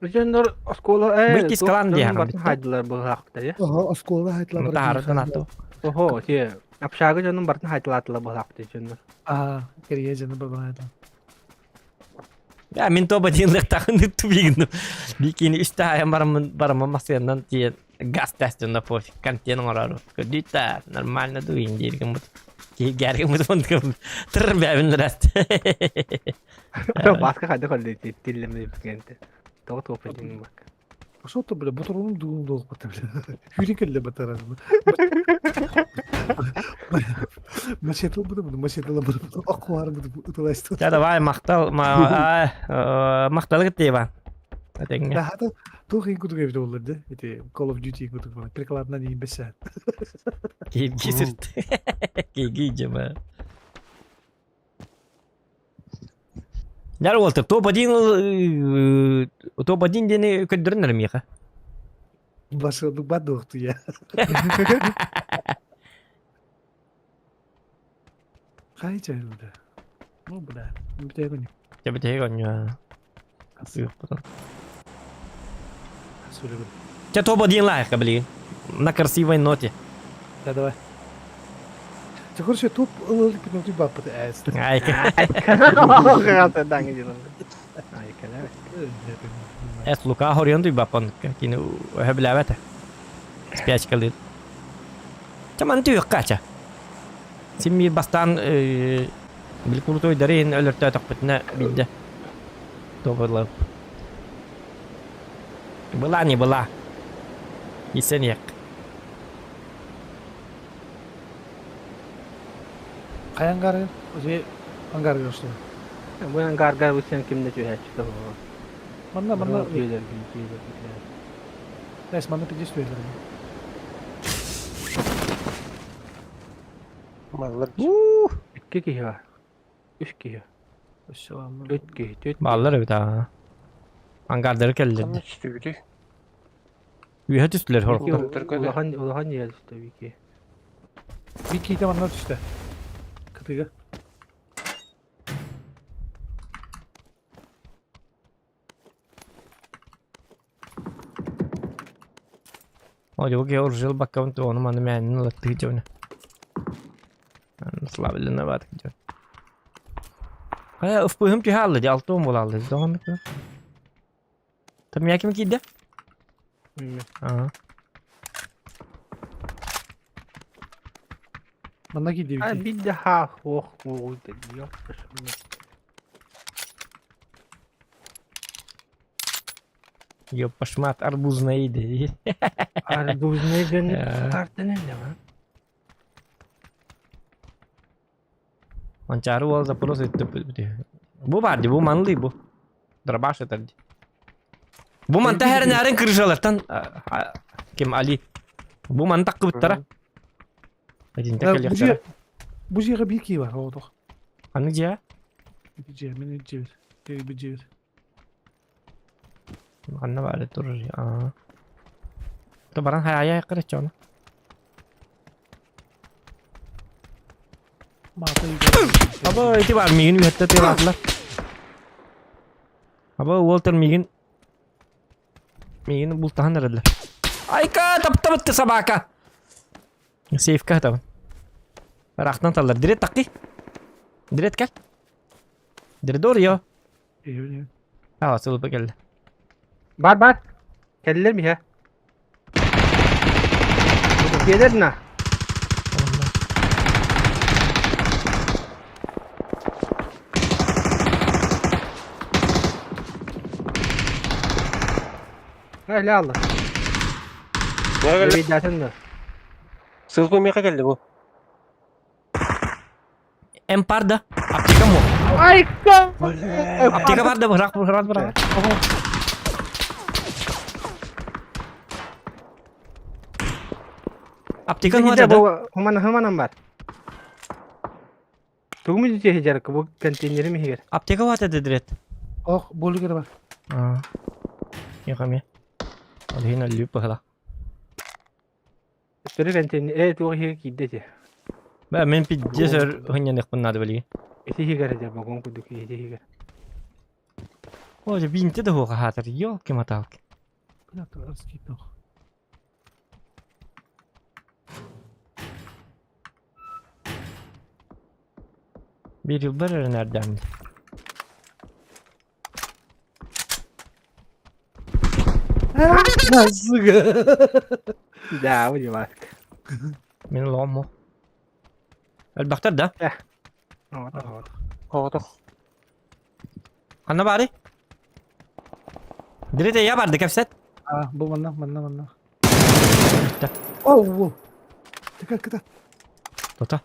Дьоннор оскуола э Быйт искалан диэхэ бартын хайдылар быһаахтар я. Ага, оскуола хайтла Таһаардан атту. Охо, те общага дьонун бартын хайтылаатылар быһаахтар дьоннор. А, кэрие дьону бабаайда. Я мин тоба диэн лыктахын тубигин. Бикини үстэ айан бараммын бараммын масыаннан тиийэн газ тестин пофиг контент оҥорору. Көрдүүт нормально дуин дииргин бут. Киһи гэргин бут онтугум тыр бэбин раст. Баска хайда көрдө тиллеме бигенте. Тоҕо туопа диэн бак. Что-то, бля, бутурунум дугун долг бата, бля. Хүрі келле батарар. Мачетал буду, мачетал буду, акуар буду, уталайсты. Да давай махтал, махтал кыттыба. Атеңге. Да, хата туох ин кутук эбит олар да. Эти Call of Duty кутук бана. Прикладна не бесә. Киги сырт. Киги жема. Яр Уолтер, топ-1 топ-1 диэни көрдөрөн эрэ миэхэ. Башылдык бадуохту я. Хай чайылды. Ну, бля, бүтэ күнү. Дьэ бүтэһик оонньуу. Сыыппытын. Сөйлөгөн. Чэ топ-1 лайка билигин. На красивой ноте. Да, давай. Чэ, короче, топ ылыл пинути баппыт әс. Ай. Эс Лука хорион дуй баппан кини өһө билээбэтэ. Спячкалыыр. Чэ маны түһүөххэ чэ. Син биир бастаан били курутуойдары иһин өлөртөөтөхпүтүнэ биирдэ туох Была не была. Исэниэх. Хайа ангары? Уже ангарга что? Бу ангарга бу сен кимде түһээччи тоҕо. Манна манна Түйелер түйелер. Эс манна пидес түйелер. Маллар. Икки киһи бар. Үс киһи. Төрт киһи. Төрт. Бааллар эбит аа. Ангардары кэллэр. Ханна түстүбүтүй? Үөһэ түстүлэр хорохтор. Улахан улахан иэл түстэ Вики. Вики ите манна түстэ. Кытыга. О, дьэ, уржил баккабын ону маны мээнин ылаттыы дьону. Слабленноват дьон. Хайа, ФПХ-м түһэ алла дии, алта уон буола алла дии, тоҕо Там яким киирдэ? Аа. Манна киирдэ А Вики. бидде ха ох ох деді. Ёппашмат арбузная иди. Арбузный ден тартын эле ма. Манчары уол запрос Бу бар ди, бу манлый бу. Дробаш это ди. Бу манта хәрнәрен крышалартан ким Али. Бу маны таккыбыттара. Один текелехтара. Бу жига бир ки бар, оодох. Аны же? Бир мен жибер. Бир жибер. Анна бар турur. Аа. То баран хая кырычону. Аба ити бар мигин үһәттә тыйлаатылар. Аба Уолтер мигин мигин бултахан эрэллэр. Айка таптабытты собака. Сейфка табын. Рахтан таллар. Дирет такки. Дирет кел. Дирет я. Ала сылып келди. Бар бар. Келлер ми he? Gelir na. Öyle aldı. Миэхэ кэллэ. Видатын да. Ссылка миэхэ кэллэ бу. М бар да. Аптека му. Айка! Аптека бар да бырақ бырақ бырақ. Аптека ну да. Хуман хуманан бар. Тугу мүдүтүө жарыкка бу контейнерим иһигэр. Аптека бар да дедирет. Ох, болигер бар. Аа. Яхаме. Ол иһин өллүүп быһыла. Өттөрү контейнер э туох иһигэр киирдэ ити. Бә мен пиздец өр хынньаныахпын наада билигин. Ити иһигэр этэ вагон курдук ити иһигэр. О, дьэ биинтэ да суох аһаатар, ёлки-маталки. Бля, арскип yok. Биир йылбар эрэ нэрдээммит. Сука. Да, бу дела. Мин олоҕум муох. Элбэхтэр да? Вот, вот. Оҕотох. Ханна баарый? Дирете я барды кэпсэт. А, бу манна, манна, манна. Бүттэ. Оу, Тикат, кыта. Тота.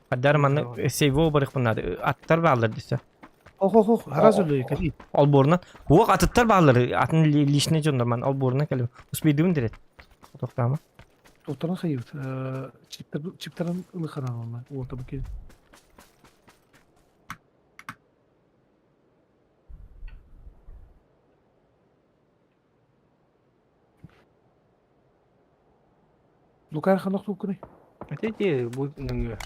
Хаддар манна сейво барыхпын наада. Аттар бааллар десе. Ох, ох, ох, хараз өлөй, кэли. Олбуорунан. Уох атыттар бааллар. Атын личный дьоннор ман олбуорунан кэлим. Успейдыбын дирет. Тохтаама. Туохтарын хайыбыт. Чиптарын ылыханан онна. Уота бу киһи. Лукар ханах туккуный? Ити ити бу нөҥүө.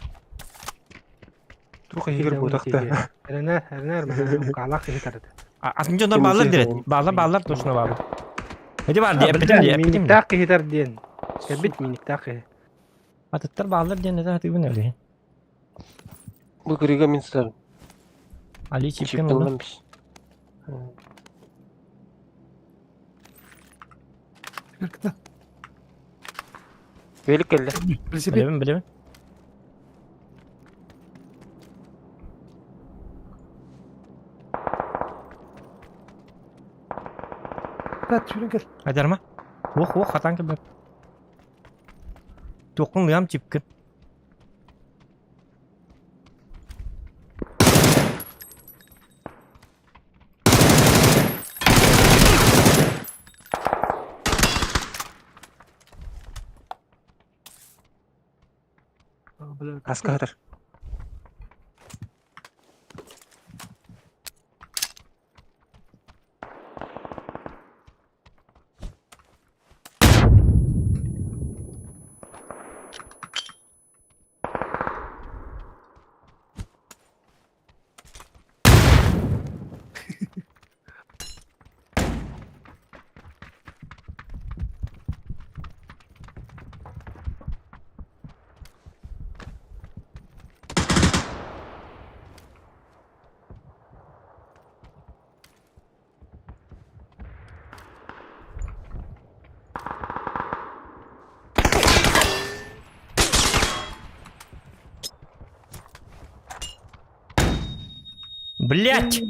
Туох иһигэр буотахта. Эрэнэр, эрэнэр, каалаах киһи тарыта. Атын дьоннор бааллар дирет. Бааллар, бааллар, точно бааллар. Ити бар дии, эппитим дии, эппитим дии. Миниктаах киһи тар диэн. Кэлбит миниктаах киһи. Атыттар бааллар диэн этэ сатыыбын өлүһүн. Бу кырыыга мин сытабын. Али чипкин ылла. Чиптыллан бис. Кыта. Велик кэллэ. Велосипед. Билэбин, билэбин. Кыта, сүүрэн кэл. Айдарма. Уох, уох, хатаан кэлбэт. Туоххун ыам чипкин. Бля, Аска хатар. Блять!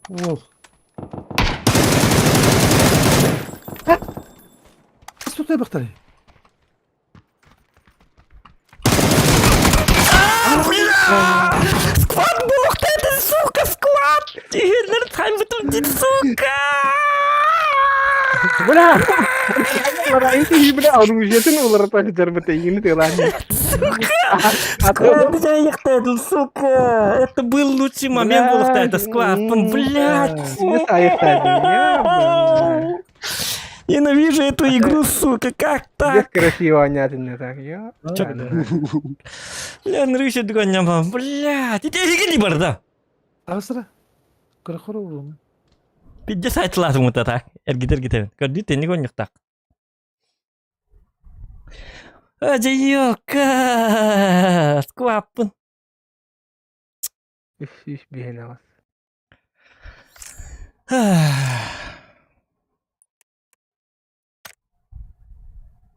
Уол. Что бахтары? Склад бог ты, это, сука, склад! Сука! Бля! Бля, оружиетын уларыта жарбыта игини тылааны. Склад, я сука! Это был лучший момент был, это склад. Блядь! Ненавижу эту игру, сука, как так? красиво онятын так. Я. Бля, нрыщет гоняма, блядь, иди иди барда. Асыра. Көрөхөр уруну. Пидде сайтылатым вот так. Эргитер гитер. Көрдү тени гонюктак. Ажайока! Скваппын. Үс үс биһин аҕас.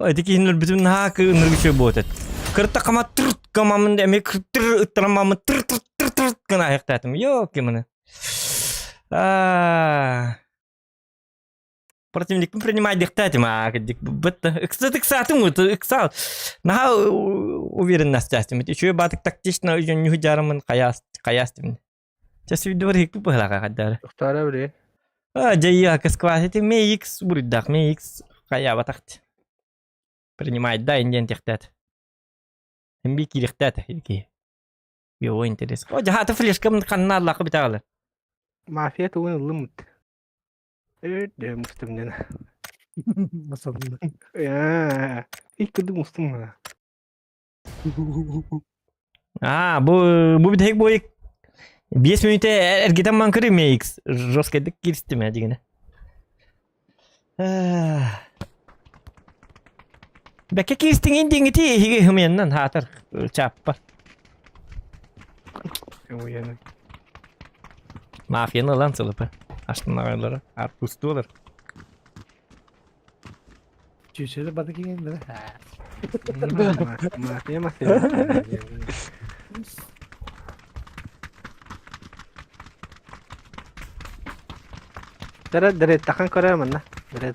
Ити киһин өлбүтүм наһаа ынырык үчүгэй буолуот этэ. Кыртаххама тырт гымамын эмиэ тыр ыттарамамын тыр тыр тыр тыр гына айахтаатым. Ёки маны. Аа. Противникпын принимайдыктаатым аа кырдьык бытта ыкса ыксаатым ыксаал наһаа уверенностястым үчүгэй баатык тактично үдьөнньүһү дьаарымын хайаас хайаастым Чэ сүүрдүбэр иһикпит быһалаах хайдары. Тохторо били. А дьайыы кысквасити ме X буруйдаах ме X хайаабатахт. Принимай да индиэн тихтээт. Химби киирихтээт ки. Йоо интерес. О жаһата флешкам ханна аллаахы битаҕалы. Мафия тугун ыллыммыт. Э мустум дена. Масалында. Э, ilk кырдык мустум мына. Аа, бу бу бүтэһик буойук 5 мүнүүтэ эргитэн маҥкыры MX жесткайдык кииристим ээ дьигинэ. Бэккэ кииристиҥин диэҥити эһиги хымыйаннан хаатар чааппа. Уйаны. Мафияны ылан сылыпы. Аштынаҕайлары арпустуолар. Чүчөлө бады киген да. Мафия мафия. Дere дere тахан көрөр манна. Дere.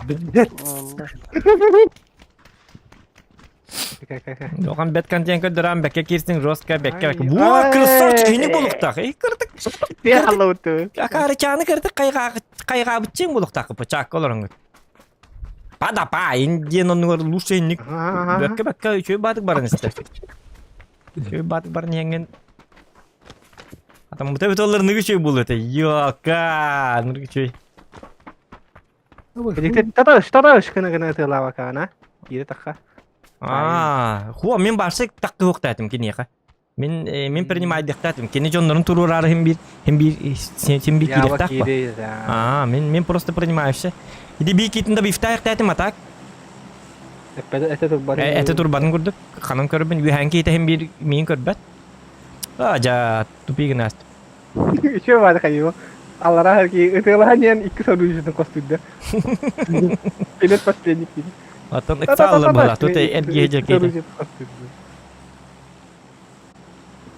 Билбет. Оған бет контент көрдөрөн бэкке киирсиң жестко бэкке бэкке. Буа красавчик ини булуктах. Эй кырдык. Акаарычааны кырдык кайгаабытчыҥ булуктах пычаакка олороҥҥут. Падапа индиэн оннугар лучше инник бэкке бэкке үчүгэй баатык баран истэ. Үчүгэй баатык баран иһэҥҥин Атам бу төбөт оллар ныгы үчүгэй буолуо этэ. Йока, ныгы үчүгэй. Таташ, таташ гына гына ытыалаабакаана. Киирэ тахха. Аа, хуа мин барсык такты хуктаатым киниэхэ. Мин мин принимайдыктаатым. Кини дьоннорун туруораары хим биир хим биир син биир киириэхтээх ба. Аа, мин мин просто принимающий. Иди бии киитин да бифтаахтаатым а так. Это турбатын. Это турбатын курдук. Ханан көрбүн үһээн киитэ хим биир миин көрбөт. Аа, жа тупик гына Үчүгэй баады хайыма. Аллараа ки ытыалаһан иһэн икки соруйжутун костуйда. Билет последний киһи. Оттон ыксааллар буолла. Тут эргиэ дьэ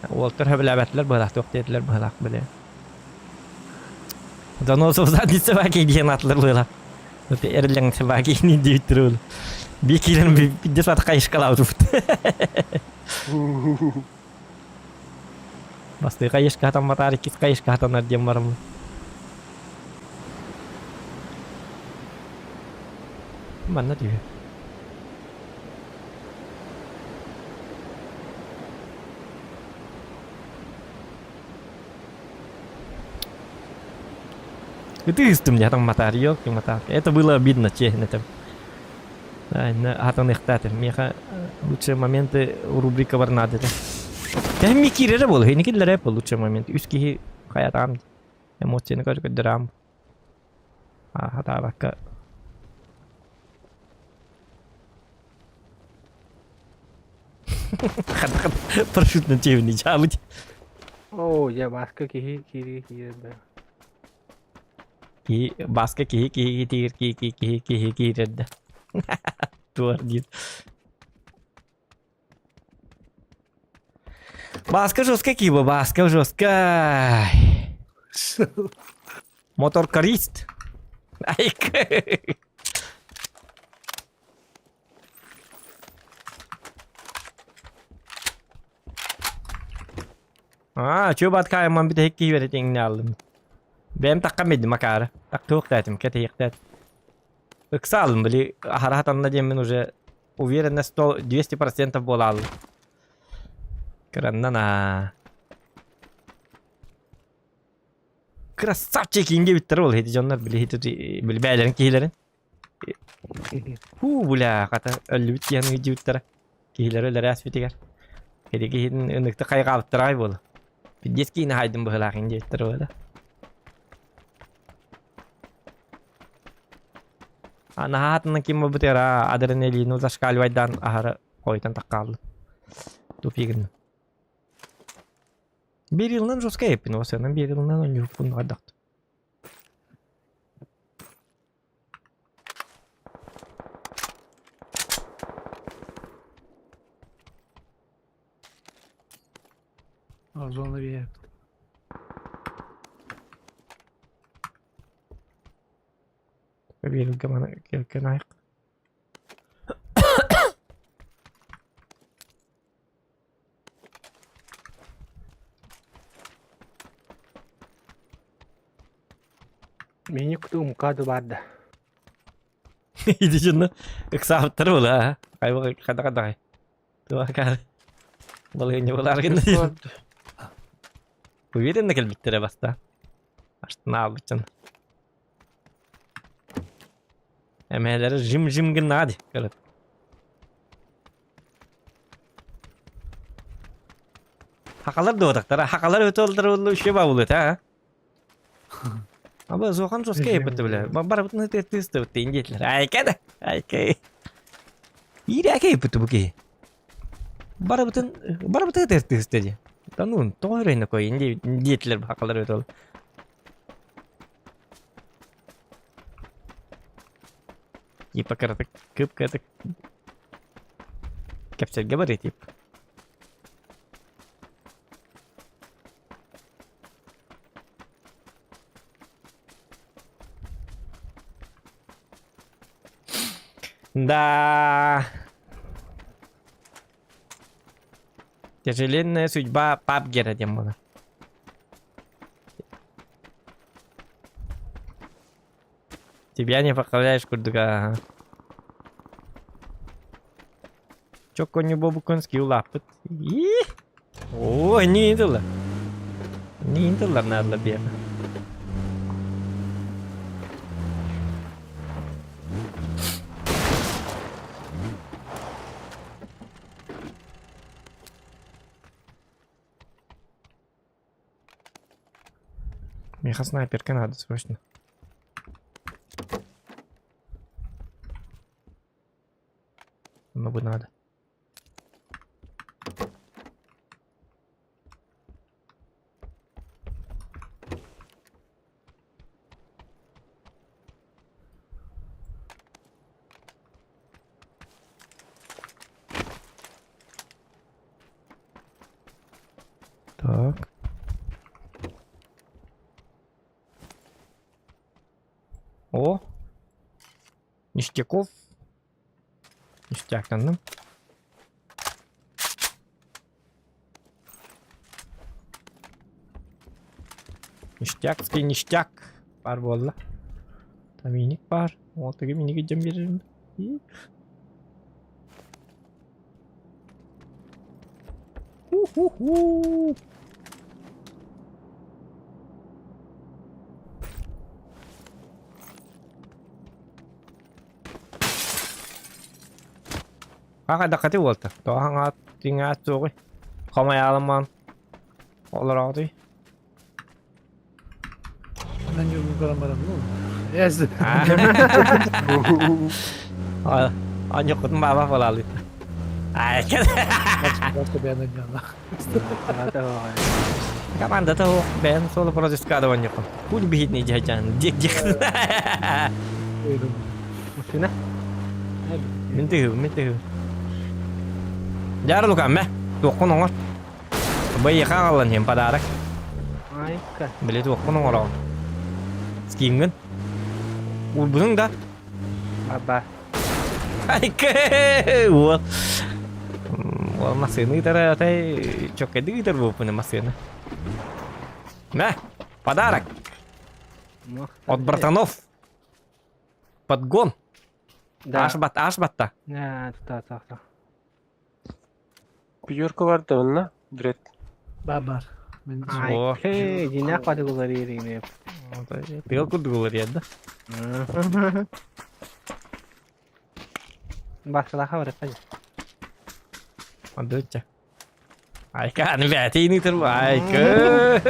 Уолтар хөбүлээбэтилэр быһалаах туох диэтилэр быһалаах билэ. Доносов задница баки диэн атлар быһалаах. Тут эрлэҥ собаки не диэбиттэр ол. Би киирэн пиздец ат хайышкалаабыт. Бастыы хайышка хатамматаар иккис хайышка хатанар диэн бараммын. Манна түһү. Ытыыстым дьэ хатамматаар, ёлки-матаар. Это было обидно, честно там. Хатаныахтаатым. Миэхэ лучшие моменты рубрика бар наада этэ. Тэһин киирэрэ буолуо, ини киллэрэ по лучшие моменты. Үс киһи хайатаам эмоцияны көрдөрөм. Хатаабакка. Парашют на тебе не чалыть. Оо, я баска киһи киири киирэр Киһи баска киһи киһи киһи киһи киһи киһи киһи киирэр да. Туар диир. Баска жестко киба, баска жестко. Моторкарист. Айк. Аа, чүө баткаайымман бүтэһик киһи бэрит иҥнэ Бэйэм таххан биэрдим акаары. Тахтыахтаатым, кэтэһиэхтээтим. Ыксаалым, били аһара хатанна диэммин уже уверенно 100 200% буолааллым. Кыраннан аа. Красавчик инге биттер ол хити дьоннор били хити били бээлэрин киһилэрин. Хуу бля хата өллүбүт киһини ыдьыбыттара. Киһилэри өлөрө ааспытыгар. Ити киһитин ыныкты хайҕаабыттара аҕай буолла. Пиздец киинэ хайдым быһыылаах ин диэбиттэрэ буолла. А наһаатынан ким буолбутугар аа адреналину зашкаливайдаан аһара хойутан таххааллым. Тупигын. Биир йылынан жесткай эппин, осынан биир йылынан онньуһукпун хайдахтым. Зона биэ. Бииргэ маны кэлкен айық. Мини куту МКАДы баар да. Иди дьонно ыксаабыттар була хайба хада хада туакар балыгынньа булаар гынна уверенно кэлбиттэрэ баста астына албыччан эмээлэри жим жим гыннаа ди көрөт хакалар дуотактара хакалар өтө олдар үчүгэй баабылыта Аба суохан соска еппетте биле. Барыбытын тыстыбыт дейин диэтилер. Айка да. Айка. Иирээке еппетте бу киһи. Барыбытын барыбытын тыстысты ди. Да ну, тоҕо өрөйнө койын диэтилер бакалар өтө ол. Типа кыратык кып кыратык кэпсэлгэ барыы тип. Да. Тяжеленная судьба Пабгера диэн буолар. Тебя не поправляешь курдуга. Чокко не бобукун скилл лаппыт. Оо, не тылла. Не тыллар надо бер. Меха снайперка надо срочно. Много надо. Так. О! Ништяков. Ништяктанным. Ништякский ништяк. Бар буолла. Таминик бар. Ол тыгы миниги дьон биэрэрим. Ху-ху-ху. Хага уолта. Тоһаҥаат тиҥаат суоҕуй. Хомайаалымаан. Олороҕутуй. Мен көрөн барам. Эс. Аньоккутун баба балалыт. Ай, Баста бэйэн дьаана. Команда того бэйэн соло против аньоккун. Хуй бихитни жайжан. Дик дик. Машина. Мин тыгы, мин тыгы. Жар лукам мэ. Туоххун оҥор. Быйыха алан хем подарок. Айка. Биле туоххун оҥороҕун. Скингин. Урбунуң да. Баба. Айка. Уол. Уол массыына ыытара атай чоккайды ыытар буолпуна массыына. На, подарок от братанов. Подгон. Да. Аш бат, аш батта. Да, та та та. Пятерка бар да онна. Дред. Бар бар. Мен О. Айка, дина категория ирine. Тыал курдугулар ядда. Башалаха бар кай. Андыча. Айка, аны бәтейни тұр айка.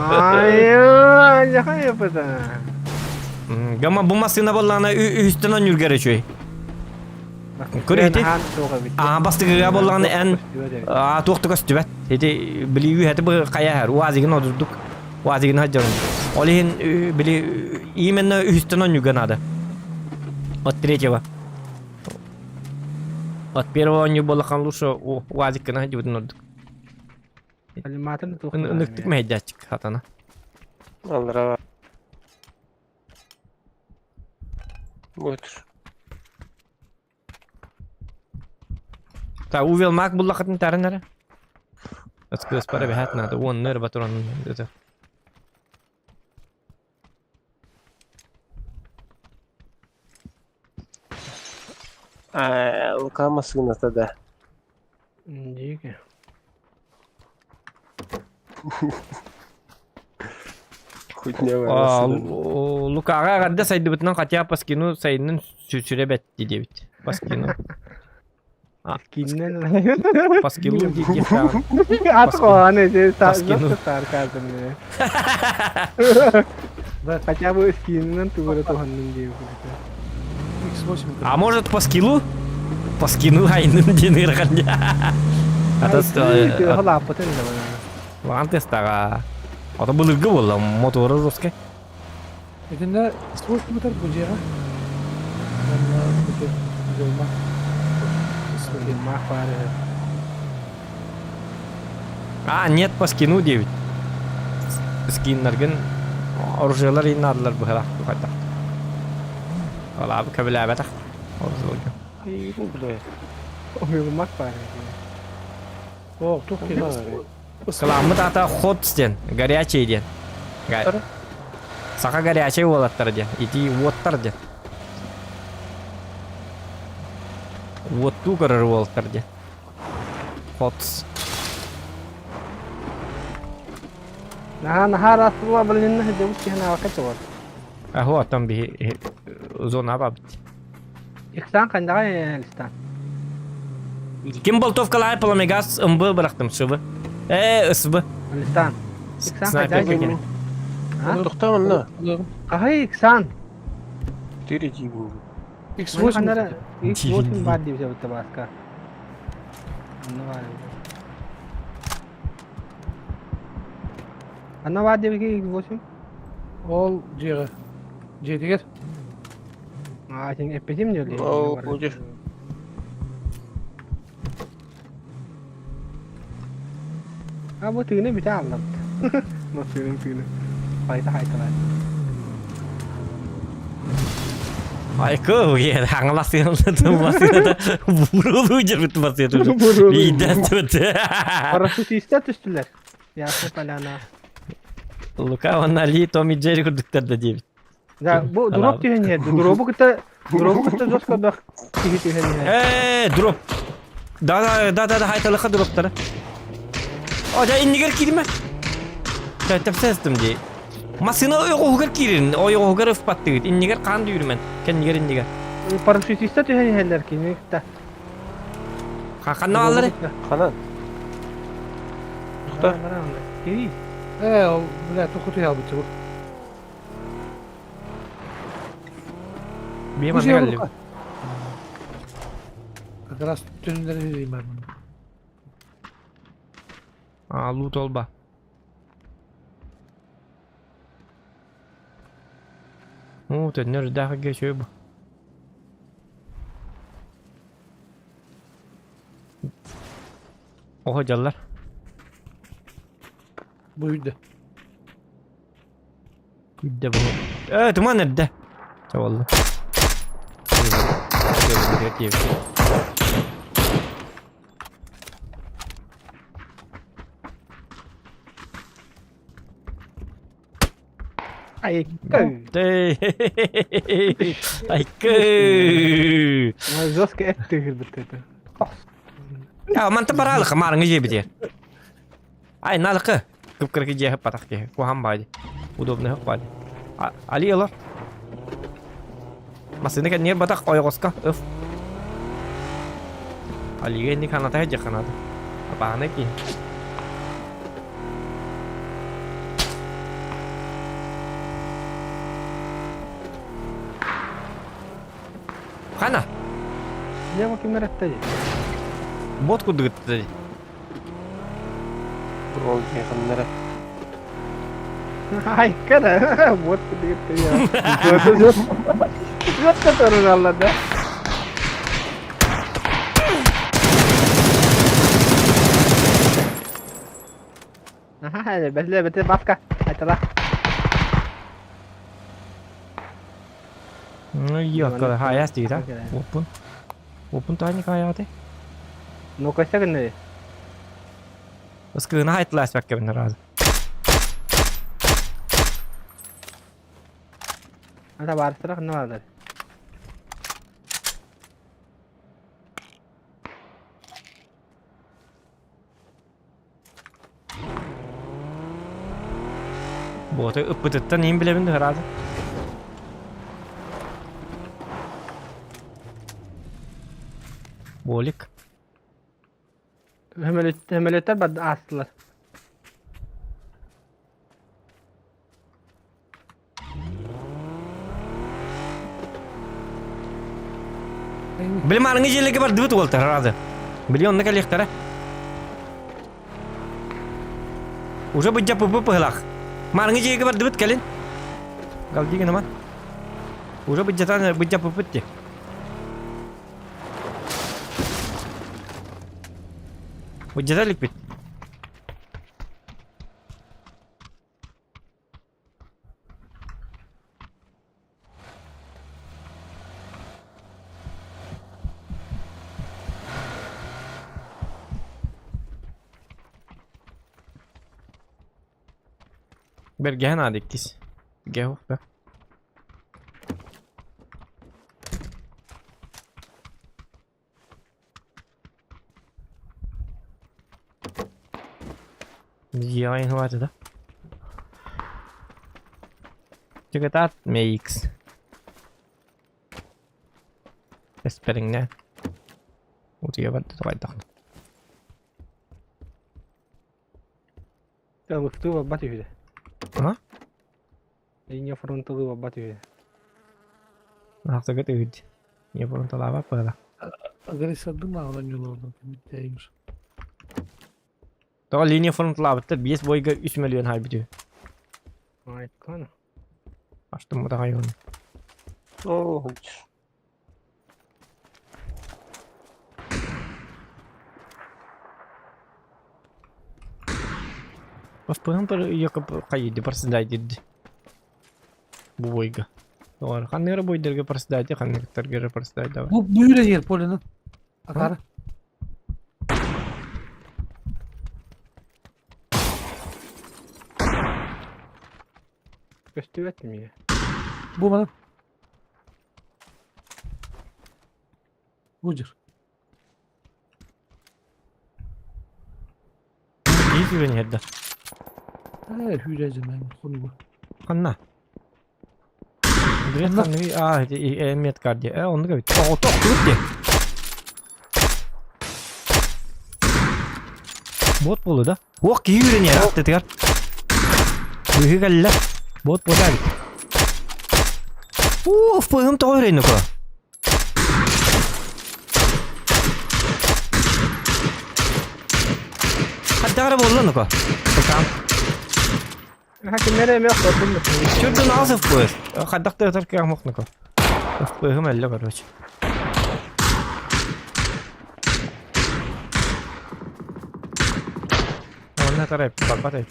Ай, жаха япыта. Гама бу массына боллана үстен он юргер үчүй. Көрөйти? А бастыгыга боллана эн а туохту көстүбэт. Эти били үйәти бу каяхар уазигин одурдук. Уазигин хаджарын. Олихин били именно үстен он юрген надо. От третьего. От первого не было хан лучше уазик на хаджибутун ордук. Коллиматор туох Ыныктык мэһэйдээччик хатана. Аллара. Вот. Та увел мак буллахатын тарын эрэ. Ыскыаспара бэһэт надо. Уонна эрэ батуран это. А, Лука массыыната да. Дике. Хуйня массыына. Лукаҕа эҕэрдэ сайдыбытынан хотя по скину сайынын сүрэ бэт диэбит. По скину. Скиннен. По скиллу диэхтээх. Ат хоһааны По скину. сарказм. Хотя бы скиннен тугура туһаннын диэбит. X8. А может по скиллу? По скину айнын диэн ыархан. Ата Халааппытын да Лаан тестаға. Ата былыргы буолла мотору русский. Итиннэ X8 бутар бу дьиэҕэ. Онно буту дьолма. Мах баар. А, нет, по скину 9. Скиннаргын оружиелар иннадылар быһыра хайдах. Олаабы көбүлээбэтэх. Оружиеларга. Ай, бля. Мах баар. О, тух киһи. Кыламмыт ата хот диэн, горячий диэн. Саха горячий уолаттар диэн, ити уоттар диэн. Уоттуу көрөр уолаттар диэн. Хотс. Наһаа наһаа расула блин дебут киһи наавакка чугар. Аху оттон биһи зона бабыт. Ихсан хандаға листан. Ким болтовкалай пламегаз ымбы бырахтым шыбы. Э, ысбы. Листан. Ихсан Снайпер хандаға. кекен. Тохтоо манна. Ахай Ихсан. 4 дибин. X8. Ханара X8 бар деп жабытты баска. Анна бар. Анна бар деп X8. Ол дьиэҕэ. Дьиэтигэр. А, сен эппетим не О, будешь. А бу тыыны бүтэ аллабыт. Масыырын тыыны. Хайта хайталар. Айкы, е, хаңласыгын басыгын бурулу жырбыт басыгын. Бииден түт. Парашютистер түстүлэр. Ясно поляна. Лука онна Ли Томми Джерри курдуктар да диэбит. Да, бу дроп түһэн иһэрди. Дробу кытта дробу кытта жестко бах киһи түһэн иһэр. Э, дроп. Да да да да да хайталыха дроптары. О, да иннигер киирме. Тәпсәстім дей. Масына ойғуғар киирин, ойғуғар ыфпаттыгыт. Иннигер қан дүйірмен. Кеннигер иннигер. Парашютистер түһэн иһэллэр кини кытта. Қанна алары? Ханан. Тохто. Кири. Э, ол, бля, туху туя албыт бу. Бие Бу манна дьиэ кэллим. Лука. Как раз түннэрин илиим бар муну. А, лут олба. О, төннөр даха geçiyor bu. Oha callar. Бу үйдэ. Güdde bu. Evet, туман nerede? Çavallı. Айка. Айкы. Жестко эттигир бит это. Я манта баралык марыңы жебите. Ай, налыкы. Кыпкыркы жеһеп батак ке. Куһам бади. Удобный хөк бади. Али олар. Масыны кен нер батак ойгоска. Өф. Алиге инди каната хеджи каната. Апааны ки. Хана. Лево кимнер этте. Бот кудугытты. Ол ханнара. Айка да. Вот кудугытты я. Жестко турун алла да. Аха, бэтле бэтле бабка. Айтала. Ну, ёкка, хаяс дейді, а? Опын. Опын тайник аяты. Ну, костя гынны. Ыскыына айтылаас бэккэбин разы. Ата барыстыра ханна баалар. Буоты ыппытыттан иин билэбин да ыраата. Болик. Сөмөлүөттэр бар аастылар. Били маарыҥҥы дьиэлэргэ бардыбыт уолтар араады. Били онно кэлиэхтэрэ. Уже быдьаппыппыт быһылаах. Маарыҥҥы дьиэгэ бардыбыт кэлин. Галдии гынаман. Уже быдьатан быдьаппыппыт дии. Быдьата иликпит. Бэргэһэ наада иккис. Гэ да. Дьиэҕэ хватит, да? Чыкытаат MX. Эспериҥнэ. Утуйа барда тоҕойдох. Ылыктыы барбат үһү. А? Линия фронталыы барбат үһү. Ахсагыт үһү. Не фронталаабат быһыла. Агрессордың мағынан юлордун кимиттеймиш. Тоҕо линия фронталаабыттар 5 бойга 3 миллион хайбыт үһү. Айкан. Аштым мутаҕай оны. Оо, Оспыһын пыр якоб хайыды проседайдирди. Бу бойга. Тоҕо ханныгара бойдарга проседайте, ханныктарга проседайдава. Бу бу жер полені. Акары. Көстүбэт миэ. Бу мана. Бу жер. Киһи сүүрэн иһэрдэ. Э, хүрәжем мен хонугу. Ханна? Билет ханныгы аа ити меткар дии. Э оннук эбит. Оҕото охтубут дии. Бот буолу да? Уох киһи үүрэн иһэр аттытыгар. Быһыы кэллэ. Бот буота эбит. Уф, быһым тоҕо үрэн око. Хайдах эрэ буолла нука. Тукаам. Хакимнere эмиэ охтордум. Чурдун аҕыс FPS. Хайдах да ытар кыах мох нука. FPS-ым эллэ короче. Онно тарай барбат эбит.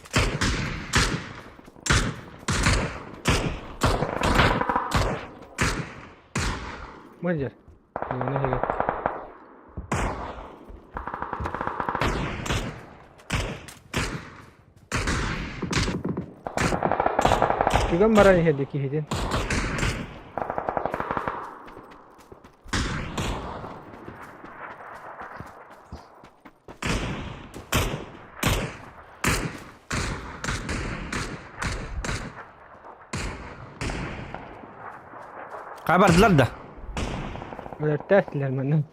Мылдьар. Түгэн баран иһэрдэ киһитин. Хабардылар да. Өлөртөөстүлэр манна.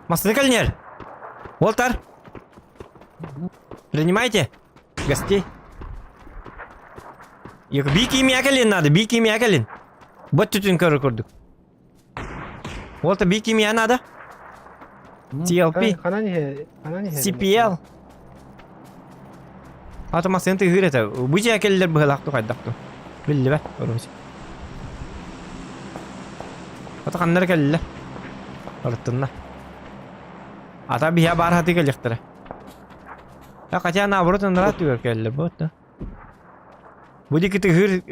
Массыына кэлинэр. Уолтар. Принимайте. Гостей. Бии кимиэ кэлин надо, бии кимиэ кэлин. Бот түтүн көрөр курдук. Уолта бии кимиэ надо. TLP. Ханан иһэ, ханан иһэ. CPL. Ата массыына тыһыыр этэ. Бу дьиэ кэллэр быһылаах ту хайдах ту. Биллибэт, короче. Ата ханнара кэллэ. Барыттынна. Ата биһэ баар хаты кэлиэхтэрэ. А хотя наоборот анараа түгэр кэллэ вот да. Бу диэки тыһыыр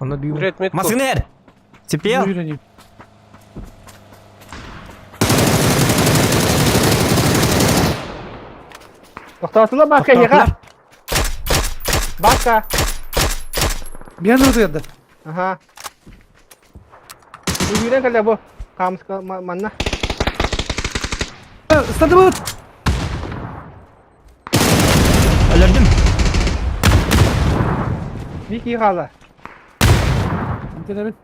Онно дүү. Бред, метку. Массыына эр! Цепел! Тохтоотулар бака эһиэхэ. Бака. Биэн ырытыйда. Аха. Үүрэн кэллэ бу. Хаамыска манна. Ыстадыбыт! Өлөрдүм. Бик iyi хаала. Антенабит.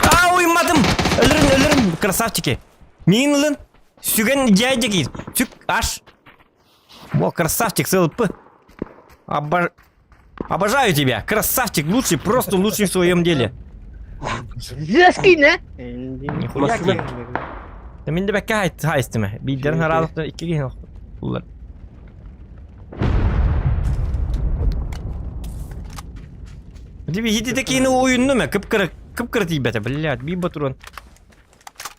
А, уймадым! Өлөрүн, өлөрүн, красавчики. Миин ылын. Сүгэн дядя киир. Сүк, аш. Во, красавчик, СЛП. Обож... Обожаю тебя, красавчик, лучший, просто лучший в своем деле. Зескине. Нихуя ки. Да мин де бэккэ хайстыма. Биирдэрин хараалыктар икки киһи улар. Диби хитите киини уйунну ме кып-кыра кып-кыра тиийбэтэ, блядь, бии ботурун.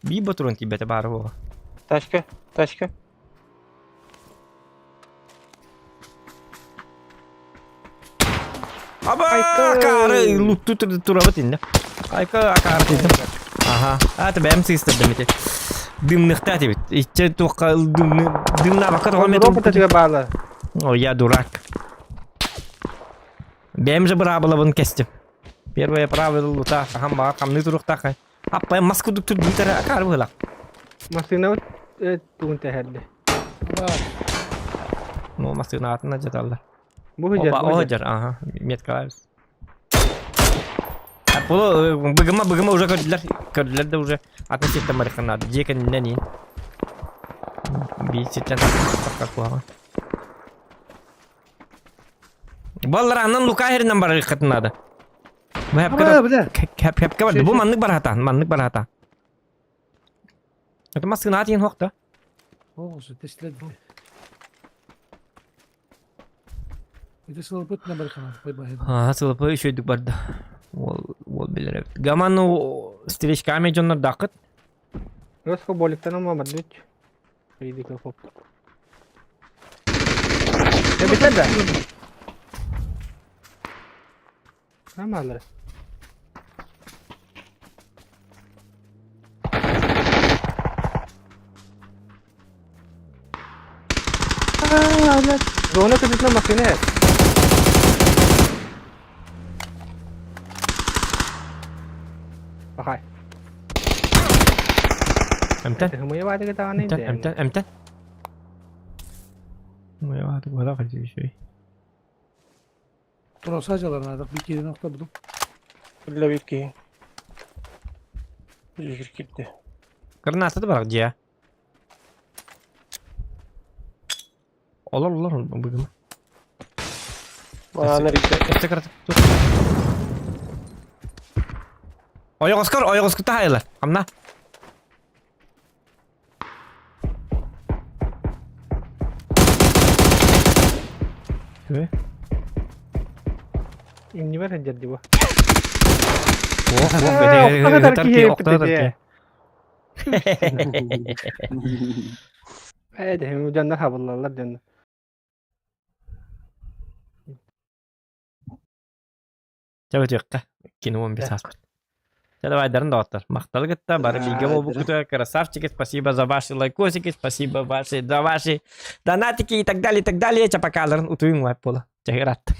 Бии ботурун тиийбэтэ баара буола. Тачка, тачка. Аба, акаары лутту турабыт инде. Айка акаары тидим. Аха. А, ты бэм сыыстырдым ити. Дымныхта тибит. Ичче туохха дымны дымнаабакка тоҕо мен Робот тебе баала. О, я дурак. Бэм же быраабылабын кестим. Первое правило лута, хаһан баҕар хамныы туруохтаах. Аппай мас курдук турбутара акаары быһылаах. Массыына тугун тэһэрди. Ну, массыына атын адьаталлар. Бу сылдьар, Опа, бу о, сылдьар. дьар, ага, меткалаабыз. Поло, быгыма, быгыма уже көрдүлэр, көрдүлэр да уже атын сиртэн барыахха наада. Дьиэ кэннинэн иин. Биир сиртэн тахсар куһаҕан. Баллараанан Лука иһэринэн барыаххытын наада. Бу хэпкэ Бля, хэпкэ барды. Бу маннык барахатаан, маннык барахатаан. Это массыына атыйын хуохта. Оҕус, теследи. Ити сылбыт на бархана, байбай. Аа, сылыпы үчүгүйдүк барда. Уол, уол билэр эбит. Гаман стречками дьоннор дакыт. Роско боликтан ама бардыч. Иди хоп. Эбитер да. Нормально. Зона кредитна машина. Бахай. Эмтэн? Хымыйа баатыга даҕаны Эмтэн, эмтэн, эмтэн. Мой ааты бара хачы үчүгэй. Туроса дьаланаадах би киирэн охторбутум. Үллэбит киһи. Жүгір кирди. Кырнаата да барах дьиэ. Олор олор быгыма. Мааны рикте. Өссө кыратык тур. Ойоҕоскор, ойоҕоскута хайылар. Хамна. Үһү. Иннибэр сылдьар дии бу. Ох, ох, Ээ, охто сытар ытар киһи киһи, охто сытар эппит киһи. Ээ, дэһим дьоннор хабыллаллар дьоннор. Чэ өтүөххэ. Кино 15 ааспыт. Чэ давайдарын доҕоттор. Махтал кытта бары бииргэ буолбуккутугар красавчики, спасибо за ваши лайкосики, спасибо ваши за ваши донатики и так далее, и так далее. Чапакаларын утуйуҥ лайк буола. Чэ ыраатта.